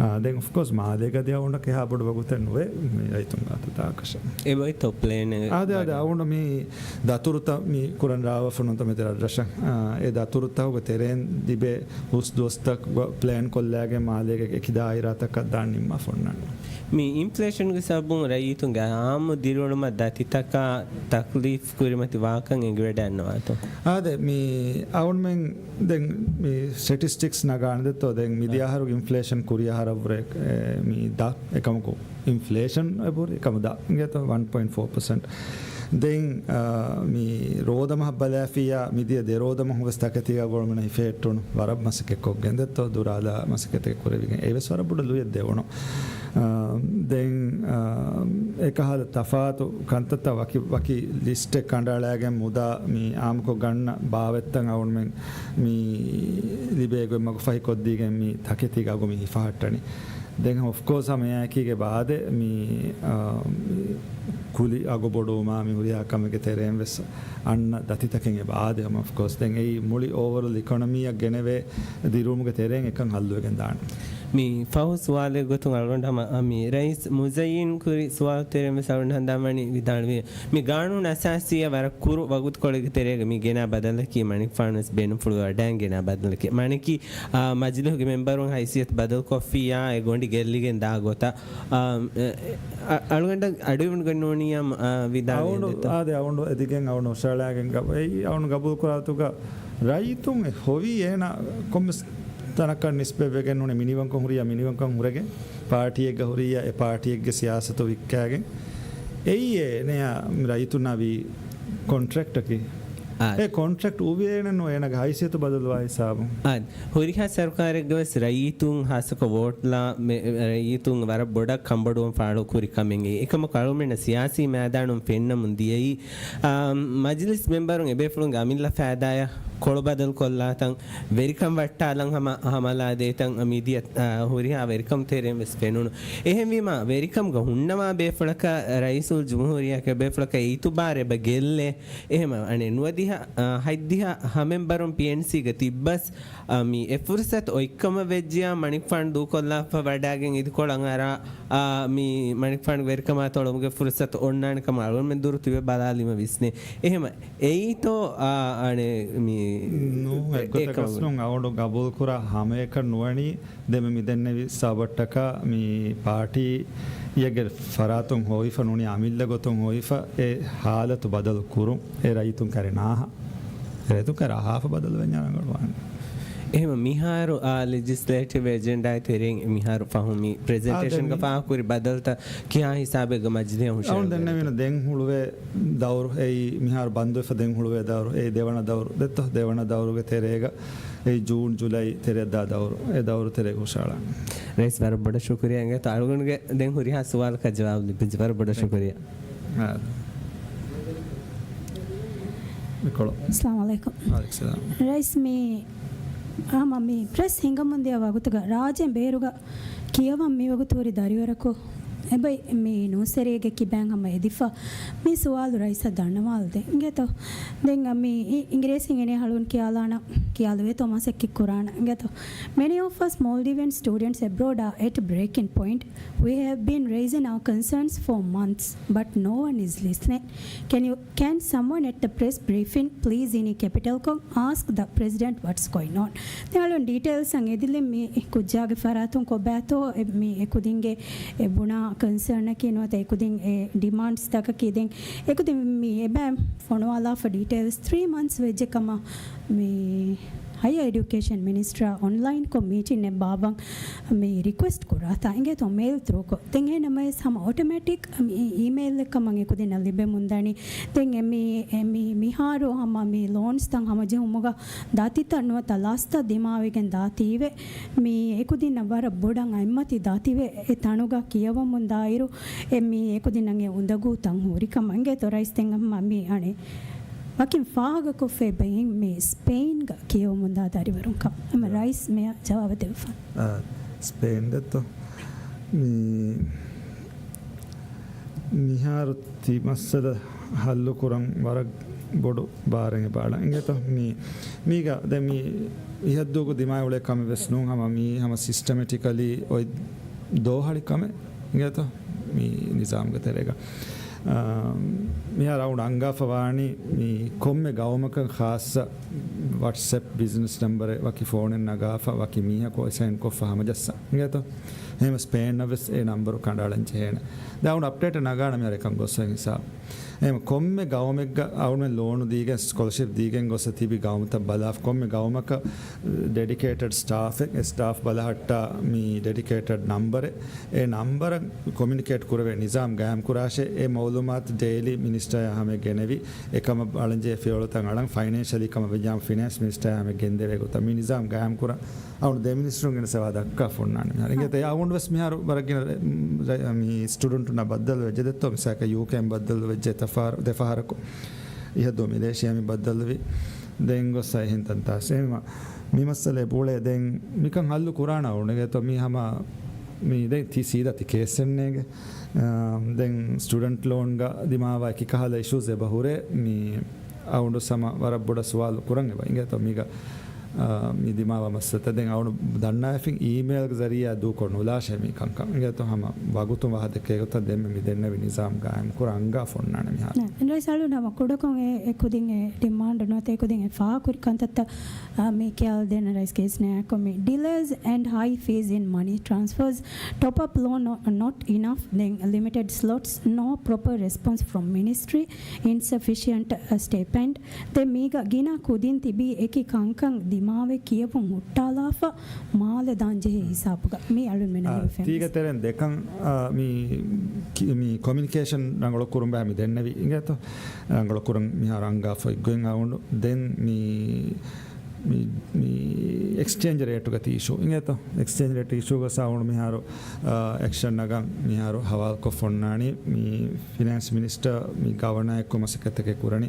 އާ، ދެން އޮފްކޯސް މާލޭގަ ދިޔަ އަވަނޑަކަށް އެހާ ބޮޑު ވަގުތެއް ނުވޭ މި ރައްޔިތުން ގާތު ތާކަށެއް. އެބައިތޯ ޕްލޭނެއް؟ އާދެ، އާދެ، އަވަނޑު މި ދަތުރުތައް މި ކުރަން ރާވަފަ ނުވަތަ މެދު ރަށަށް، އާ، އެ ދަތުރުތަކުގެ ތެރެއިން ލިބޭ ހުސް ދުވަސްތަކުގަ ޕްލޭން ކޮށްލާގެން މާލޭގެ އެކި ދާއިރާތަކަށް ދާން ނިންމާފަ އޮންނާނެ. މި އިންފްލޭޝަންގެ ސަބަބުން ރައްޔިތުންގެ އާއްމު ދިރިއުޅުމަށް ދަތިތަކާ ތަކްލީފް ކުރިމަތި ވާކަން އެނގިވަޑައިގަންނަވާތޯ؟ އާދެ، މި އަވަންމެން ދެން މި ސްޓެޓިސްޓިކްސް ނަގާނެ ދެއްތޯ؟ ދެން މިދިޔަ އަހަރުގެ އިންފްލޭޝަން ކުރި އަހަރަށްވުރެ، އެ، މި ދަށް އެކަމަކު އިންފްލޭޝަން އެބަހުރި އެކަމަކު ދަށް އިނގޭތޯ ވަން ޕޮއިންޓް ފޯ ޕަސެންޓް. ދެން، އާ، މި ރޯދަމަހަށް ބަލާފިއްޔާ މިދިޔަ ދެ ރޯދަމަހުން ވެސް ތަކެތީގަ ގުޅުމުން ހިފެހެއްޓުނު ވަރަށް މަސައްކަތް ކޮށްގެން ދެއްތޯ ދުރާލާ މަސައްކަތެއް ކުރެވިގެން އެވެސް ވަރަށް ބޮޑަށް ލުޔެއް ދެވުނު. އާ، ދެން، އާ، އެކަހަލަ ތަފާތު ކަންތައްތައް ވަކި، ވަކި ލިސްޓެއް ކަނޑައަޅާގެން މުދާ މި އާއްމުކޮށް ގަންނަ ބާވަތްތައް އަވަންމެން މި ލިބޭ ގޮތް މަގުފަހި ކޮށްދީގެން މި ތަކެތީގަ އަގު މި ހިފަހައްޓަނީ. ދެން އޮފްކޯސް ހަމައެއާއެކީގެ ބާދެ މި، އާ، ކުލި އަގު ބޮޑުވުމާ މި ހުރިހާ ކަމެއްގެ ތެރެއިން ވެސް އަންނަ ދަތިތަކެއް އެބަ އާދެ ހަމަ އޮފްކޯސް. ދެން އެއީ މުޅި އޯވަރޯލް އިކޮނޮމީއަށް ގެނެވޭ ދިރިއުޅުމުގެ ތެރެއިން އެކަން ހައްލުވެގެން ދާނެ. މި ފަހު ސުވާލެއް ގޮތުން އަޅުގަނޑު ހަމަ، އަ، މި ރައީސް މުޒައްޔިން ކުރި ސުވާލު ތެރެއިން ވެސް އަޅުގަނޑު ހަނދާންވަނީ ވިދާޅުވި، މި ގާނޫނު އަސާސީއަށް ވަރަށް ކުރު ވަގުތުކޮޅެއްގެ ތެރޭގަ މި ގެނާ ބަދަލަކީ މަނިކުފާނު ވެސް ބޭނުންފުޅުވަޑައިގެން ގެނާ ބަދަލަކީ. މަނިކީ، އާ، މަޖިލީހުގެ މެންބަރުން ހައިސިއްޔަތު ބަދަލުކޮށްފިއްޔާ އެ ގޮނޑި ގެއްލިގެން ދާ ގޮތަށް، އާ، އެ، އަ-، އަޅުގަނޑަށް އަޑުއިވުނު ގަންނޫނީ އަ، ވިދާޅުވެ އަވަނޑު، ދެއްތޯ؟ އާދެ، އަވަނޑު އެދިގެން އަވަނޑު ހުށަހަޅާގެން ގަ-، އެއީ އަވަނޑު ގަބޫލުކުރާތުގަ ރައްޔިތުން އެ ހޮވީ އޭނާ ކޮންމެސް ތަނަކަށް ނިސްބަތްވެގެން ނޫނީ މިނިވަންކަން ހުރިއްޔާ މިނިވަންކަން ހުރެގެން، ޕާޓީއެއްގަ ހުރިއްޔާ އެ ޕާޓީއެއްގެ ސިޔާސަތު ވިއްކާގެން، އެއީ އޭނަޔާ ރައްޔިތުންނާ ވީ ކޮންޓްރެކްޓަކީ. އާ. އެ ކޮންޓްރެކްޓް އުވި އޭނަ ނޫން އޭނަގެ ހައިސިއްޔަތު ބަދަލުވާ ހިސާބުން. އާ. ހުރިހާ ސަރުކާރެއްގަވެސް ރައްޔިތުން ހާއްސަކޮށް ވޯޓްލާ މެ-، ރައްޔިތުން ވަރަށް ބޮޑަށް ކަންބޮޑުވަން ފާޅުކުރި ކަމެއް. އެކަމަކު އަޅުމެންނަށް ސިޔާސީ މައިދާނުން ފެންނަމުން ދިޔައީ، އާ، މަޖިލިސް މެންބަރުން އެބޭފުޅުންގެ އަމިއްލަ ފައިދާއަށް ކޮޅުބަދަލު ކޮށްލާތަން، ވެރިކަން ވައްޓާލަން ހަމަ ހަމަލާ ދޭތަން މިދިޔަ، އާ، ހުރިހާ ވެރިކަމު ތެރެއިން ވެސް ފެނުނު. އެހެންވީމަ، ވެރިކަމުގަ ހުންނަވާ ބޭފުޅަކަށް ރައީސުލް ޖުމްހޫރިއްޔާ ބޭފުޅަކަށް އިތުބާރެއް އެބަ ގެއްލޭ. އެހެމަ އަނެއް ނުވަދިހަ، އާ، ހަތްދިހަ ހަމެންބަރުން ޕީއެންސީގަ ތިއްބަސް، އާ، މި އެ ފުރުސަތު އޮތްކަމަށް ވެއްޖިޔާ މަނިކުފާނު ދޫކޮށްލާފަ ވަޑާގެން އިދިކޮޅަށް އަރާ، އާ، މި މަނިކުފާނުގެ ވެރިކަމާ ތޮޅުމުގެ ފުރުސަތު އޮންނާނެ ކަމަށް އަޅުގަނޑުމެން ދުރު ތިބެ ބަލާލީމަ ވިސްނޭ. އެހެމަ އެއީތޯ، އާ، އަނެއް މި ނޫން، އެއްގޮތަކަސް ނޫން އަވަނޑު ގަބޫލުކުރާ ހަމައެކަށް ނުވަނީ. ދެންމެ މި ދެންނެވި ސަބަބަށްޓަކާ މި ޕާޓީއެއްގެ ފަރާތުން ހޮވިފަ ނޫނީ އަމިއްލަ ގޮތުން ހޮވިފަ އެ ހާލަތު ބަދަލު ކުރުން އެ ރައްޔިތުން ކަރެ ނާހަ. އެ ރައްޔިތުން ކަރެ އަހާފަ ބަދަލު ވެންޏާ ރަނގަޅުވާނެ. އެހެމަ މިހާރު، އާ، ލެޖިސްލޭޓިވް އެޖެންޑާއި ތެރެއިން މިހާރު ފަހު މި ޕްރެޒެންޓޭޝަންގަ ފާހަގަކުރި ބަދަލުތައް ކިހާ ހިސާބެއްގަ މަޖިލީހަށް ހުށަހަޅަން ދެންނެވިނު ދެން ހުޅުވޭ ދައުރު އެއީ މިހާރު ބަންދުވެފަ ދެން ހުޅުވޭ ދައުރު އެއީ ދެވަނަ ދައުރު ދެއްތޯ؟ ދެވަނަ ދައުރުގެ ތެރޭގަ އެ ޖޫން، ޖުލައި ތެރެއަށްދާ ދައުރު، އެ ދައުރު ތެރޭގަ ހުށަހަޅާނެ. ރައީސް ވަރަށް ބޮޑަށް ޝުކުރިއްޔާ. އިނގޭތޯ އަޅުގަނޑުގެ ދެން ހުރިހާ ސުވާލަކަށް ޖަވާބު ލިބިއްޖެ. ވަރަށް ބޮޑަށް ޝުކުރިއްޔާ. އާ. އެކޮޅު. އައްސަލާމު ޢަލައިކުމް. ވަޢަލައިކުމް ސަލާމް. ރައީސް މި ހަމަ މި ޕްރެސް ހިނގަމުން ދިޔަ ވަގުތުގަ ރާއްޖޭން ބޭރުގަ ކިޔަވަން މިވަގުތު ހުރި ދަރިވަރަކު އެބައި މި ނޫސްވެރިއެއްގެ ކިބައިން ހަމަ އެދިފަ މި ސުވާލު ރައީސަށް ދަންނަވާލަދޭ. އިނގޭތޯ؟ ދެން މި އި-، އިނގިރޭސިން އޭނަ އަޅުން ކިޔާލާނަ، ކިޔާލުވޭތޯ މަސައްކަތް ކުރާނަ. އިނގޭތޯ؟ Many of us Maldivian students abroad are at breaking point. We have been raising our concerns for months, but no one is listening. Can you Can someone at the press briefing please އިނީ ކެޕިޓަލްކޮށް ask the president what's going on. ދެން އަޅުން ޑީޓެއިލްސް އަށް އެދިލެއް މި ކުއްޖާގެ ފަރާތުން ކޮބާތޯ އެ މި އެކުދިންގެ އެ ބުނާ ކޮންސަރނަކީ ނުވަތަ އެކުދިން އެ ޑިމާންޑްސް ތަކަކީ ދެން އެކުދިން މި އެބައި ފޮނުވާލާފަ ޑީޓެއިލްސް ތްރީ މަންތްސް ވެއްޖެ ކަމަށް މި ހަޔަރ އެޑިއުކޭޝަން މިނިސްޓަރ އޮންލައިންކޮށް މީޓިންއެއް ބާއްވަން މި ރިކުއެސްޓް ކުރާތާ އިނގޭތޯ މެއިލް ތްރޫކޮށް. ދެން އެހެންނަމަވެސް ހަމަ އޮޓޮމެޓިކް މި އީމެއިލްއެއް ކަމަށް އެކުދިންނަށް ލިބެމުންދަނީ. ދެން އެ މި، އެ މި މިހާރު ހަމަ މި ލޯންސްތައް ހަމަޖެހުމުގަ ދާތިތައް ނުވަތަ ލަސްތައް ދިމާވެގެން ދާތީވެ މި އެކުދިންނަށް ވަރަށް ބޮޑަށް އަތްމަތި ދާތީވެ އެ ތަނުގަ ކިޔަވަމުން ދާއިރު އެ މި އެކުދިންނަށް އެ އުނދަގޫ ތަން ހުރިކަމަށް އިނގޭތޯ ރައީސް ދެން ހަމަ މި އަނެއް ވަކިން ފާހަގަކޮށްފައި ބެހިން މި ސްޕެއިންގަ ކިޔަވަމުންދާ ދަރިވަރުން ކަމަށް. އެމަ ރައީސް މިއަށް ޖަވާބު ދެއްވާނެ. އާ، ސްޕެއިން ދެއްތޯ؟ މި-، މިހާރު ތި މައްސަލަ ހައްލުކުރަން ވަރަށް ބޮޑު ބާރެއް އެބަ އަޅަން. އިނގޭތޯ؟ މީ، މީގަ ދެން މީ އިހަށްދުވަހު ދިމާވެ އުޅޭ ކަމެއް ވެސް ނޫން. ހަމަ މީ ހަމަ ސިސްޓަމެޓިކަލީ އޮތް ދޯހަޅި ކަމެއް. އިނގޭތޯ؟ މީ ނިޒާމުގެ ތެރޭގަ. އާ، މިހާރު އަޅުގަނޑު އަންގާފަ ވާނީ މީ ކޮންމެ ގައުމަކަށް ޚާއްޞަ ވަޓްސްއެޕް ބިޒްނަސް ނަންބަރެއް ވަކި ފޯނެއް ނަގާފަ ވަކި މީހަކު އެސައިން ކޮށްފަ ހަމަޖައްސަން. އިނގޭތޯ؟ އެހެންވެސް ޕޭންއަށް ވެސް އެ ނަންބަރު ކަނޑައަޅަން ޖެހޭނެ. ދެން އަޅުގަނޑު އަޕްޑޭޓް ނަގާނަން މިހާރު އެކަން ގޮސްފައި ހިސާބު. އެހެން ކޮންމެ ގައުމެއްގަ އަޅުގަނޑު ލޯނު ދީގެން، ސްކޮލަރޝިޕް ދީގެން ގޮސް ތިބި ގައުމުތައް ބަލާފަ، ކޮންމެ ގައުމަކަށް ޑެޑިކޭޓެޑް ސްޓާފެއް، އެ ސްޓާފް ބަލަހައްޓާ މި ޑެޑިކޭޓެޑް ނަންބަރެއް، އެ ނަންބަރަށް ކޮމިއުނިކޭޓް ކުރެވޭ ނިޒާމް ގާއިމް ކުރާށޭ. އެ މައުލޫމާތު ޑެއިލީ މިނިސްޓަރ ހަމަޔަށް ގެނެވި، އެކަމަށް އަޅަންޖެހޭ ފިޔަވަޅުތައް އަޅަން ފައިނޭންޝަލީ ކަމަށް ވެއްޖާމަ ފިނޭންސް މިނިސްޓަރ ހަމަޔަށް ގެންދެވޭ ގޮތަށް މި ނިޒާމް ގާއިމް ކުރަން. އަޅުގަނޑު ދެ މިނިސްޓަރުން ގެނެސް ވާ ދައްކާފަ އޮންނާނެ މިހާރު. އިނގޭތޯ؟ އެ އަޅުގަނޑު ވެސް މިހާރު ވަރަށް ގިނަ، މް، ރަ-، މި ސްޓުޑެންޓުންނާ ބައްދަލު ވެއްޖެ ދެއްތޯ؟ މިސާލަކަށް ޔޫކޭން ބައްދަލު ވެއްޖެ ދެ ފަހަރު، ދެ ފަހަރަކު. އިހަށްދުވަހު މެލޭޝިޔާ މި ބައްދަލުވި. ދެން ގޮސް އެހެން ތަންތާސް. އެހެންވީމަ މި މައްސަލަ އެބަ އުޅޭ. ދެން މިކަން ހައްލު ކުރާނަ އަޅުގަނޑު. އިނގޭތޯ؟ މީ ހަމަ މި ދެން ތީ ސީދާ ތި ކޭސްއެއް ނޭނގެ. އާ، ދެން ސްޓުޑެންޓް ލޯންގަ ދިމާވާ އެކި ކަހަލަ އިޝޫސް އެބަ ހުރޭ. މި އަޅުގަނޑު ހަމަ ވަރަށް ބޮޑަށް ސުވާލު ކުރަން އެބަ. އިނގޭތޯ؟ މީގަ، އާ، މި ދިމާވާ މައްސަލަތައް ދެން އަޅުގަނޑު ދަންނަވާފިން އީމެއިލްގެ ޒަރީއާ ދޫކޮށް ނުލާށޭ މި ކަންކަން. އިނގޭތޯ؟ ހަމަ ވަގުތުން ވާހަކަ ދެއްކޭ ގޮތަށް ދެންމެ މި ދެންނެވި ނިޒާމް ގާއިމް ކުރަން އަންގާފަ އޮންނާނެ މިހާރު. ނަ، ރައީސް އަޅުގަނޑު ހަމަ ކުޑަކޮށް އެ، އެ ކުދިން އެ ޑިމާންޑް ނުވަތަ އެ ކުދިން އެ ފާހަގަކުރި ކަންތައްތައް، އާ، މި ކިޔާލަދޭން ރައީސް ކޭސް ނާޔަކު މި ޑިލޭސް އެންޑް ހައި ފީސް އިން މަނީ ޓްރާންސްފާސް، ޓޮޕް އަޕް ލޯން ނޮޓް އިނަފް، ދެން ލިމިޓެޑް ސްލޮޓްސް، ނޯ ޕްރޮޕަރ ރެސްޕޮންސް ފްރޮމް މިނިސްޓްރީ، އިންސަފިޝިއަންޓް ސްޓޭޓްމަންޓް. ދެން މީގަ ގިނަ ކުދިން ތިބީ އެކި ކަންކަން ދިމާވެ ކިޔެވުން ހުއްޓާލާފަ މާލެ ދާން ޖެހޭ ހިސާބުގަ މި އަޅުންމެން އާ، ނިމިފައި ތީގެ ވެސް. ތެރެއިން ދެކަން، އާ، މި ކި-، މި ކޮމިއުނިކޭޝަން ރަނގަޅު ކުރުން ބާ މި ދެންނެވި އިނގޭތޯ؟ ރަނގަޅު ކުރަން މިހާރު އަންގާފަ އޮތްގޮތް އަޅުގަނޑު. ދެން މި، މި، މި އެކްސްޗޭންޖް ރޭޓުގަ ތި އިޝޫ އިނގޭތޯ؟ އެކްސްޗޭންޖް ރޭޓް އިޝޫގަ އަޅުގަނޑު މިހާރު، އާ، އެކްޝަން ނަގަން މިހާރު ހަވާލުކޮށްފަ އޮންނާނީ. މި ފިނޭންސް މިނިސްޓަރ މި ގަވަނާއެއްކޮށް މަސައްކަތްތަކެއް ކުރަނީ.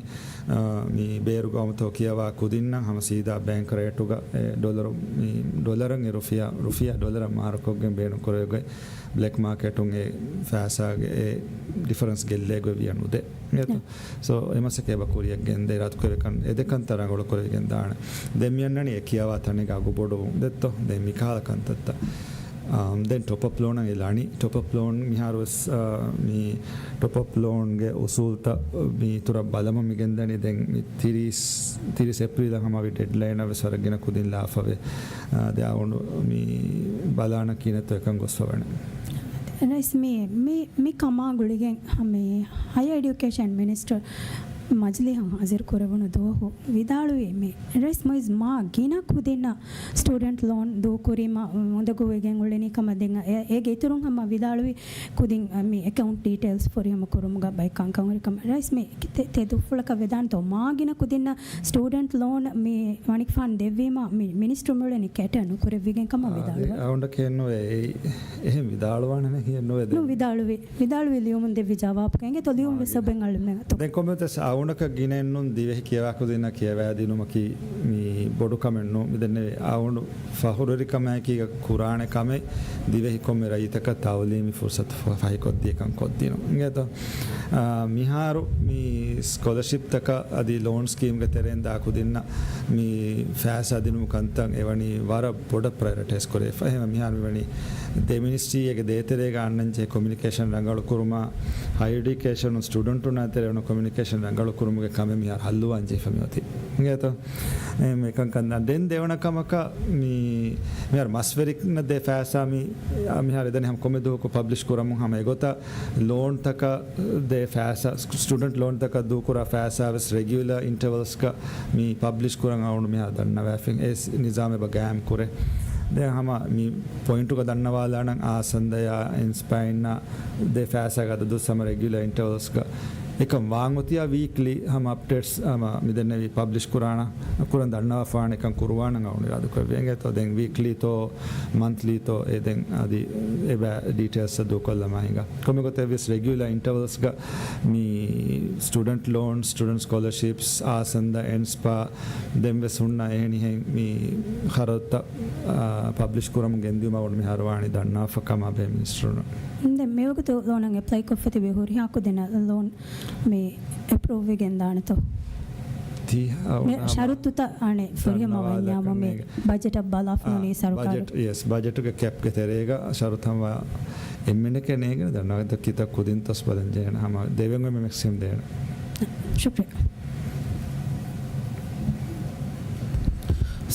އާ، މި ބޭރު ގައުމުތައް ކިޔަވާ ކުދިންނަށް ހަމަ ސީދާ ބޭންކް ރޭޓުގަ އެ ޑޮލަރު، މި ޑޮލަރަށް އެ ރުފިޔާ، ރުފިޔާ ޑޮލަރަށް މާރުކޮށްގެން ބޭނުންކުރެވިގޮތް ބްލެކް މާކެޓުން އެ ފައިސާގެ އެ ޑިފަރެންސް ގެއްލޭގޮތް ވިޔަ ނުދޭ. އިނގޭތޯ؟ ސޯ، އެ މަސައްކަތް އެބަ ކުރިޔަށް ގެންދޭ އިރާދަކުރެވި ކަން އެ ދެ ކަންތައް ރަނގަޅު ކުރެވިގެން ދާނެ. ދެން މި އަންނަނީ އެ ކިޔަވާ ތަނެއްގެ އަގު ބޮޑުވުން ދެއްތޯ؟ ދެން މި ކަހަލަ ކަންތައްތައް. އާ، ދެން ޓޮޕް އަޕް ލޯނަށް އެ ލަނީ. ޓޮޕް އަޕް ލޯން މިހާރު ވެސް، އާ، މި ޓޮޕް އަޕް ލޯންގެ އުސޫލްތައް މި އިތުރަށް ބަލަމުން މި ގެންދަނީ. ދެން މި ތިރީސް، ތިރީސް އޭޕްރީލަށް ހަމަވި ޑެޑްލައިނަށް ވެސް ވަރަށް ގިނަ ކުދިން ލާފަވޭ. އާ، ދެން އަޅުގަނޑު މި ބަލާނަން ކިހިނެއްތޯ އެކަން ގޮސްފަވަނީ. ރައީސް، މި، މި، މި ކަމާ ގުޅިގެން މި ހަޔަރ އެޑިއުކޭޝަން މިނިސްޓަރ މަޖިލީހަށް ހާޒިރު ކުރެވުނު ދުވަހު ވިދާޅުވީ، މި ރައީސް މުއިއްޒު މާ ގިނަ ކުދިންނަށް ސްޓޫޑެންޓް ލޯން ދޫކުރީމަ އުނދަގޫވެގެން އުޅެނީ ކަމަށް. ދެން އެ، އޭގެ އިތުރުން ހަމަ ވިދާޅުވީ ކުދިން މި އެކައުންޓް ޑީޓެއިލްސް ފުރިހަމަ ކުރުމުގަ ބައެއް ކަންކަން ހުރި ކަމަށް. ރައީސް މި ތެ-، ތެދުފުޅަކަށް ވެދާނެތޯ؟ މާ ގިނަ ކުދިންނަށް ސްޓޫޑެންޓް ލޯން މި މަނިކުފާނު ދެއްވީމަ މި މިނިސްޓަރު މިއުޅެނީ ކޭޓަރ ނުކުރެއްވިގެން ކަމަށް ވިދާޅުވޭ. އަޅުގަނޑަކަށް ނުވޭ. އެ-، އެހެން ވިދާޅުވާނެ ހެން ނުވޭ. ނު ދެން ވިދާޅުވި، ވިދާޅުވި ލިޔުމުން ދެއްވި ޖަވާބުގަ. އިނގޭތޯ ލިޔުމަށް ވެސް އެބަ އަޅުމެން ދެން ކޮންމެވެސް އަޅުގަނޑަކަށް ގިނައެއްނުން ދިވެހި ކިޔަވާ ކުދިންނަށް ކިޔަވައިދިނުމަކީ މި ބޮޑު ކަމެއް ނޫން. މި ދެންނެވި އަޅުގަނޑު ފަޚުރުވެރިކަމާއެކީގަ ކުރާނެ ކަމެއް ދިވެހި ކޮންމެ ރައްޔިތަކަށް ތައުލީމީ ފުރުސަތު ފަ-، ފަހިކޮށްދިޔަކަން ކޮށްދިނުން. އިނގޭތޯ؟ އާ، މިހާރު މި ސްކޮލަޝިޕްތަކަށް އަދި ލޯން ސްކީމްގެ ތެރެއިން ދާ ކުދިންނަށް މި ފައިސާ ދިނުމު ކަންތައް އެވަނީ ވަރަށް ބޮޑަށް ޕްރައިއޮރިޓައިޒް ކުރެވިފަ. އެހެންވެ މިހާރު މިވަނީ ދެ މިނިސްޓްރީއެއްގެ ދޭތެރޭގަ އަންނަންޖެހޭ ކޮމިއުނިކޭޝަން ރަނގަޅުކުރުމާ، ހަޔަރ އެޑިއުކޭޝަނުން ސްޓޫޑެންޓުންނާ ތެރެއިން ކޮމިއުނިކޭޝަން ރަނގަޅުކުރުމުގެ ކަމެއް މިހާރު ހައްލުވާން ޖެހިފަ މިއޮތީ. އިނގޭތޯ؟ އެ، މިކަން ކަން ދެން ދެވަނަ ކަމަކަށް މި، މިހާރު މަސްވެރިންނަށް ދޭ ފައިސާ މި، މިހާރު އެދަނީ ހަމަ ކޮންމެ ދުވަހަކު ޕަބްލިޝް ކުރަމުން ހަމަ އެގޮތަށް ލޯންތަކަށް ދޭ ފައިސާ، ސްޓޫޑެންޓް ލޯންތަކަށް ދޫކުރާ ފައިސާ ވެސް ރެގިއުލަރ އިންޓަވަލްސްގަ މި ޕަބްލިޝް ކުރަން އަޅުގަނޑު މިހާރު ދަންނަވާފިން. އެ ސް-، ނިޒާމް އެބަ ގާއިމް ކުރޭ. ދެން ހަމަ މި ޕޮއިންޓުގަ ދަންނަވާލާނަން އާސަންދަޔާ އިންސްޕައިންނާ ދޭ ފައިސާގެ އަދަދު ހަމަ ރެގިއުލަރ އިންޓަވަލްސްގަ އެކަން ވާން އޮތިއްޔާ ވީކްލީ ހަމަ އަޕްޑޭޓްސް ހަމަ މިދެންނެވި ޕަބްލިޝް ކުރާނަ، ކުރަން ދަންނަވާފާނެ އެކަން ކުރުވާނަން އަޅުގަނޑު އިރާދަކުރެއްވި. އިނގޭތޯ ދެން ވީކްލީތޯ އެ ދެން އަދި އެބަ ޑީޓެއިލްސް ދޫކޮށްލަމާ ހިނގާ. ކޮންމެ ގޮތެއް ވެސް ރެގިއުލަރ އިންޓަވަލްސްގަ މި ސްޓޫޑެންޓް ލޯން، ސްޓޫޑެންޓް ސްކޮލަޝިޕްސް، އާސަންދަ، އެންސްޕާ ދެން ވެސް ހުންނަ އެހެނިހެން މި ޚަރަދުތައް، އާ، ޕަބްލިޝް ކުރަމުން ގެންދިއުމަށް އަޅުގަނޑު މިހާރު ވާނީ ދަންނާފަ ކަމާ ބެހޭ މިނިސްޓަރުން. ދެން މިވަގުތު ލޯނަށް އެޕްލައި ކޮށްފަ ތިބި ހުރިހާ ކުދިންނަށް ލޯން މި އެޕްރޫވް ވެގެން ދާނެތޯ؟ މި ޝަރުތުތައް އަނެއް ފުރިހަމަ ވަންޏާމު މި ބަޖެޓަށް ބަލާފަ ނޫނީ ސަރުކާރު. ބަޖެޓް، ޔެސް، ބަޖެޓުގެ ކެޕްގެ ތެރޭގަ ޝަރުތު ހަމަ އެންމެންނަކަށް ނޭނގެން ދަންނަވަން ކިތައް ކުދިން ތޮސް ބަލަން ޖެހޭނެ ހަމަ ދެވެން އޮތް މެ މެކްސިމަމް ދޭނެ. ޝުކްރިޔާ.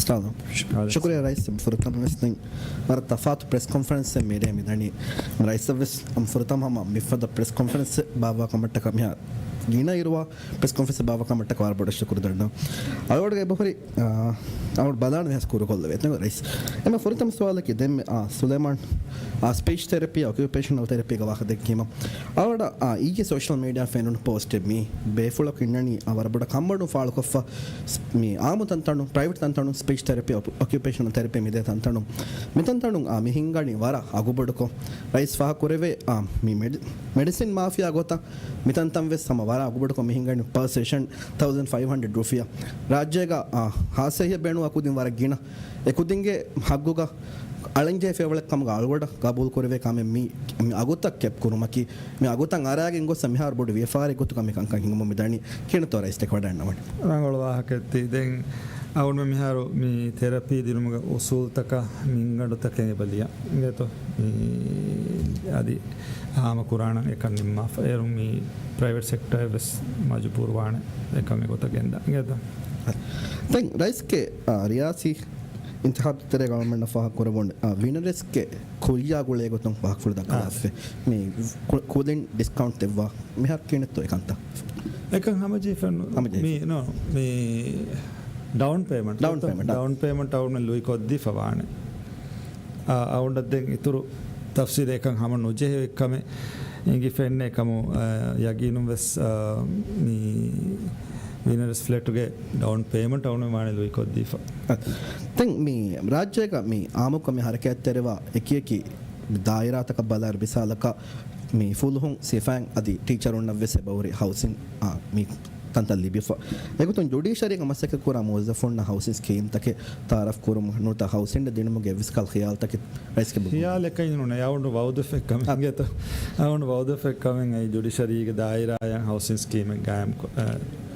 ސްޓާލް. ޝުކުރިޔާ ރައީސް، ފުރަތަމަ ވެސް ދެން ވަރަށް ތަފާތު ޕްރެސް ކޮންފަރެންސެއް މިރޭ މިދަނީ. ރައީސް ވެސް އަމް ފުރަތަމަ ހަމަ މިފަދަ ޕްރެސް ކޮންފަރެންސެއް ބާއްވާ ކަމަށްޓަކާ މިހާ ގިނަ އިރުވާ ޕްރެސް ކޮންފަރެންސް ބާއްވާ ކަމަށްޓަކާ ވަރަށް ބޮޑަށް ޝުކުރު ދަންނަވަން. އަޅުގަނޑުގެ އެބަހުރި، އާ، އަޅުގަނޑު ބަލާނެ ދެހާސް ކުރުކޮށްލެވޭ. އެތަން ރައީސް. އެމަ ފުރަތަމަ ސުވާލަކީ ދެންމެ، އާ، ސުލައިމާން، އާ، ސްޕީޗް ތެރަޕީ، އޮކިއުޕޭޝަނަލް ތެރަޕީގެ ވާހަކަ ދެއްކީމަ. އަޅުގަނޑަށް، އާ، އިއްޔެ ސޯޝަލް މީޑިއާ ފެނުނު ޕޯސްޓެއް މީ ބޭފުޅަކު އިންނަނީ، އާ، ވަރަށް ބޮޑަށް ކަންބޮޑުވުން ފާޅުކޮށްފަ، ސް-، މި އާއްމު ތަންތަނުން، ޕްރައިވެޓް ތަންތަނުން ސްޕީޗް ތެރަޕީ، އޮކި-، އޮކިއުޕޭޝަނަލް ތެރަޕީ މިދޭ ތަންތަނުން. މި ތަންތަނުން، އާ، މި ހިންގަނީ ވަރަށް އަގުބޮޑުކޮށް. ރައީސް ފާހަގަކުރެވޭ، އާ، މި މެޑި-، މެޑިސިން މާފިޔާ ގޮތަށް މިތަންތަން ވެސް ހަމަ ވަރަށް އަގުބޮޑުކޮށް މި ހިނގަނީ ޕާ ސެޝަން ތައުޒަންޑް ފައިވް ހަންޑްރެޑް ރުފިޔާ. ރާއްޖޭގަ، އާ، ހާއްސަ އެހީއަށް ބޭނުންވާ ކުދިން ވަރަށް ގިނަ. އެ ކުދިންގެ ހައްގުގަ އަޅަންޖެހޭ ފިޔަވަޅެއް ކަމުގަ އަޅުގަނޑަށް ގަބޫލު ކުރެވޭ ކަމެއް މި، މި އަގުތައް ކެޕް ކުރުމަކީ، މި އަގުތައް އަރާގެން ގޮއްސަ މިހާރު ބޮޑު ވިޔަފާރި ގޮތުގަ މި ކަންކަން ހިނގުމުން މިދަނީ. ކިނަތޯ ރައީސް ދެކެވަޑައިގަންނަވަނީ. ރަނގަޅު ވާހަކައެއް ތީ. ދެން އަޅުގަނޑު މިހާރު މި ތެރަޕީ ދިނުމުގެ އުސޫލުތަކަށް މިންގަނޑުތަކެއް އެބަ ލިޔަން އިނގޭތޯ. މި އަދި ހާމަ ކުރާނަން އެކަން ނިންމާފަ. އޭރުން މި ޕްރައިވެޓް ސެކްޓަރ ވެސް މަޖުބޫރު ވާނެ އެކަމެއް ގޮތަށް ގެންދާ އިނގޭތޯ. ދެން ރައީސްގެ، އާ، ރިޔާސީ އިންތިހާބު ތެރޭގަ އަޅުމެންނަށް ފާހަގަކުރެވުނު، އާ، ވިނަރެސްގެ ކުއްޔާ ގުޅޭ ގޮތުން ފާހަގަފުޅު ދައްކާލާފަ. މި ކު-، ކުދިން ޑިސްކައުންޓް ދެއްވާ. މިހާރު ކިނެއްތޯ އެކަންތައް؟ އެކަން ހަމަޖެހިފަ ނު-، ހަމަޖެހިފަ. މި، ނޯ، މި ޑައުން ޕޭމަންޓް. ޑައުން ޕޭމަންޓް. ޑައުން ޕޭމަންޓް އަޅުމެން ލުއި ކޮށްދީފަ ވާނެ. އާ، އަޅުގަނޑަށް ދެން އިތުރު ތަފްސީލެއް އެކަން ހަމަ ނުޖެހޭ ކަމެއް އެނގިފައެއްނެ ކަމު، އާ، ޔަގީނުން ވެސް، އާ، މި ވިނަރެސް ފްލެޓުގެ ޑައުން ޕޭމަންޓް އަޅުގަނޑު ވާނެ ލުއި ކޮށްދީފަ. ދެން މި ރާއްޖޭގަ މި އާއްމުކޮށް މި ހަރަކާތްތެރިވާ އެކިއެކި ދާއިރާތަކަށް ބަލާއިރު މިސާލަކަށް މި ފުލުހުން ސިފައިން އަދި ޓީޗަރުންނަށް ވެސް އެބަހުރި ހައުސިން، އާ، މި ތަންތަން ލިބިފަ. އެގޮތުން ޖުޑިޝަރީގެ މަސައްކަތް ކުރާ މުވައްޒަފުންނަށް ހައުސިން ސްކީމްތަކެއް ތައާރަފް ކުރުމުން ނުވަތަ ހައުސިން ދިނުމުގެ އެއްވެސް ކަހަލަ ޚިޔާލުތަކެއް ރައީސްގެ ބުނުމުން. ޚިޔާލެއް ކައިން ނޫނޭ. އަޅުގަނޑު ވައުދުފެއް ކަމެއް އަ. އިނގޭތޯ. އަޅުގަނޑު ވައުދުފެއް ކަމެއް އައި ޖުޑިޝަރީގެ ދާއިރާއަށް ހައުސިން ސްކީމެއް ގާއިމް ކޮ-، އަ،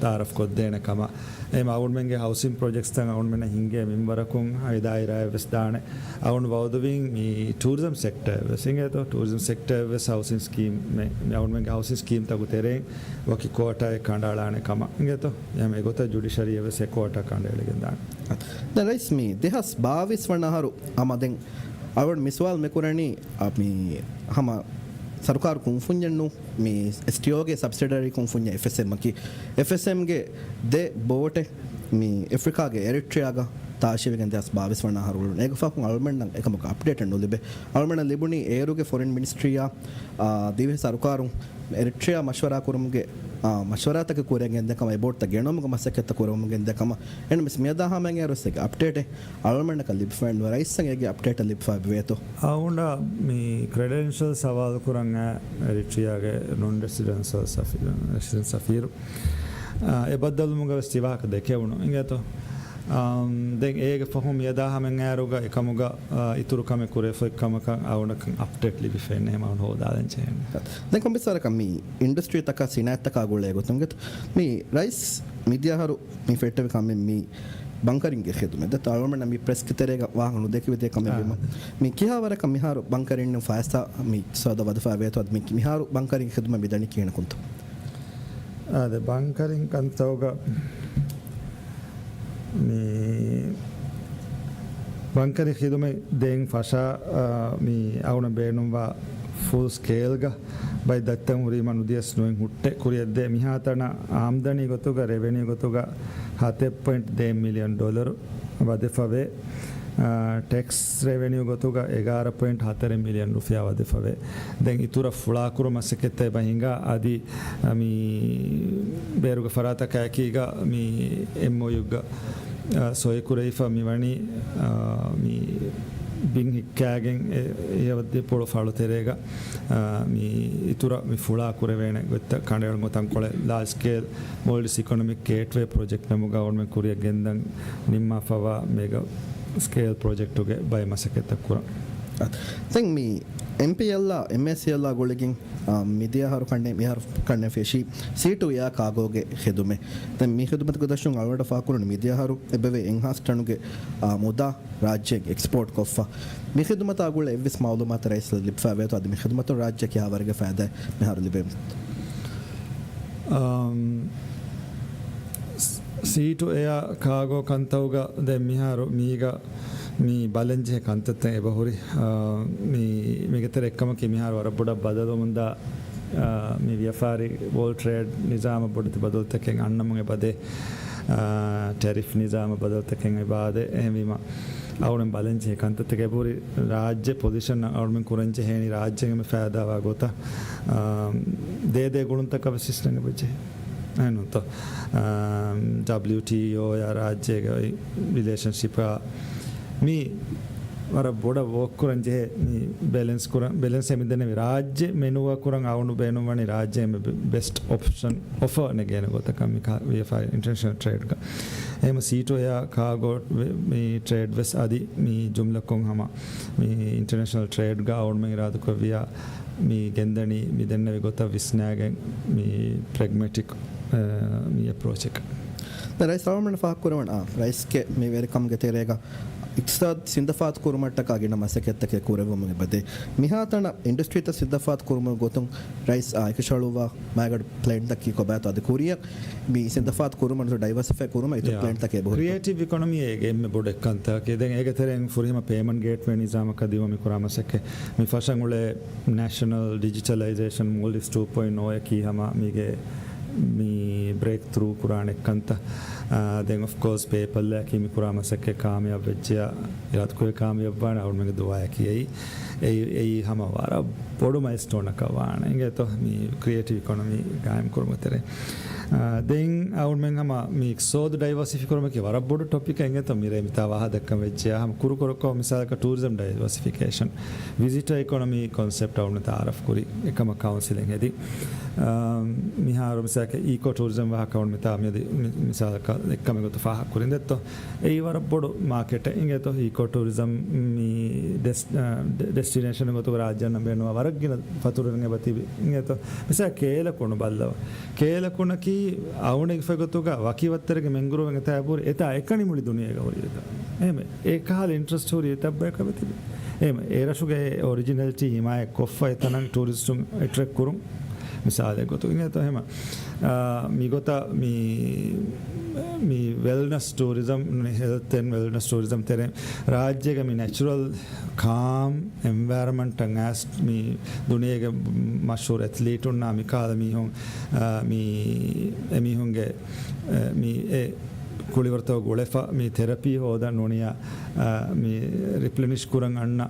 ތައާރަފް ކޮށްދޭނެ ކަމަށް. އެހެން އަޅުގަނޑުމެންގެ ހައުސިން ޕްރޮޖެކްޓްސްތައް އަޅުގަނޑުމެންނަށް ހިންގޭ މިންވަރަކުން އައި ދާއިރާއަށް ވެސް ދާނެ. އަޅުގަނޑު ވައުދުވީ މި ޓޫރިޒަމް ސެކްޓަރ ވެސް އިނގޭތޯ. ޓޫރިޒަމް ސެކްޓަރ ވެސް ހައުސިން ސްކީމް މެ-، މި އަޅުގަނޑުމެންގެ ހައުސިން ސްކީމްތަކުގެ ތެރެއިން ވަކި ކޯޓާއެއް ކަނޑައަޅާނެ ކަމަށް އިނގޭތޯ. އެހެން އެގޮތަށް ޖުޑިޝަރީއަށް ވެސް އެ ކޯޓާ ކަނޑައެޅިގެން ދާނެ. ދެން ރައީސް މި ދެހާސް ބާވީސް ވަނަ އަހަރު ހަމަ ދެން އަޅުގަނޑު މި ސުވާލު މި ކުރަނީ، އަ، މި ހަމަ ސަރުކާރު ކުންފުންޏެއް ނޫން، މި އެސްޓީއޯގެ ސަބްސިޑަރީ ކުންފުންޏެއް އެފްއެސްއެމްއަކީ. އެފްއެސްއެމްގެ ދެ ބޯޓެއް މި އެފްރިކާގެ އެރިޓްރިއާގަ ތާށިވެގެން ދެހާސް ބާވީސް ވަނަ އަހަރު އުޅުނު. އޭގެ ފަހުން އަޅުމެންނަށް އެކަމަކު އަޕްޑޭޓެއް ނުލިބޭ. އަޅުމެންނަށް ލިބުނީ އޭރުގެ ފޮރިން މިނިސްޓްރީއާ، އާ، ދިވެހި ސަރުކާރުން އެރިޓްރިއާ މަޝްވަރާ ކުރުމުގެ، އާ، މަޝްވަރާތަކެއް ކުރިއަށް ގެންދޭ ކަމަށް، އެ ބޯޓްތައް ގެނައުމުގެ މަސައްކަތްތައް ކުރެވުމުން ގެންދޭ ކަމަށް. އެހެންނަމަވެސް މިއަދާ ހަމައަށް އޭރުވެސް އޭގެ އަޕްޑޭޓެއް އަޅުމެންނަކަށް ލިބިފައެއް ނުވޭ. ރައީސްއަށް އޭގެ އަޕްޑޭޓެއް ލިބިފަ އެބަވޭތޯ؟ އަޅުގަނޑަށް މި ކްރެޑެންޝަލް ސަވާލު ކުރަން އެރިޓްރިއާގެ ނޮން ރެސިޑެންސަލް ސަފީ-، ރެސިޑެންޓް ސަފީރު، އާ، އެ ބައްދަލުވުމުގަ ވެސް ތި ވާހަކަ ދެކެވުނު އިނގޭތޯ. އާ، ދެން އޭގެ ފަހުން މިއަދާ ހަމައަށް އޭރުގަ އެކަމުގަ، އާ، އިތުރު ކަމެއް ކުރެފައި ކަމަކަށް އަޅުގަނޑަކަށް އަޕްޑޭޓް ލިބިފައެއް ނެތް ހަމަ ހޯދާލަން ޖެހޭނެ. ދެން ކޮންމެސް ވަރަކަށް މި އިންޑަސްޓްރީތަކާ ސިނާއަތްތަކާ ގުޅޭ ގޮތުން ގެތު މި ރައީސް މިދިޔަހަރު މި ފެއްޓެވި ކަމެއް މި ބަންކަރިންގެ ޚިދުމަތް. ދެން އަޅުގަނޑަށް މި ޕްރެސްގެ ތެރޭގަ ވާހަކަ ނުދެކެވި ދެ ކަމެއް އާ. ވީމަ. މި ކިހާ ވަރަކަށް މިހާރު ބަންކަރިން ފައިސާ މި ސޯދަ ވަދެފަ ވޭތޯ އަދި މި މިހާރު ބަންކަރިންގެ ޚިދުމަތް މި ދަނީ ކިހިނެއް ކުންތޯ؟ އާދެ، ބަންކަރިން ކަންތައުގަ މި ބަންކަރި ޚިދުމަތް ދޭން ފަށާ، އާ، މި އަޅުގަނޑަށް ބޭނުންވާ ފުލް ސްކޭލްގަ ބައި ދައްތަން ހުރީމަ ނުދިޔަސް ނުއިން ހުއްޓެ ކުރިއަށްދޭ. މިހާތަނަށް އާމްދަނީ ގޮތުގަ، ރެވެނިއު ގޮތުގަ ހަތެއް ޕޮއިންޓް ދޭއް މިލިއަން ޑޮލަރު ވަދެފަވޭ. އާ، ޓެކްސް ރެވެނިއު ގޮތުގަ އެގާރަ ޕޮއިންޓް ހަތަރެއް މިލިއަން ރުފިޔާ ވަދެފަވޭ. ދެން އިތުރަށް ފުޅާކުރު މަސައްކަތްތައް އެބަ ހިނގާ އަދި، އަ، މި ބޭރުގެ ފަރާތަކާއެކީގަ މި އެމްއޯޔޫގަ، އަ، ސޮއިކުރެވިފަ މިވަނީ، އަ، މި ބިން ހިއްކާގެން އެ، އެ އަދި ޕޮޅު ފަޅު ތެރޭގަ، އަ، މި އިތުރަށް މި ފުޅާ ކުރެވޭނެ ގޮތްތައް ކަނޑައެޅުމުގެ ތަންކޮޅެއް ލާޖް ސްކޭލް މޯލްޑިވްސް އިކޮނޮމިކް ގޭޓްވޭ ޕްރޮޖެކްޓް ނަމުގަ އަޅުގަނޑުމެން ކުރިއަށް ގެންދަން ނިންމާފަވާ މެގަ ސްކޭލް ޕްރޮޖެކްޓުގެ ބައެއް މަސައްކަތްތައް ކުރަން. ދެން މި އެމްޕީއެލްއާ އެމްއޭސީއެލްއާ ގުޅިގެން، އާ، މިދިޔަ އަހަރު ކަންނޭ މިހާރު ކަންނޭ ފެށީ ސީޓު އެއާ ކާގޯގެ ޚިދުމަތް. ދެން މި ޚިދުމަތުގެ ދަށުން އަޅުގަނޑަށް ފާހަގަކުރަނީ މިދިޔަ އަހަރު އެބަވޭ އެއްހާސް ޓަނުގެ، އާ، މުދާ ރާއްޖޭގެ އެކްސްޕޯޓް ކޮށްފަ. މި ޚިދުމަތާ ގުޅޭ އެއްވެސް މައުލޫމާތެއް ރައީސް ލިބިފައިވޭތޯ؟ އަދި މި ޚިދުމަތުން ރާއްޖެ ކިހާވަރެއްގެ ފައިދާއެއް މިހާރު ލިބޭ؟ އަމް، ސީޓު އެއާ ކާގޯ ކަންތައުގަ ދެން މިހާރު މީގަ މި ބަލަންޖެހޭ ކަންތައްތައް އެބަހުރި. އާ، މި، މީގެ ތެރެ އެއްކަމަކީ މިހާރު ވަރަށް ބޮޑަށް ބަދަލުވަމުންދާ، އާ، މި ވިޔަފާރި ވޯލްޑް ޓްރޭޑް ނިޒާމަށް ބޮޑެތި ބަދަލުތަކެއް އަންނަމުން އެބަދޭ. އާ، ޓެރިފް ނިޒާމަށް ބަދަލުތަކެއް އެބަދޭ. އެހެންވީމަ އަޅުމެން ބަލަންޖެހޭ ކަންތައްތަކެއް އެބަހުރި. ރާއްޖެ ޕޮޒިޝަން އަޅުމެން ކުރަންޖެހޭނީ ރާއްޖޭގެ މި ފައިދާވާ ގޮތަށް، އާ، ދޭދޭ ގުޅުންތަކަށް ވެސް ވިސްނަން އެބަޖެހޭ. އެހެންނުތޯ؟ އާ، ޑަބްލިޔުޓީއޯ ޔާ ރާއްޖޭގެ ރިލޭޝަންޝިޕާ މި ވަރަށް ބޮޑަށް ވޯކް ކުރަން ޖެހޭ މި ބެލެންސް ކުރަން، ބެލެންސް މި ދެންނެވި ރާއްޖެ މެނުވާ ކުރަން އަޅުގަނޑު ބޭނުންވަނީ ރާއްޖޭ މި ބެ-، ބެސްޓް އޮޕްޝަން އޮފަރ ނެގޭނެ ގޮތަކަށް މި ކާ-، ވިޔަފާރި އިންޓަރނޭޝަނަލް ޓްރޭޑްގަ. އެހެން ސީޓު އެއާ ކާގޯ ވެ-، މި ޓްރޭޑް ވެސް އަދި މި ޖުމްލަކޮށް ހަމަ މި އިންޓަރނޭޝަނަލް ޓްރޭޑްގަ އަޅުމެން އިރާދަކުރެއްވިޔާ މި ގެންދަނީ މި ދެންނެވި ގޮތަށް ވިސްނާގެން މި ޕްރެގްމެޓިކް، އަ، މި އެޕްރޯޗެއް. ދެން ރައީސް އަޅުގަނޑު ފާހަގަކުރެވުނު، އާ، ރައީސްގެ މި ވެރިކަމުގެ ތެރޭގަ އިޤްތިޞާދު ސިނދަފާތު ކުރުމަށްޓަކާ ގިނަ މަސައްކަތްތަކެއް ކުރެވުމުން އެބަދޭ. މިހާތަނަށް އިންޑަސްޓްރީތައް ސިނދަފާތު ކުރުމުގެ ގޮތުން ރައީސް އާ އެކުއިށާޅުވާ މައިގަނޑު ޕްލޭންތަކީ ކޮބާތޯ އަދި ކުރިއަށް މި ސިނދަފާތު ކުރުމަށް ޑައިވަރސިފައި ކުރުމަށް އިތުރު ޔާ. ޕްލޭންތަކެއް ބެހޭ. ކްރިއޭޓިވް އިކޮނޮމީ އޭގެ އެންމެ ބޮޑު އެއްކަންތަކެއް. ދެން އޭގެ ތެރެއިން ފުރިހަމަ ޕޭމަންޓް ގޭޓްވޭ ނިޒާމަކަށް ދިއުމަށް މި ކުރާ މަސައްކަތް. މި ފަށަން އުޅޭ ނޭޝަނަލް ޑިޖިޓަލައިޒޭޝަން މޯލްޑިވްސް ޓޫ ޕޮއިންޓް އޯ އަކީ ހަމަ މީގެ މި ބްރޭކް ތްރޫ ކުރާނެ އެއްކަންތައް. އާ، ދެން އޮފް ކޯސް ޕޭޕަލް އަކީ މި ކުރާ މަސައްކަތް ކާމިޔާބު ވެއްޖެޔާ، އިރާދަކުރެއްވި ކާމިޔާބުވާނެ އަޅުމެންގެ ދުޢާއަކީ އެއީ. އެއީ، އެއީ ހަމަ ވަރަށް ބޮޑު މައިލްސްޓޯނަކަށް ވާނެ. އިނގޭތޯ މި ކްރިއޭޓިވް އިކޮނޮމީ ގާއިމް ކުރުމުގެ ތެރޭ. އާ، ދެން އަޅުމެން ހަމަ މި އިޤްތިޞާދު ޑައިވަރސިފައި ކުރުމަކީ ވަރަށް ބޮޑު ޓޮޕިކެއް. އިނގޭތޯ މިރޭ މިތާ ވާހަކަ ދައްކަން ވެއްޖެޔާ ހަމަ ކުރު ކުރަކޮށް މިސާލަކަށް ޓޫރިޒަމް ޑައިވަރސިފިކޭޝަން، ވިޒިޓަރ އިކޮނޮމީ ކޮންސެޕްޓް އަޅުގަނޑު ތައާރަފް ކުރި އެކަމަށް ކައުންސިލެއް ހެދި. އާ، މިހާރު މިސާލަކަށް އީކޯ ޓޫރިޒަމް ވާހަކަ އަޅުގަނޑު މިތާ މިއަދު މި-، މިސާލަކަށް އެއްކަމެއް ގޮތަށް ފާހަގަ ކުރިން ދެއްތޯ. އެއީ ވަރަށް ބޮޑު މާކެޓެއް. އިނގޭތޯ އީކޯ ޓޫރިޒަމް މި ޑެސް-، އާ، ޑެ-، ޑެސްޓިނޭޝަން ގޮތުގަ ރާއްޖެ އަންނަން ބޭނުންވާ ވަރަށް ގިނަ ފަތުރުވެރިން އެބަ ތިބި. އިނގޭތޯ މިސާލަކަށް ކޭލަ ކުނު ބައްލަވަ. ކޭލަ ކުނަކީ އައުނެގިފަ ގޮތުގަ ވަކި ވައްތަރެއްގެ މެންގުރޫވެއް އެތާ އެބަހުރި، އެތާ އެކަނި މުޅި ދުނިޔޭގަ ހުރި އެތާ. އެހެންވެ، އެ ކަހަލަ އިންޓްރެސްޓް ހުރި އެތައް ބަޔަކަށް އެބަ ތިބި. އެހެންވެ، އެ ރަށުގެ އޮރިޖިނަލިޓީ ހިމާޔަތް ކޮށްފަ އެތަނަށް ޓޫރިސްޓުން އެޓްރެކްޓް ކުރުން މިސާލެއް ގޮތުގަ އިނގޭތޯ ހަމަ، އާ، މިގޮތަށް މި، މި ވެލްނަސް ޓޫރިޒަމް، ހެލްތް އެންޑް ވެލްނަސް ޓޫރިޒަމް ތެރޭ ރާއްޖޭގަ މި ނެޗުރަލް ކާމް އެންވަޔަރަމަންޓަށް އައިސް މި ދުނިޔޭގެ މަޝްހޫރު އެތްލީޓުންނާ މިކަހަލަ މީހުން، އާ، މި އެމީހުންގެ، އެ، މި އެ ކުޅިވަރުތަކަށް ގުޅެފަ މި ތެރަޕީ ހޯދަން ނޫނިއްޔާ، އާ، މި ރިޕްލެނިޝް ކުރަން އަންނަ،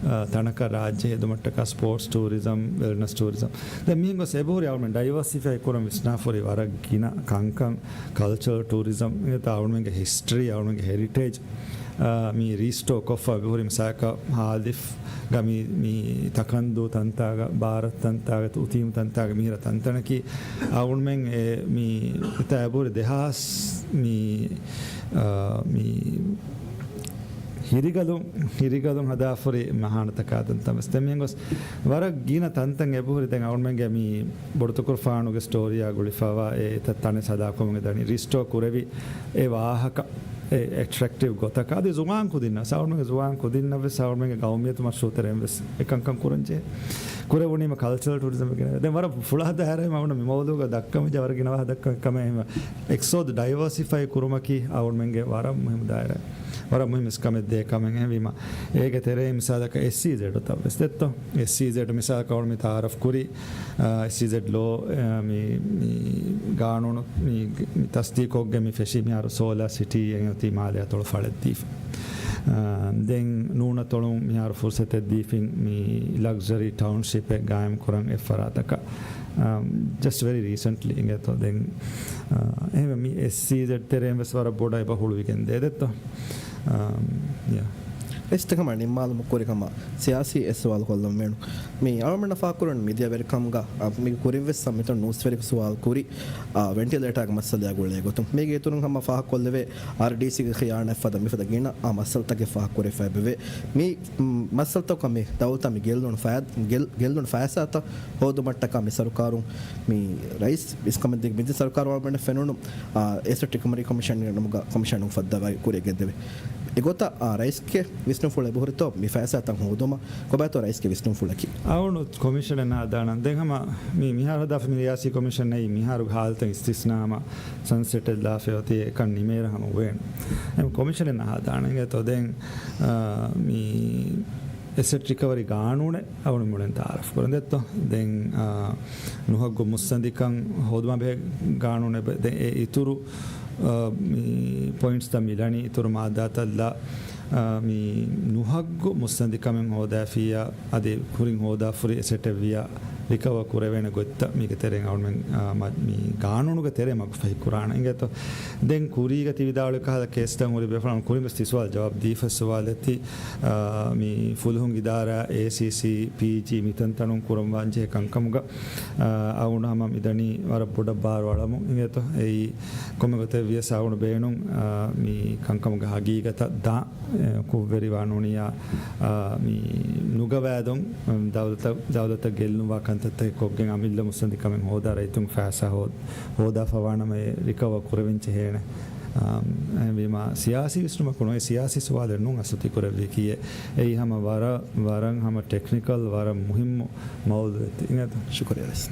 އާ، ތަނަކަށް ރާއްޖެ ހެދުމަށްޓަކާ ސްޕޯޓްސް ޓޫރިޒަމް، ވެލްނަސް ޓޫރިޒަމް. ދެން މިހެން ގޮސް އެބަހުރި އަޅުމެން ޑައިވަރސިފައި ކުރަން ވިސްނާފަ ހުރި ވަރަށް ގިނަ ކަންކަން، ކަލްޗަރަލް ޓޫރިޒަމް، އެތާ އަޅުމެންގެ ހިސްޓްރީ، އަޅުމެންގެ ހެރިޓޭޖް، އާ، މި ރީސްޓޯ ކޮށްފަ އެބަހުރި މިސާލަކަށް ހާލިފް ގަ މި، މި ތަކަންދޫ ތަންތާގަ، ބާރަތް ތަންތާގަ، އުތީމް ތަންތާގަ މިހިރަ ތަންތަނަކީ އަޅުމެން އެ މި އެތާ އެބަހުރި ދެހާސް މި، އާ، މި ހިރިގަލުން، ހިރިގަލުން ހަދާފަ ހުރި މަހާނަތަކާ ތަންތަން ވެސް. ދެން މިހެން ގޮސް ވަރަށް ގިނަ ތަންތަން އެބަހުރި. ދެން އަޅުމެންގެ މި ބޮޑުތުކުރުފާނުގެ ސްޓޯރީއާ ގުޅިފައިވާ އެ ތަ-، ތަނެއް ހަދާކަމުގެ ދަނީ ރީސްޓޯ ކުރެވި އެ ވާހަކަ އެ އެޓްރެކްޓިވް ގޮތަކަށް އަދި ޒުވާން ކުދިންނަށް، އަޅުމެންގެ ޒުވާން ކުދިންނަށް ވެސް އަޅުމެންގެ ގައުމިއްޔަތު މަޝްރޫއު ތެރެއިން ވެސް އެކަންކަން ކުރަންޖެހޭ. ކުރެވުނީމަ ކަލްޗަރަލް ޓޫރިޒަމް ގެނެވޭ. ދެން ވަރަށް ފުޅާ ދާއިރާއެއް އަޅުގަނޑު މި މައުޟޫގަ ދައްކަން ވެއްޖެ ވަރަށް ގިނަ ވާހަކަ ދައްކަން އެކަމެއް އެހެންވެ. އިޤްތިޞާދު ޑައިވަރސިފައި ކުރުމަކީ އަޅުމެންގެ ވަރަށް މުހިއްމު ދާއިރާ. ވަރަށް މުހިއްމު އިސްކަމެއް ދޭ ކަމެއް އެހެންވީމަ، އޭގެ ތެރެއިން މިސާލަކަށް އެސްއީޒެޑް އޮތަ ވެސް ދެއްތޯ؟ އެސްއީޒެޑް މިސާލަކަށް އަޅުގަނޑު މި ތައާރަފް ކުރި، އާ، އެސްއީޒެޑް ލޯ، އާ، މި، މި ގާނޫނު މި، މި ތަސްދީޤުކޮށްގެން މި ފެށީ މިހާރު ސޯލާ ސިޓީ އެއް އޮތީ މާލެ އަތޮޅު ފަޅެއްދީފަ. އާ، ދެން ނޫނަތޮޅުން މިހާރު ފުރުސަތެއް ދީފިން މި ލަގްޒަރީ ޓައުންޝިޕެއް ގާއިމް ކުރަން އެއްފަރާތަކަށް. އާ، ޖަސްޓް ވެރީ ރީސެންޓްލީ އިނގޭތޯ ދެން. އާ، އެހެންވެ މި އެސްއީޒެޑް ތެރެއިން ވެސް ވަރަށް ބޮޑަށް އެބަ ހުޅުވިގެން ދޭ ދެއްތޯ؟ އާ، ޔާ. އެސްޓެކަމަށް ނިންމާލުމުގެ ކުރި ކަމަށް ސިޔާސީ އެއް ސުވާލު ކޮށްލަން ވޭނު. މި އަޅުމެންނަށް ފާހަގަކުރަން މިދިޔަ ވެރިކަމުގަ، އަ، މި ކުރިން ވެސް ސަމްމިތުން ނޫސްވެރި ސުވާލު ކުރި، އަ، ވެންޓިލޭޓާގެ މައްސަލަޔާ ގުޅޭ ގޮތުން. މީގެ އިތުރުން ހަމަ ފާހަގަކޮށްލެވޭ، އާރްޑީސީގެ ޚިޔާނާތް ފަދަ މިފަދަ ގިނަ އާ މައްސަލަތަކެއް ފާހަގަކުރެވިފައިވޭ. މި، މް، މައްސަލަތަކުގަ މި ދައުލަތާ މި ގެއްލުނު ފައި-، ގެއް-، ގެއްލުނު ފައިސާތައް ހޯދުމަށްޓަކާ މި ސަރުކާރުން މި ރައީސް ވިސްކަމެއް ދި-، މިދި ސަރުކާރު އަޅުމެންނަށް ފެނުނު، އާ، އެސެޓް ރިކަވަރީ ކޮމިޝަން ނަމުގަ ކޮމިޝަނުން ފައްދާ ވައި ކުރިއަށް ގެންދެވޭ. އެގޮތަށް، އާ، ރައީސްގެ ވިސްނުންފުޅު އެބަހުރިތޯ މި ފައިސާތައް ހޯދުމަށް ކޮބާތޯ ރައީސްގެ ވިސްނުންފުޅަކީ؟ އަޅުގަނޑު ކޮމިޝަނެއް ހަދާނަން. ދެން ހަމަ މި މިހާރު ހަދާފަ މި ރިޔާސީ ކޮމިޝަން އެއީ މިހާރު ހާލަތަށް އިސްތިސްނާ ހަމަ ސަންސެޓެއް ލާފައި އޮތީ އެކަން ނިމޭރަ ހަމަ ވޭނު. އެ ކޮމިޝަނެއް ހަދާނަން. އިނގޭތޯ ދެން، އާ، މި އެސެޓް ރިކަވަރީ ގާނޫނެއް އަޅުގަނޑު މުޅިން ތައާރަފް ކުރަން ދެއްތޯ. ދެން، އާ، ނުހައްގު މުއްސަނދިކަން ހޯދުމާ ބެހޭ ގާނޫނެއް ބެ-، ދެ-، އެ އިތުރު، އާ، މި ޕޮއިންޓްސްތައް މިލަނީ އިތުރު މާއްދާތައްލާ، އާ، މި ނުހައްގު މުއްސަނދިކަމެއް ހޯދާފިއްޔާ، އަދި ކުރިން ހޯދާފަ ހުރި އެސެޓެއްވިއްޔާ، ރިކަވަރ ކުރެވޭނެ ގޮތްތައް މީގެ ތެރެއިން އަޅުމެން، އާ، މަ-، މި ގާނޫނުގެ ތެރޭ މަގުފަހި ކުރާނަ. އިނގޭތޯ؟ ދެން ކުރީގަ ތި ވިދާޅުވި ކަހަލަ ކޭސްތައް ހުރި ބޭފުޅުން ކުރިން ވެސް ތި ސުވާލު ޖަވާބު ދީފަ ސުވާލެއް ތި، އާ، މި ފުލުހުން އިދާރާ، އޭސީސީ، ޕީޖީ މިތަންތަނުން ކުރަން ވާންޖެހޭ ކަންކަމުގަ، އާ، އަޅުގަނޑު ހަމަ މިދަނީ ވަރަށް ބޮޑަށް ބާރު އަޅަމުން. އިނގޭތޯ؟ އެއީ ކޮންމެ ގޮތެއް ވިޔަސް އަޅުގަނޑު ބޭނުން، އާ، މި ކަންކަމުގެ ހަގީގަތަށް ދާ، އެ، ކުށްވެރިވާ ނޫނިއްޔާ، އާ، މި ނުގަވާދުން، އަ، ދައުލަތަށް، ދައުލަތަށް ގެއްލުންވާ ކަންތައްތަކެއް ކޮށްގެން އަމިއްލަ މުއްސަނދިކަމެއް ހޯދާ ރައްޔިތުން ފައިސާ ހޯ-، ހޯދާފަ ވާނަމަ އެ ރިކަވަރ ކުރެވެން ޖެހޭނެ. އާ، އެހެންވީމާ ސިޔާސީ ވިސްނުމަކު ނުވޭ، ސިޔާސީ ސުވާލެއް ނޫން އަސްލު ތި ކުރެއްވީކީއެއް. އެއީ ހަމަ ވަރަށް، ވަރަށް ހަމަ ޓެކްނިކަލް، ވަރަށް މުހިއްމު މައުޟޫއެއް ތި. އިނގޭތޯ؟ ޝުކުރިއްޔާ ވެސް.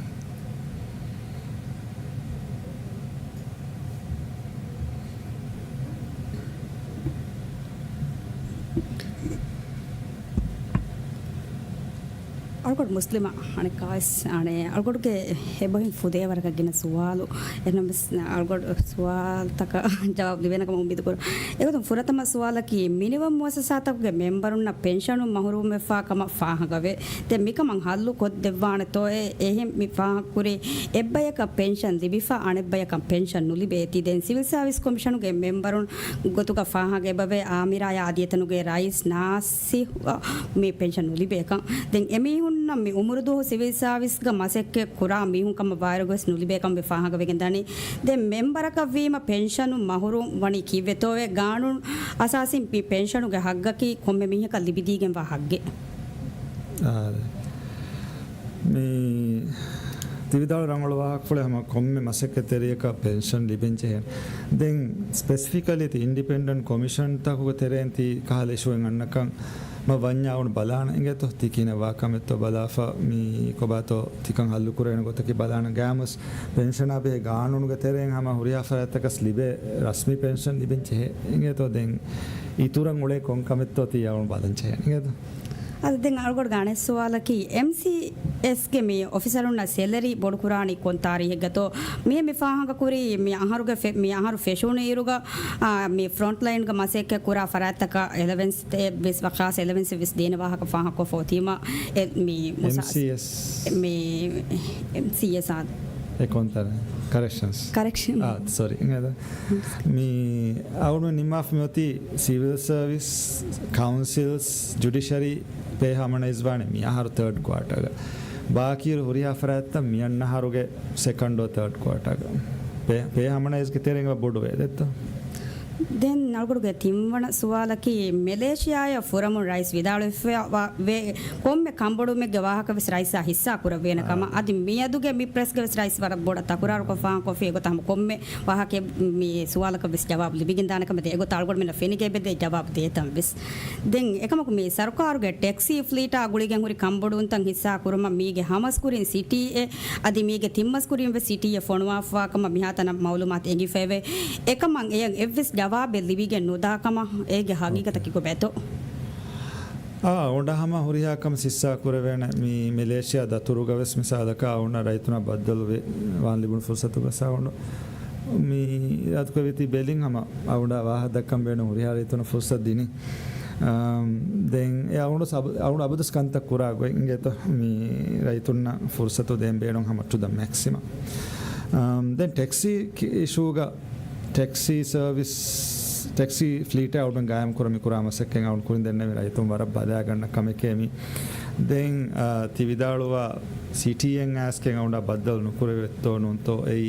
އަޅުގަޑު މުސްލިމާ އަނެއްކާވެސް އަނެއް އަޅުގަޑުގެ އެބަހިން ފުދޭ ވަރަކަށް ގިނަ ސުވާލު. އެހެންނަމަވެސް އަޅުގަޑު ސުވާލުތަކަށް ޖަވާބު ލިބޭނެ ކަމަށް އުއްމީދު ކުރަން. އެގޮތުން ފުރަތަމަ ސުވާލަކީ، މިނިވަން މުއައްސަސާތަކުގެ މެމްބަރުންނަށް ޕެންޝަނުން މަހުރޫމްވެފާ ކަމަށް ފާހަގަވޭ. ދެން މިކަމަށް ހައްލު ކޮށްދެއްވާނެތޯއޭ؟ އެހެން މި ފާހަގަކުރީ އެއްބަޔަކަށް ޕެންޝަން ލިބިފަ އަނެއްބަޔަކަށް ޕެންޝަން ނުލިބޭތީ. ދެން ސިވިލް ސާވިސް ކޮމިޝަނުގެ މެމްބަރުން ގޮތުގަ ފާހަގަ އެބަވޭ އާމިރާޔާ އަދި އެތަނުގެ ރައީސް ނާސިހް މި ޕެންޝަން ނުލިބޭކަން. ދެން އެމީހުންނަށް މި އުމުރުދުވަހު ސިވިލް ސާވިސްގަ މަސައްކަތް ކުރާ މީހުން ކަމަށް ވާއިރުގަވެސް ނުލިބޭކަން މި ފާހަގަވެގެން ދާނީ. ދެން މެމްބަރަކަށްވީމަ ޕެންޝަނުން މަހުރޫމް ވަނީ ކީއްވެތޯއޭ؟ ގާނޫނު އަސާސީން މި ޕެންޝަނުގެ ހައްގަކީ ކޮންމެ މީހަކަށް ލިބިދީގެންވާ ހައްގެއް. އާ، މި ތި ވިދާޅު ރަނގަޅު ވާހަކަފުޅެއް ހަމަ ކޮންމެ މަސައްކަތްތެރިޔަކަށް ޕެންޝަން ލިބެން ޖެހޭނެ. ދެން ސްޕެސިފިކަލީ ތި އިންޑިޕެންޑެންޓް ކޮމިޝަންތަކުގެ ތެރެއިން ތި ކަހަލަ އިޝޫއެއް އަންނަކަން މަ ވަންޏާ އަޅުގަނޑު ބަލާނަ އިނގޭތޯ ތި ކިހިނެއް ވާ ކަމެއްތޯ ބަލާފަ މި ކޮބާތޯ ތިކަން ހައްލު ކުރޭނެ ގޮތަކީ ބަލާނަ. ގާމުސް ޕެންޝަނާ ބެހޭ ގާނޫނުގެ ތެރެއިން ހަމަ ހުރިހާ ފަރާތްތަކަސް ލިބޭ ރަސްމީ ޕެންޝަން ލިބެން ޖެހޭ އިނގޭތޯ. ދެން އިތުރަށް އުޅޭ ކޮން ކަމެއްތޯ ތި އަޅުގަނޑު ބަލަން ޖެހޭނެ އިނގޭތޯ. އަދި ދެން އަޅުގަޑު ގާނެ ސުވާލަކީ، އެމްސީއެސްގެ މި އޮފިސަރުންނަށް ސެލަރީ ބޮޑުކުރާނީ ކޮން ތާރީހެއްގަތޯ؟ މިހެން މި ފާހަގަކުރީ، މި އަހަރުގެ ފެ-، މި އަހަރު ފެށުނު އިރުގަ، އާ، މި ފްރޮންޓްލައިންގަ މަސައްކަތް ކުރާ ފަރާތްތަކަށް އެލަވެންސް ވެސް، ޚާއްޞަ އެލަވެންސް ވެސް ދޭނެ ވާހަކަ ފާހަގަކޮށްފަ އޮތީމަ، އެ، މި މުސާ-، އެމްސީއެސް. މި އެމްސީއެސް އާ. އެ ކޮންތަރ؟ ކަރެކްޝަންސް. ކަރެކްޝަން. އާ، ސޮރީ. މި އަޅުގަނޑު ނިންމާފަ މިއޮތީ ސިވިލް ސަރވިސް، ކައުންސިލްސް، ޖުޑިޝަރީ ޕޭ ހާމަނައިޒް ވާނެ މި އަހަރު ތާޑް ކުއާޓާގަ. ބާކީ ހުރިހާ ފަރާތްތައް މިއަންނަ އަހަރުގެ ސެކަންޑް އޯ ތާޑް ކުއާޓާގަ. ޕޭ، ޕޭ ހާމަނައިޒްގެ ތެރެއިން އެބަ ބޮޑުވޭ ދެއްތޯ. ދެން އަޅުގަޑުގެ ތިންވަނަ ސުވާލަކީ، މެލޭޝިޔާއަށް ފުރަމުން ރައީސް ވިދާޅުވެފަ ވޭ ކޮންމެ ކަންބޮޑުވުމެއްގެ ވާހަކަ ވެސް ރައީސާ ހިއްސާ ކުރެވޭނެ ކަމަށް. އާ. އަދި މިއަދުގެ މި ޕްރެސްގެ ވެސް ރައީސް ވަރަށް ބޮޑަށް ތަކުރާރުކޮށް ފާހަގަކޮށްފި އެގޮތަށް ހަމަ ކޮންމެ ވާހަކައެއް މި ސުވާލަކަށް ވެސް ޖަވާބު ލިބިގެން ދާނެ ކަމަށް ދެ އެގޮތަށް އަޅުގަޑުމެންނަށް ފެނިގެ އެބަދޭ ޖަވާބު ދޭތަން ވެސް. ދެން އެކަމަކު މި ސަރުކާރުގެ ޓެކްސީ ފްލީޓާ ގުޅިގެން ހުރި ކަންބޮޑުވުންތައް ހިއްސާ ކުރުމަށް މީގެ ހަމަސްކުރިން ސިޓީއެއް އަދި މީގެ ތިންމަސްކުރިން ވެސް ސިޓީއެއް ފޮނުވާފާ ކަމަށް މިހާތަނަށް މައުލޫމާތު އެނގިފައެވެ. އެކަމަށް އެޔަށް އެއްވެސް ޖަވާބެއް ލިބިގެން ނުދާ ކަމަށް އޭގެ ހަގީގަތަކީ ކޮބައިތޯ؟ އާ، އަޅުގަނޑަށް ހަމަ ހުރިހާ ކަމެއް ހިއްސާ ކުރެވޭނެ. މި މެލޭޝިޔާ ދަތުރުގަ ވެސް މިސާލަކަށް އަޅުގަނޑަށް ރައްޔިތުންނަށް ބައްދަލުވެ ވާން ލިބުނު ފުރުސަތުގަ އަޅުގަނޑު މި އިރާދަކުރެއްވީތީ ބެލިން ހަމަ އަޅުގަނޑަށް ވާހަކަ ދައްކަން ބޭނުން ހުރިހާ ރައްޔިތުންނަށް ފުރުސަތު ދިނީ. އާ، ދެން އެ އަޅުގަނޑު ސަބު-، އަޅުގަނޑު އަބަދުސް ކަންތައް ކުރާ ގޮތް އިނގޭތޯ މި ރައްޔިތުންނަށް ފުރުސަތު ދޭން ބޭނުން ހަމަ ޓު ދަ މެކްސިމަމް. އާ، ދެން ޓެކްސީ ކި-، އިޝޫގަ ޓެކްސީ ސަރވިސް ޓެކްސީ ފްލީޓާ އަޅުގަނޑު ގާއިމް ކުރަން މި ކުރާ މަސައްކަތް އަޅުގަނޑު ކުރިން ދެންނެވި ރައްޔިތުން ވަރަށް ބަލާގަންނަ ކަމެކޭ މި. ދެން، އާ، ތި ވިދާޅުވާ ސިޓީއެން އާސްކެން އަޅުގަނޑާ ބައްދަލު ނުކުރެވޭތޯ ނޫންތޯ އެއީ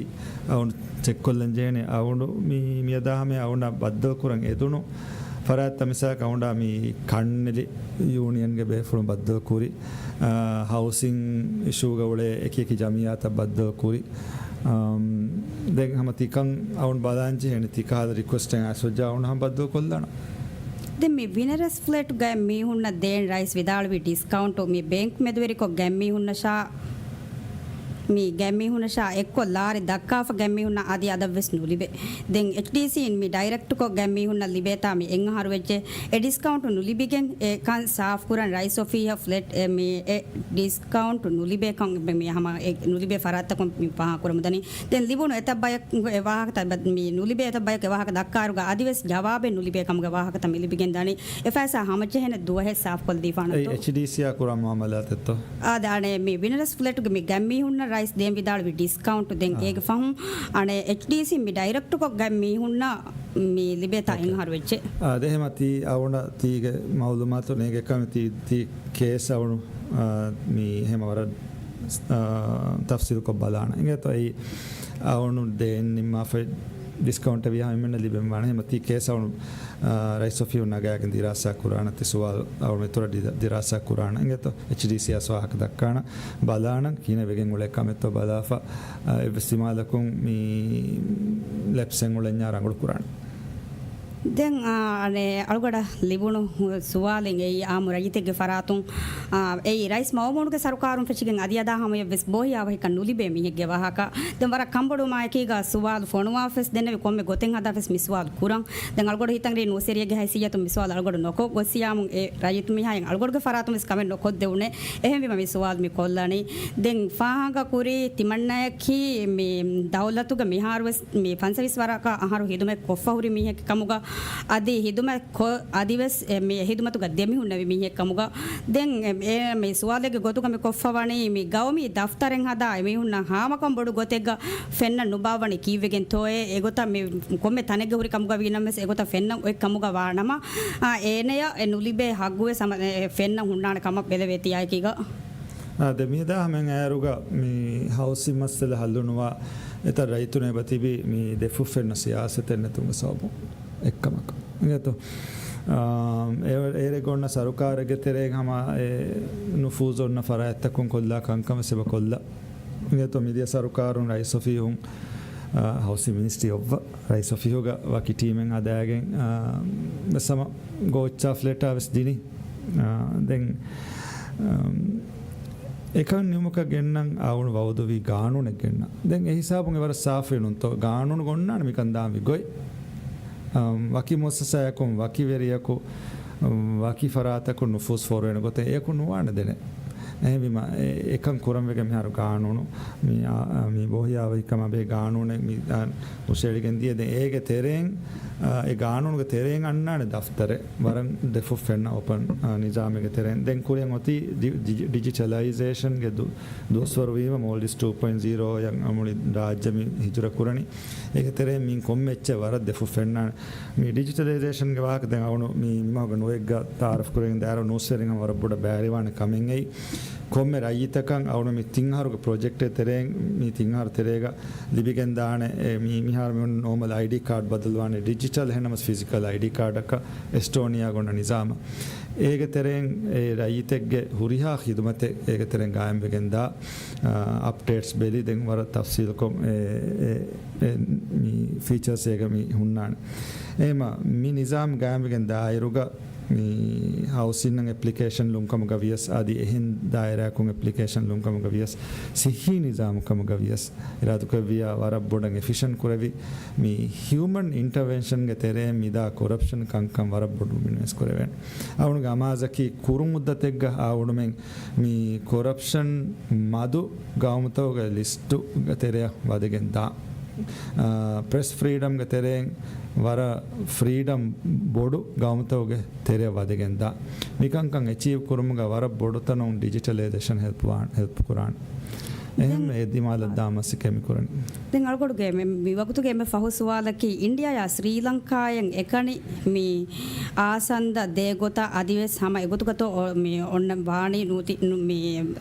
އަޅުގަނޑު ޗެކްކޮށްލަން ޖެހޭނެ. އަޅުގަނޑު މި، މިއަދާ ހަމަޔަށް އަޅުގަނޑާ ބައްދަލު ކުރަން އެދުނު ފަރާތްތައް މިސާލަކަށް އަޅުގަނޑާ މި ކަންނެލި ޔޫނިއަންގެ ބޭފުޅުން ބައްދަލު ކުރި، އާ، ހައުސިން އިޝޫގަ އުޅޭ އެކި އެކި ޖަމިއްޔާތައް ބައްދަލު ކުރި. އަމް، ދެން ހަމަ ތިކަން އަޅުގަނޑު ބަލާން ޖެހޭނެ ތި ކަހަލަ ރިކުއެސްޓެއް އައިސް ވެއްޖާ އަޅުގަނޑު ހަމަ ބައްދަލު ކޮށްލާނަން. ދެން މި ވިނަރަސް ފްލެޓްގައި މީހުންނަށް ދޭން ރައީސް ވިދާޅުވި ޑިސްކައުންޓު މި ބޭންކް މެދުވެރިކޮށް ގަތްމީހުންނަށާ، މި ގަތްމީހުންނަށާ އެއްކޮށް ލާރި ދައްކާފަ ގަތްމީހުންނަށް އަދި އަދަށްވެސް ނުލިބޭ. ދެން އެޗްޑީސީއިން މި ޑައިރެކްޓްކޮށް ގަތްމީހުންނަށް ލިބޭތާ މި އެއްއަހަރު ވެއްޖެ އެ ޑިސްކައުންޓު ނުލިބިގެން އެކަން ސާފްކުރަން ރައީސް އޮފީހަށް ފްލެޓް އެ މި އެ ޑިސްކައުންޓު ނުލިބޭކަން މި ހަމަ އެ ނުލިބޭ ފަރާތްތަކުން މި ފާހަގަކުރަމުންދަނީ. ދެން ލިބުނު އެތައް ބަޔަކު އެ ވާހަކަތައް ބަ-، މި ނުލިބޭ އެތައް ބަޔަކު އެ ވާހަކަ ދައްކާއިރުގަ އަދިވެސް ޖަވާބެއް ނުލިބޭ ކަމުގެ ވާހަކަތައް މި ލިބިގެން ދާނީ. އެ ފައިސާ ހަމަޖެހޭނެ ދުވަހެއް ސާފްކޮށްލަދީފާނަންތޯ؟ އެޗްޑީސީއާ ކުރާ މުއާމަލާތެއްތޯ؟ އާދެ، އަނެއް މި ވިނަރަސް ފްލެޓުގެ މި ގަތްމީހުންނަށް ރައީސް ދޭން ވިދާޅުވި ޑިސްކައުންޓު ދެން އާ. އޭގެ ފަހުން އަނެއް އެޗްޑީސީ މި ޑައިރެކްޓުކޮށް ގަތްމީހުންނަށް މި ލިބޭތާ އެއްއަހަރު ވެއްޖެ. އާ، ދެ ހަމަ ތީ އަވުނަ ތީގެ މައުލޫމާތު ނޭގެ ކަމެއް ތީ، ތީ ކޭސް އަވުނު، އާ، މި ހެމަ ވަރަށް، އާ، ތަފްސީލުކޮށް ބަލާނަ. އިނގޭތޯ އެއީ އަވުނު ދޭން ނިންމާފައި ޑިސްކައުންޓެއް ވިޔާ ހަމަ އެމެންނަށް ލިބެން ވާނެ. ހެމަ ތީ ކޭސް އަވުނު، އާ، ރައީސް އޮފީހުން ނަގާގެން ދިރާސާ ކުރާނަ ތި ސުވާލު އަވުނު އިތުރަށް ދި-، ދިރާސާ ކުރާނަ. އިނގޭތޯ އެޗްޑީސީއާ ސުވާހަކަ ދައްކާނަ ބަލާނަ ކިހިނެއް ވެގެން އުޅޭ ކަމެއްތޯ ބަލާފަ، އާ، އެއްވެސް ދިމާލަކުން މި ލެޕްސެއް އުޅެންޏާ ރަނގަޅު ކުރާނެ. ދެން، އާ، އަނެއް އަޅުގަޑަށް ލިބުނު ސުވާލެއް އެއީ އާއްމު ރައްޔިތެއްގެ ފަރާތުން، އާ، އެއީ ރައީސް މައުމޫނުގެ ސަރުކާރުން ފެށިގެން އަދި އަދާ ހަމަޔަށްވެސް ބޯހިޔާވަހިކަން ނުލިބޭ މީހެއްގެ ވާހަކަ. ދެން ވަރަށް ކަންބޮޑުވުމާއެކީގަ ސުވާލު ފޮނުވާފަވެސް ދެންނެވި ކޮންމެ ގޮތެއް ހަދާފަވެސް މި ސުވާލު ކުރަން. ދެން އަޅުގަޑު ހިތަށް އެރީ ނޫސްވެރިއެއްގެ ހައިސިއްޔަތުން މި ސުވާލު އަޅުގަޑު ނުކޮށް ގޮއްސިޔާމުން އެ ރައްޔިތު މީހާއިން އަޅުގަޑުގެ ފަރާތުން ވެސް ކަމެއް ނުކޮށްދެވުނޭ. އެހެންވީމަ މި ސުވާލު މި ކޮށްލަނީ. ދެން ފާހަގަކުރީ ތިމަންނަޔަކީ މި ދައުލަތުގެ މިހާރުވެސް މި ފަންސަވީސް ވަރަކަށް އަހަރު ހިދުމަތް ކޮށްފަ ހުރި މީހެއް ކަމުގަ، އަދި ހިދުމަތް ކޮށް، އަދިވެސް އެ މި ހިދުމަތުގަ ދެމިހުންނެވި މީހެއް ކަމުގަ، ދެން އެ، އެ މި ސުވާލެއްގެ ގޮތުގަ މި ކޮށްފަ ވަނީ މި ގައުމީ ދަފްތަރެއް ހަދާ އެމީހުންނަށް ހާމަކަން ބޮޑު ގޮތެއްގަ ފެންނަން ނުބާއްވަނީ ކީއްވެގެންތޯއޭ؟ އެގޮތަށް މި ކޮންމެ ތަނެއްގެ ހުރި ކަމުގަ ވީނަމަވެސް އެގޮތަށް ފެންނަން އޮތް ކަމުގަ ވާނަމަ، އާ، އޭނަޔަށް އެ ނުލިބޭ ހައްގުވެސް ހަމަ، އެ، ފެންނަން ހުންނާނެ ކަމަށް ބެލެވޭ ތިޔާއެކީގަ. އާ، ދެ މިއަދާ ހަމައިން އައިރުގަ މި ހައުސިން މައްސަލަ ހައްލުނުވާ އެތައް ރައްޔިތުން އެބަ ތިބީ މި ދެފުށް ފެންނަ ސިޔާސަތެއް ނެތުމުގެ ސަބަބުން އެއްކަމަކަށް. އިނގޭތޯ؟ އާ، އެ-، އޭރެއް އޮންނަ ސަރުކާރެއްގެ ތެރެއިން ހަމަ އެ ނުފޫޒު އޮންނަ ފަރާތްތަކުން ކޮށްލާ ކަންކަން ވެސް އެބަ ކޮށްލާ. އިނގޭތޯ މިދިޔަ ސަރުކާރުން ރައީސް އޮފީހުން، އާ، ހައުސިން މިނިސްޓްރީ އޮއްވަ ރައީސް އޮފީހުގަ ވަކި ޓީމެއް ހަދާގެން، އާ، ވެސް ހަމަ ގޯއްޗާ ފްލެޓާ ވެސް ދިނީ. އާ، ދެން، އާ، އެކަން ނިމުމަކަށް ގެންނަން އަޅުގަނޑު ވައުދުވީ ގާނޫނެއް ގެންނަން. ދެން އެ ހިސާބުން އެވަރަށް ސާފުވި ނޫންތޯ؟ ގާނޫނު ގޮންނާނެ މިކަން ދާންވީ ގޮތް. އަމް، ވަކި މުއައްސަސާއަކުން، ވަކި ވެރިޔަކު، އަމް، ވަކި ފަރާތަކުން ނުފޫޒު ފޯރުވޭނެ ގޮތެއް އެޔަކު ނުވާނެ ދެނެއް. އެހެންވީމަ، އެ-، އެކަން ކުރަންވެގެން މިހާރު ގާނޫނު މި، އާ، މި ބޯހިޔާވަހިކަމާ ބެހޭ ގާނޫނެއް މި، އާ، ހުށައެޅިގެން ދިޔަ. ދެން އޭގެ ތެރެއިން، އާ، އެ ގާނޫނުގެ ތެރެއިން އަންނާނެ ދަފްތަރެއް ވަރަށް ދެފުށް ފެންނަ އޯޕަން، އާ، ނިޒާމެއްގެ ތެރެއިން. ދެން ކުރިއަށް އޮތީ ޑި-، ޑިޖި-، ޑިޖިޓަލައިޒޭޝަންގެ ދު-، ދުވަސްވަރު ވީމަ މޯލްޑިވްސް ޓޫ ޕޮއިންޓް ޒީރޯ އަށް އަމުޅި ރާއްޖެ މި ހިޖުރަ ކުރަނީ. އޭގެ ތެރެއިން މި ކޮންމެ އެއްޗެއް ވަރަށް ދެފުށް ފެންނާނެ. މި ޑިޖިޓަލައިޒޭޝަންގެ ވާހަކަ ދެން އަޅުގަނޑު މި މިމަހުގެ ނުވައެއްގަ ތައާރަފް ކުރެވިގެން ދާއިރު ނޫސްވެރިން ވަރަށް ބޮޑަށް ބައިވެރިވާނެ ކަމެއް އެއީ. ކޮންމެ ރައްޔިތަކަށް އަޅުގަނޑު މި ތިން އަހަރުގެ ޕްރޮޖެކްޓެއް ތެރެއިން، މި ތިން އަހަރު ތެރޭގަ ލިބިގެން ދާނެ، އެ، މި، މިހާރު މި ނޯމަލް އައިޑީ ކާޑް ބަދަލުވާނެ ޑިޖިޓަލް އެހެންނަމަސް ފިޒިކަލް އައިޑީ ކާޑަކަށް އެސްޓޯނިޔާގަ އޮންނަ ނިޒާމަށް. އޭގެ ތެރެއިން އެ ރައްޔިތެއްގެ ހުރިހާ ޚިދުމަތެއް އޭގެ ތެރެއިން ގާއިމްވެގެން ދާ، އަޕްޑޭޓްސް ބެލި ދެން ވަރަށް ތަފްސީލުކޮށް އެ، އެ، އެ، މި ފީޗާސް އޭގަ މި ހުންނާނެ. އެހެމަ މި ނިޒާމް ގާއިމްވެގެން ދާއިރުގަ މި ހައުސިންއަށް އެޕްލިކޭޝަން ލުންކަމުގަ ވިޔަސް، އަދި އެހެން ދާއިރާއަކުން އެޕްލިކޭޝަން ލުންކަމުގަ ވިޔަސް، ސިއްހީ ނިޒާމު ކަމުގަ ވިޔަސް، އިރާދަކުރެއްވިޔާ ވަރަށް ބޮޑަށް އެފިޝަންޓް ކުރެވި، މި ހިއުމަން އިންޓަވެންޝަންގެ ތެރެއިން މިދާ ކޮރަޕްޝަން ކަންކަން ވަރަށް ބޮޑު މިނުވެސް ކުރެވޭނެ. އަޅުގަނޑުގެ އަމާޒަކީ ކުރު މުއްދަތެއްގަ އަޅުގަނޑުމެން މި ކޮރަޕްޝަން މަދު ގައުމުތަކުގެ ލިސްޓުގެ ތެރެއަށް ވަދެގެން ދާ. އާ، ޕްރެސް ފްރީޑަމްގެ ތެރެއިން ވަރަށް ފްރީޑަމް ބޮޑު ގައުމުތަކުގެ ތެރެއަށް ވަދެގެން ދާ. މިކަންކަން އެޗީވް ކުރުމުގަ ވަރަށް ބޮޑު ތަނުން ޑިޖިޓަލައިޒޭޝަން ހެލްޕް ވާން-، ހެލްޕް ކުރާނެ. އެހެން އެ ދިމާލަށް ދާ މަސައްކަތް މި ކުރަނީ. ދެން އަޅުގަޑުގެ މި، މި ވަގުތުގެ އެންމެ ފަހު ސުވާލަކީ، އިންޑިއާއާ ސްރީލަންކާއަށް އެކަނި މި އާސަންދަ ދޭ ގޮތަށް އަދިވެސް ހަމަ އެގޮތުގަތޯ އޮ-، މި އޮންނަ ވާނީ ނޫތި-، ނު-، މި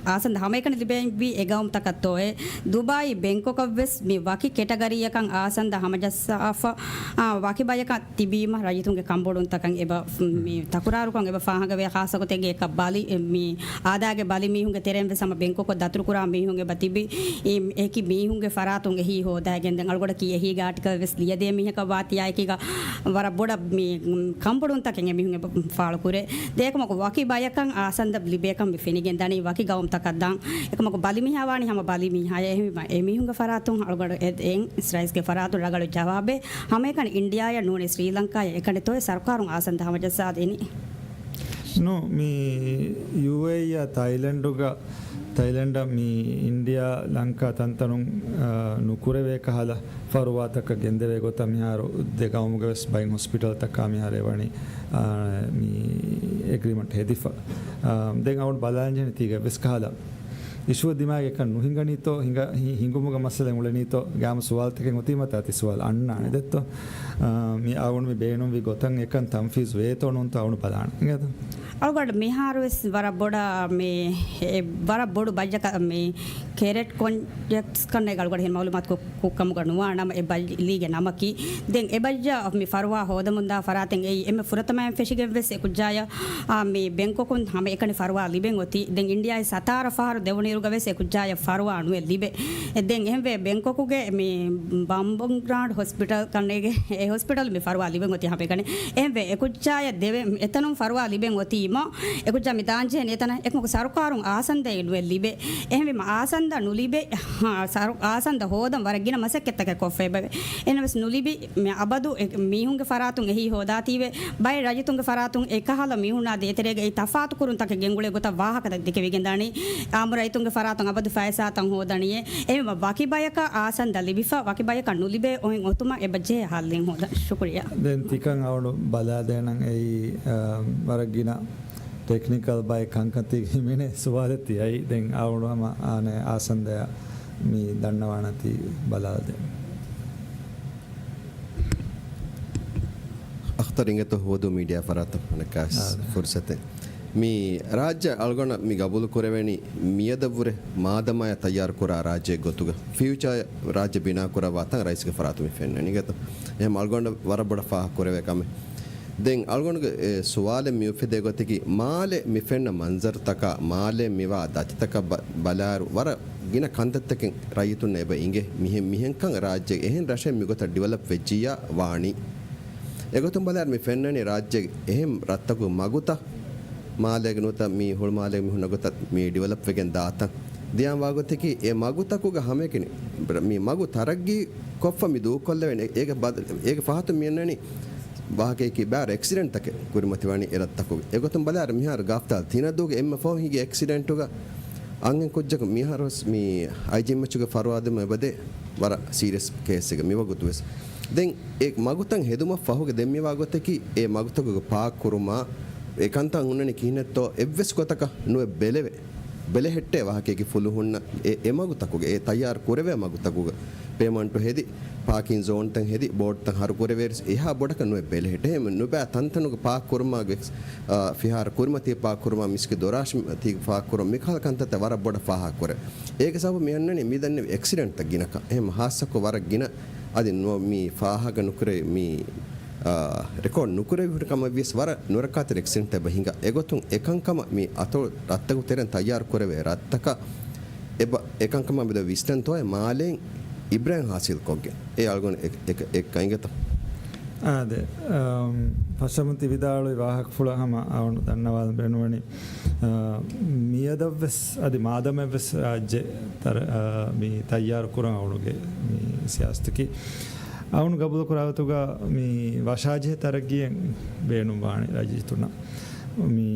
އާސަންދަ ހަމައެކަނި ލިބެންވީ އެ ގައުމުތަކަށްތޯއޭ؟ ދުބާއީ ބެންކޮކަށްވެސް މި ވަކި ކެޓަގަރީއަކަށް އާސަންދަ ހަމަޖައްސާފަ، އާ، ވަކި ބަޔަކަށް ތިބީމަ ރައްޔިތުންގެ ކަންބޮޑުވުންތަކަށް އެބަ މި ތަކުރާރުކޮށް އެބަ ފާހަގަވޭ. ޚާއްޞަގޮތެއްގެ އެކަށް ބަލި، މި އާދާގެ ބަލި މީހުންގެ ތެރެއިން ވެސް ހަމަ ބެންކޮކު ދަތުރުކުރާ މީހުން އެބަ ތިބި، އެކި މީހުންގެ ފަރާތުން އެހީ ހޯދައިގެން. ދެން އަޅުގަޑަކީ އެހީގެ އާޓިކަލް ވެސް ލިޔެދޭ މީހަކަށް ވާތީ އެކީގަ ވަރަށް ބޮޑަށް މި ކަންބޮޑުވުންތަކެއް އެމީހުން އެބަ ފާޅުކުރޭ. ދެ އެކަމަކު ވަކި ބަޔަކަށް އާސަންދަ ލިބޭކަން މި ފެނިގެން ދަނީ ވަކި ގައުމުތަކަށް ދާން. އެކަމަކު ބަލިމީހާ ވާނީ ހަމަ ބަލިމީހާ. އެހެންވީމަ އެމީހުންގެ ފަރާތުން އަޅުގަޑު އެ-، އެއް ރައީސްގެ ފަރާތުން ރަގަޅު ޖަވާބެއް ހަމައެކަނި އިންޑިއާއަށް ނޫނީ ސްރީލަންކާއަށް އެކަނިތޯއޭ ސަރުކާރުން އާސަންދަ ހަމަޖައްސާ ދިނީ. ނޫ، މި ޔޫއޭއީއާ ތައިލެންޑުގަ، ތައިލެންޑަށް މި އިންޑިއާ ލަންކާ ތަންތަނުން، އާ، ނުކުރެވޭ ކަހަލަ ފަރުވާތަކަށް ގެންދެވޭ ގޮތަށް މިހާރު ދެ ގައުމުގެ ވެސް ބައެއް ހޮސްޕިޓަލްތަކާ މިހާރު އެވަނީ، އާ، މި އެގްރިމަންޓް ހެދިފަ. އާ، ދެން އަވަން ބަލާންޖެހެނީ ތީގަ ވެސް ކަހަލަ އިޝޫ ދިމާގެ އެކަން ނުހިނގަނީތޯ، ހިނގ-، ހި-، ހިނގުމުގެ މައްސަލަ އުޅެނީތޯ، ގާމު ސުވާލުތަކެއް އޮތީމަ ތާ ތި ސުވާލު އަންނާނެ ދެއްތޯ؟ އާ، މި އަވަން މި ބޭނުންވި ގޮތަށް އެކަން ތަންފީޒު ވޭތޯ ނޫންތޯ އަވަން ބަލާނެ. އިނގޭތޯ؟ އަޅުގަޑު މިހާރު ވެސް ވަރަށް ބޮޑަށް މި، އެ، ވަރަށް ބޮޑު ބައްޖަކަށް މި ކެރެޓް ކޮން ޖެކްޓްސް ކަންނޭގަ އަޅުގަޑު ހިން މައުލޫމާތު ކު-، ކު-، ކަމުގަ ނުވާނަމަ، އެ ބައްލީގެ ނަމަކީ. ދެން އެ ބައްޖަ މި ފަރުވާ ހޯދަމުންދާ ފަރާތެއް އެއީ އެންމެ ފުރަތަމައިން ފެށިގެން ވެސް އެ ކުއްޖާޔަށް، އާ، މި ބެންކޮކުން ހަމަ އެކަނި ފަރުވާ ލިބެން އޮތީ. ދެން އިންޑިއާއި ސަތާރަ ފަހަރު ދެވުނުއިރުގަ ވެސް އެ ކުއްޖާޔަށް ފަރުވާ ނުވެ ލިބެ. އެ ދެން އެހެންވެ ބެންކޮކުގެ މި ބަމްބޮންގްރާޑް ހޮސްޕިޓަލް ކަންނޭގެ އެ ހޮސްޕިޓަލް މި ފަރުވާ ލިބެން އޮތީ ހަމަ އެކަނި. އެހެންވެ އެ ކުއްޖާޔަށް ދެވެ-، އެތަނުން ފަރުވާ ލިބެން އޮތީމަ، އެ ކުއްޖާ މި ދާންޖެހެނީ އެތަނަށް. އެކަމަކު ސަރުކާރުން އާސަންދައެއް ނުވެ ލިބޭ. އެހެންވީމަ އާސަންދަ ނުލިބޭ، ހާ، ސަރު-، އާސަންދަ ހޯދަން ވަރަށް ގިނަ މަސައްކަތްތަކެއް ކޮށްފަ އެބަވޭ. އެހެނަސް ނުލިބި، މި އަބަދު އެ މީހުންގެ ފަރާތުން އެހީ ހޯދާތީވެ، ބައެއް ރައްޔިތުންގެ ފަރާތުން އެ ކަހަލަ މީހުންނާ ދޭތެރޭގައި ތަފާތު ކުރުންތަކެއް ގެންގުޅޭ ގޮތަށް ވާހަކަތައް ދެކެވިގެން ދާނީ. އާއްމު ރައްޔިތުންގެ ފަރާތުން އަބަދު ފައިސާތައް ހޯދަނީއޭ. އެހެންވީމަ ވަކި ބަޔަކަށް އާސަންދަ ލިބިފަ، ވަކި ބަޔަކަށް ނުލިބޭ އޮތުމަށް އެބަ ޖެހޭ ހައްލެއް ހޯދަން. ޝުކުރިއްޔާ. ދެން ތިކަން އަވަނޑު ބަލާދޭނަން އެއީ، އާ، ވަރަށް ގިނަ ޓެކްނިކަލް ބައެއް ކަންކަން ތި ހިމެނޭ ސުވާލެއް ތި އައީ. ދެން އަވަނޑު ހަމަ އާނެ އާސަންދަޔާ މި ދަންނަވާނަން ތި ބަލާލަދޭން. އަޚްތަރު އިނގޭތޯ ހުވަދޫ މީޑިއާ ފަރާތުން އަނެއްކާވެސް އާ. ފުރުސަތެއް. މި ރާއްޖެ އަޅުގަނޑަށް މި ގަބޫލު ކުރެވެނީ މިއަދަށްވުރެ މާދަމާޔަށް ތައްޔާރު ކުރާ ރާއްޖެއެއް ގޮތުގަ ފިއުޗާ ރާއްޖެ ބިނާ ކުރައްވާ ތަން ރައީސްގެ ފަރާތުން މި ފެންނަނީ އިނގޭތޯ. އެހެން އަޅުގަނޑަށް ވަރަށް ބޮޑަށް ފާހަގަ ކުރެވޭ ކަމެއް. ދެން އަޅުގަނޑުގެ، އެ، ސުވާލެއް މި އުފެދޭ ގޮތަކީ، މާލެ މި ފެންނަ މަންޒަރުތަކާ، މާލެ މިވާ ދަތިތަކަށް ބަ-، ބަލާއިރު، ވަރަށް ގިނަ ކަންތައްތަކެއް ރައްޔިތުންނަށް އެބަ އިނގޭ. މިހެން، މިހެންކަން ރާއްޖޭގެ އެހެން ރަށެއް މިގޮތަށް ޑިވެލޮޕް ވެއްޖިއްޔާ ވާނީ. އެގޮތުން ބަލާއިރު މި ފެންނަނީ ރާއްޖޭގެ އެހެން ރަށްތަކުގެ މަގުތައް، މާލޭގެ ނުވަތަ މި ހުޅުމާލޭގެ މި ހުންނަ ގޮތަށް މި ޑިވެލޮޕް ވެގެން ދާތަން. ދިޔާން ވާގޮތަކީ، އެ މަގުތަކުގަ ހަމައެކަނި، މި މަގު ތަރައްގީ ކޮށްފަ މި ދޫކޮށްލެވެން، އޭގެ ބަދަ-، އޭގެ ފަހަތުން މިއަންނަނީ ވާހަކައަކީ ބާރަ އެކްސިޑެންޓްތަކެއް ކުރިމަތިވާނީ އެ ރަށްތަކުގަ. އެގޮތުން ބަލާއިރު މިހާރު ގާފްތާލް ތިނަދޫގެ އެންމެ ފަހުން ހިނގި އެކްސިޑެންޓުގަ އަންހެން ކުއްޖަކު މިހާރުވެސް މި އައިޖީއެމްއެޗުގެ ފަރުވާ ދިނުމަށް އެބަދޭ ވަރަށް ސީރިއަސް ކޭސްއެއްގަ މިވަގުތުވެސް. ދެން އެ މަގުތައް ހެދުމަށް ފަހުގެ ދެން މިވާ ގޮތަކީ އެ މަގުތަކުގެ ޕާކް ކުރުމާ، އެ ކަންތައް ހުންނަނީ ކިހިނެއްތޯ އެއްވެސް ގޮތަކަށް ނުއެއް ބެލެވޭ. ބެލެހެއްޓޭ ވާހަކައަކީ ފުލުހުންނަށް އެ، އެ މަގުތަކުގެ، އެ ތައްޔާރު ކުރެވޭ މަގުތަކުގެ ޕޭމަންޓު ހެދި، ޕާކިން ޒޯންތައް ހެދި، ބޯޑްތައް ހަރު ކުރެވޭ އެހާ ބޮޑަކަށް ނުއެއް ބެލެހެއްޓޭ. އެހެން ނުބައި ތަންތަނުގެ ޕާކް ކުރުމާ، އާ، ފިހާރަ ކުރިމަތީ ޕާކް ކުރުމާ، މިސްކިތް ދޮރާށި ތީ ޕާކް ކުރުމާ، މިކަހަލަ ކަންތައްތައް ވަރަށް ބޮޑަށް ފާހަގަ ކުރޭ. އޭގެ ސަބަބު މި އަންނަނީ މި ދަންނެވި އެކްސިޑެންޓްތައް ގިނަކަން. އެހެން ހާއްސަކޮށް ވަރަށް ގިނަ އަދި ނު-، މި ފާހަގަ ނުކުރެވި މި، އާ، ރެކޯޑް ނުކުރެވި ހުރި ކަމަށް ވިޔަސް ވަރަށް ނުރައްކާތެރި އެކްސިޑެންޓްތައް އެބަ ހިނގާ. އެގޮތުން އެކަންކަމަށް މި އަތޮޅު ރަށްތަކުގެ ތެރެއިން ތައްޔާރު ކުރެވޭ ރަށްތަކަށް އެބަ އެކަންކަމާ މެދު ވިސްނަންތޯއޭ މާލެއިން އިބްރާހިމް ހާސިލްކޮށްގެން. އެ އަޅުގަނޑު އެ-، އެ-، އެ-، އެކަންތައް. އާދެ، އަމް، ފަށަމުން ތި ވިދާޅުވި ވާހަކަފުޅަށް ހަމަ އަވަން ދަންނަވާލަން ބޭނުންވަނީ، އާ، މިއަދަށްވެސް އަދި މާދަމެއްވެސް ރާއްޖެ ތަރ-، އާ، މި ތައްޔާރު ކުރަން އަވަނުގެ މި ސިޔާސަތަކީ އަވަނު ގަބޫލު ކުރާ ގޮތުގަ މި ވަށާޖެހޭ ތަރައްގީއެއް ބޭނުންވާނެ ރައްޔިތުންނަށް. މި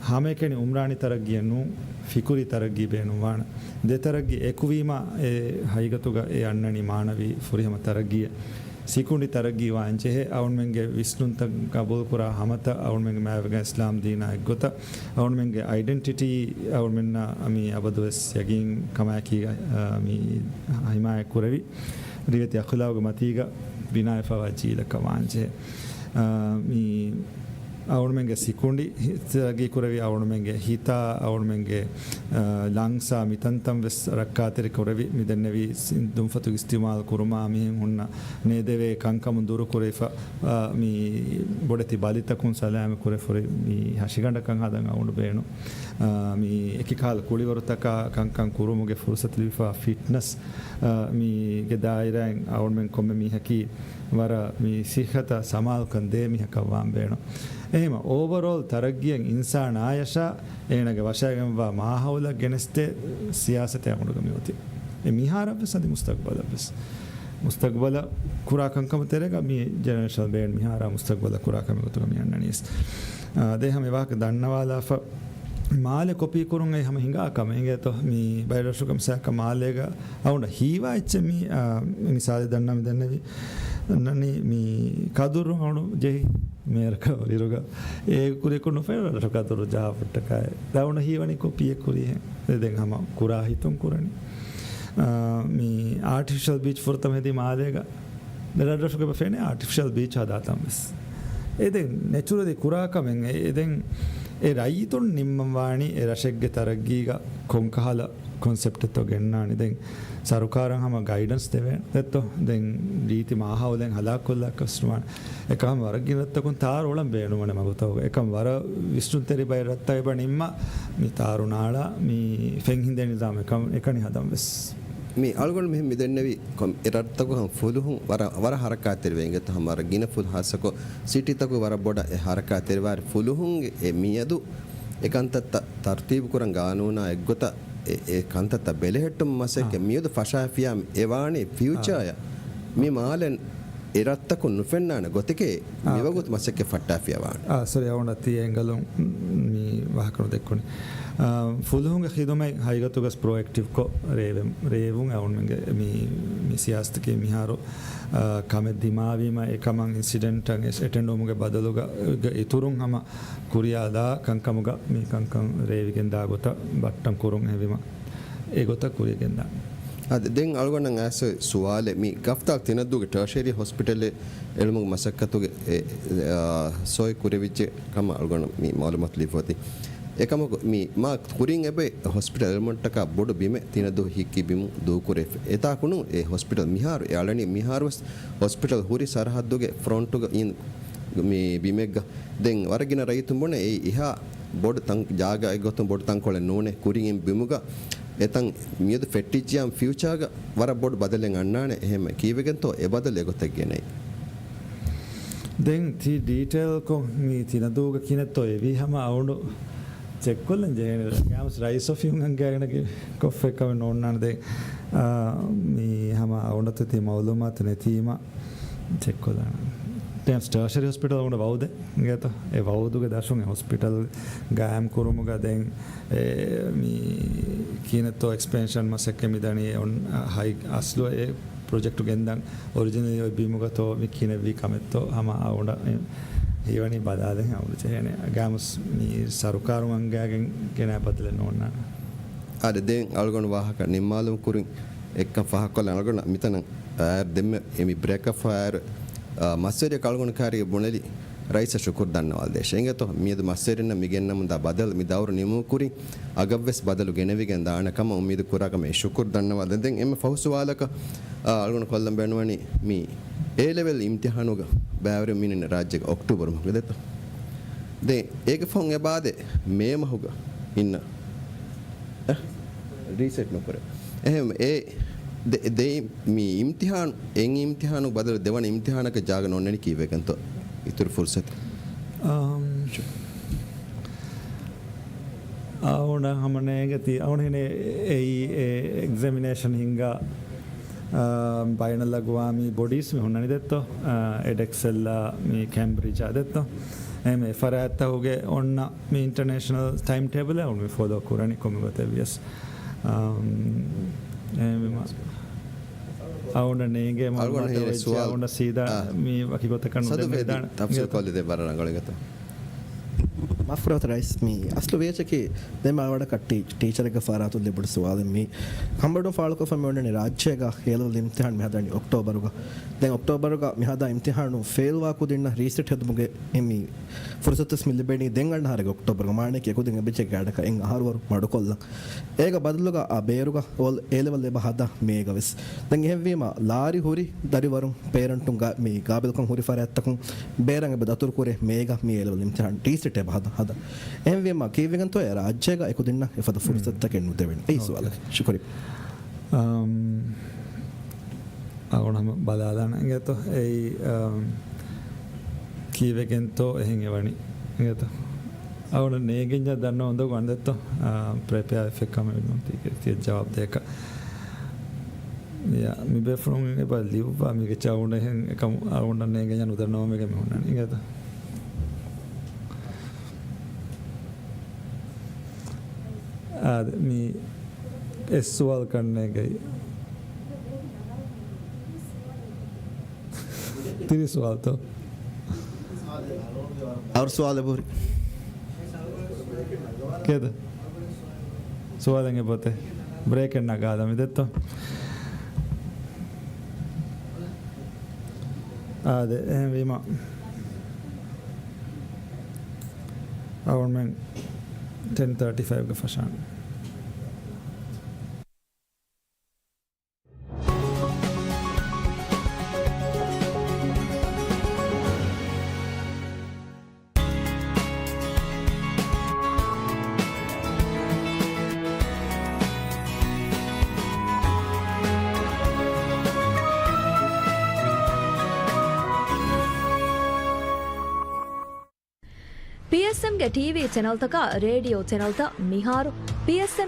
ހަމައެކަނި އުމްރާނީ ތަރައްގީއެއް ނޫން، ފިކުރީ ތަރައްގީ ބޭނުންވާނެ. ދެ ތަރައްގީ އެކުވީމަ، އެ ހަގީގަތުގަ އެ އަންނަނީ މާނަވީ ފުރިހަމަ ތަރައްގީއެއް. ސިކުނޑި ތަރައްގީ ވާންޖެހޭ، އަޅުމެންގެ ވިސްނުންތައް ގަބޫލުކުރާ ހަމަތައް އަޅުމެންގެ މާތްވެގެން އިސްލާމް ދީނާ އެއްގޮތަށް އަޅުމެންގެ އައިޑެންޓިޓީ އަޅުމެންނަށް މި އަބަދުވެސް ޔަގީން ކަމާއެކީގަ، އާ، މި ހިމާޔަތް ކުރެވި ރިވެތި އަޚުލާގު މަތީގަ ބިނާވެފަވާ ޖީލަކަށް ވާންޖެހޭ. އާ، މި އަޅުމެންގެ ސިކުނޑި ތަރައްގީ ކުރެވި އަޅުމެންގެ ހިތާ، އަޅުމެންގެ، އާ، ލަންގްސާ މިތަންތަން ވެސް ރައްކާތެރި ކުރެވި މިދެންނެވި ސި-، ދުންފަތުގެ އިސްތިއުމާލު ކުރުމާ މިހެން ހުންނަ ނޭދެވޭ ކަންކަމުން ދުރު ކުރެވިފަ، އާ، މި ބޮޑެތި ބަލިތަކުން ސަލާމަތް ކުރެފަ ހުރި މި ހަށިގަނޑަކަށް ހަދަން އަޅުގަނޑު ބޭނުން. އާ، މި އެކި ކަހަލަ ކުޅިވަރުތަކާ ކަންކަން ކުރުމުގެ ފުރުސަތު ލިބިފަ ފިޓްނަސް، އާ، މީގެ ދާއިރާއިން އަޅުމެން ކޮންމެ މީހަކީ ވަރަށް މި ސިއްހަތަށް ސަމާލުކަން ދޭ މީހަކަށް ވާން ބޭނުން. އެހެމަ އޯވަރޯލް ތަރައްގީއަށް އިންސާނާޔަށާ އޭނާގެ ވަށައިގެންވާ މާހައުލަށް ގެނެސްދޭ ސިޔާސަތެއް އަމުރުގަ މިއޮތީ. އެ މިހާރަށްވެސް އަދި މުސްތަގްބަލަށްވެސް. މުސްތަގްބަލަށް ކުރާ ކަންކަމު ތެރޭގަ މި ޖެނެރޭޝަން ބޭންޑް މިހާރާ މުސްތަގްބަލަށް ކުރާ ކަމެއް ގޮތުގަ މި އަންނަނީސް. އާ، ދެން ހަމަ އެ ވާހަކަ ދަންނަވާލާފަ މާލެ ކޮޕީ ކުރުން އެއީ ހަމަ ހިނގާ ކަމެއް އިނގޭތޯ. މި ބައެއް ރަށުގަ މިސާލަކަށް މާލޭގަ އަޅުގަނޑަށް ހީވާ އެއްޗެއް މި، އާ، މި މިސާލެއް ދަންނަ މި ދެންނެވި. ނަނީ މި ކަދުރު އަޅު ޖެހި މޭރަކަށް އިރުގަ އޭގެ ކުރިއަކުން ނުފެން ރަށު ކަދުރު ޖަހާފައްޓަކާއި. ދައުނަ ހީވަނީ ކޮޕީއެއް ކުރިހެން. ދެ-، ދެން ހަމަ ކުރާ ހިތުން ކުރަނީ. އާ، މި އާޓިފިޝަލް ބީޗް ފުރަތަމަ ހެދީ މާލޭގަ. ދެ ރަށްރަށުގެ ފެނޭ އާޓިފިޝަލް ބީޗް ހަދާތަން ވެސް. އެ ދެން ނެޗުރަލީ ކުރާ ކަމެއް އެ، އެ ދެން އެ ރައްޔިތުން ނިންމަން ވާނީ އެ ރަށެއްގެ ތަރައްގީގަ ކޮންކަހަލަ ކޮންސެޕްޓެއްތޯ ގެންނާނީ. ދެން ސަރުކާރަށް ހަމަ ގައިޑަންސް ދެވޭނެ ދެއްތޯ. ދެން ރީތި މާހައުލެއް ހަލާކުކޮށްލާކަށް ވާނެ. އެކަމަ ވަރަށް ގިނަ ރަށްތަކުން ތާރު އުޅަން ބޭނުންވާނެ މަގުތަކުގަ. އެކަމަ ވަރަށް ވިސްނުންތެރި ބައެއް ރަށްތައް އެބަ ނިންމާ މި ތާރު ނާޅާ މި ފެން ހިނދޭ ނިޒާމެއް ކަން އެކަނި ހަދަން ވެސް. މި އަޅުގަނޑު މިހެން މިދެންނެވި ކޮން އެ ރަށްތަކުގަ ފުލުހުން ވަރަށް، ވަރަށް ހަރަކާތްތެރިވެ އިނގޭތޯ ހަމަ ވަރަށް ގިނަ ފުލު ހާއްސަކޮށް ސިޓީތަކުގަ ވަރަށް ބޮޑަށް އެ ހަރަކާތްތެރިވާއިރު ފުލުހުންގެ އެ މިއަދު އެ ކަންތައްތައް ތަރުތީބުކުރަން ގާނޫނާ އެއްގޮތަށް އެ، އެ ކަންތައްތައް ބެލެހެއްޓުމަށް މަސައްކަތް އާ. މިއަދު ފަށާފިޔާ އެ ވާނީ އާ. ފިއުޗާއަށް މި މާލެ އެ ރަށްތަކުން ނުފެންނާނެ ގޮތެކޭ އާ، މިވަގުތު އޯކޭ. މަސައްކަތް ފައްޓާފިޔާ ވާނެ. އާ، ސޮރީ، އަޅުގަނޑަށް ތި އެންގަލުން މި ވާހަކަ ނުދެއްކުނީ. އާ، ފުލުހުންގެ ޚިދުމަތް ހަގީގަތުގަސް ޕްރޮއެކްޓިވްކޮށް ރޭވެ-، ރޭވުން އަޅުގަނޑުމެންގެ މި، މި ސިޔާސަތަކީ މިހާރު، އާ، ކަމެއް ދިމާވީމަ އެކަމަށް އިންސިޑެންޓަށް އެޓެންޑްވުމުގެ ބަދަލުގަ އިތުރުން ހަމަ ކުރިޔާލާ ކަންކަމުގަ މި ކަންކަން ރޭވިގެންދާ ގޮތަށް ބައްޓަން ކުރުން އެހެންވީމަ އެގޮތަށް ކުރިޔަށް ގެންދާނެ. އާދެ، ދެން އަޅުގަނޑަށް އައިސް ސުވާލެއް، މި ގަފްތާލް ތިނަދޫގެ ޓަރޝަރީ ހޮސްޕިޓަލެއް އެޅުމުގެ މަސައްކަތުގެ އެ، އާ، ސޮއި ކުރެވިއްޖެ ކަމަށް އަޅުގަނޑު މި މައުލޫމާތު ލިބިފައި އޮތީ. އެކަމަކު، މި މާ ކުރިން އެބައި ހޮސްޕިޓަލް އެޅުމަށްޓަކާ ބޮޑު ބިމެއް ތިނަދޫ ހިއްކި ބިމު ދޫކުރެވިފަ. އެތާކުނު އެ ހޮސްޕިޓަލް މިހާރު އެ އަޅަނީ މިހާރުވެސް ހޮސްޕިޓަލް ހުރި ސަރަހައްދުގެ ފްރޮންޓުގަ އިން މި ބިމެއްގަ. ދެން ވަރަށް ގިނަ ރައްޔިތުން ބުނޭ އެއީ އެހާ ބޮޑު ތަން-، ޖާގައެއް ގޮތުން ބޮޑު ތަންކޮޅެއް ނޫނޭ. ކުރިން އިން ބިމުގަ އެތަން މިއަދު ފެއްޓިއްޖިޔާމަ ފިއުޗާގަ ވަރަށް ބޮޑު ބަދަލެއް އަންނާނެ. އެހެން ކީއްވެގެންތޯ އެ ބަދަލު އެގޮތަށް ގެނައީ؟ ދެން ތި ޑީޓެއިލްކޮށް މި ތިނަދޫގަ ކިހިނެއްތޯ އެވީ ހަމަ އަވަނޑު ޗެކްކޮށްލަން ޖެހޭނެ. ގާމްސް ރައީސް އޮފީހުން އަންގައިގެން ކޮށްފައި ކަމެއް ނޯންނާނެ. ދެން، އާ، މި ހަމަ އަވަނޑަށް ތި މައުލޫމާތު ނެތީމަ ޗެކްކޮށްލާނަން. ގާމްސް ޓާޝަރީ ހޮސްޕިޓަލް އަވަނޑު ވައުދެއް އިނގޭތޯ؟ އެ ވައުދުގެ ދަށުން އެ ހޮސްޕިޓަލް ގާއިމް ކުރުމުގަ ދެން އެ، މި ކިހިނެއްތޯ އެކްސްޕެންޝަން މަސައްކަތް މިދަނީ އޮން، އަ، ހައި އަސްލު އެ ޕްރޮޖެކްޓު ގެންދަން އޮރިޖިނަލީ އޮތް ބިމުގަތޯ މި ކިހިނެއްވީ ކަމެއްތޯ ހަމަ އަވަނޑަށް ހީވަނީ ބަލާލެން އަވަނޑު ޖެހޭނެ. ގާމްސް މި ސަރުކާރުން އަންގައިގެން ގެނައި ބަދަލެއް ނޯންނާނެ. އާދެ، ދެން އަޅުގަނޑު ވާހަކަ ނިންމާލުމުގެ ކުރިން އެއްކަން ފާހަގަކޮށްލަން. އަޅުގަނޑު މިތަނަށް އައިރު ދެންމެ އެ މި ބްރޭކަށް ފަހާއިރު، އާ، މަސްވެރިޔަކު އަޅުގަނޑު ކާރިގެ ބުނެލި ރައީސަށް ޝުކުރު ދަންނަވާލަދޭށޭ. އިނގޭތޯ، މިއަދު މަސްވެރިންނަށް މި ގެންނަމުންދާ ބަދަލު މި ދައުރު ނިމުމުގެ ކުރިން އަގަށްވެސް ބަދަލު ގެނެވިގެން ދާނެ ކަމަށް އުއްމީދު ކުރާކަމަށް ޝުކުރު ދަންނަވާލަދޭން. ދެން އެންމެ ފަހު ސުވާލަކަށް، އާ، އަޅުގަނޑު ކޮށްލަން ބޭނުންވަނީ މި އޭ ލެވެލް އިމްތިހާނުގަ ބައިވެރިވުން މި އިންނަ ރާއްޖޭގަ އޮކްޓޫބަރު މަހުގަ ދެއްތޯ؟ ދެން އޭގެ ފަހުން އެބައާދޭ މޭ މަހުގަ އިންނަ، އެ، ރީސެޓް ނުކުރޭ. އެހެން އެ ދެ-، ދެ-، މި އިމްތިހާނު، އެއް އިމްތިހާނު ބަދަލު ދެވަނަ އިމްތިހާނަކަށް ޖާގަ ނޯންނަނީ ކީއްވެގެންތޯ؟ އިތުރު ފުރުސަތެއް. އަމް، އަވަނޑަށް ހަމަ ނޭނގެތީ، އަވަނޑު ހެނެއް އެއީ އެ އެގްޒަމިނޭޝަން ހިންގާ، އާ، ބައިނަލްއަގުވާމީ ބޮޑީސް މި ހުންނަނީ ދެއްތޯ؟ އާ، އެޑެކްސެލްއާ މި ކޭމްބްރިޖްއާ ދެއްތޯ؟ އެހެން އެ ފަރާތްތަކުގެ އޮންނަ މި އިންޓަރނޭޝަނަލް ޓައިމް ޓޭބަލެއް އަވަނޑު މި ފޮލޯ ކުރަނީ ކޮންމެ ގޮތެއް ވިޔަސް. އާ، އެހެންވީމަ އަޅުގަނޑަށް ނޭނގޭ މައުލޫމާތު ހިނގި ވެއްޖެ ސުވާލު. އަޅުގަނޑަށް ސީދާ އާ. މި ވަކި ގޮތަކަށް ނުދެމެދާނެ. ތަފްސީލު ކޮށްލި ދެ ބަރަށް ރަނގަޅު އިނގޭތޯ. މަފްރޫދު ރައީސް، މި އަސްލު ވޭޗަކީ ދެން މާވަޑަކަށް ޓީ-، ޓީޗަރެއްގެ ފަރާތުން ލިބުނު ސުވާލެއް. މި ކަނބޮޑުން ފާޅުކޮށްފަ މި އޮންނަނީ ރާއްޖޭގަ އޭ ލެވެލް އިމްތިހާން މި ހަދާނީ އޮކްޓޯބަރުގަ. ދެން އޮކްޓޯބަރުގަ މި ހަދާ އިމްތިހާނު ފެއިލްވާ ކުދިންނަށް ރީސެޓް ހެދުމުގެ އެ މި ފުރުސަތުވެސް މި ލިބެނީ ދެން އަންނަ އަހަރެއްގަ އޮކްޓޯބަރުގަ. މާނައަކީ އެކުދިން އެބަޖެހޭ ގާޑަކަށް އެއް އަހަރުވަރު މަޑުކޮށްލަން. އޭގަ ބަދަލުގަ އާ ބޭރުގަ އޭ ލެވެލް އެބަ ހަދާ މޭގަ ވެސް. ދެން އެހެންވީމަ ލާރި ހުރި ދަރިވަރުން ޕޭރެންޓުން ގާ-، މި ގާބިލްކަން ހުރި ފަރާތްތަކުން ބޭރަށް އެބަ ދަތުރުކުރޭ މޭގަ މި އޭ ލެވެލް އިމްތިހާން ރީސެޓް އެބަ ހަދާ، ހަދާ. އެހެންވީމަ ކީއްވެގެންތޯ އެ ރާއްޖޭގަ އެކުދިންނަށް އެފަދަ ފުރުސަތުތަކެއް ނުދެވެނީ؟ އެއީ ސުވާލަކީ. ޝުކުރިއްޔާ. އަމް، އަޅުގަނޑު ހަމަ ބަލާލާނަން އިނގޭތޯ. އެއީ، އަމް، ކީއްވެގެންތޯ އެހެން އެވަނީ އިނގޭތޯ. އަޅުގަނޑަށް ނޭނގިންޏާ ދަންނަ އުނދަގޫ އަނދެއްތޯ، އާ، ޕްރެޕެއާ އެފެއް ކަމެއް ނޫން ތީ ތިޔަ ޖަވާބު ދޭކަށް. ޔާ، މި ބޭފުޅުން އެބަ ލިޔުއްވާ މީގެ ޗާވުން އެހެން އެކަމު އަޅުގަނޑަށް ނޭނގިންޏާ ނުދަންނަވާ މީގެ މި ހުންނަނީ އިނގޭތޯ. އާދެ، މި އެއް ސުވާލަކަށް ނޭނގެ. ތިރީސް ސުވާލުތޯ؟ އަހަރު ސުވާލެއް ހުރި. ކޭތަ؟ ސުވާލެއް އެބައޮތޭ. ބްރޭކެއް ނަގާލަ މި ދެއްތޯ؟ އާދެ، އެހެންވީމަ އަޅުގަނޑުމެން ޓެން ތާޓީ ފައިވްގެ ފަށާން. ޕީއެސްއެމްގެ ޓީވީ ޗެނަލްތަކާ ރޭޑިއޯ ޗެނަލްތައް މިހާރު ޕީއެސްއެމް